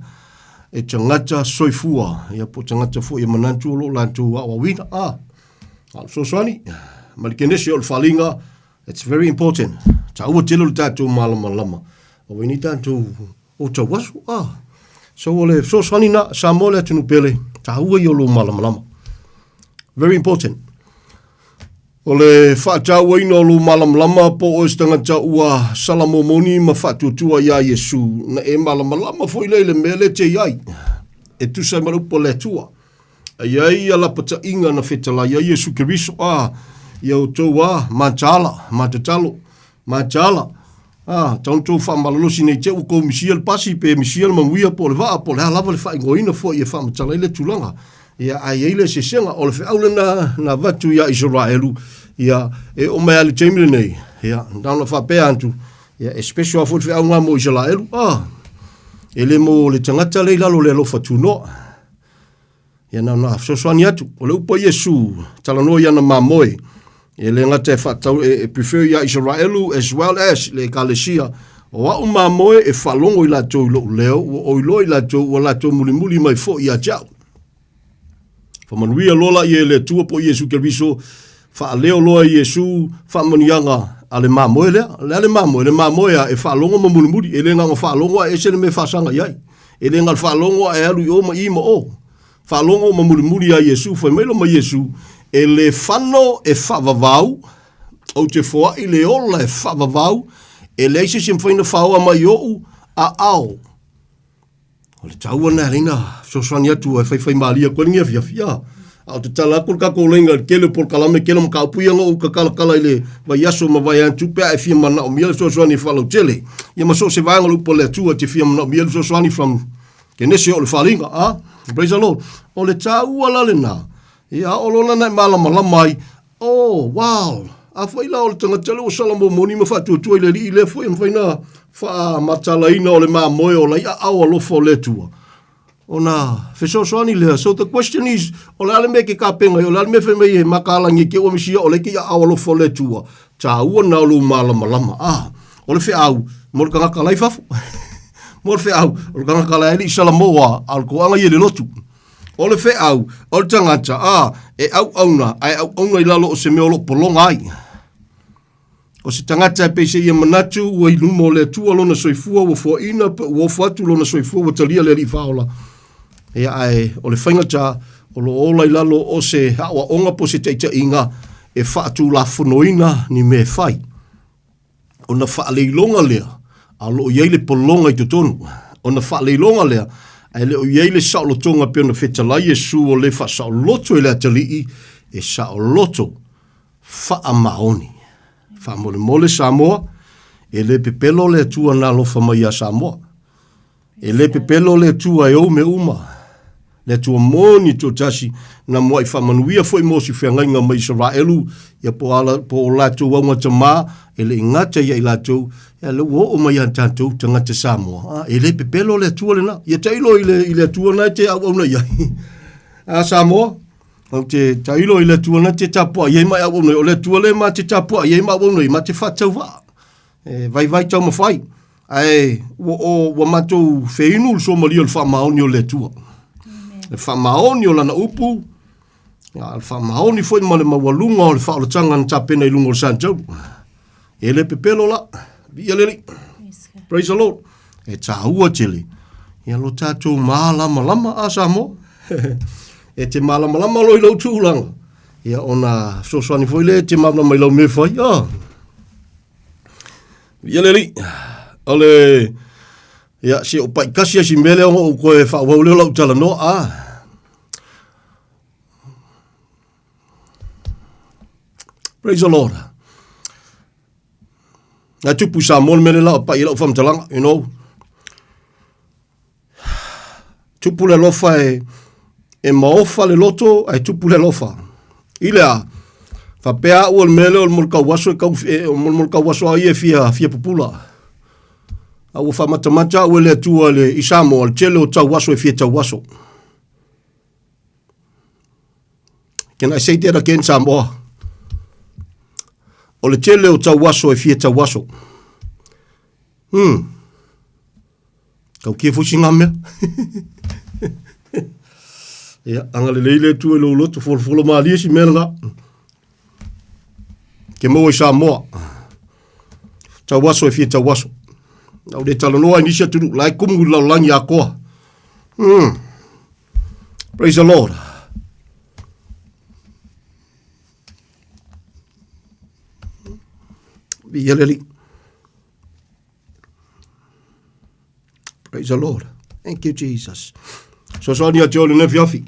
[SPEAKER 10] e tagata soifua, ia po o tagata foi e manatu o lo o latou aoaoina. Ah, a o le fesoasoani ma le kenese o le faaaliga, it's very important. Taua tele o le tatou malamalama. Aua ai nei tatou O tauaso, ah. So o le fesoasoani na, Samoa le atunuu pele, taua ia o lou malamalama. Very important. O le faatauaina o lou malamalama po o oe se tagata ua salamomoni ma faatuatua iā Iesu, na e malamalama foi lea i le mea lea e te i ai, e tusa ai ma le upu a le Atua. A i ai ia lapataiga na fetalai ai Iesu Keriso, ah, ia outou ah, mataala, matatalo, mataala, ah, tau na tou faamalolosi nei te ua tou misia le pasi pe misia le manuia po o le vaa po o le a lava le faaigoaina foi e faamatala ai le tulaga. Ia, ae i ai le eseesega, o le feau lena na avatu iā Isaraelu, ia, e oo mai lava i le taimi lenei, ia, na ona faapea atu, ia, e special lava foi le feau lena mo Isaraelu, ah, e le mo le tagata lea i lalo o le alofa tunoa. Ia na ona fesoasoani atu. O le upu a Iesu, talanoa i ana mamoe, e le gata e faatau, e prefer ia Isaraelu as well as le Ekalesia. O a'u mamoe e faalogo i latou i lo'u leo, ua ou iloa i latou, ua latou mulimuli mai foi ia te a'u. Faamanuia loa la ia e le Atua po o Iesu Keriso, faaleo loa e Iesu faamanuiaga a le mamoe lea. O le a le mamoe? Le mamoe a e faalogo ma mulimuli, e le na ona faalogo ae ese le mea e faasaga i ai. E le na o le faalogo ae alu i o ma i ma o. Faalogo ma mulimuli ia Iesu, fai mai loa ma Iesu, E le fano e faavavau, ou te foai le ola e faavavau, e leai se isi e mafai ona faoa mai i ou aao. O le taua lena e ala ai ona fesoasoani atu e faifaimalie atu ai lenei afiafi. A, a o tatala atu le tatou laina i le tele o polokalame, tele o mataupu ia na ou tatalatala i le vaiaso ma vaeatu pe a e fia manaomia le fesoasoani e faalautele. Ia ma so o se vaega o le upu a le Atua e te fia manaomia le fesoasoani from Kenese o le faaaliga. A, praise the Lord. O le taua la lena, ia a o lona na e malamalama ai, Oh, wow! Afai la o le tagata lea ua salamomoni ma faatuatua i le Alii lea foi e mafai ona faamatalaina o le mamoe o la i aao alofa o le Atua, ona fesoasoani lea. So the question is, o le a le mea e ke tapena ai? O le a le mea fai mai e mataalagia ke ua misia o lea ke i aao alofa o le Atua? Taua na o lou malamalama. Ah, o le feau mo le tagata la i fafo. Mo le feau, o le tagata la e le i salamoa, a o le toaga ia i le lotu. O le feau, o le tagata, ā, e auauna, ae auauna i lalo o se mea o lo o pologa ai. O se tagata e pei se ia manatu ua i luma o le Atua lona soifua ua foaina pe ua ofo atu lona soifua ua talia le Alii Faaola. Ia, ae o le faigata o lo o ola i lalo o se aoaoga po o se taitaiga e faatulafonoina ni mea e fai. Ona faaleiloga lea, a o lo o i ai le pologa i totonu. Ona faaleiloga lea, ae le o i ai le saolotoga pei ona fetalai Iesu o le faasaoloto e le atalii, e saoloto faamaoni. Faamolemole Samoa, e le pepelo le Atua na alofa mai ia Samoa. E le pepelo le Atua e ou mea uma, le Atua moni toatasi, na muaʻi faamanuia foi mo si feagaiga mai Isaraelu, ia po, ala, po o latou augatama, E le i gata ia i latou, ia lea ua oo mai ia tatou tagata Samoa, a, e le pepelo le Atua lena. Ia tailo i le, i le Atua na e te auauna i ai. A Samoa, ou te tailo i le Atua na te tapuai ai ma e auauna ai. O le Atua lea ma te tapuai ai ma auauna ai, ma te faatauvaa. E vaivai taumafai. Ae ua, o, ua matou feinu le suamalie o le faamaoni o le Atua. Le faamaoni o lana upu, a o le faamaoni foi ma le maualuga o le faaolataga na tapena i luga o le Santaulu. E le pepelo la, viia le Alii. Praise the Lord. E tāua tele, ia lo tātou mālamalama a Samoa. e te mālamalama lo i lou tūlanga. Ia ona fesoasoani foi lea e te mālamalama i lau mea e fai. Ah. Viia le Alii. O le, ia, se o pai kasi ai si mea lea ona ou koe whaawau leo lau talanoa. Ah. Praise the Lord. Na tupu i Samoa le mea le lau pai i lau whamtalanga, you know. Tupu le alofa e, e maofa le loto, ae tupu le alofa. I le a, whapea au o le mea lea o le molokau aso e kau, e, o le molokau aso a ia e fia, fia pupula. A ua whamatamata au e le Atua le, i Samoa, le tele o tau aso e fia tau aso. Can I say that again, Samoa? O le tele o tau aso e fia tau aso. Tau kia foi si ngā mea. Ia, anga le leile tu e lou loto, folofolo malie si mea lena. Ke maua i Samoa. Tau aso e fia tau aso. Au le talanoa i nisi atunuu, la e kumu i lalolagi atoa. Praise the Lord. Viia le Alii. Praise the Lord. Thank you, Jesus. Soasoani ia te ole nei afiafi.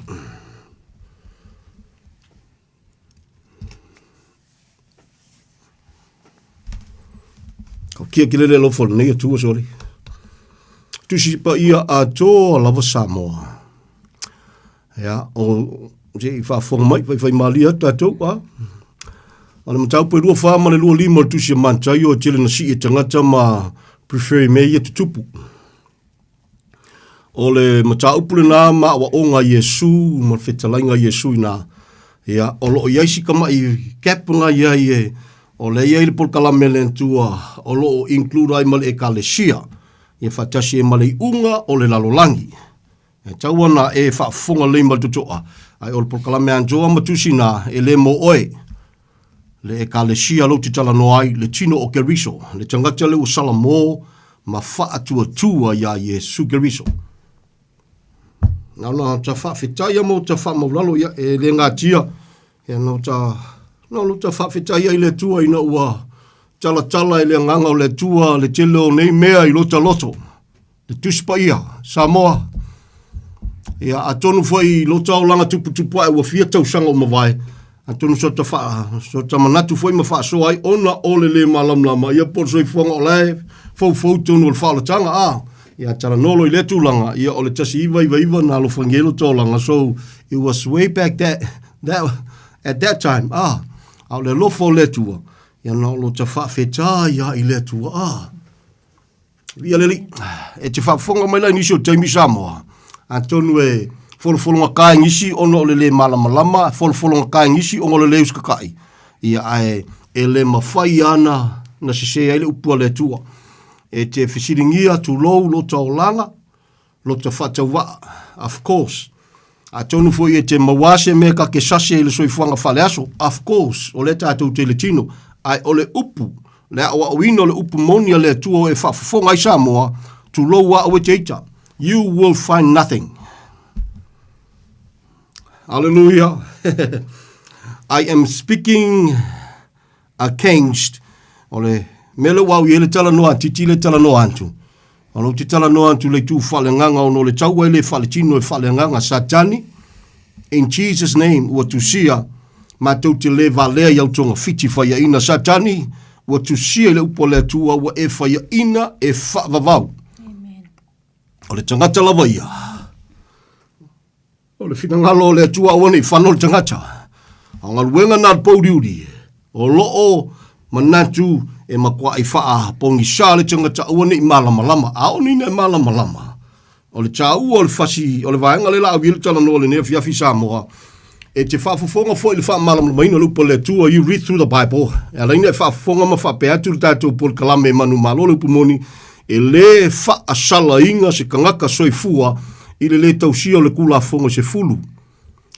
[SPEAKER 10] Ka kia ki lele alofa o lenei Atua, sorry. Tusi paia atoa lava Samoa. Ia, o se i faafofoga mai, faifai malie atu tatou, a. O le mataupu e 24 ma le 25 o le tusi a Mataio e tele na sii e tagata ma prefer i mea ia tutupu. O le mataupu lena ma aoaoga a Iesu ma le fetalaiga a Iesu ina, ia, o lo o i ai si tama'i gap na i ai e, o lea e i ai le polokalame a le Atua o lo o include ai ma le Ekalesia, ia faatasi ai ma le iuga o le lalolagi. E tau ana e faafofoga lelei ma le totoa, ae o le polokalame a Atua ma tusi na, e le mo oe. Le Ekalesia lou te talanoa ai, le tino o Keriso, le tagata lea ua salamo ma faatuatua iā Iesu Keriso. Na ona ta faafetaia ma ta faamaulalo ia e le gatia, ia no ta, no lo ta faafetaia i le Atua ina ua talatala e le agaga o le Atua le tele o nei mea i lota loto. Le Tusi Paia, Samoa. Ia, atonu foi i lota olaga tuputupu ae ua fia tausaga o mavae, atonu so ta wha, so ta manatu foi ma faasoa ai ona o le le malamalama, ia po o le soifuaga o la e foufou tonu o le faaolataga, a, ia talanoa loa i lea tulaga, ia o le 1999 na alofagia ai lota olaga, so it was way back that, that, at that time, a, a o le alofa o le Atua, ia na o lota faafetai lava i le Atua, a. Ia le Alii, e te faafofoga mai la i nisi o taimi Samoa, atonu e folofologata e nisi ona o le lē malamalama, folofologata e nisi ona o le lē usitatai, ia ae e le mafai ana na sesē ai le upu a le Atua. E te fesiligia tulou lota olaga, lota faatauvaa, of course. Atonu foi e te maua se mea ka ke sase i le soifuaga faaleaso, of course, o lea tatou te i le tino, ae o le upu, le aoaoina o le upu moni a le Atua e faafofoga ai Samoa, tulou a au e te ita, you will find nothing. Hallelujah. I am speaking against o le mea lea ua au i ai le talanoa a Titi le talanoa atu. O lou te talanoa atu le itu faaleagaga ona o le taua e le faaletino e faaleagaga Satani in Jesus name ua tusia matou te le valea i au togafiti faiaina Satani ua tusia i le upu a le Atua ua e faiaina e faavavau. O le tagata lava ia. O le finagalo o le Atua aua ne i fano le tagata. A o galuega na a le pouliuli, o lo o manatu E matuaʻi faapogisā le tagata aua ne i malamalama. ʻAʻole ina e malamalama. O le tāua o le fasi, o le vaega lea o le a ave i ai le talanoa i lenei afiafi Samoa, e te faafofoga foi i le faamalamalamaina o le upu a le Atua, you read through the Bible, e ala ai ona e faafofoga ma faapea atu le tatou polokalame e manumalo le upu moni, e lē faasalaina se tagata soifua i le lē tausia o le Tulafono e sefulu,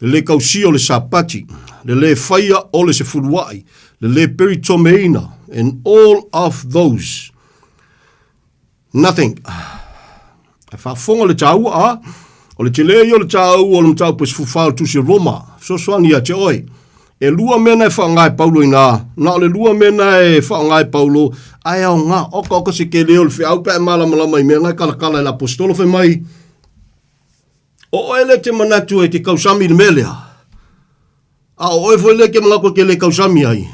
[SPEAKER 10] le lē tausia o le Sapati, le lē faia o le sefuluaʻi, le lē peritomeina, and all of those. Nothing. E faafofoga le taua, a? O le tele ia o le taua o le mataupu e 14 o le Tusi a Roma, fesoasoani ia te oe. E lua mea na e faaaoga e Paulo inā, na o le lua mea na e faaaoga e Paulo, ae aoga, oka oka se kele o le feau pe a e malamalama i mea na e kalakala e le aposetolo fai mai, O oe lea e te manatu e te tausami i le mea lea, A o oe foi lea e te manatu e te le tausami ai.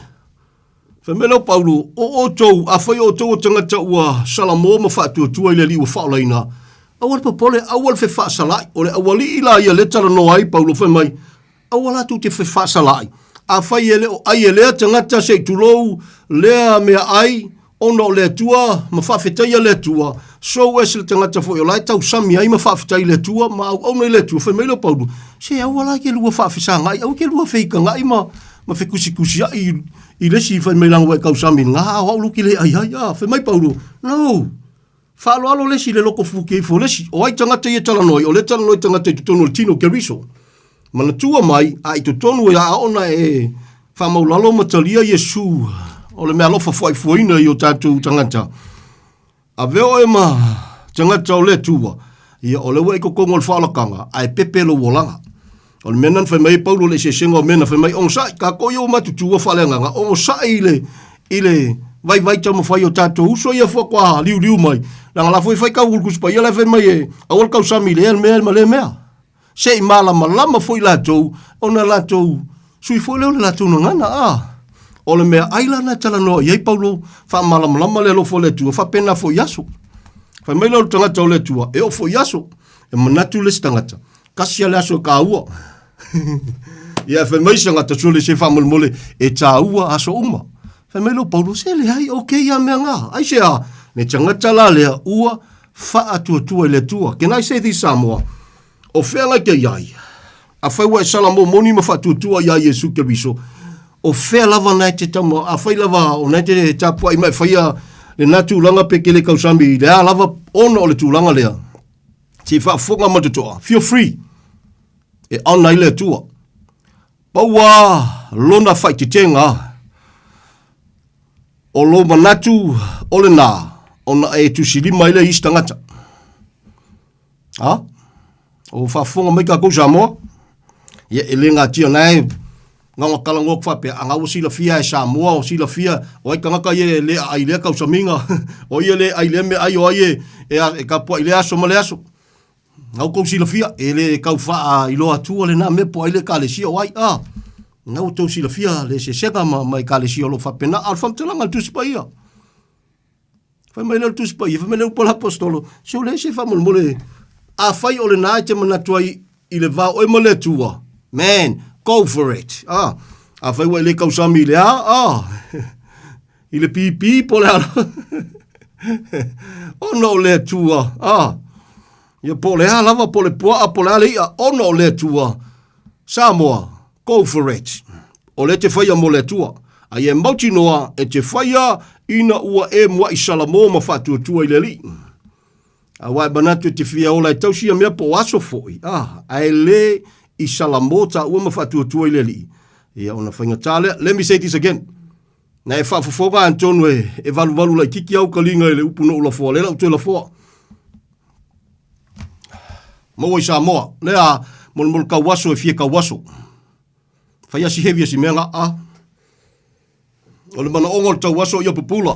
[SPEAKER 10] Fai mai lea o Paulo, O outou, afai o outou o tagata ua salamo ma faatuatua i le Alii ua faaolaina, aua le popole, aua le fefaasalaʻi. O le aualii la ia lea e talanoa ai Paulo fai mai, aua la tou te fefaasalaʻi. Afai e le o ʻai e lea tagata se i tulou lea meaai, ona o le Atua ma faafetaia le Atua, so as le tagata foi o la e tausami ai ma faafetai i le Atua ma auauna i le Atua, fai mai lea o Paulo, se aua la ke lua faafesagaʻi, aua ke lua feitagaʻi ma, ma fekusikusiaʻi i, i le isi fai mai leaga ua e tausami i lena, a o au lou ke le ʻai ai, a, fai mai Paulo, no! Faaaloalo le isi i le loko fuke ifo o le isi. O ai tagata ia e talanoa ai? O lea e talanoa i tagata i totonu o le tino o Keriso. Manatua mai, a i totonu e a ona e faamaulalo ma talia Iesu o le meaalofa fuaifuaina i o tatou tagata. Avea oe ma tagata o le Atua, ia o lea ua e i totonu o le faaolataga, ae pepe lou olaga. O le mea lena na fai mai ai Paulo i le eseesega o mea na fai mai, onosai, tatou ia ua matutua faaleagaga, onosai i le, i le vaivai taumafai o tatou uso ia faatoa liuliu mai, leaga la foi e fai tau i le Tusi Paia la e fai mai e aua le tausami i lea mea ma lea mea. Se i malamalama foi latou ona latou sui foi lea o le latou gagana, a. O le mea ai la na talanoa i ai Paulo, faamalamalama le alofa o le Atua, faapena foi i aso. Fai mai lea o le tagata o le Atua, e oo foi i aso, e manatu le isi tagata, Kasi a le aso e kāua. Ia, fai mai se tagata sole se faamolemole e tāua aso uma. Fai mai lea o Paulo, se leai, okay ia mea ngā. Aisea, le tagata la lea ua faatuatua i le Atua. Can I say this Samoa? O fea ngai te iai? Afai ua e sala moni ma faatuatua iā Iesu Keriso, o fea lava na e te tama, afai lava o na e te tapuai ma e faia lena tulaga pe ke le tausami i le a lava ona o le tulaga lea. Se i faafofoga ma le totoa, feel free e honour ai le Atua. Pau a lona faaeteetega o lou manatu o lena ona e tusilima ai lea i isi tagata. Ha? O faafofoga mai tatou Samoa? Ia e le natia na e na ona talanoa atu faapea, a na ua silafia e Samoa, o silafia, o ai tagata ia e le aai i lea tausamiga, o ia le ai lea meaai, o ai e, e, e tapuai i lea aso ma lea aso. Na ua tou silafia, e le tau faailoa atua lena mea po o ai le ekalesia o ai, a. Na ua tou silafia le eseesega ma, ma ekalesia o lo o faapena, a o le faamatalaga a le Tusi Paia. Fai mai lea o le Tusi Paia, fai mai lea upu a le Aposetolo, se o le ese faamolemole, afai o lena e te manatu ai i le va o oe ma le Atua, man, go for it. Ah, afai ua e le tausami i le a, ah, i le pipī po o le a ona o le Atua, ah, ia po o le a lava, po o le puaa, po o le a le i'a, ona o le Atua, Samoa, Go for it! O lea e te faia mo le Atua. A ia e mautinoa e te faia ina ua e muaʻi salamo ma faatuatua i le Alii. Aua e manatu e te fia ola e tausi ia mea po o aso foi, a, ae le i salamo taua ma faatuatua i le Alii, ia ona faigata lea. Let me say this again. Na e faafofoga atonu e, e valuvalu laititi au kaliga i le upu na ou lafoa, lea la ou toe lafoa. Maua i Samoa, lea molemole tauaso e fia tauaso. Fai asi heavy asi mea nga a. O le manaoga o le tauaso ia pupula.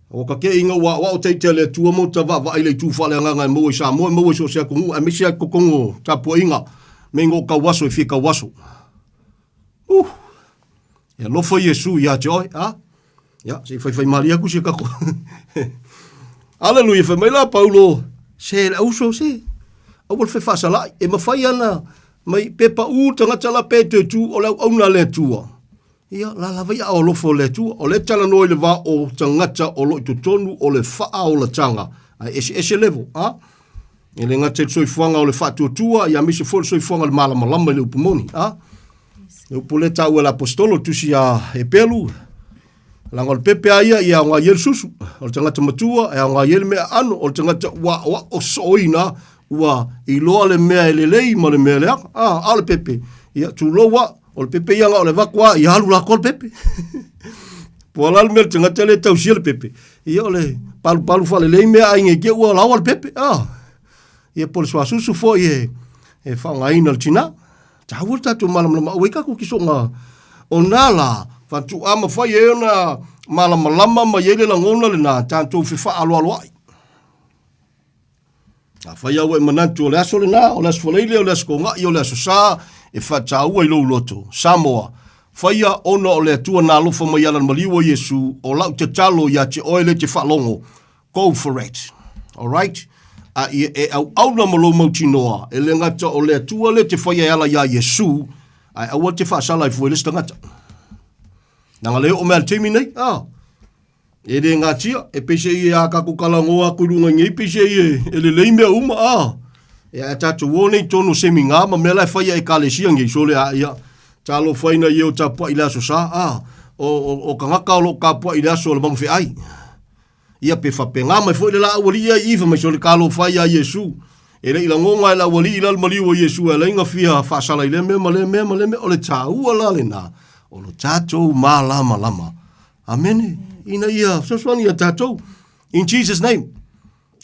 [SPEAKER 10] Ua ka ke inga ua wao te te le tua mo ta va va ile tu whale anga e maua i Samoa, e maua i so se atunuu, aemaise ai totonu o tapuaiga me ngo tauaso e fia tauaso. E alofa Iesu ia te oe, a? Ia, se i faifaimalie atu si o tatou. Aleluia, fai mai la Paulo, se le auso se, aua le fefaasalaʻi, e mafai ana mai pe paʻu le tagata la pe toe tu o le auauna a le Atua. Ia, la lava i aao alofa o le Atua. O lea e talanoa i le va o tagata o lo o i totonu o le faaolataga, ae eseese level, a? E le gata i le soifuaga o le faatuatua, ia aemaise foi le soifuaga o le malamalama i le upu moni, a? Le upu lea e taua e le Aposetolo, le tusi a Hepelu, leaga o le pepe a ia, ia aoga i ai le susu, o le tagata matua, e aoga i ai le mea aano, o le tagata ua aoao sooina, ua iloa le mea e lelei ma le mea leaga, a, a o le pepe, ia tulou a, o le pepe ia na o le avatu lava, ia alu latou le pepe. Po o le a le mea o le tagata lea e tausia le pepe, ia o le palupalu faalelei mea a aiga i te i ua laoa le pepe, a. Ia po o le suasusu foi e, e faaaogaina e le tina. Taua le tatou malamalama aua ai tatou kisoga o na la, faatoa mafai ai ona malamalama ma i ai le lagona lena tatou fefaaloaloai. Afai lava ua e manatu o le aso lena, o le aso Faraile, o le aso Toonai, o le aso Sa, e faataua i lou loto. Samoa, faia ona o le Atua na alofa mai ala maliu o Iesu, o lau tatalo ia te oe le te faalogo. Go for it. Alright? A ia e auauna ma lou mautinoa, e le gata o le Atua le te faia e ala iā Iesu, ae aua te faasala ai fua i le isi tagata. Leaga le oo mai a le taimi nei, ah, E le gatia, e peiseai e a tatou talanoa atu i luga nei, peiseai e, e lelei mea uma, a. E a tatou o nei tonu o semina ma mea la e fai a ekalesia nei, sole a ia, talofaina i e o tapuai i le aso sa, a, o, o, o tagata o lo o tapuai i le aso o le magafeai. Ia pe faapena mai foi le laau alii ia i i, fai mai sole talofa ia Iesu. E le i lagona e le aualii la le maliu o Iesu e ala ai ona fia faasala i lea mea ma lea mea ma lea mea. O le taua la lena, o lo tatou malamalama. Amene. Ina ia fesoasoani ia tatou. In Jesus name.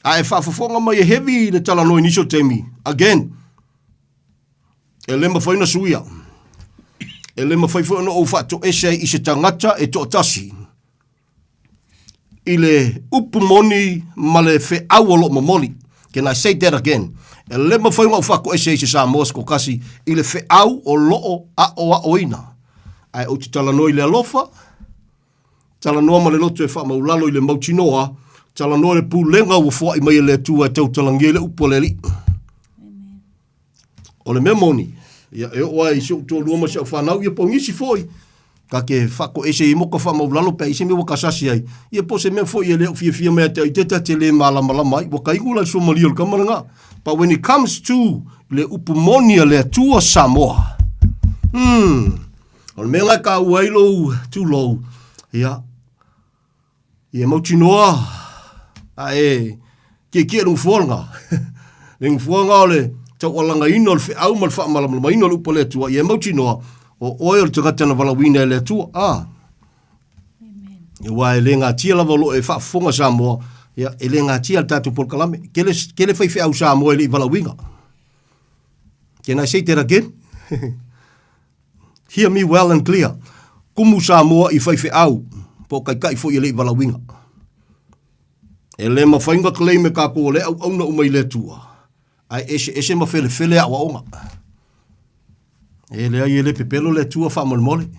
[SPEAKER 10] A e faafofoga mai e heavy le talanoa i nisi o taimi. Again, e le mafai ona suia. E le mafai foi ona ou faatoese ai i se tagata e toatasi i le upu moni ma le feau o lo o momoli. Can I say that again? E le mafai ona ou faatoese ai i se Samoa se tasi i le feau o lo o aoaoina. Ae ou te talanoa i le alofa, talanoa ma le loto e faamaulalo i le mautinoa, talanoa i le pulega ua foai mai e le Atua e tautalagia ai le upu a le Alii. O le mea moni, ia e oo lava i si ou toalua ma si au fanau, ia po o nisi foi, ta te faatoese i moka faamaulalo pe a i se mea ua ta sasi ai, ia po o se mea foi e le o fiafia mai ia te au i te ta te le malamalama ai, ua ta igu la i le suamalie o le tama lena. But when it comes to le upu moni a le Atua Samoa, hmm, o le mea la e taua ai lou tulou, ia, ia mautinoa a e tietie le nofoa lena. Le nofoa lena o le taualagaina o le feau ma le faamalamalamaina o le upu a le Atua, ia e mautinoa, o oe o le tagata na valaauina e le Atua. Ah. Aua e le gatia lava o lo o e faafofoga Samoa, ia, e le gatia le tatou polokalame. Kele, kele faifeau Samoa e le i valaauina. Can I say that again? Hear me well and clear. Kumu Samoa i faifeau, po o taitai foi e le i valaauina. E le mafai ona claim e tatou o lea e auauna uma i le Atua, ae eseese ma felefele aoaoga. E leai, e le pepelo le Atua faamolemole.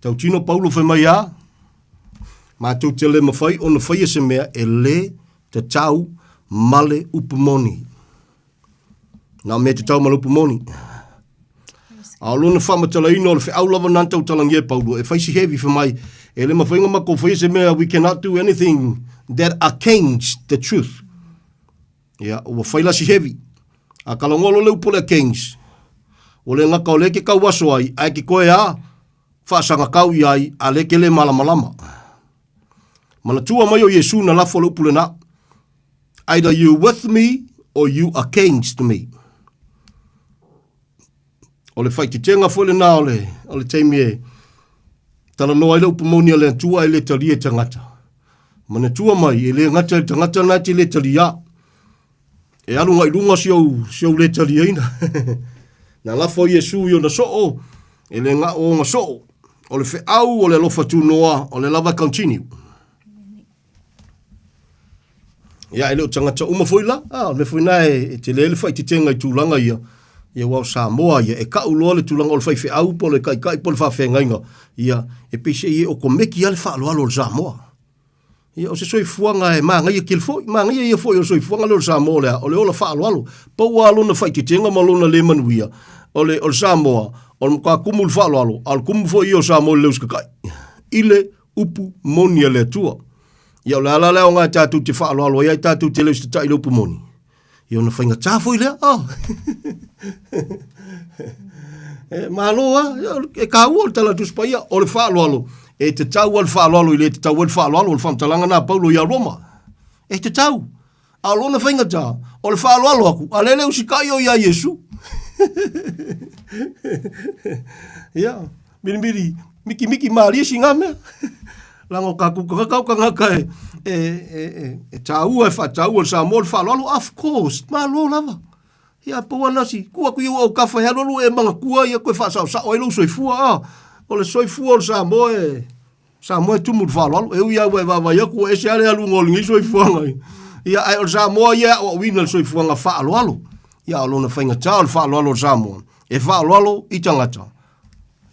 [SPEAKER 10] Tautino Paulo fai mai a, matou te le mafai ona faia se mea e le tatau ma le upu moni. Na o mea tatau ma le upu moni. A o lona faamatalaina o le feau lava na tautalagia e Paulo, e fai si heavy fai mai, e le mafai ona matou faia se mea, we cannot do anything that against the truth. Ia, ua fai la si heavy. A talanoa loa le upu o le against, ua le gata o lea e te tauaso ai, ae te toe a faasagatau i ai, a lea e te le malamalama. Manatua mai o Iesu na lafo le upu lena, Either you with me or you against me. O le faititega foi lena o le, o le taimi e talanoa ai le upu moni a le Atua e le talia e tagata. Manatua mai, e le gata i le tagata lena e te le taliā. E alu agai i luga si ou, si ou le taliaina. Na lafo Iesu i ona soo, e le ga'o ona soo. O le feau o le alofa tunoa, o le lava e continue. Ia, e le o tagata uma foi la. Ah, o le mea foi lena e, e tele ai le faaeteetega i tulaga ia. Ia, aua o Samoa ia, e kau loa le tulaga o le faifeau po o le taitai po o le faafeagaiga. Ia, e peiseai e okomeki lava le faaaloalo o le Samoa. Ia, o se soifuaga e manaia tele foi. Manaia ia foi o le soifuaga lea o le Samoa o le a? O le ola faaaloalo. Pau lava lona faaeteetega ma lona le manuia, o le, o le Samoa, O le matua kumu i le faaaloalo, a o le kumu foi ia o Samoa i le usikata'i i le upu moni a le Atua. Ia o le ala lea aoga e tatou te faaaloalo ai ai tatou te le usitatai i le upu moni. Ia ona faigata foi lea. Oh. e, malo a, e kāua o le tala Tusi Paia, o le faaaloalo, e tatau a le faaaloalo i le tatau ai le faaaloalo, o le faamatalaga na a Paulo ia Roma. E tatau. A o lona faigata, o le faaaloalo aku, a lele usitai o ia Iesu. Ia, milimili, mikimiki malie sina mea. Leaga o tatou tagata o tagata e, e, e, e, e tāua, e faataua le Samoa le faaaloalo, of course, malo lava. Ia, pau ana si, tuu atu i ou autafa e alualu e manatua ia toe faasaosao ai lou soifua, a. O le soifua o le Samoa e, Samoa e tumu i le faaaloalo. E ui lava ua e vaavaai atu ua ese lava le aluga o lenei soifuaga. Ia, ae o le Samoa ia e aoaoina i le soifuaga faaaloalo. Ia, a o lona faigata o le faaaloalo o le Samoa, e faaaloalo i tagata.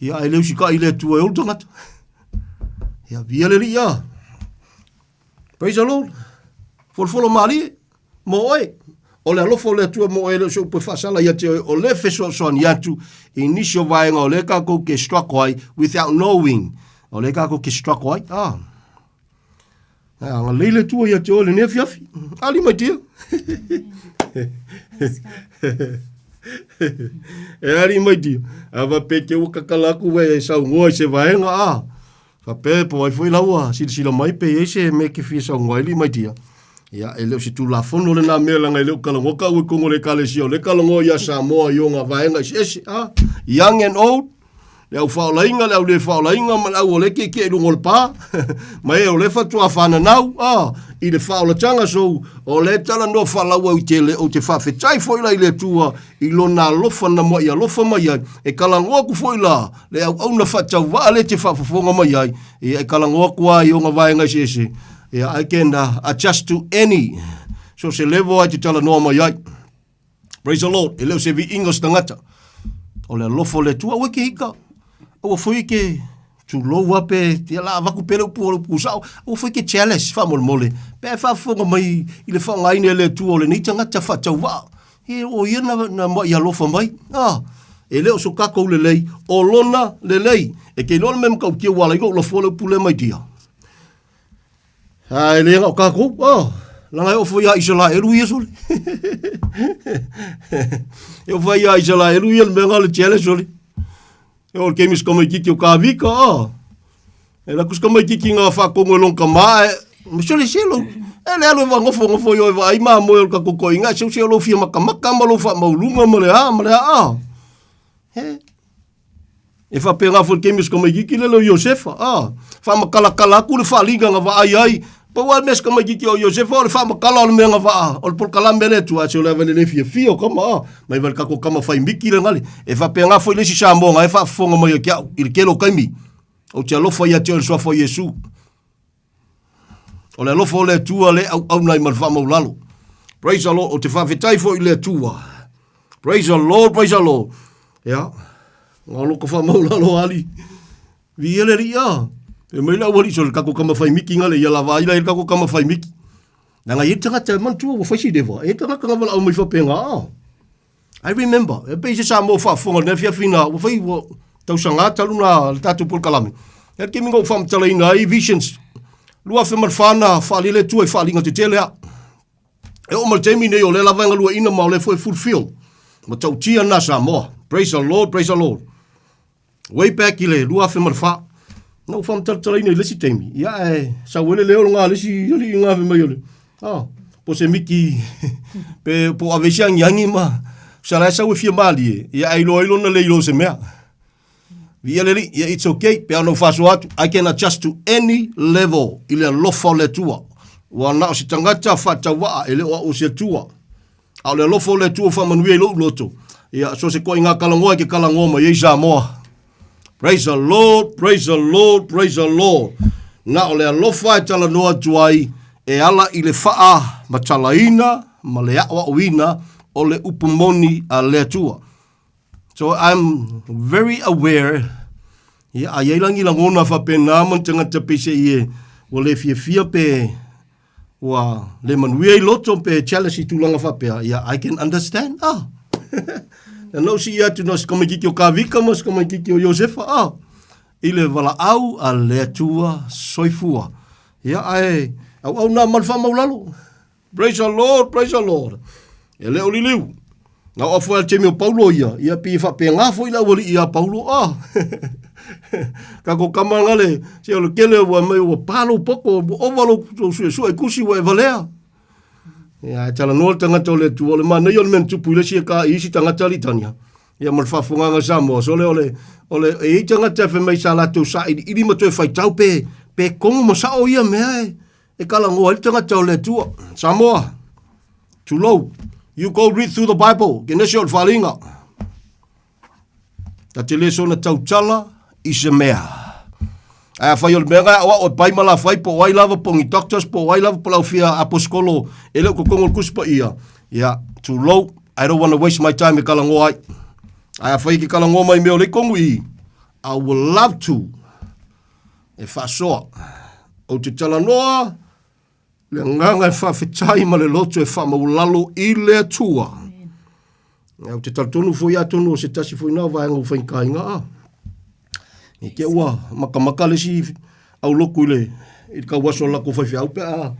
[SPEAKER 10] Ia, ae le usitai i le Atua e ou le tagata. Ia, via le Alii a. Praise the Lord. Folofolo malie mo oe. O le alofa o le Atua mo oe, e le o se upu e faasala ia te oe, o le fesoasoani atu i nisi o vaega o lea tatou te struggle ai without knowing. O lea tatou te struggle ai. Ah. Ah, agalelei le Atua ia te oe lenei afiafi. Ali mai tia. E ali mai tia. A pe te ua kakala aku e saunoa i se vaega. Ah. Faapea po o ai foi la ua silasila mai pe i ai se mea e te fia saunoa ai alii ma tia. Ia, e le o se Tulafono lena mea leaga e le o talanoa tau i totonu o le Ekalesia, o lea e talanoa ia Samoa i ona vaega eseese, a, young and old, le au faaolaina, le au le faaolaina ma le au o lea e tietie i luga o le pa, ma e o lea faatoa fananau, a, i le faaolataga. So, o lea e talanoa faalauaitele, ou te faafetai foi la i le Atua i Lona alofa na mua'i alofa mai ai, e talanoa atu foi la le auauna faatauvaa lea e te faafofoga mai ai, ia e talanoa atu lava i ona vaega eseese, ia I can adjust to any, so se level lava e te talanoa mai ai. Praise the Lord, e le o se viiga o se tagata. O le alofa o le Atua, aua e te ika, aua foi e te tulou lava pe, ia la avatu pea le upu o le upu sao, aua foi e te jealous faamolemole, pe a e faafofoga mai i le faaaogaina e le Atua o lenei tagata faatauvaa. E o ia na, na ma'i alofa mai. Ah, e le o so tatou lelei, o lona lelei. E te iloa le mea matautia ua ala ai ona ou lafoa le upu lea mai dia. A e le na o tatou, ah, leaga e oo foi ia Isaraelu ia sole. e oo foi ia Isaraelu ia le mea na o le jealous sole. E o le keimi se tamaititi o Kavika, ah. E laku se tamaititi nga whaakongo e long kama, e, sole se lo, e le alu e wa ngofo ngofo i o e vaai maa moe o le kakokoinga, e seu se o lou fia makamaka ma lou whaamaulunga ma le a, ma le a, ah. He. E whapea foi le keimi o se tamaititi le leo Iosefa, ah. Whaamakalakala aku le whaalinga nga vaai ai, pau a le mea se tamaititi o Iosefa o le whaamakala o le mea nga vaa, o le polokalame le Atua, se o le ava le le fiafia o kama, ah. Mai va le kako kama whai miki le ngale. E whapea ngā foi le isi Samoa nga e whaafofoga mai o ki au, i le kelo kaimi. Ou te alofa ia te oe le suafa o Iesu. O le alofa o le Atua le auauna ai ma le faamaulalo. Praise the Lord. Ou te faafetai foi i le Atua. Praise the Lord, praise the Lord. Ia, ngā loko faamaulalo ali. Vi ele li ia. E mai la wali so le kako kama whai miki ngale ia lava ila le kako kama whai miki. Nanga i tangata e mantua ua whai si dewa. E tangata ngā wala au mai whapenga. Ah. I remember, e pei se Samoa faafofoga i le afiafi na, ua fai ua tausaga talu na le tatou polokalame. E le taimi na ou faamatalaina ai visions, 2004 na faalele atu ai faaliga tetele a. E oo mai le taimi nei o lea lava e galueaiina ma o lea foi e fulfill. Matautia na Samoa. Praise the Lord, praise the Lord. Way back i le 2004, na ou faamatalatalaina i le isi taimi, ia ae sau ai le leo lena a le isi alii na fai mai o le, ah, po o se miki pe po o ave ai se agiagi ma sa la e sau e fia malie, ia ae iloa ai lona le iloa o se mea. Viia le Alii, ia it's okay, pe a ona ou faasoa atu, I can adjust to any level i le alofa o le Atua. Ua na o se tagata faatauvaa e le o au o se Atua. A o le alofa o le Atua ua faamanuia i lou loto. Ia, so se koʻiga kalagoa i ke kalagoa mai ai Samoa. Praise the Lord, praise the Lord, praise the Lord. Na o le alofa e talanoa atu ai e ala i le faa matalaina ma le aʻoaʻoina o le upu moni a le Atua. So I'm very aware, ia, a iai lagi lagona faapena ma ni tagata peiseai e ua le fiafia pe Ua le manuia i loto pe jealous i tulaga faapea, ia I can understand. Ah. Na ou sii atu na o si tamaititi o Kavika ma si tamaititi o Iosefa, a, i le valaau a le Atua soifua. Ia, ae auauna ma le faamaulalo. Praise the Lord, praise the Lord. E le o liliu. Na oo foi a le taimi o Paulo ia, ia pei e faapena foi le aualii ia Paulo. Ah! Kako kama nga le, se o le kele ua mai ua pa lou poto, ua ova lou suesue kusi ua e valea. Ia, e talanoa le tagata o le Atua, o le manaia o le mea na tupu i le isi e ka i isi tagata Litania. Ia ma le faafofogaaga a Samoa, sole o le, o le, e i ai tagata e fai mai sa latou sailiili ma toe faitau pe, pe kogo ma sao ia mea e, e talanoa ai le tagata o le Atua. Samoa, tulou, you go read through the Bible, Kenese o le Faaaliga. Ta te le soona tautala i se mea. Ae afai o le mea lena o au e pai ma la fai po o ai lava po o ni doctors po o ai lava po o le au fia aposikolo e le o totonu o le Tusi Paia, ia, tulou, I don't want to waste my time e talanoa ai. Ae afai e te talanoa mai i mea o lea i totonu i i, I would love to e faasoa. Ou te talanoa le agaga e faafetai ma le loto e faamaualalo i le Atua. Ia, ou te talitonu foi atonu o se tasi foi na o vaega ua faigataina a. I te ua makamaka le isi aulotu i le i le tauaso o le latou faifeau pe a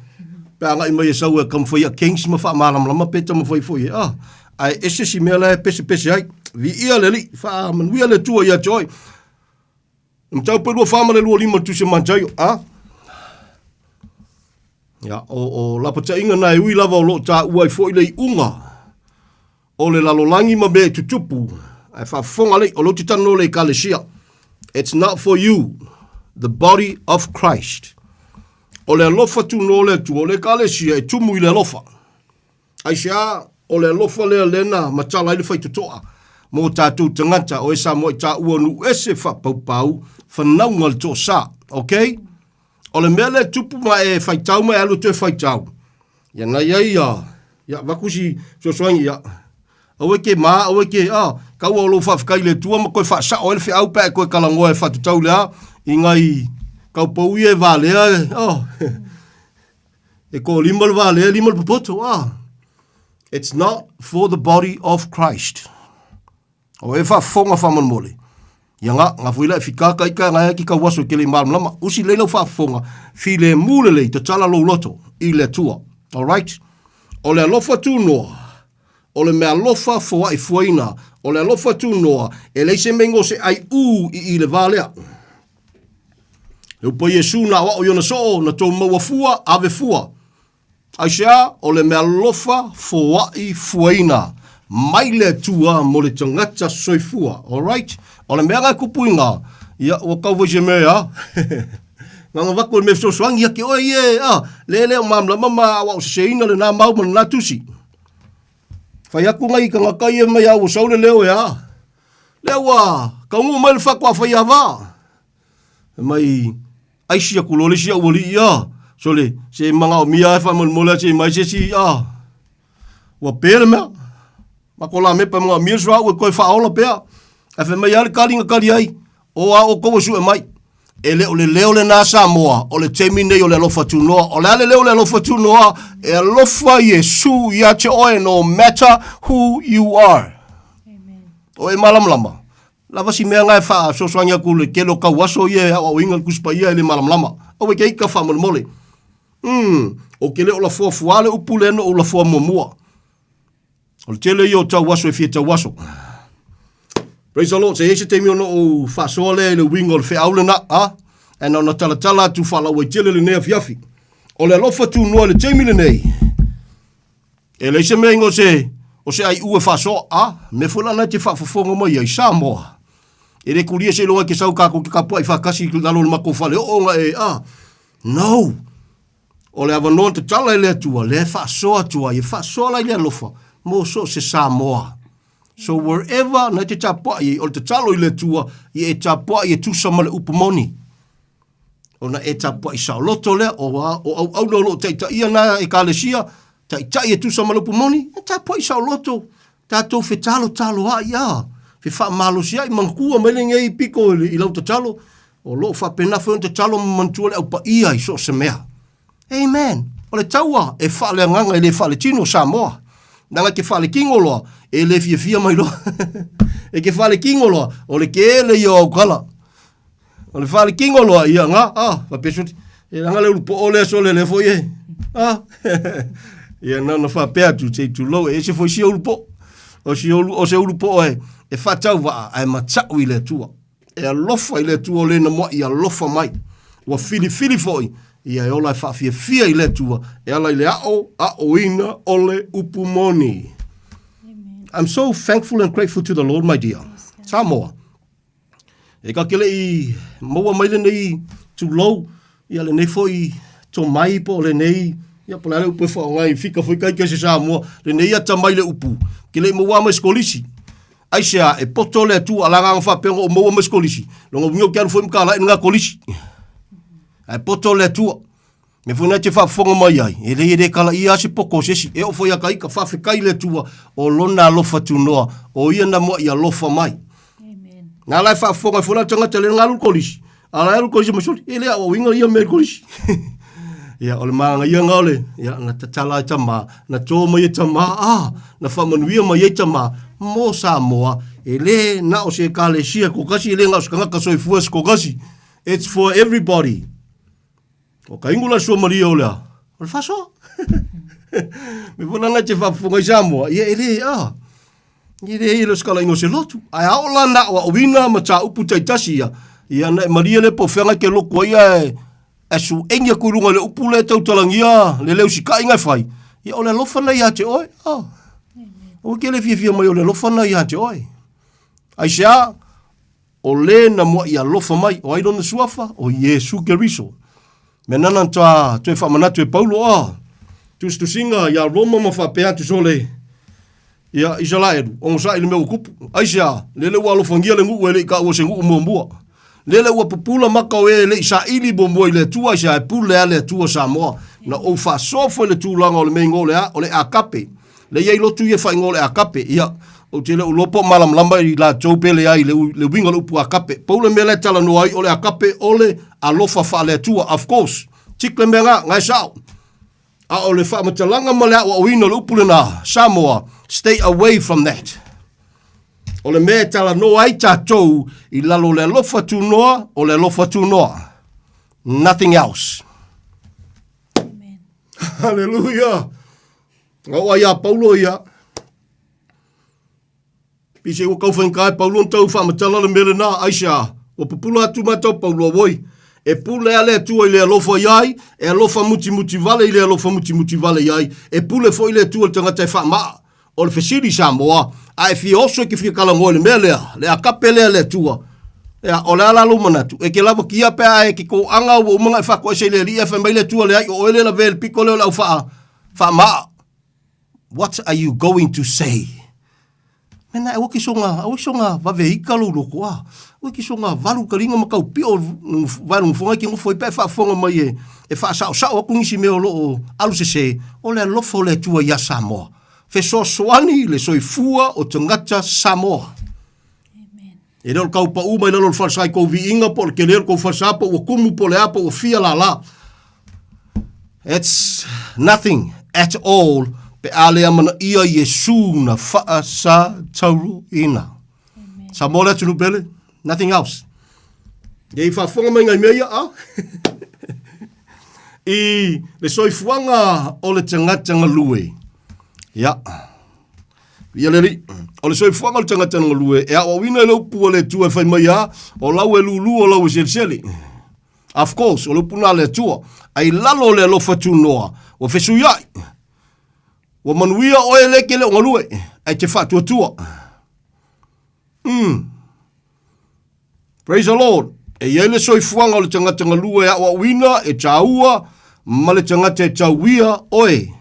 [SPEAKER 10] pe a agai mai e sau e taumafai ia Kings ma faamalamalama pe taumafai foi e a. Ae ese si mea la e pesepese ai. Viia le Alii, faamanuia le Atua ia te oe. Mataupu e 24 ma le 25 Tusi o Mataio, a? Ia, o, o lapataiga na e ui lava o loo taua ai foi le iuga o le lalolagi ma mea e tutupu, ae faafofoga lei, o lea ou te talanoa i le Ekalesia. It's not for you, the body of Christ. O le alofa tunoa o le Atua, o le Ekalesia e tumu i le alofa. Aisea? O le alofa lea lea na matala ai le faitotoa mo tatou tagata o e Samoa i taua nuu ese faapaupau fanauga le toasa. Ok? O le mea lea e tupu ma e faitau ma e alu e toe faitau, ia na i ai ia, ia avatu si fesoasoani ia, aua e te ma, aua e te, a, taua o lou faafetai i le Atua ma toe faasao ai le feau pe a e toe talanoa e faatatau le a, i nai taupou ia e valea, oh. E toalima le valea, lima le popoto. Ah. It's not for the body of Christ. O e faafofoga faamolemole. Ia nga, nga foi la e fika ka ika nga e ki kau aso e kele i malamalama. Usi lei lau faafofoga, filemu lelei, tatala lou loto i le Atua. Alright? O le alofa tunoa, o le mea alofa foai fuaina, o le alofa tunoa, e leai se mea igoa o se aiʻū i i le va lea. E upa Iesu na aoao i ona soo, na tou maua fua, ave fua. Aisea, o le mea alofa foai fuaina mai le Atua mo le tagata soifua. Alright? O le mea nga e kupu i nga, ia, ua tau foi se mea ia. Nganga vaku le mea fesoasoani ia te oe ie, a, le le o malamalama ma aoao seseina lena mau ma lena tusi. Fai atu ngai tagata ia mai a ua sau le leo e a. Lea ua taunuu mai le faatoa faiava. Fai mai aisi atu loa le isi aualii a. Sole, se manaomia lava e faamolemole atu se i mai se isi a. Ua pe le mea. Ma ko la mepa e manaomia le suauu e toe faaola pea. Ae fai mai lava le tali na tali ai, o a outou e sue mai. E le o le leo lena Samoa, o le taimi nei o le alofa tunoa. O le a le leo o le alofa tunoa? E alofa Iesu ia te oe no matter who you are. O e malamalama. Lava si mea nga e faasoasoani atu le tele o tauaso ia e aoaoina le Tusi Paia e le malamalama. Aua e te ita faamolemole. Umm, ou te le o lafoa fuā le upu lea na ou lafoa muamua. O le tele ia o tauaso e fia tauaso. Praise the Lord. Se i ai se taimi ona ou faasoa lea i le uiga o le feau lena, a? Ae na ona talatala atu faalauaitele lenei afiafi. O le alofa tunoa i le taimi lenei, e leai se mea inga o se, o se aiʻu e faasoa, a? Mea foi la na e te faafofoga mai ai, Samoa. E le kulia seiloga e te sau kākou te kapuaʻi faatasi i lalo o le matou fale oo ona e, a? No! O le avanoa na tatala e le Atua, lea e faasoa atu ai, e faasoa la i le alofa mo so o se Samoa. So wherever na e te tapuai ai, o le tatalo i le Atua, ia e tapuai e tusa ma le upu moni. Ona e tapuai saoloto lea, o, a, o auauna o loo taitaia na ekalesia, taitai e tusa ma le upu moni, e tapuai saoloto. Tatou fetalotaloai a, fefaamalosi manatua mai lenei pito i lau tatalo, o lo o faapena foi ona tatalo ma manatua le Au Paia i so o se mea. Amen. O le taua e faaleagaga e le faaletino Samoa. Leaga e te faalekino loa, e le fiafia mai loa. E te faalekino loa, o le tele ia o au tala. O le faalekino loa, ia na, a, faapea soli, e leaga le ulupoo lea sole lea foi e. A, ia na ona faapea atu, se i tulou, e ese foi sia ulupoo. O si ulu, o se ulupoo e, e faatauvaa, ae matau i le Atua. E alofa i le Atua o le na mua'i alofa mai. Ua filifili foi, ia e ola e faafiafia i le Atua, e ala i le a'o, a'oina o le upu moni. I'm so thankful and grateful to the Lord, my dear. Samoa. E ka ke le'i maua mai lenei tulou, ia lenei foi tomai po o lenei, ia po o le a le upu e faaaoga i fika foi kai ke se Samoa, lenei atamai le upu, ke le'i maua mai se kolisi. Aisea, e poto le Atua, la agaga faapea ona ou maua mai se kolisi, lona uiga ou te alu foi ma talai lena kolisi. Ae poto le Atua. Mea foi lena e te faafofoga mai ai, e leai e le kalaia lava se poto o se isi, e oo foi ia Kaika, faafetai i le Atua o lona alofa tunoa, o ia na mua'i alofa mai. Na la e faafofoga ai foi la le tagata lea na alu i le kolisi, a la e alu i le kolisi ma soli, e le aoaoina ia mea i le kolisi. Ia, o le māgaiaga o le, ia, na tatala ai tama, na tō mai e tama, a, na faamanuia mai ai tama, mo Samoa, e le na o se ekalesia kokasi, e le na o se tagata soifua se kokasi. It's for everybody. O ka ingola sua maria o lea, o le faasoa. Me foi lana te faafofoga i Samoa, ia e le, a, e le i le skala ingo se lotu. Ae a o la na o awina ma tā upu taitasi ia, ia na e maria le po whenga ke loko ia e, e su engi aku i lunga le upu le tautalagia, le leu sikai ngai whai. Ia o le alofa na ia te oe, a. O ke le fiafia mai o le alofa na ia te oe. Aisea, O le na muaʻi alofa mai, o ai lona suafa? O Iesu Keriso. Mea nana na toe faamanatu e Paulo, a tusitusiga iā Roma ma faapea atu sole ia Isalaelu, ogosaʻi le mea ua kupu. Aisea? Lele ua alofagia le nuu e le i taua o se nuu muamua. Lele ua pupula maka o e e le i saili muamua i le Atua, aisea? E pule a le Atua Samoa. Na ou faasoa foi le tulaga o le mea igoa o le a? O le agape. Lea i ai lotu ia e faaigoa o le agape. Ia, ou te le o iloa po o malamalama i latou pe leai i le, le uiga o le upu agape. Pau le mea la e talanoa ai o le agape o le alofa faale-Atua. Of course, tick le mea na, na e sao. A o le faamatalaga ma le aoaoina o le upu lena, Samoa, stay away from that. O le mea e talanoa ai tatou i lalo o le alofa tunoa, o le alofa tunoa. Nothing else.
[SPEAKER 11] Amen.
[SPEAKER 10] Hallelujah. Na oo ai iā Paulo ia, pei se ua tau faigata e Paulo ona tau faamatala le mea lena, aisea, ua pupula atu matou Paulo auoi, e pule lava le Atua i le alofa i ai, e alofa mutimuti vale i le alofa mutimuti vale i ai, e pule foi le Atua i le tagata e faamaa. O le fesili Samoa, a e fia oso e te fia talanoa i le mea lea, le agape lea a le Atua, ea, o le a la lou manatu? E te lavakia pe a e te toaga ua uma ona e faatoese i le Alii ae fai mai le Atua, Leai, o oe lea e lavea i le pito lea o le au faa, faamaa. What are you going to say? Mena, aua ke soga, aua ke soga vave ika lou loko, a. Aua ke soga valu ka linga ma kau pio vae longa foga ke ngofo i pe faafofoga mai e, e faasaosao atu nisi mea o lo o alu sese, o le alofa o le Atua iā Samoa. Fesoasoani le soifua o tagata Samoa. E le o le tau paʻū mai lalo o le falesa i kou viiga po o le tele o le kou falesa po ua kumu po o le a po ua fia lālā. It's nothing at all pe a le amanaia Iesu na faasatauroina. Samoa le atunuu pele, nothing else. Ia i faafofoga mai ngai mea ia, a? I le soifuaga o le tagata galue. Ia. Ia le Alii, o le soifuaga o le tagata galue e aoaoina i le upu a le Atua e fai mai a, o lau e lūlū, o lau e selesele. Of course, o le upu na a le Atua. Ai lalo o le alofa tunoa, ua fesuiai. Ua manuia oe le ke le o galue, ai te faatuatua. Praise the Lord. E i ai le soifuaga o le tagata galue e aoaoina, e tāua, ma le tagata e tauia oe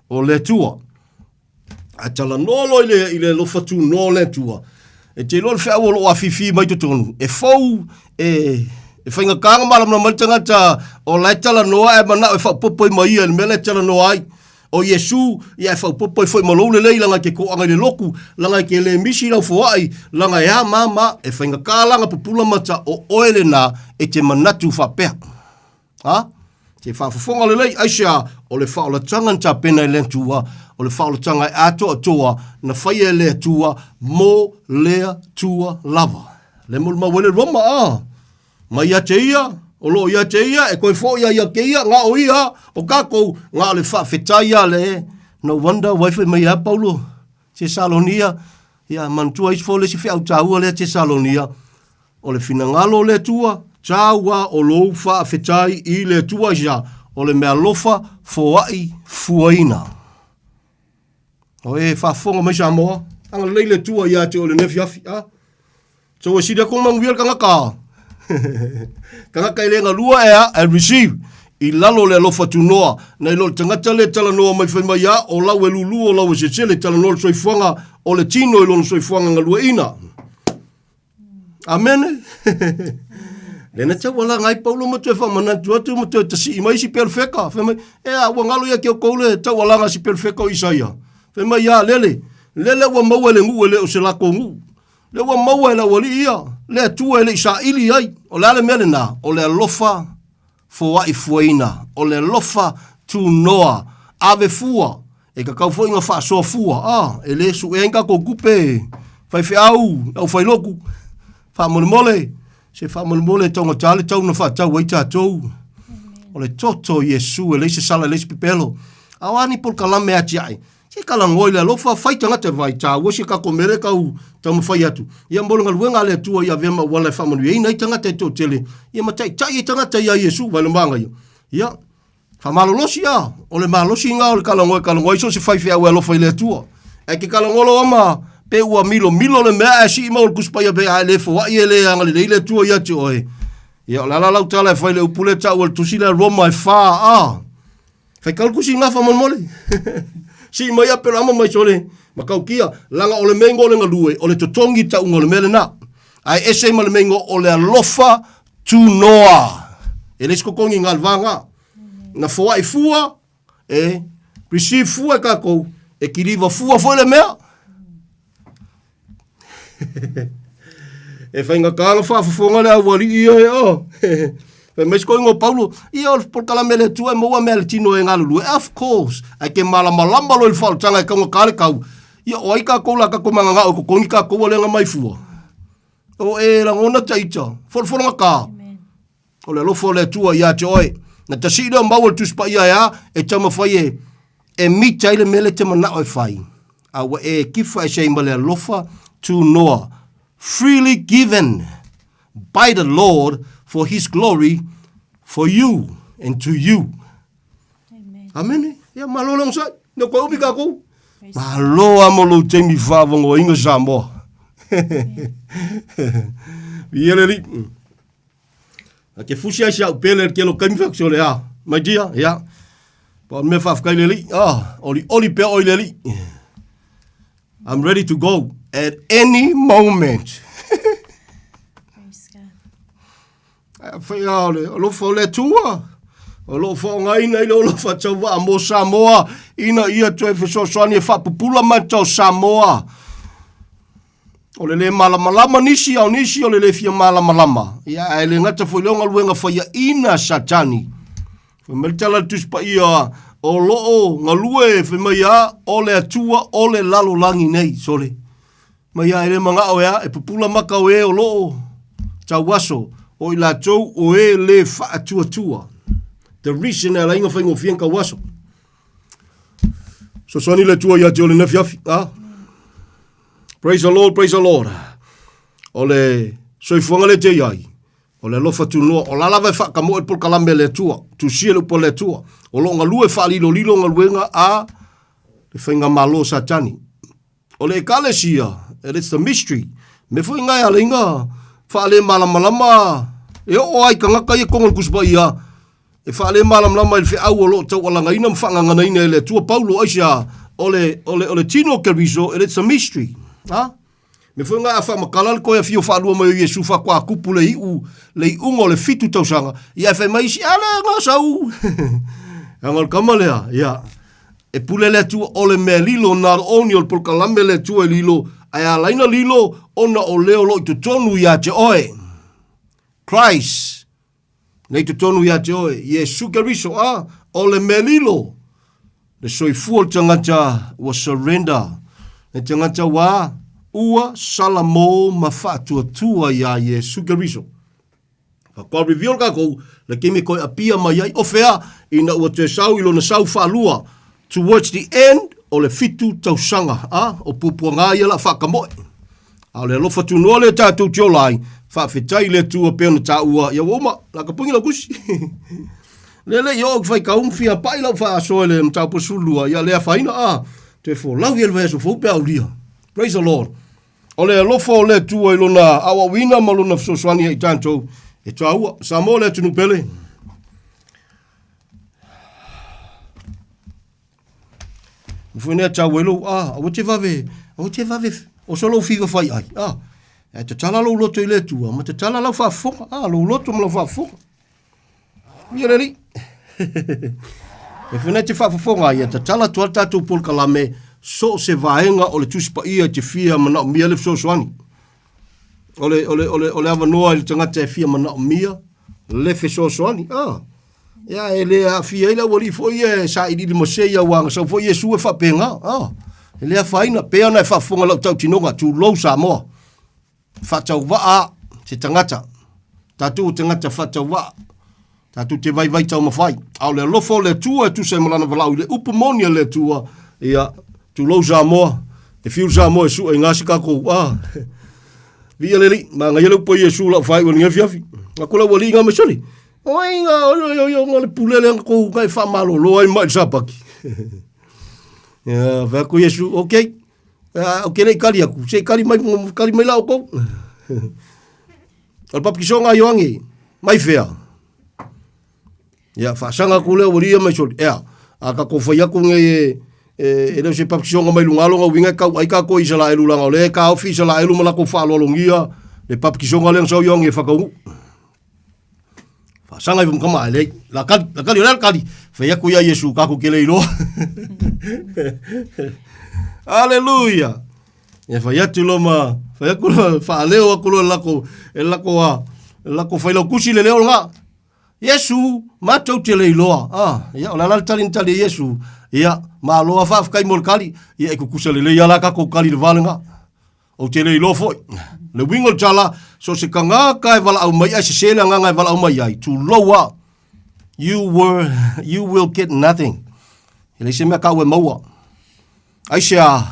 [SPEAKER 10] o le Atua. A talanoa loa i le, i le alofa tunoa o le Atua, e te iloa le feau o loo afifi mai totonu, e fou, e, e faigata ona malamalama ai le tagata o la e talanoa ae manao e faaopoopo ai ma ia i le mea la e talanoa ai. O Iesu, ia e faaopoopo ai foi ma lou lelei leaga e te toaga i le lotu, leaga e te le misi lau foai, leaga e a ma ma, e faigata la ona pupula mata o oe lena e te manatu faapea. Ha? Te faafofoga lelei, aisea, o le faaolataga na tapena e le Atua, O le faaolataga e atoatoa na faia e le Atua mo lea Atua lava. Le molimau ai le Roma, a! Mai ia te ia, o lo o ia te ia, e toe foi ia ia te ia, na o ia, o tatou, na o le faafetai a le, no wonder wai fai mai a Paulo, Tesalonia, ia manatua isi fo le isi feau taua lea Tesalonia, o le finagalo o le Atua, taua o lou faafetai i le Atua ia, o le mealofa foai fuaina. O e faafofoga mai Samoa, agalelei le Atua ia te oe lenei afiafi, a? So e sili atu ona manuia le tagata. Tagata e le galua e a, e receive i lalo o le alofa tunoa, nai lo le tagata lea e talanoa mai fai mai a, o lau e lulu, o lau e sesele, talanoa le soifuaga o le tino i lona soifuaga galueina. Amene. Le na tau ala ngai Paulo ma toe whamanatu atu ma toe tasii mai si pelfeka. Fai mai, e a, ua ngalo ia ki o kou le tau alanga si pelfeka o Isaia. Fai mai, a, lele, lele ua maua e le nuu e le o se lako nuu. Lea ua maua e le aualii ia, le Atua e le i saili ai. O le a le mea lena? O le alofa foai fuaina, o le alofa tunoa, ave fua, e tatau foi ona faasoa fua. A, e le suea ai ni tatou tupe, faifeau, aufailotu, faamolemole, se faamolemole e taugata le tau na faatau ai tatou. O le toto o Iesu e leai se sala e leai se pepelo. A o a ni polokalame atiae? Se talanoa i le alofa, fai tagata e vaai taua si a tatou mea lea e tau taumafai atu. Ia mo le galuega a le Atua ia avea ma auala e faamanuiaina ai tagata e toatele, ia ma taitai ai tagata iā Iesu, vai le manaia. Ia, faamalolosi a, o le malosi lena o le talanoa e talanoa ai so o se faifeau e alofa i le Atua. Ae te talanoa loa ma pe ua milomilo le mea ae sii mau le Tusi Paia pe a e le foai e le agalelei le Atua ia te oe. Ia, o le a la lau tala e fai i le upu lea e taua i le Tusi lea Roma e fa, a. Faitau le tusi gafa molemole. Sii mai a pelo ama mai sole matautia laga o le mea o le galue o le totogi tauga o le mea lena. Ae ese ma le mea o le alofa tunoa. E le se totogi i galvaga. Na foai fua e receive fua e tatou e kiliva fua foi le mea. E faigata ona faafofoga le aualii ia e o. Fai mai si koinga o Paulo, ia o le polokalame a le Atua e maua mea a le tino e galulue. Of course, ae ke malamalama loa i le faaolataga e taugata le tau. Ia o ai tatou la tatou mananao e totogi tatou a le mai fua. O e lagona ta ita, folofologata. O le alofa o le Atua ia te oe. Na tasii lea o maua le Tusi Paia e a, e taumafai e, e mita ai le mea lea e te manao e fai. A ua e kifa ese ai ma le alofa tunoa. Freely given by the Lord for his glory for you and to you. Amene. Ia malo le onosai. Ne koe umi kākou. Malo a mo lou taimi whaavangoainga Samoa. Ia le li. A ke fusi ai si au pele le kelo kaimi whaku sole a. My dear, ia. Pa o mea whaafetai le li. Ah, oli oli pea oi le li. I'm ready to go at any moment.
[SPEAKER 11] Praise God.
[SPEAKER 10] Whai a o le alofa o le Atua. O loo whaongaina i le ola whatauvaa mō Samoa ina ia toe fesoasoani e whaapupula mata o Samoa. O le lē malamalama nisi, a o nisi o le lē fia malamalama. Ia, ae le gata foi lea o galuega faiaina a Satani. Fai mai le tala a le Tusi Paia, o loo galue, fai mai a, o le Atua o le lalolagi nei. Sole. Mai a e le manao e a, e pupula maka o e o loo tauaso, o i latou o e lē faatuatua. The reason e ala ai ona faigofie ona tauaso. Sosoani le Atua ia te oe lenei afiafi. Ah? Praise the Lord, praise the Lord. O le soifuaga le te iai, o le alofa tunoa, o la lava e whaakamoe le polokalame le Atua, tusia le upu a le Atua, o loo galue whaalilolilo galuega a le faigamalo Satani. O le ekalesia, and it's the mystery, me foi ngai ala inga whaale malamalama e oo ai tagata ia tonu o le Tusi Paia, e faale malamalama i le feau o lo o taualagaina ma faagaganaina e le Atua Paulo aisea o le, o le, o le tino o Keriso, and it's a mystery. Ha? Me foi ngai a faamatala le toe afio faalua mai o Iesu faatoa tupu le iu, le iuga o le fitu tausaga, ia e fai mai isi, a le nga sau. Aga o le kama lea, ia, e pule le Atua o le mea lilo, not only o le polokalame le Atua e lilo, ae ala ai na lilo, ona o lea o lo o i totonu ia te oe. Christ, nei totonu ia te oe, Iesu Keriso, a, o le mea lilo. Le soifua o le tagata ua surrender. Le tagata ua ua salamo ma faatuatua iā Iesu Keriso. Faatoa reveal tatou le taimi e toe appear mai ai o fea ina ua toe sau i lona sau faalua towards the end o le fitu tausaga a o puapuaga ia la faatamoe. A o le alofa tunoa lea tatou te ola ai, faafetai i le Atua pei ona taua, ia ua uma, la ka pugi lau tusi. Lea le i oo ki faitau ma fia pai lau faasoa i le mataupu 12, ia le afaina a, toe folau ia le vaiaso fou pe a aulia. Praise the Lord. O le alofa o le Atua i lona aoaoina ma lona fesoasoani ia i tatou, e taua. Samoa le atunuu pele. Foi nei tau ai lou a, aua te vave, aua te vave, o so lou fiva fai ai, a. E tatala lou loto i le Atua, ma tatala lau faafofoga, a, lou loto ma lau faafofoga. Ia le alii. E foi nei te faafofoga ia tatala atu ai le tatou polokalame so o se vaega o le Tusi Paia e te fia manaomia le fesoasoani. O le, o le, o le, o le avanoa i le tagata e fia manaomia le fesoasoani. Ah, ia e le aafia ai le aualii foi ia e sailiili masei aua na sau foi Iesu e faapena. Ah, e le afaina, pei ona e faafofoga i lau tautinoga, tulou Samoa. Faatauvaa se tagata. Tatou o tagata faatauvaa. Tatou te vaivai taumafai. A o le alofa o le Atua e tusa ai ma lana valaau i le upu moni a le Atua, ia, tulou Samoa, e fiu Samoa e sue i ngā si kākou. Ah, Viia le Alii, manaia le upu a Iesu lau faaiu i lenei afiafi. Aku lau alii ngā mai soli. Oi ngā, oi oi oi oi, ngā le pule le anga kou kai whaamalolo ai mai le sapaki. Ia, whai aku Iesu, okay. Uh, okay le kali aku, se kali mai, kali mai lau kou. O le papikisoga a Ioane, mai fea? Ia, faasaga aku lea ua lia mai soli. Ea, a kakou fai aku nei e, e, e le o se papikisoga mai luga lona uiga e kau ai kakou i Isalaelu laga o lea e taofi Isalaelu ma latou faaaloalogia le papikisoga lea na sau Ioane e fakauu. Faasaga ifo ma tama, e leai, la kali, la kali, o le a le kali? Fai aku ia Iesu, kakou ke le iloa. Aleluia! E fai atu loa ma, fai atu loa, faaleo atu loa e lako, e lako a, e lako failautusi le leo lena. Iesu, matou te le iloa. Ah, ia, o le a la le tali na tali e Iesu? Ia, malo a faafetai mo le kali. Ia, e kukusa lelei a la kakou kali i le va lena. Ou te le iloa foi. Le uiga o le tala, so o se tagata e valaau mai ai, sese le agaga e valaau mai ai, tulou a. You were, you will get nothing. E leai se mea kau e maua. Aisea,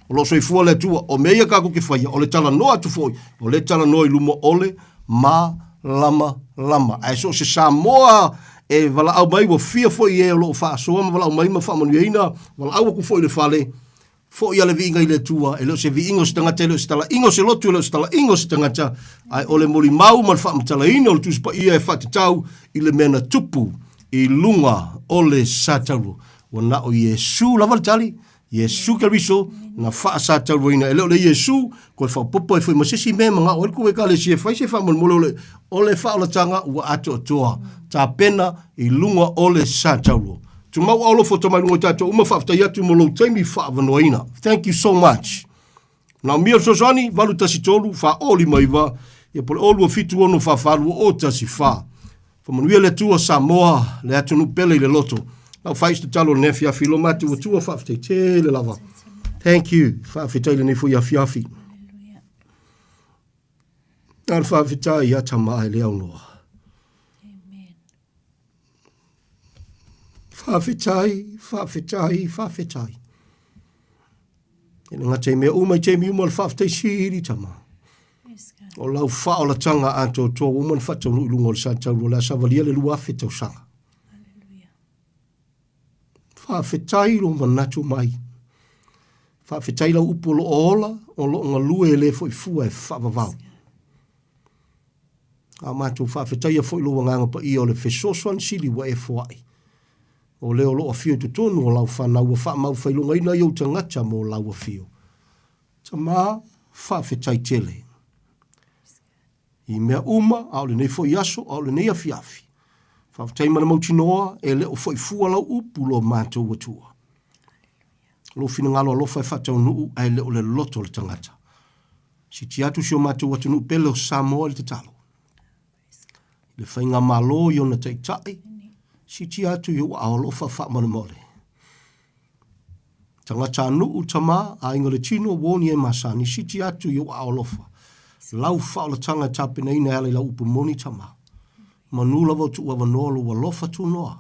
[SPEAKER 10] o lo o soifua le Atua, o mea ia tatou te faia, o le talanoa atu foi, o lea e talanoa i luma o le malamalama. Ae so o se Samoa e valaau mai, ua fia foi e o lo o faasoa ma valaau mai ma faamanuiaina, valaau atu foi i le fale, foi a le viiga i le Atua, e le o se viiga o se tagata, e le o se talaiga o se lotu, e le o se talaiga o se tagata, ae o le molimau ma le faamatalaina o le Tusi Paia e faatatau i le mea na tupu i luga o le satauro. Ua na o Iesu lava le tali, Iesu Keriso, na faasatauaina. E le o le Iesu, koe faaopoopo ai foi ma se isi mea e manao ai le kou Ekalesia e fai se faamolemole o le, o le faaolataga ua atoatoa tapena i luga o le satauro. Tumau aolofo tama i luga o tatou uma, faafetai atu mo lou taimi faavanoaina. Thank you so much. Manaomia le fesoasoani, 813 4059, ia po o le 02 76 44 2 0 14. Faamanuia le Atua Samoa, le atunuu pele i le loto. Lau fai se tatalo i lenei afiafi, lo matou Atua, faafetai tele lava. Thank you. Faafetai i lenei foi afiafi. Na le faafetai ia tama e le aunoa. Faafetai, faafetai, faafetai. E le gata i mea uma i taimi uma o le faafetai sili tama. O lau faaolataga atoatoa ua uma ona faataunuu i luga o le satauro o le a savalia le 2000 tausaga. Faafetai lou manatu mai. Faafetai lau upu o lo o ola, o lo o galue e le foi fua e faavavau. A matou faafetaia foi lou agaga paia o le fesoasoani sili ua e foai. O lea o lo o afio i totonu o lau fanau ua faamau failogaina i ou tagata mo lau afio. Tama, faafetai tele. I mea uma, a o lenei foi aso, a o lenei afiafi. Faafetai ma le mautinoa, e le o foi fua lau upu lo matou Atua. Lou finagalo alofa e faataunuu, ae le o le loto o le tagata. Sitia atu si o matou atunuu pele o Samoa i le tatalo. I le faigamalo i ona taitai, sitia atu i ou aao alofa faamolemole.
[SPEAKER 12] Tagatanuu tama, aiga le tino, ua oni e masani, siti atu i ou aao alofa. Lau faaolataga e tapenaina e ala i lau upu moni tama. Manu lava o tuuavanoa lou alofa tunoa.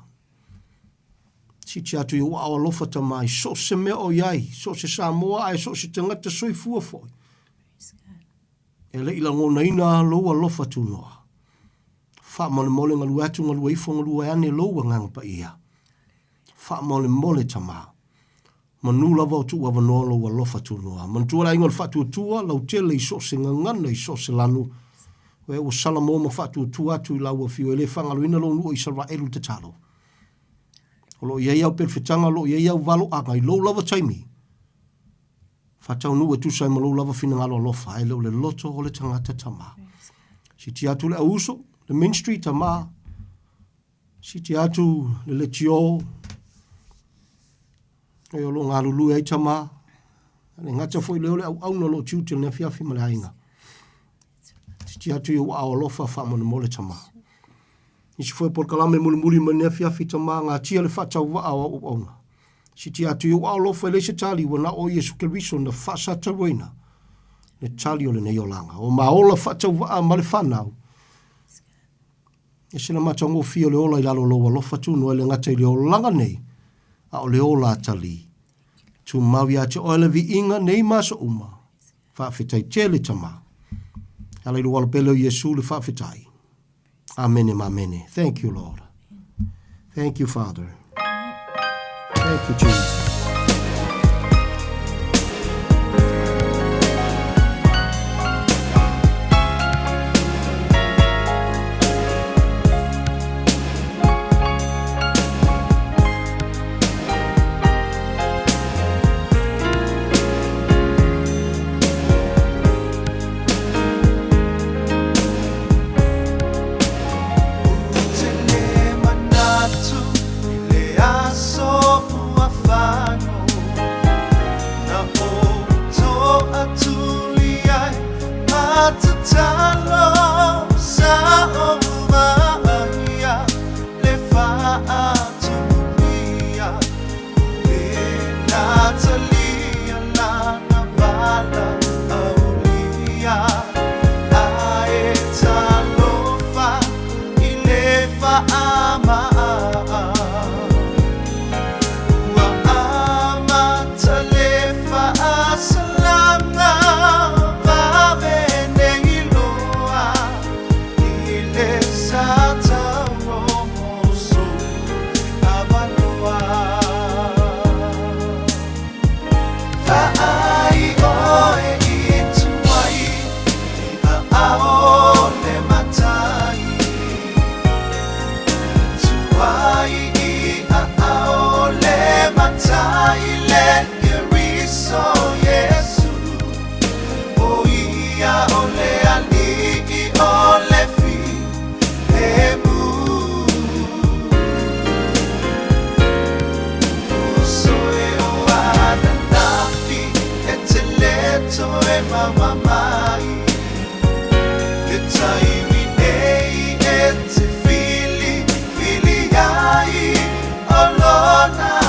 [SPEAKER 12] Siti atu i ou aao alofa tama i so o se mea o i ai, so o se Samoa ae so o se tagata soifua foi. E le i lagonaina lou alofa tunoa. Faamolemole galue atu galue ifo galue ane lou Agaga Paia. Faamolemole tama. Manu lava o tuuavanoa lou alofa tunoa. Manatua le aiga o le faatuatua, lautele i so o se gagana i so o se lanu. Oe ua salamo ma faatuatua atu i lau afio e le faagaloina lou nuu o Isaraelu tatalo. O lo o i ai au perofetaga, o lo o i ai au valoaga i lou lava taimi. Faataunuu e tusa ai ma lou lava finagalo alofa, ae le o le loto o le tagata tama. Sitia atu le auuso, le ministry tama, sitia atu le letio, e o lo o galulue ai tama, le gata foi lea o le auauna o lo o tiute i le afiafi ma le aiga. Sitia atu i ou aao alofa faamolemole tama. Nisi foi o polokalame mulimuli mai lenei afiafi tama, gatia le faatauvaa o au auauna. Sitia atu i ou aao alofa e leai se tali ua na o Iesu Keriso na faasatauaina le tali o lenei olaga. O ma ola faatauvaa ma le fanau, ese le matagofie o le ola i lalo o lou alofa tunoa e le gata i le olaga nei, a o le ola atalii. Tumau ia te oe le viiga nei ma aso uma. Faafetai tele tama. E ala i lou alo pele o Iesu le faafetai. Amene ma amene. Thank you, Lord. Thank you, Father. Thank you, Jesus.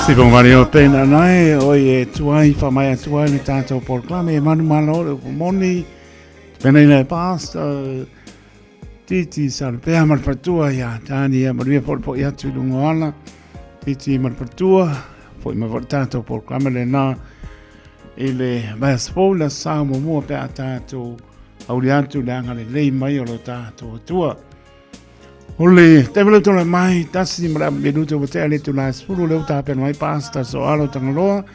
[SPEAKER 4] Sipong wale o tēnā nei, oi e tuai, whamai atu ai le tātou polokalame, e manu malo le upu moni, pēnei nei pastor, Titi Salupea ma le faletua ia Tani ia manuia poipoi atu i luga o ala. Titi ma le faletua, foi mai foi le tātou polokalame lena i le vaiaso fou le aso Sa muamua pe a tātou auli atu le agalelei mai o lo tātou Atua. O le taimi leo tōna mai, tasi ma le minuta ua tea le itula e 10 leo tapena mai Pastor Soalo Tagaloa,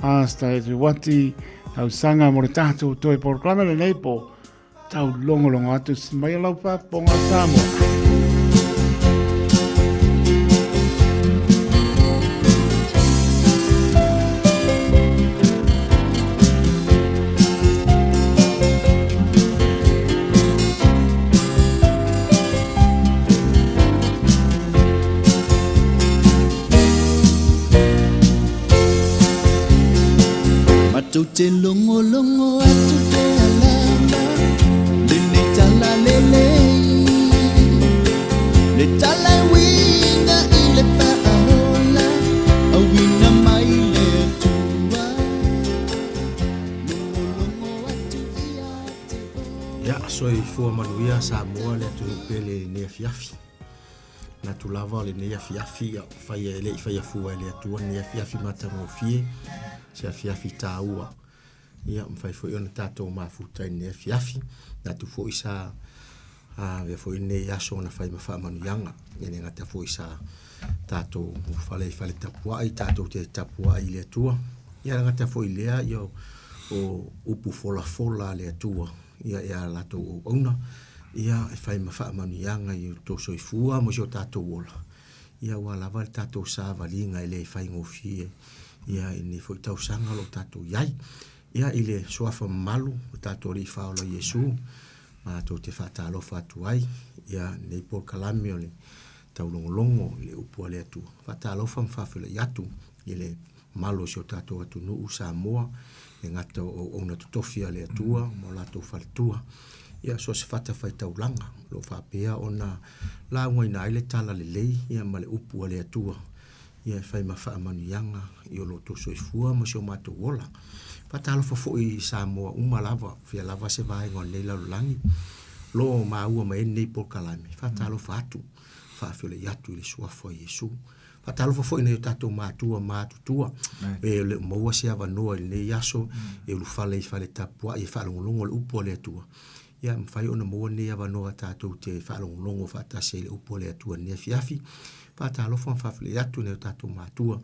[SPEAKER 4] Pastor Etuati, tausaga mo le tātou toe polokalame lenei po. Taulogologo atu si mai o lau faafofoga Samoa.
[SPEAKER 13] Matou te logologo atu pea lava lenei tala lelei, le tala e uiga i le faaola, auina mai le Atua.
[SPEAKER 12] Ia, soifua manuia Samoa le atunuu pele i lenei afiafi. Manatu lava o lenei afiafi, ia, faia e le i faia fua e le Atua lenei afiafi matagofie, se afiafi taua. Ia, mafai foi ona tatou mafuta i lenei afiafi. Manatu foi sa avea foi lenei aso ona fai ma faamanuiaga. E le gata foi sa tatou fale i fale tapuai, tatou te tapuai i le Atua. Ia le gata foi i lea, ia, o upu folafola a le Atua ia i a latou auauna, ia e fai ma faamanuiaga i o outou soifua ma si o tatou ola, ia aua lava le tatou savaliga e le faigofie ia i lenei foi tausaga o lo o tatou i ai. Ia i le suafa mamalu o tatou Alii Faaola Iesu, matou te faatalofa atu ai ia lenei polokalame o le taulogologo i le upu a le Atua. Faatalofa ma faafeiloai atu i le mamalu o si o tatou atunuu Samoa, e gata o auauna totofi a le Atua ma o latou faletua, ia so o se fatafaitaulaga o lo o faapea ona laugaina ai le talalelei ia ma le upu a le Atua ia e fai ma faamanuiaga i o lo outou soifua ma si o matou ola. Faatalofa foi i Samoa uma lava, fia lava se vaega o lenei lalolagi o lo o maua mai ai lenei polokalame, faatalofa atu, faafeiloai atu i le suafa o Iesu. Faatalofa foi i nai o tatou matua matutua, e le o maua se avanoa i lenei aso e ulufale i fale tapuai e faalogologo i le upu a le Atua. Ia mafai ona maua lenei avanoa tatou te faalogologo faatasi ai i le upu a le Atua i lenei afiafi. Faatalofa ma faafeiloai atu i nai o tatou matua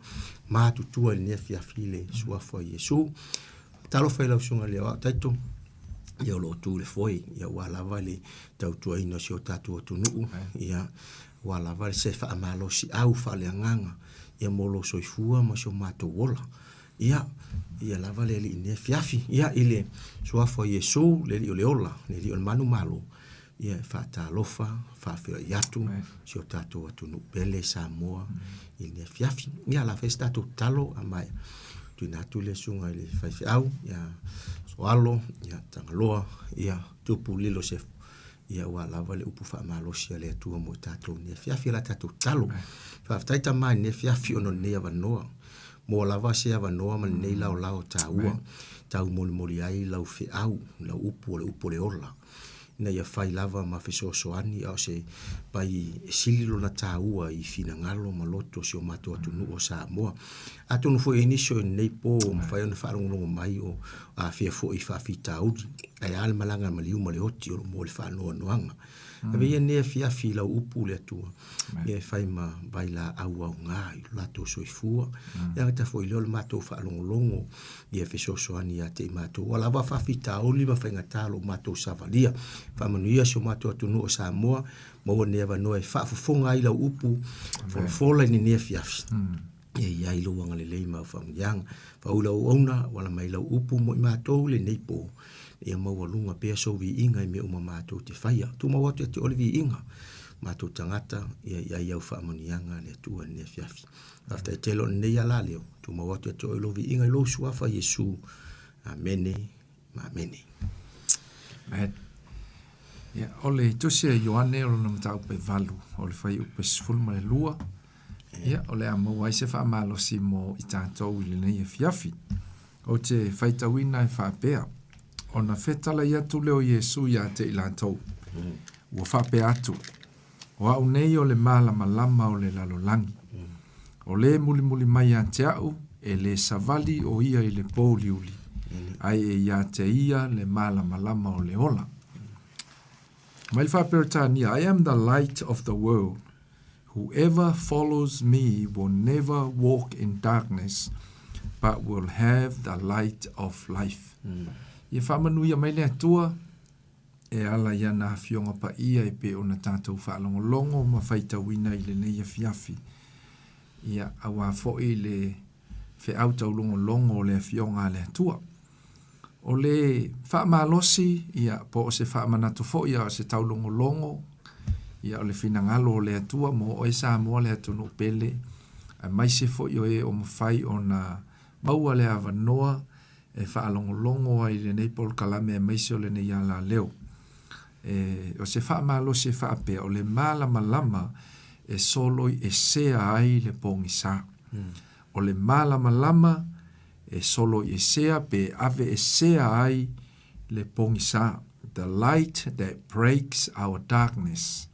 [SPEAKER 12] matutua i lenei afiafi i le suafa o Iesu. Faatalofa i lau Susuga i le Aoao Taito, ia o lo o tu i le foe, ia aua lava le tautuaina o si o tatou atunuu, ia aua lava se faamalosiau faaleagaga ia mo lou soifua ma si o matou ola. Ia, ia lava le Alii i lenei afiafi. Ia, i le suafa o Iesu, le Alii o le ola, le Alii o le manumalo, ia e faatalofa, faafeiloai atu si o tatou atunuu pele Samoa i lenei afiafi. Ia, o le a fai se tatou tatalo a maea tuuina atu le susuga i le faifeau, ia Soalo, ia Tagaloa, ia Tupu Lilo Sefo, ia aua lava le upu faamalosi a le Atua mo i tatou i lenei afiafi. O le a tatou tatalo. Faafetai Tama i lenei afiafi ona o lenei avanoa. Maua lava se avanoa ma lenei laolao taua taumolimoli ai lau feau, lau upu o le upu o le ola, ina ia fai lava ma fesoasoani a o se pai e sili lona taua i finagalo ma loto o si o matou atunuu o Samoa. Atonu foi e i ai nisi o i lenei po ua mafai ona faalogologo mai o afea foi i faafitauli, ae a le malaga maliu ma le oti o lo o maua i le faanoanoaga. Ave ia lenei afiafi i lau upu le Atua, ia e fai ma vailaau aoga i lo latou soifua. Ia gata foi lea o le matou faalogologo ia fesoasoani ia te i matou. Ua lava faafitauli ma faigata lo matou savalia. Faamanuia si o matou atunuu o Samoa, maua lenei avanoa e faafofoga ai lau upu folafola i lenei afiafi. Ia i ai lou agalelei ma au faamanuiaga. Faauu lau auauna, ua ala mai lau upu mo i matou lenei po. Ia maualuga pea sou viiga i mea uma matou te faia. Tumau atu ia te oe le viiga, matou tagata, ia i ai au faamanuiaga le Atua i lenei afiafi. Faafetai tele o lenei ala leo, tumau atu ia te oe lou viiga i lou suafa Iesu. Amene ma amene.
[SPEAKER 14] Amen. Ia, o le tusi a Ioane o lona mataupu e valu, o le fuaiupu e 12, ia, o le a maua ai se faamalosi mo i tatou i lenei afiafi. Ou te faitauina e faapea, Ona fetalai atu lea o Iesu ia te i latou, ua faapea atu, O au nei o le malamalama o le lalolagi. O le mulimuli mai ia te au, e le savali o ia i le pōuliuli, ae e ia te ia le malamalama o le ola. Mai le faa-Peretania, I am the light of the world. Whoever follows me will never walk in darkness, but will have the light of life. Ia faamanuia mai le Atua e ala i ana afioga paia e pei ona tatou faalogologo ma faitauina i lenei afiafi. Ia, auā foi le feau taulogologo o le afioga a le Atua. O le faamalosi, ia, po o se faamanatu foi, a o se taulogologo, ia, o le finagalo o le Atua mo oe Samoa le atunuu pele, aemaise foi o e o mafai ona maua le avanoa e faalogologo ai i lenei polokalame aemaise o lenei alaleo. E, o se faamalosi e faapea, o le malamalama e soloiesea ai le pogisa. O le malamalama e soloiesea pe aveesea ai le pogisa. the light that breaks our darkness.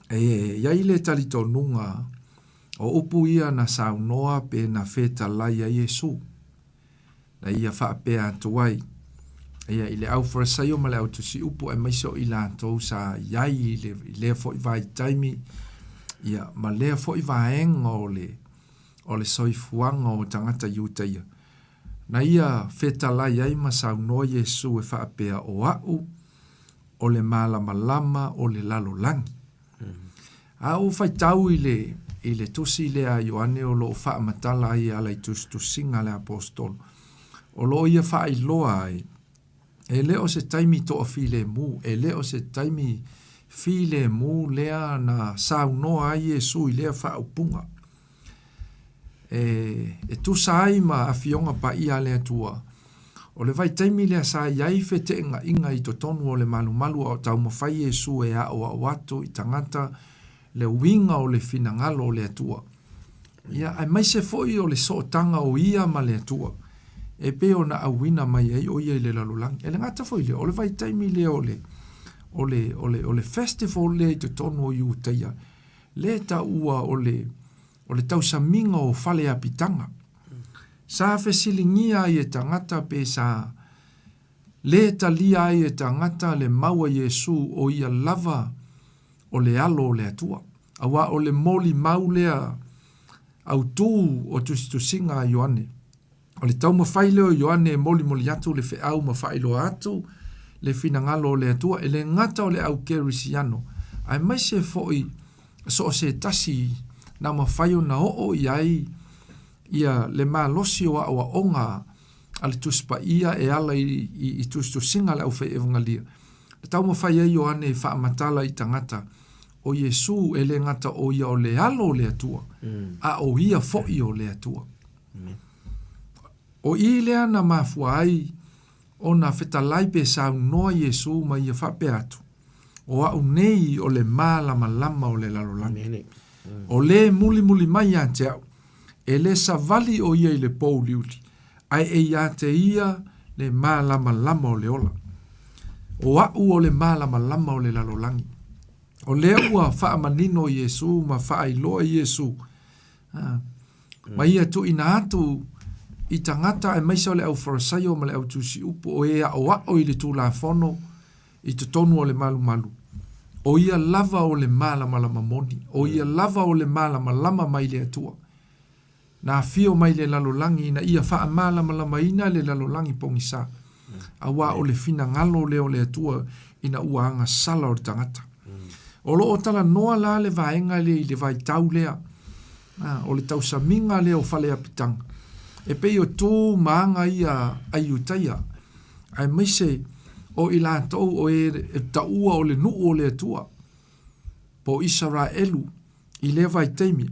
[SPEAKER 14] E i ai le talitonuga o upu ia na saunoa pe na fetalai ai Iesu. Na ia faapea atu ai, ia i le au Farisaio ma le au tusiupu aemaise o i latou sa i ai i le, i lea foi vaitaimi, ia, ma lea foi vaega o le, o le soifuaga o tagata Iutaia. Na ia fetalai ai ma saunoa Iesu e faapea, O a'u o le malamalama o le lalolagi. A ou faitau i le, i le tusi lea a Ioane o lo o faamatala ai e ala i tusitusiga a le Aposetolo, o lo o ia faailoa ai, e le o se taimi toafilemu, e le o se taimi filemu lea na saunoa ai Iesu i lea faaupuga. E, e tusa ai ma Afioga Paia a le Atua, o le vaitaimi lea sa i ai fete'ena'iga i totonu o le malumalu a o taumafai Iesu e a'oa'o atu i tagata le uiga o le finagalo o le Atua. Ia, aemaise foi o le sootaga o ia ma le Atua, e pei ona auina mai ai o ia i le lalolagi. E le gata foi i lea, o le vaitaimi lea o le, o le, o le, o le festival lea i totonu o Iutaia, lea e taua o le, o le tausamiga o fale apitaga. Sa fesiligia ai e tagata pe sa lē talia ai e tagata le mau a Iesu o ia lava o le Alo o le Atua, auā o le molimau lea autū o tusitusiga a Ioane. O le taumafai lea o Ioane e molimoli atu le feau ma faailoa atu le finagalo o le Atua, e le gata o le au Kerisiano, aemaise foi so o se tasi na mafai ona oo i ai ia le malosi o aoaoga a le Tusi Paia e ala i, i, i tusitusiga a le aufaievagalia. Na taumafai ai Ioane e faamatala i tagata, o Iesu e le gata o ia o le Alo o le Atua, a o ia foi o le Atua. O i lea na mafua ai ona fetalai pe saunoa Iesu ma ia faapea atu, O a'u nei o le malamalama o le lalolagi. O le mulimuli mai ia te a'u, e le savali o ia i le pōuliuli, ae e iā te ia le malamalama o le ola. O a'u o le malamalama o le lalolagi. O lea ua faamanino Iesu ma faailoa Iesu, Ma ia tuuina atu i tagata aemaise o le au Farisaio ma le au tusiupu o e aʻoaʻo i le Tulafono i totonu o le malumalu, o ia lava o le malamalama moni, o ia lava o le malamalama mai le Atua. Na afio mai le lalolagi ina ia faamalamalamaina le lalolagi pogisā, auā o le finagalo lea o le Atua ina ua agasala o le tagata. O lo o talanoa la le vaega lea i le vaitau lea, o le tausamiga lea o Faleapitaga, e pei o tu ma aga ia a Iutaia, aemaise o i latou o e taua o le nuu o le Atua, po o Isaraelu i lea vaitaimi.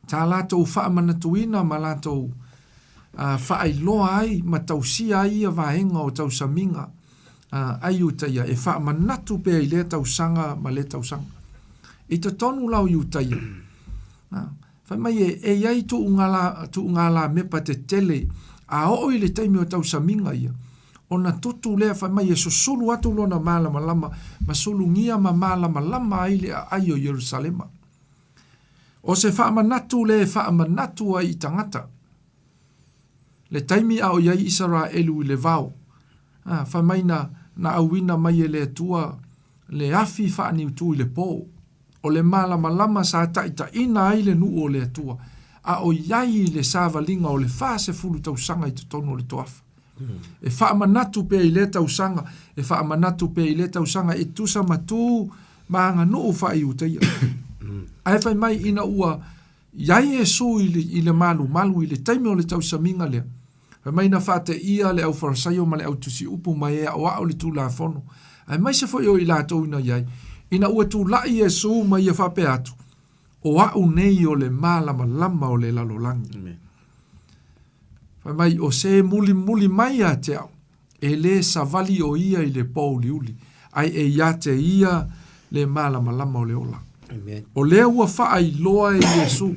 [SPEAKER 14] Tā latou faamanatuina ma latou faailoa ai ma tausia ai ia vaega o tausamiga a Iutaia e faamanatu pea i lea tausaga ma lea tausaga. I totonu la o Iutaia, fai mai e i ai tuugalamepa tetele a oo i le taimi o tausamiga ia, ona tutu lea fai mai e susulu atu lona malamalama ma sulugia ma malamalama ai le aai o Ierusalema. O se faamanatu lē faamanatu ai i tagata. Le taimi a o i ai Isaraelu i le vao, a, fai mai na, na auina mai e le Atua le afi faaniutu i le pō. O le malamalama sa taitaina ai le nuu o le Atua, a o i ai i le savaliga o le 40 tausaga i totonu o le toafa. E faamanatu pea i lea tausaga, e faamanatu pea i lea tausaga e tusa ma tu ma aganuu faa-Iutaia. Ae fai mai ina ua i ai Iesu i le, i le malumalu i le taimi o le tausamiga lea, fai mai na faateia le au-Farasaio ma le au-tusiupu ma e aʻoaʻo i le Tulafono, aemaise foi o i latou ina i ai, ina ua tulai Iesu ma ia faapea atu, O a'u nei o le malamalama o le lalolagi. Fai mai, o se mulimuli mai ia te a'u, e lē savali o ia i le pōuliuli, ae e iā te ia le malamalama o le ola. O lea ua faailoa e Iesu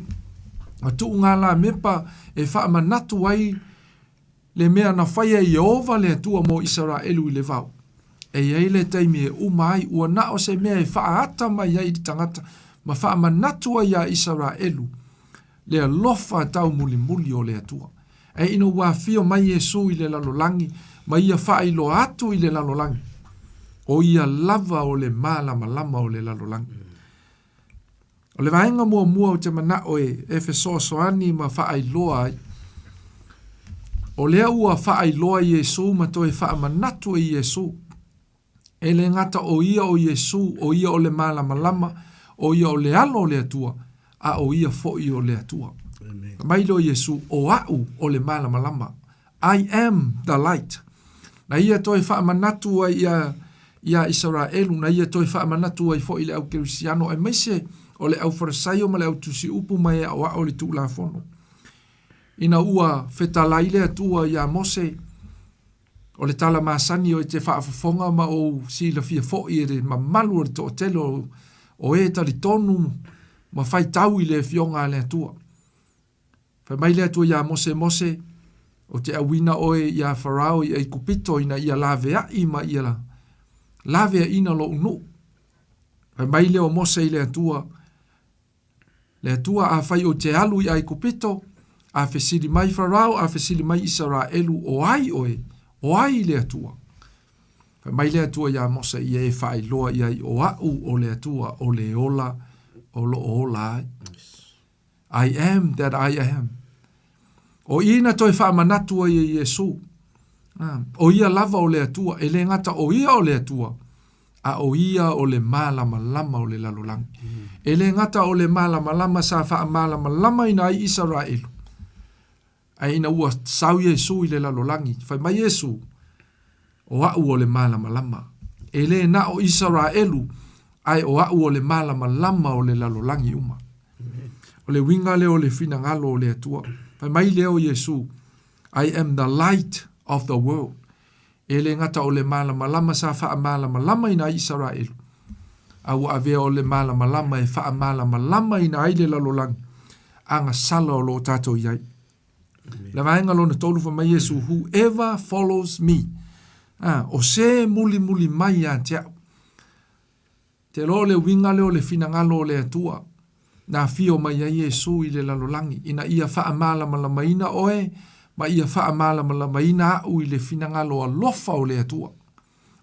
[SPEAKER 14] ma tuugalamepa e faamanatu ai le mea na faia e Ieova le Atua mo Isaraelu i le vao. E i ai le taimi e uma ai, ua na o se mea e faaata mai ai i le tagata ma faamanatu ai iā Isaraelu le alofa taumulimuli o le Atua. Ae ina ua afio mai Iesu i le lalolagi ma ia faailoa atu i le lalolagi, o ia lava o le malamalama o le lalolagi. O le vaega muamua ou te manao e e fesoasoani ma faailoa ai, o lea ua faailoa Iesu ma toe faamanatu e Iesu, e le gata o ia o Iesu, o ia o le malamalama, o ia o le Alo o le Atua, a o ia foi o le Atua. Fai mai lea o Iesu, O au o le malamalama. I am the light. Na ia toe faamanatu ai ia iā Isaraelu, na ia toe faamanatu ai foi i le au Kerisiano aemaise o le au Farisaio ma le au tusiupu ma e aoao i le Tulafono. Ina ua fetalai le Atua iā Mose, o le tala masani o e te faafofoga ma ou silafia foi e le mamalu o le toatele o, o e talitonu ma faitau i le Afioga a le Atua. Fai mai le Atua iā Mose, Mose, ou te auina oe iā Farao i Aikupito ina ia laveai ma ia laveaina loʻu nuu. Fai mai lea o Mose i le Atua, Le Atua, afai ou te alu i Aikupito, a fesili mai Farao, a fesili mai Isaraelu, o ai oe? O ai le Atua? Fai mai le Atua iā Mose, ia e faailoa i ai o a'u o le Atua o le ola o lo o ola ai. I am that I am. O i na toe faamanatu ai e Iesu, o ia lava o le Atua, e le gata o ia o le Atua, a o ia o le malamalama o le lalolagi. E le gata o le malamalama sa faamalamalamaina ai Isaraelu, Ae ina ua sau Iesu i le lalolagi, fai mai Iesu, O a'u o le malamalama. E le na o Isaraelu, ae o a'u o le malamalama o le lalolagi uma. O le uiga lea o le finagalo o le Atua. Fai mai lea o Iesu, I am the light of the world. E le gata o le malamalama sa faamalamalamaina ai Isaraelu, a ua avea o le malamalama e faamalamalamaina ai le lalolagi agasala o lo o tatou i ai. Le vaega lona tolu fai mai Iesu, Whoever follows me, ah, o se mulimuli mai ia te au. Te iloa o le uiga lea o le finagalo o le Atua, na afio mai ai Iesu i le lalolagi, ina ia faamalamalamaina oe ma ia faamalamalamaina a'u i le finagalo alofa o le Atua.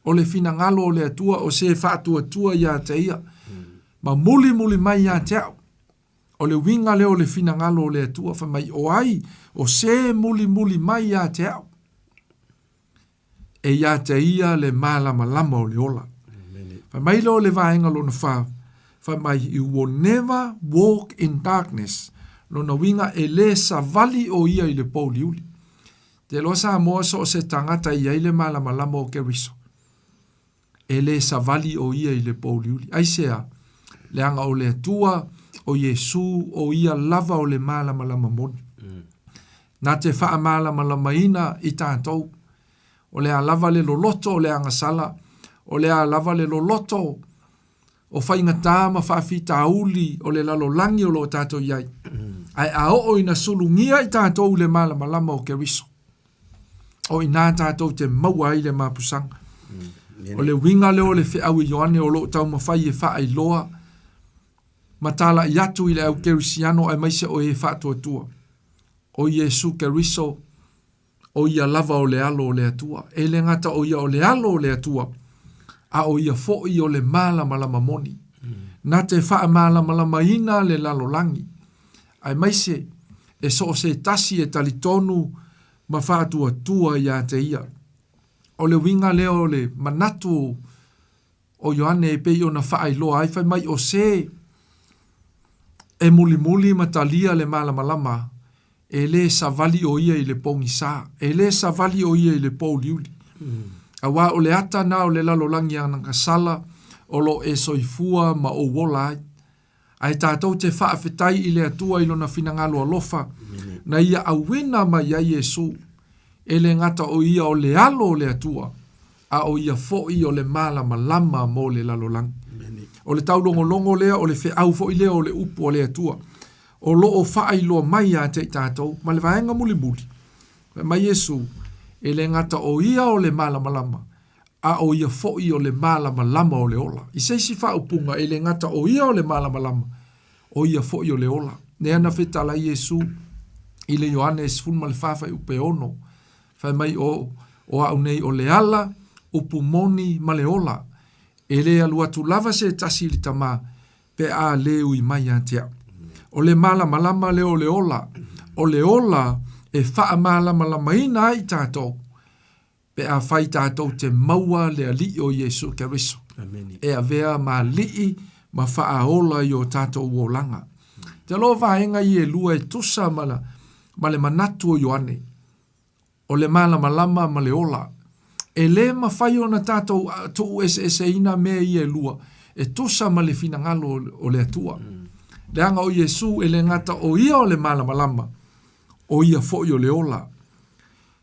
[SPEAKER 14] O le finagalo o le Atua o se faatuatua ia te ia, ma mulimuli mai ia te a'u. O le uiga lea o le finagalo o le Atua, fai mai, o ai o se mulimuli mai ia te a'u? E ia te ia le malamalama o le ola. Fai mai lea o le vaega lona fa, fai mai, you will never walk in darkness. Lona uiga e le savali o ia i le pouliuli. Te iloa Samoa so o se tagata e i ai le malamalama o Keriso. E le savali o ia i le pouliuli. Aisea? Leaga o le Atua, o Iesu, o ia lava o le malamalama moni. Na te faamalamalamaina i tatou. O le a lava le loloto o le agasala, o le a lava le loloto o faigata ma faafitauli o le lalolagi o lo o tatou i ai. Ae a oo ina sulugia i tatou i le malamalama o Keriso, o i ina tatou te maua ai le mapusaga. O le uiga lea o le feau e Ioane o lo o taumafai e faailoa ma talai atu i le au kerisiano aemaise o e faatuatua. O Iesu Keriso, o ia lava o le Alo o le Atua. E le gata o ia o le Alo o le Atua, a o ia foi o le malamalama moni. Na te faamalamalamaina le lalolagi, aemaise e so o se tasi e talitonu ma faatuatua ia te ia. O le uiga lea o le manatu o Ioane e pei ona faailoa ai, fai mai o se e mulimuli ma talia le malamalama, e le savali o ia i le pogisa, e le savali o ia i le pouliuli. Auā o le ata na o le lalolagi anagasala o lo o e soifua ma ou ola ai. Ae tatou te faafetai i le Atua i Lona finagalo alofa na ia auina mai ai Iesu, e le gata o ia o le Alo o le Atua, a o ia foi o le malamalama mo le lalolagi. O le taulogologo lea, o le feau foi lea o le upu a le Atua, o lo o faailoa mai ia te i tatou. Ma le vaega mulimuli, fai mai Iesu, e le gata o ia o le malamalama, a o ia foʻi o le malamalama o le ola. I se isi faaupuga, e le gata o ia o le malamalama, o ia foʻi o le ola. Lea na fetalai Iesu i le Ioane 14 fuaiupu 6, fai mai o, o a'u nei o le ala, upu moni ma le ola. E le alu atu lava se tasi i le Tamā, pe a lē ui mai ia te a'u. O le malamalama lea o le ola, o le ola e faamalamalamaina ai tatou, pe afai tatou te maua le Alii o Iesu Keriso, e avea ma Alii ma faaola i o tatou olaga. Te aloa vaega ia e lua e tusa ma, ma le manatu o Ioane, o le malamalama ma le ola. E lē mafai ona tatou tuueseeseina mea ia e lua e tusa ma le finagalo o le Atua. Leaga o Iesu e le gata o ia o le malamalama, o ia foi o le ola.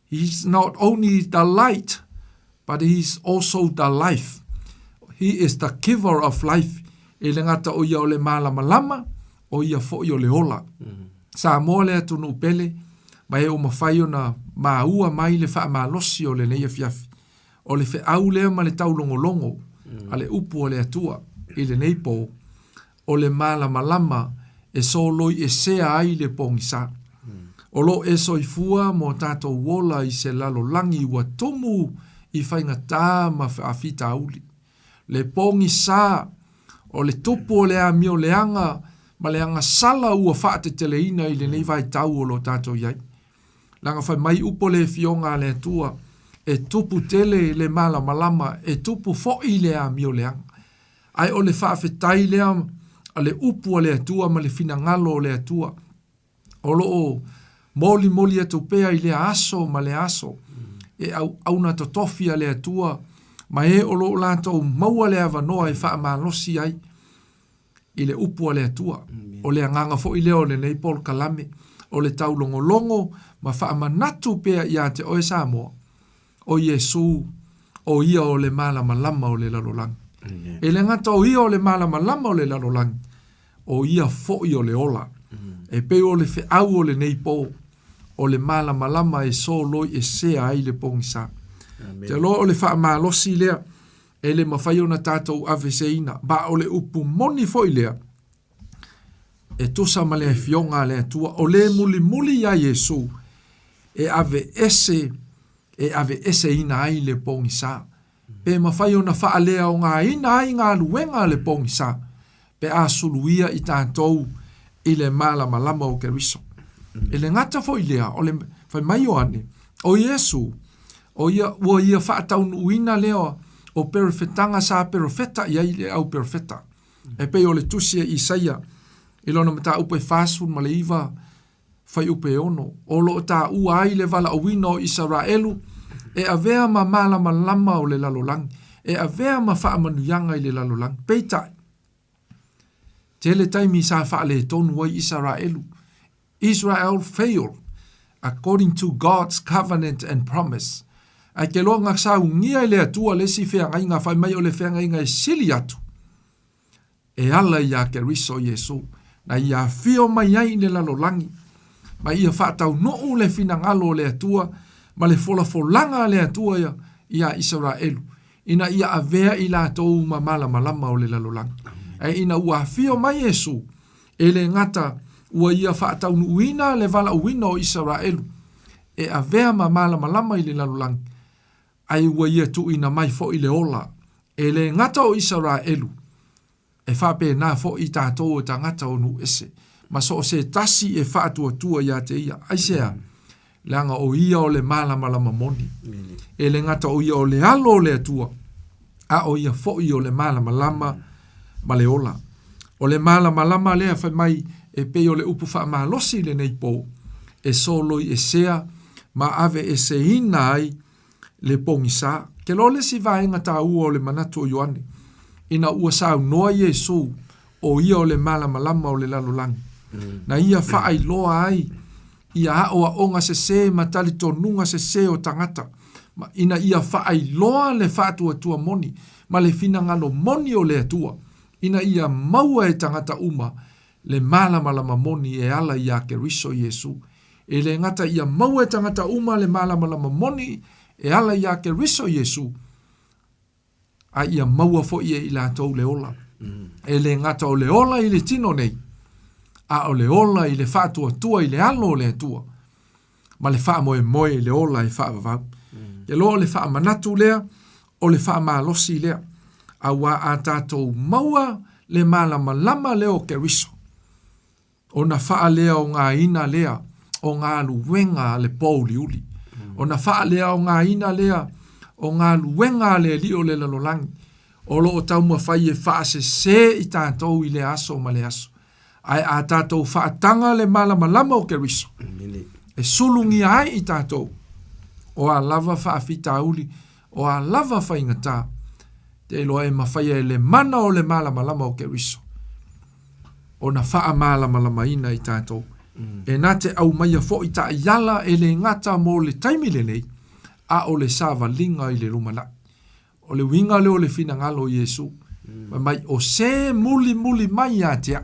[SPEAKER 14] He's not only the light, but he's also the life. He is the giver of life. E le gata o ia o le malamalama, o ia foi o le ola. Samoa le atunuu pele, ma e ua mafai ona maua mai le faamalosi o lenei afiafi. O le feau lea ma le taulogologo a le upu a le Atua i lenei po, o le malamalama e soloiesea ai le pogisa. O lo o e soifua mo tatou ola i se lalolagi ua tumu i faigatā ma faafitauli. Le pogisa o le tupu o le amio leaga ma le agasala ua faateteleina i lenei vaitau o lo o tatou i ai. Leaga fai mai upu o le Afioga a le Atua, e tupu tele le malamalama, e tupu foi le amio leaga. Ae o le faafetai lea a le upu a le Atua ma le finagalo o le Atua, o lo o molimoli atu pea i lea aso ma lea aso, e auauna totofi a le Atua ma e o lo o latou maua le avanoa e faamalosi ai i le upu a le Atua. O le agaga foi lea o lenei polokalame, o le taulogologo ma faamanatu pea ia te oe Samoa, o Iesū, o ia o le malamalama o le lalolagi. E le gata o ia o le malamalama o le lalolagi, o ia foi o le ola. E pei o le feau o lenei po, o le malamalama e soloiesea ai le pogisa. Te iloa o le faamalosi lea, e le mafai ona tatou aveseina, ma o le upu moni foi lea, e tusa ma le Afioga a le Atua, o le mulimuli iā Iesu e aveese, e aveeseina ai le pogisa. Pe mafai ona faaleaogaina ai galuega a le pogisa, pe a suluia i tatou i le malamalama o Keriso. E le gata foi lea, o le fai mai Ioane, o Iesu, o ia, ua ia faataunuuina lea o perofetaga sa perofeta i ai le au perofeta. E pei o le tusi a Isaia i lona mataupu e 49 fuaiupu e 6, o lo o taua ai le valaauina o Isaraelu e avea ma malamalama o le lalolagi, e avea ma faamanuiaga i le lalolagi. Peitai, tele taimi sa faaletonu ai Isaraelu. Israel failed according to God's covenant and promise. Ae ke loa na saunia e le Atua le isi feagaiga fai mai o le feagaiga e sili atu e ala iā Keriso Iesu, na ia afio mai ai i le lalolagi, ma ia faataunuu le finagalo o le Atua ma le folafolaga a le Atua iā Isaraelu, ina ia avea i latou ma malamalama o le lalolagi. Ae ina ua afio mai Iesu, E le gata ua ia faataunuuina le valaauina o Isaraelu e avea ma malamalama i le lalolagi, ae ua ia tuuina mai foi le ola, e le gata o Isaraelu, e faapena foi i tatou o tagata o nuu ese, ma so o se tasi e faatuatua ia te ia. Aisea? Leaga o ia o le malamalama moni. E le gata o ia o le alo o le Atua, a o ia foi o le malamalama ma le ola. O le malamalama lea fai mai e pei o le upu faamalosi i lenei po, e soloiesea ma aveeseina ai le pogisa. Ke loa le isi vaega taua o le manatu o Ioane, ina ua saunoa Iesū o ia o le malamalama o le lalolagi, na ia faailoa ai ia aʻoaʻoga sesē ma talitonuga sesē o tagata, ma ina ia faailoa le faatuatua moni ma le finagalo moni o le Atua, ina ia maua e tagata uma le malamalama moni e ala iā Keriso Iesū. E le gata ia maua e tagata uma le malamalama moni e ala iā Keriso Iesū, A ia maua foi e i latou le ola. E le gata o le ola i le tino nei, a o le ola i le faatuatua i le alo o le Atua, ma le faamoemoe i le ola e faavavau. Ke loa o le faamanatu lea, o le faamalosi lea, auā a tatou maua le malamalama lea o Keriso, ona faaleaogaina lea o galuega a le pōuliuli, ona faaleaogaina lea o galuega a le alii o le lalolagi, o lo o taumafai e faasese i tatou i lea aso ma lea aso. Ae a tatou faataga le malamalama o Keriso, e sulugia ai i tatou, o a lava faafitauli, o a lava faigata, te iloa e mafaia e le mana o le malamalama o Keriso, ona faamalamalamaina i tatou. E na te aumaia foi taiala e le gata mo le taimi lenei, a o le savaliga i le lumanai. O le uiga lea o le finagalo o Iesu, fai mai, o se mulimuli mai ia te au,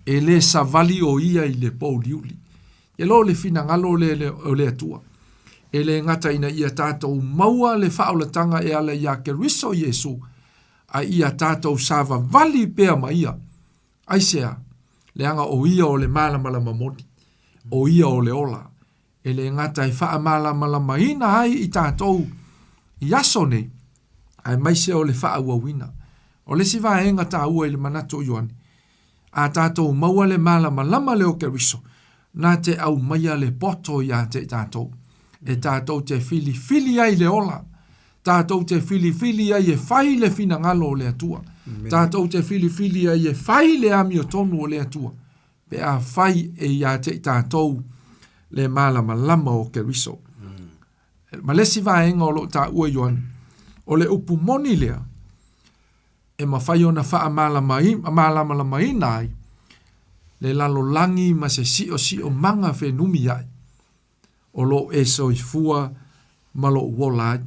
[SPEAKER 14] e le savali o ia i le pouliuli. E lo le finagalo lea o le Atua, e le gata ina ia tatou maua le faaolataga e ala ia Keriso Iesu, a ia tatou savavali pea ma ia. Aisea? Leaga o ia o le malamalama moni, o ia o le ola, e le gata e faamalamalamaina ai i tatou i aso nei, aemaise o le faaauauina. O le isi vaega taua i le manatu o Ioane, a tatou maua le malamalama lea o Keriso, na te aumaia le poto ia te i tatou, e tatou te filifili ai le ola, tatou te filifili ai e fai le finagalo o le Atua, tatou te filifili ai e fai le amiotonu o le Atua, pe afai e ia te i tatou le malamalama o Keriso. Ma le isi vaega o lo o taua Ioane, o le upu moni lea, e mafai ona faamalamalamaina ai le lalolagi ma se siosiomaga fenumiai o lo o e soifua ma lou ola ai.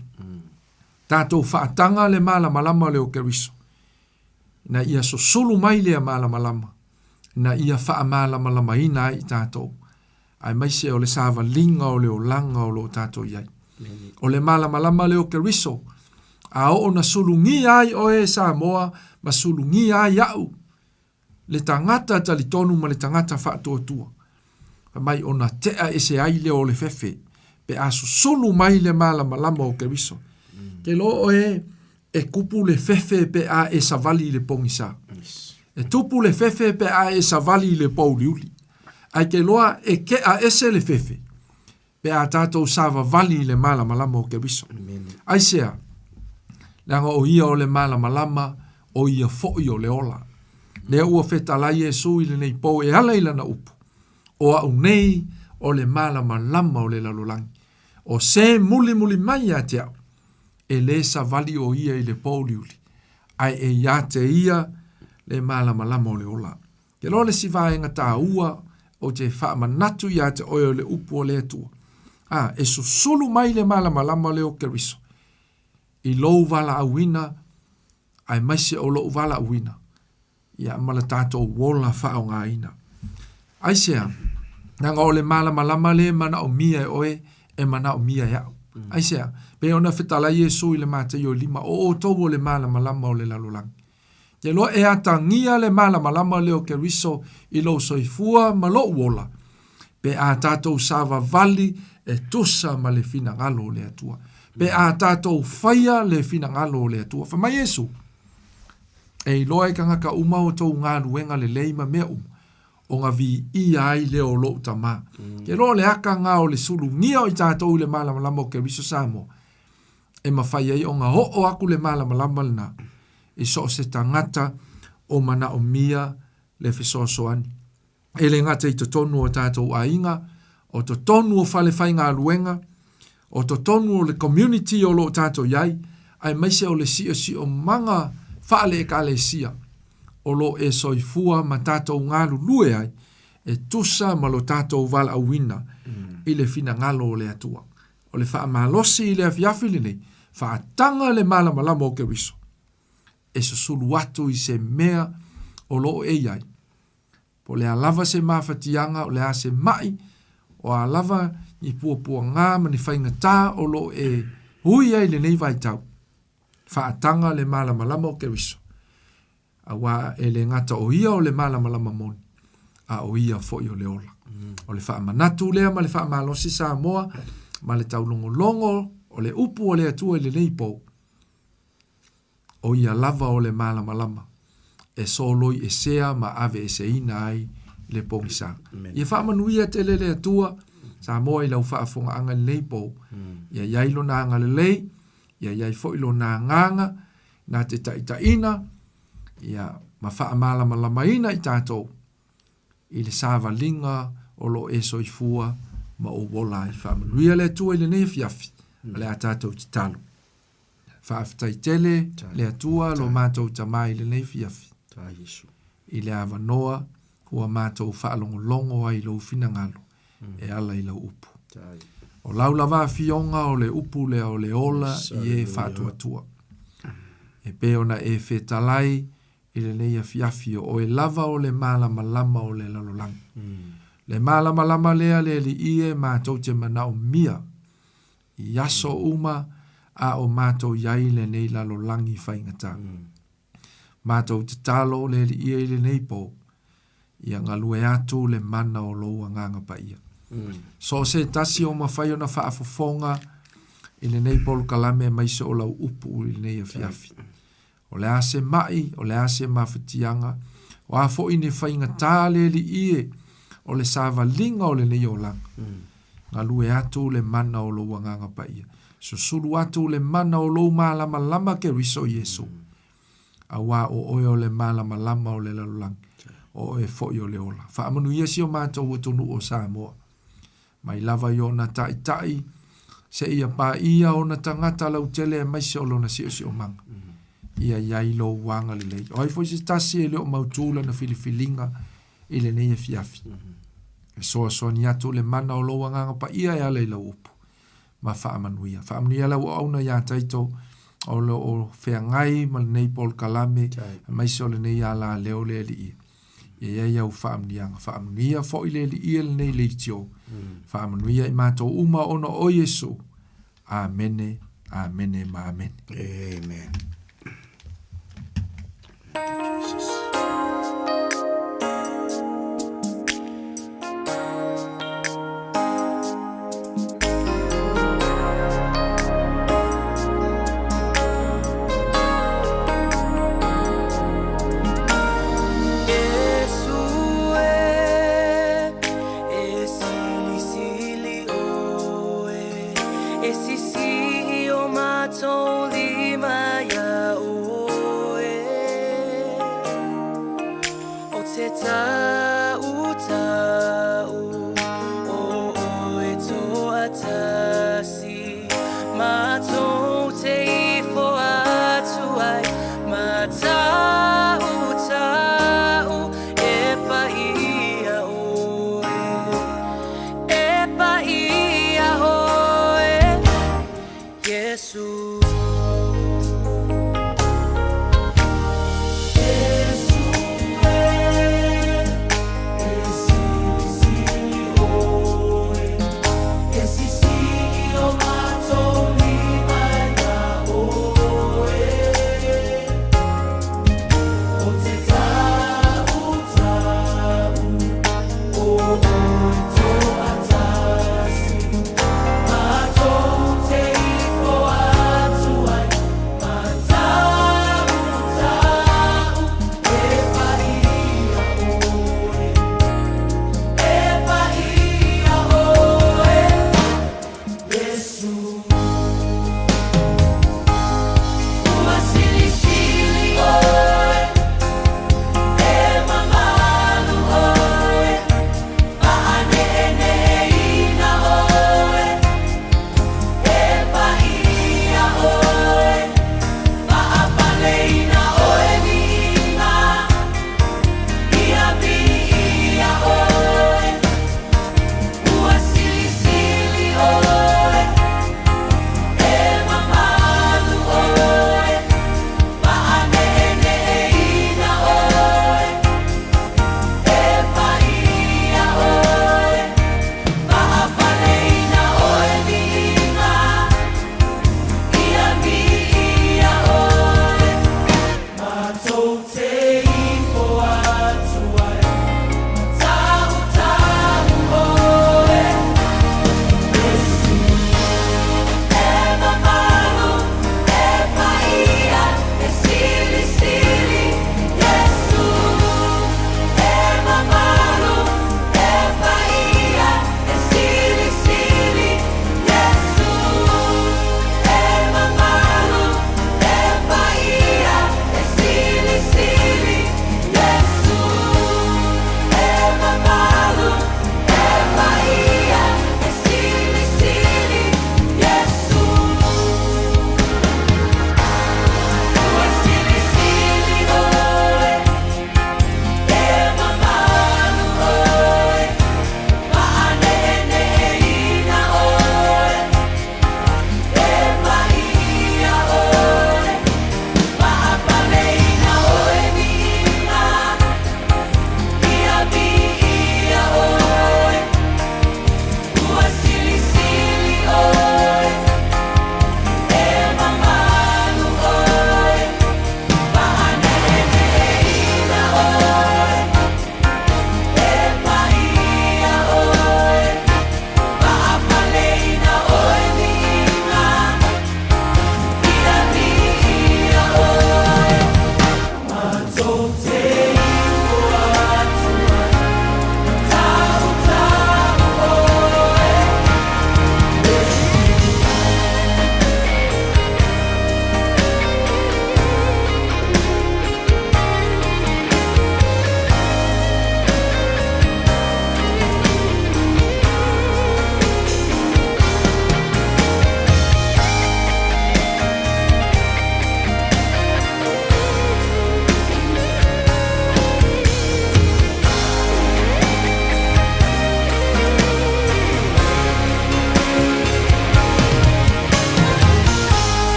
[SPEAKER 14] Tatou faataga le malamalama lea o Keriso, ina ia susulu mai lea malamalama, ina ia faamalamalamaina ai i tatou, aemaise o le savaliga o le olaga o lo o tatou i ai. O le malamalama lea o Keriso, a oo na sulugia ai oe e Samoa ma sulugia ai au, le tagata talitonu ma le tagata faatuatua, fai mai ona tea ese ai lea o le fefe, pe a susulu mai le malamalama o Keriso. Ke loa oe e kupu le fefe pe a e savali i le pogisa. E tupu le fefe pe a e savali i le pōuliuli. Ae ke loa e kea ese le fefe, pe a tatou savavali i le malamalama o Keriso. Aisea? Leaga o ia o le malamalama, o ia foi o le ola. Lea ua fetalai Iesu i lenei pou e ala i lana upu, O au nei o le malamalama o le lalolagi. O se mulimuli mai ia te au, e lē savali o ia i le pōuliuli, ae e iā te ia le malamalama o le ola. Ke loa le isi vaega tāua ou te faamanatu iā te oe o le upu o le Atua, ā, e susulu mai le malamalama lea o Keriso i lou valaauina aemaise o lo'u valaauina, ia, ma le tatou ola faaaogaina. Aisea? Leaga o le malamalama lea e manaomia e oe, e manaomia e au. Aisea? Pei ona fetalai Iesu i le Mataio e lima, o outou o le malamalama o le lalolagi. Te loa e atagia le malamalama lea o Keriso i lou soifua ma lou ola, pe a tatou savavali e tusa ma le finagalo o le Atua. Pe a tatou faia le finagalo o le Atua. Fai mai Iesu, E iloa e tagata uma o tou galuega lelei ma mea uma, ona viia ai lea o lou Tama. Ke loa o le aka nga o le sulugia o i tatou i le malamalama o Keriso Samoa, e mafai ai ona oo aku le malamalama lena i so o se tagata o manaomia le fesoasoani. E le gata i totonu o tatou aiga, o totonu o fale faigaluega, o totonu o le community o lo o tatou i ai, aemaise o le siosiomaga faale-Ekalesia o lo o e soifua ma tatou galulue ai e tusa ma lo tatou valaauina i le finagalo o le Atua. O le faamalosi i le afiafi lenei, faataga le malamalama o Keriso e susulu atu i se mea o lo o e i ai. Po o le a lava se mafatiaga, o le a se maʻi, o a lava ni puapuagā ma ni faigatā o lo o e hui ai i lenei vaitau. Faataga le malamalama o Keriso, auā e le gata o Ia o le malamalama moni, a o Ia foi o le ola. O le faamanatu lea ma le faamalosi Samoa ma le taulogologo o le upu a le Atua i lenei pou, o Ia lava o le malamalama e soloi esea ma aveeseina ai le pogisa. Ia faamanuia tele le Atua Samoa i lau faafofogaaga i lenei pou. Ia i ai Lona agalelei, ia i ai foi Lona agaga na te taitaiina ia ma faamalamalamaina i tatou i le savaliga o lo o e soifua ma ou ola ai. Faamanuia le Atua i lenei afiafi, o le a tatou tatalo. Faafetai tele le Atua lo matou Tama i lenei afiafi, i le avanoa ua matou faalogologo ai i lou finagalo e ala i lau upu. O lau lava afioga o le upu lea o le ola i e faatuatua. E pei ona e fetalai i lenei afiafi o oe lava o le malamalama o le lalolagi. Le malamalama lea le Alii e matou te manaomia i aso uma a o matou i ai i lenei lalolagi faigata. Matou tatalo le Alii e i lenei po, ia galue atu le mana o lou Agaga Paia. So o se tasi o mafai ona faafofoga i lenei polokalame aemaise o lau upu i lenei afiafi. O le a se ma'i, o le a se mafatiaga, o a foi ni faigata le Alii e, o le savaliga o lenei olaga. Galue atu le mana o lou Agaga Paia. Susulu atu le mana o lou malamalama Keriso Iesu. Auā o oe o le malamalama o le lalolagi, o oe foi o le ola. Faamanuia si o matou atunuu o Samoa. Mai lava i ona taitai seia paia ona tagata lautele aemaise o lona siosiomaga. Ia i ai lou agalelei. O ai foi se tasi e le o mautū lana filifiliga i lenei afiafi. Fesoasoani atu le mana o lou Agaga Paia e ala i lau upu ma faamanuia. Faamanuia lau auauna iā Taito o lo o feagai ma lenei polokalame aemaise o lenei alaleo le Alii. Ia i ai au faamanuiaga. Faamanuia foi le Alii e lenei leitio. Faamanuia i matou uma ona o Iesu. Amene, amene ma amene.
[SPEAKER 10] Amen. Jesus.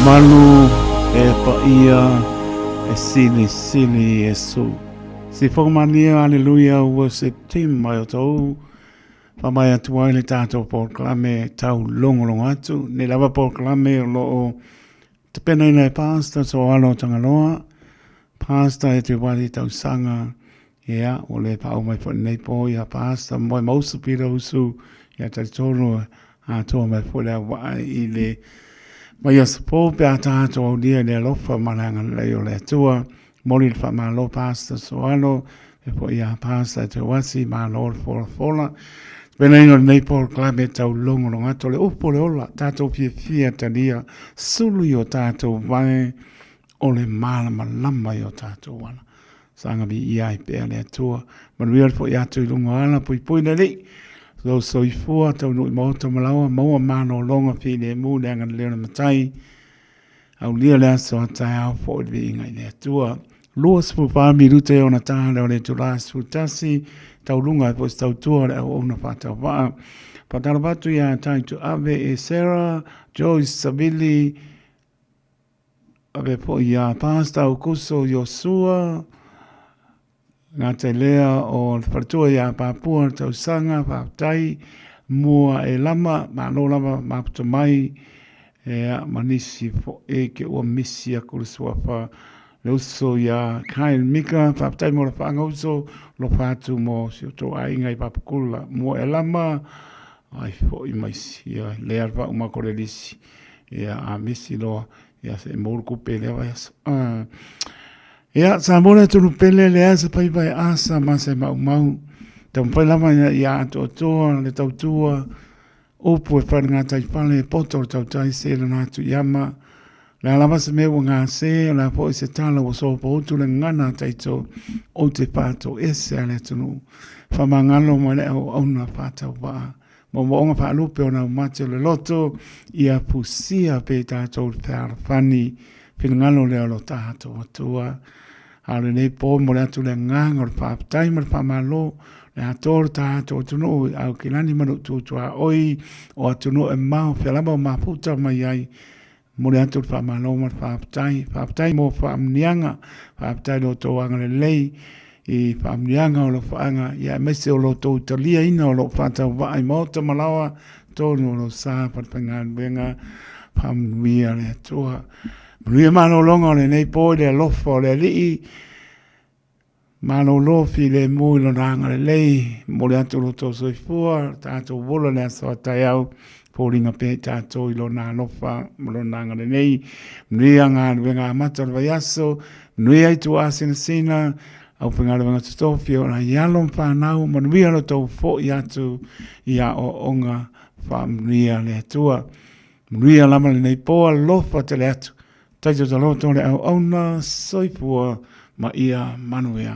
[SPEAKER 4] Mamalu e paia e silisili Iesu. Sifoga mania, aleluia, worship team mai o tou. Whamai atu ai le tātou polokalame tau longolongo atu. Nei lava polokalame o loo tapenaina e Pastor Soalo Tagaloa. Pastor e te wari tausaga. Ia, ua le paau mai foi lenei po ia Pastor moe mausu pila usu. Ia talitonu atoa mai foi le auvaa i le mai aso po pe a tātou aulia i le alofa ma le agalelei o le Atua. Momoli le faamalo Pastor Soalo e foi ia Pastor Teuasi, malo le folafola. Tapenaina o lenei polokalame tau logologo atu o le upu o le ola, tatou fiafia talia, sulu i o tatou vae o le malamalama i o tatou ala. Saga viia ai pea le Atua. Manuia le foi atu i luga o ala, puipui le Alii. Lou soifua taunuu i maota ma laoa, maua malologa filemu i le agalelei o le Matai. Aulia le aso a taeao foi le viiga i le Atua. 24 minute e ona ta lea o le itula 11, tauluga ai foi se tautua o le auauna faatauvaa. Faatalofa atu ia Taito Ave e Sarah, Joyce Savili, ave foi ia Pastor Aukuso Iosua, Gata lea o le faletua ia Papua le tausaga, faafetai mua e lama, malo lava mafuta mai, ea ma nisi foi ke ua misi aku le suafa le uso ia Kyle Mika, faafetai mo le whaanga uso, lofa atu mo si o tō aiga i Papakula, mua e lama, ai foi mai si, ia lea le whauma ko le lisi, ia a misi loa, ia se mouru kupe lea vai aso. Ia, sa mo le atunu pele le asa paipai asa ma se maumau. Taumafai lava ia, ia atoatoa le tautua, upu e whare ngā taipale, poto o le tautai se lana atu i ama. Le a lava se mea ua ngā se, o le a foi se tala ua sopo utu le ngana taito o te whāto ese a le atunu. Whamangalo mai le au auna whātau waa. Moomooga faalupe ona umate o le loto, ia fusia pe tatou le fealofani, finagalo lea o lo tatou Atua. A o lenei po mo le atu le agaga o le faafetai ma le faamalo, le atoa o le tatou atunuu i Aukilani ma Nuututuaoi, o atunuu e mamao fea lava o mafuta mai ai, Momoli atu le faamalo ma le faafetai. Faafetai mo faamanuiaga, faafetai i lo outou agalelei i faamanuiaga o alofaaga, ia aemaise o lo outou taliaina o lo o faatauvaa i maota ma laoa tonu o lou sa falefaigaluega. Faamanuia le Atua. Manuia malologa o lenei po i le alofa o le Alii. Malolo filemu i lona agalelei, momoli atu lo outou soifua, tatou ola le aso a taeao, foliga pea i tatou i lona alofa ma lona agalelei. Manuia galuega amata o le vaiaso, manuia ituasinasina, aufaigaluega totofi o nai alo ma fanau, manuia lo outou foi atu i aoaoga, faamanuia le Atua. Manuia lava lenei po, alofa tele atu. Taito taloto le auauna, soifua ma ia manuia.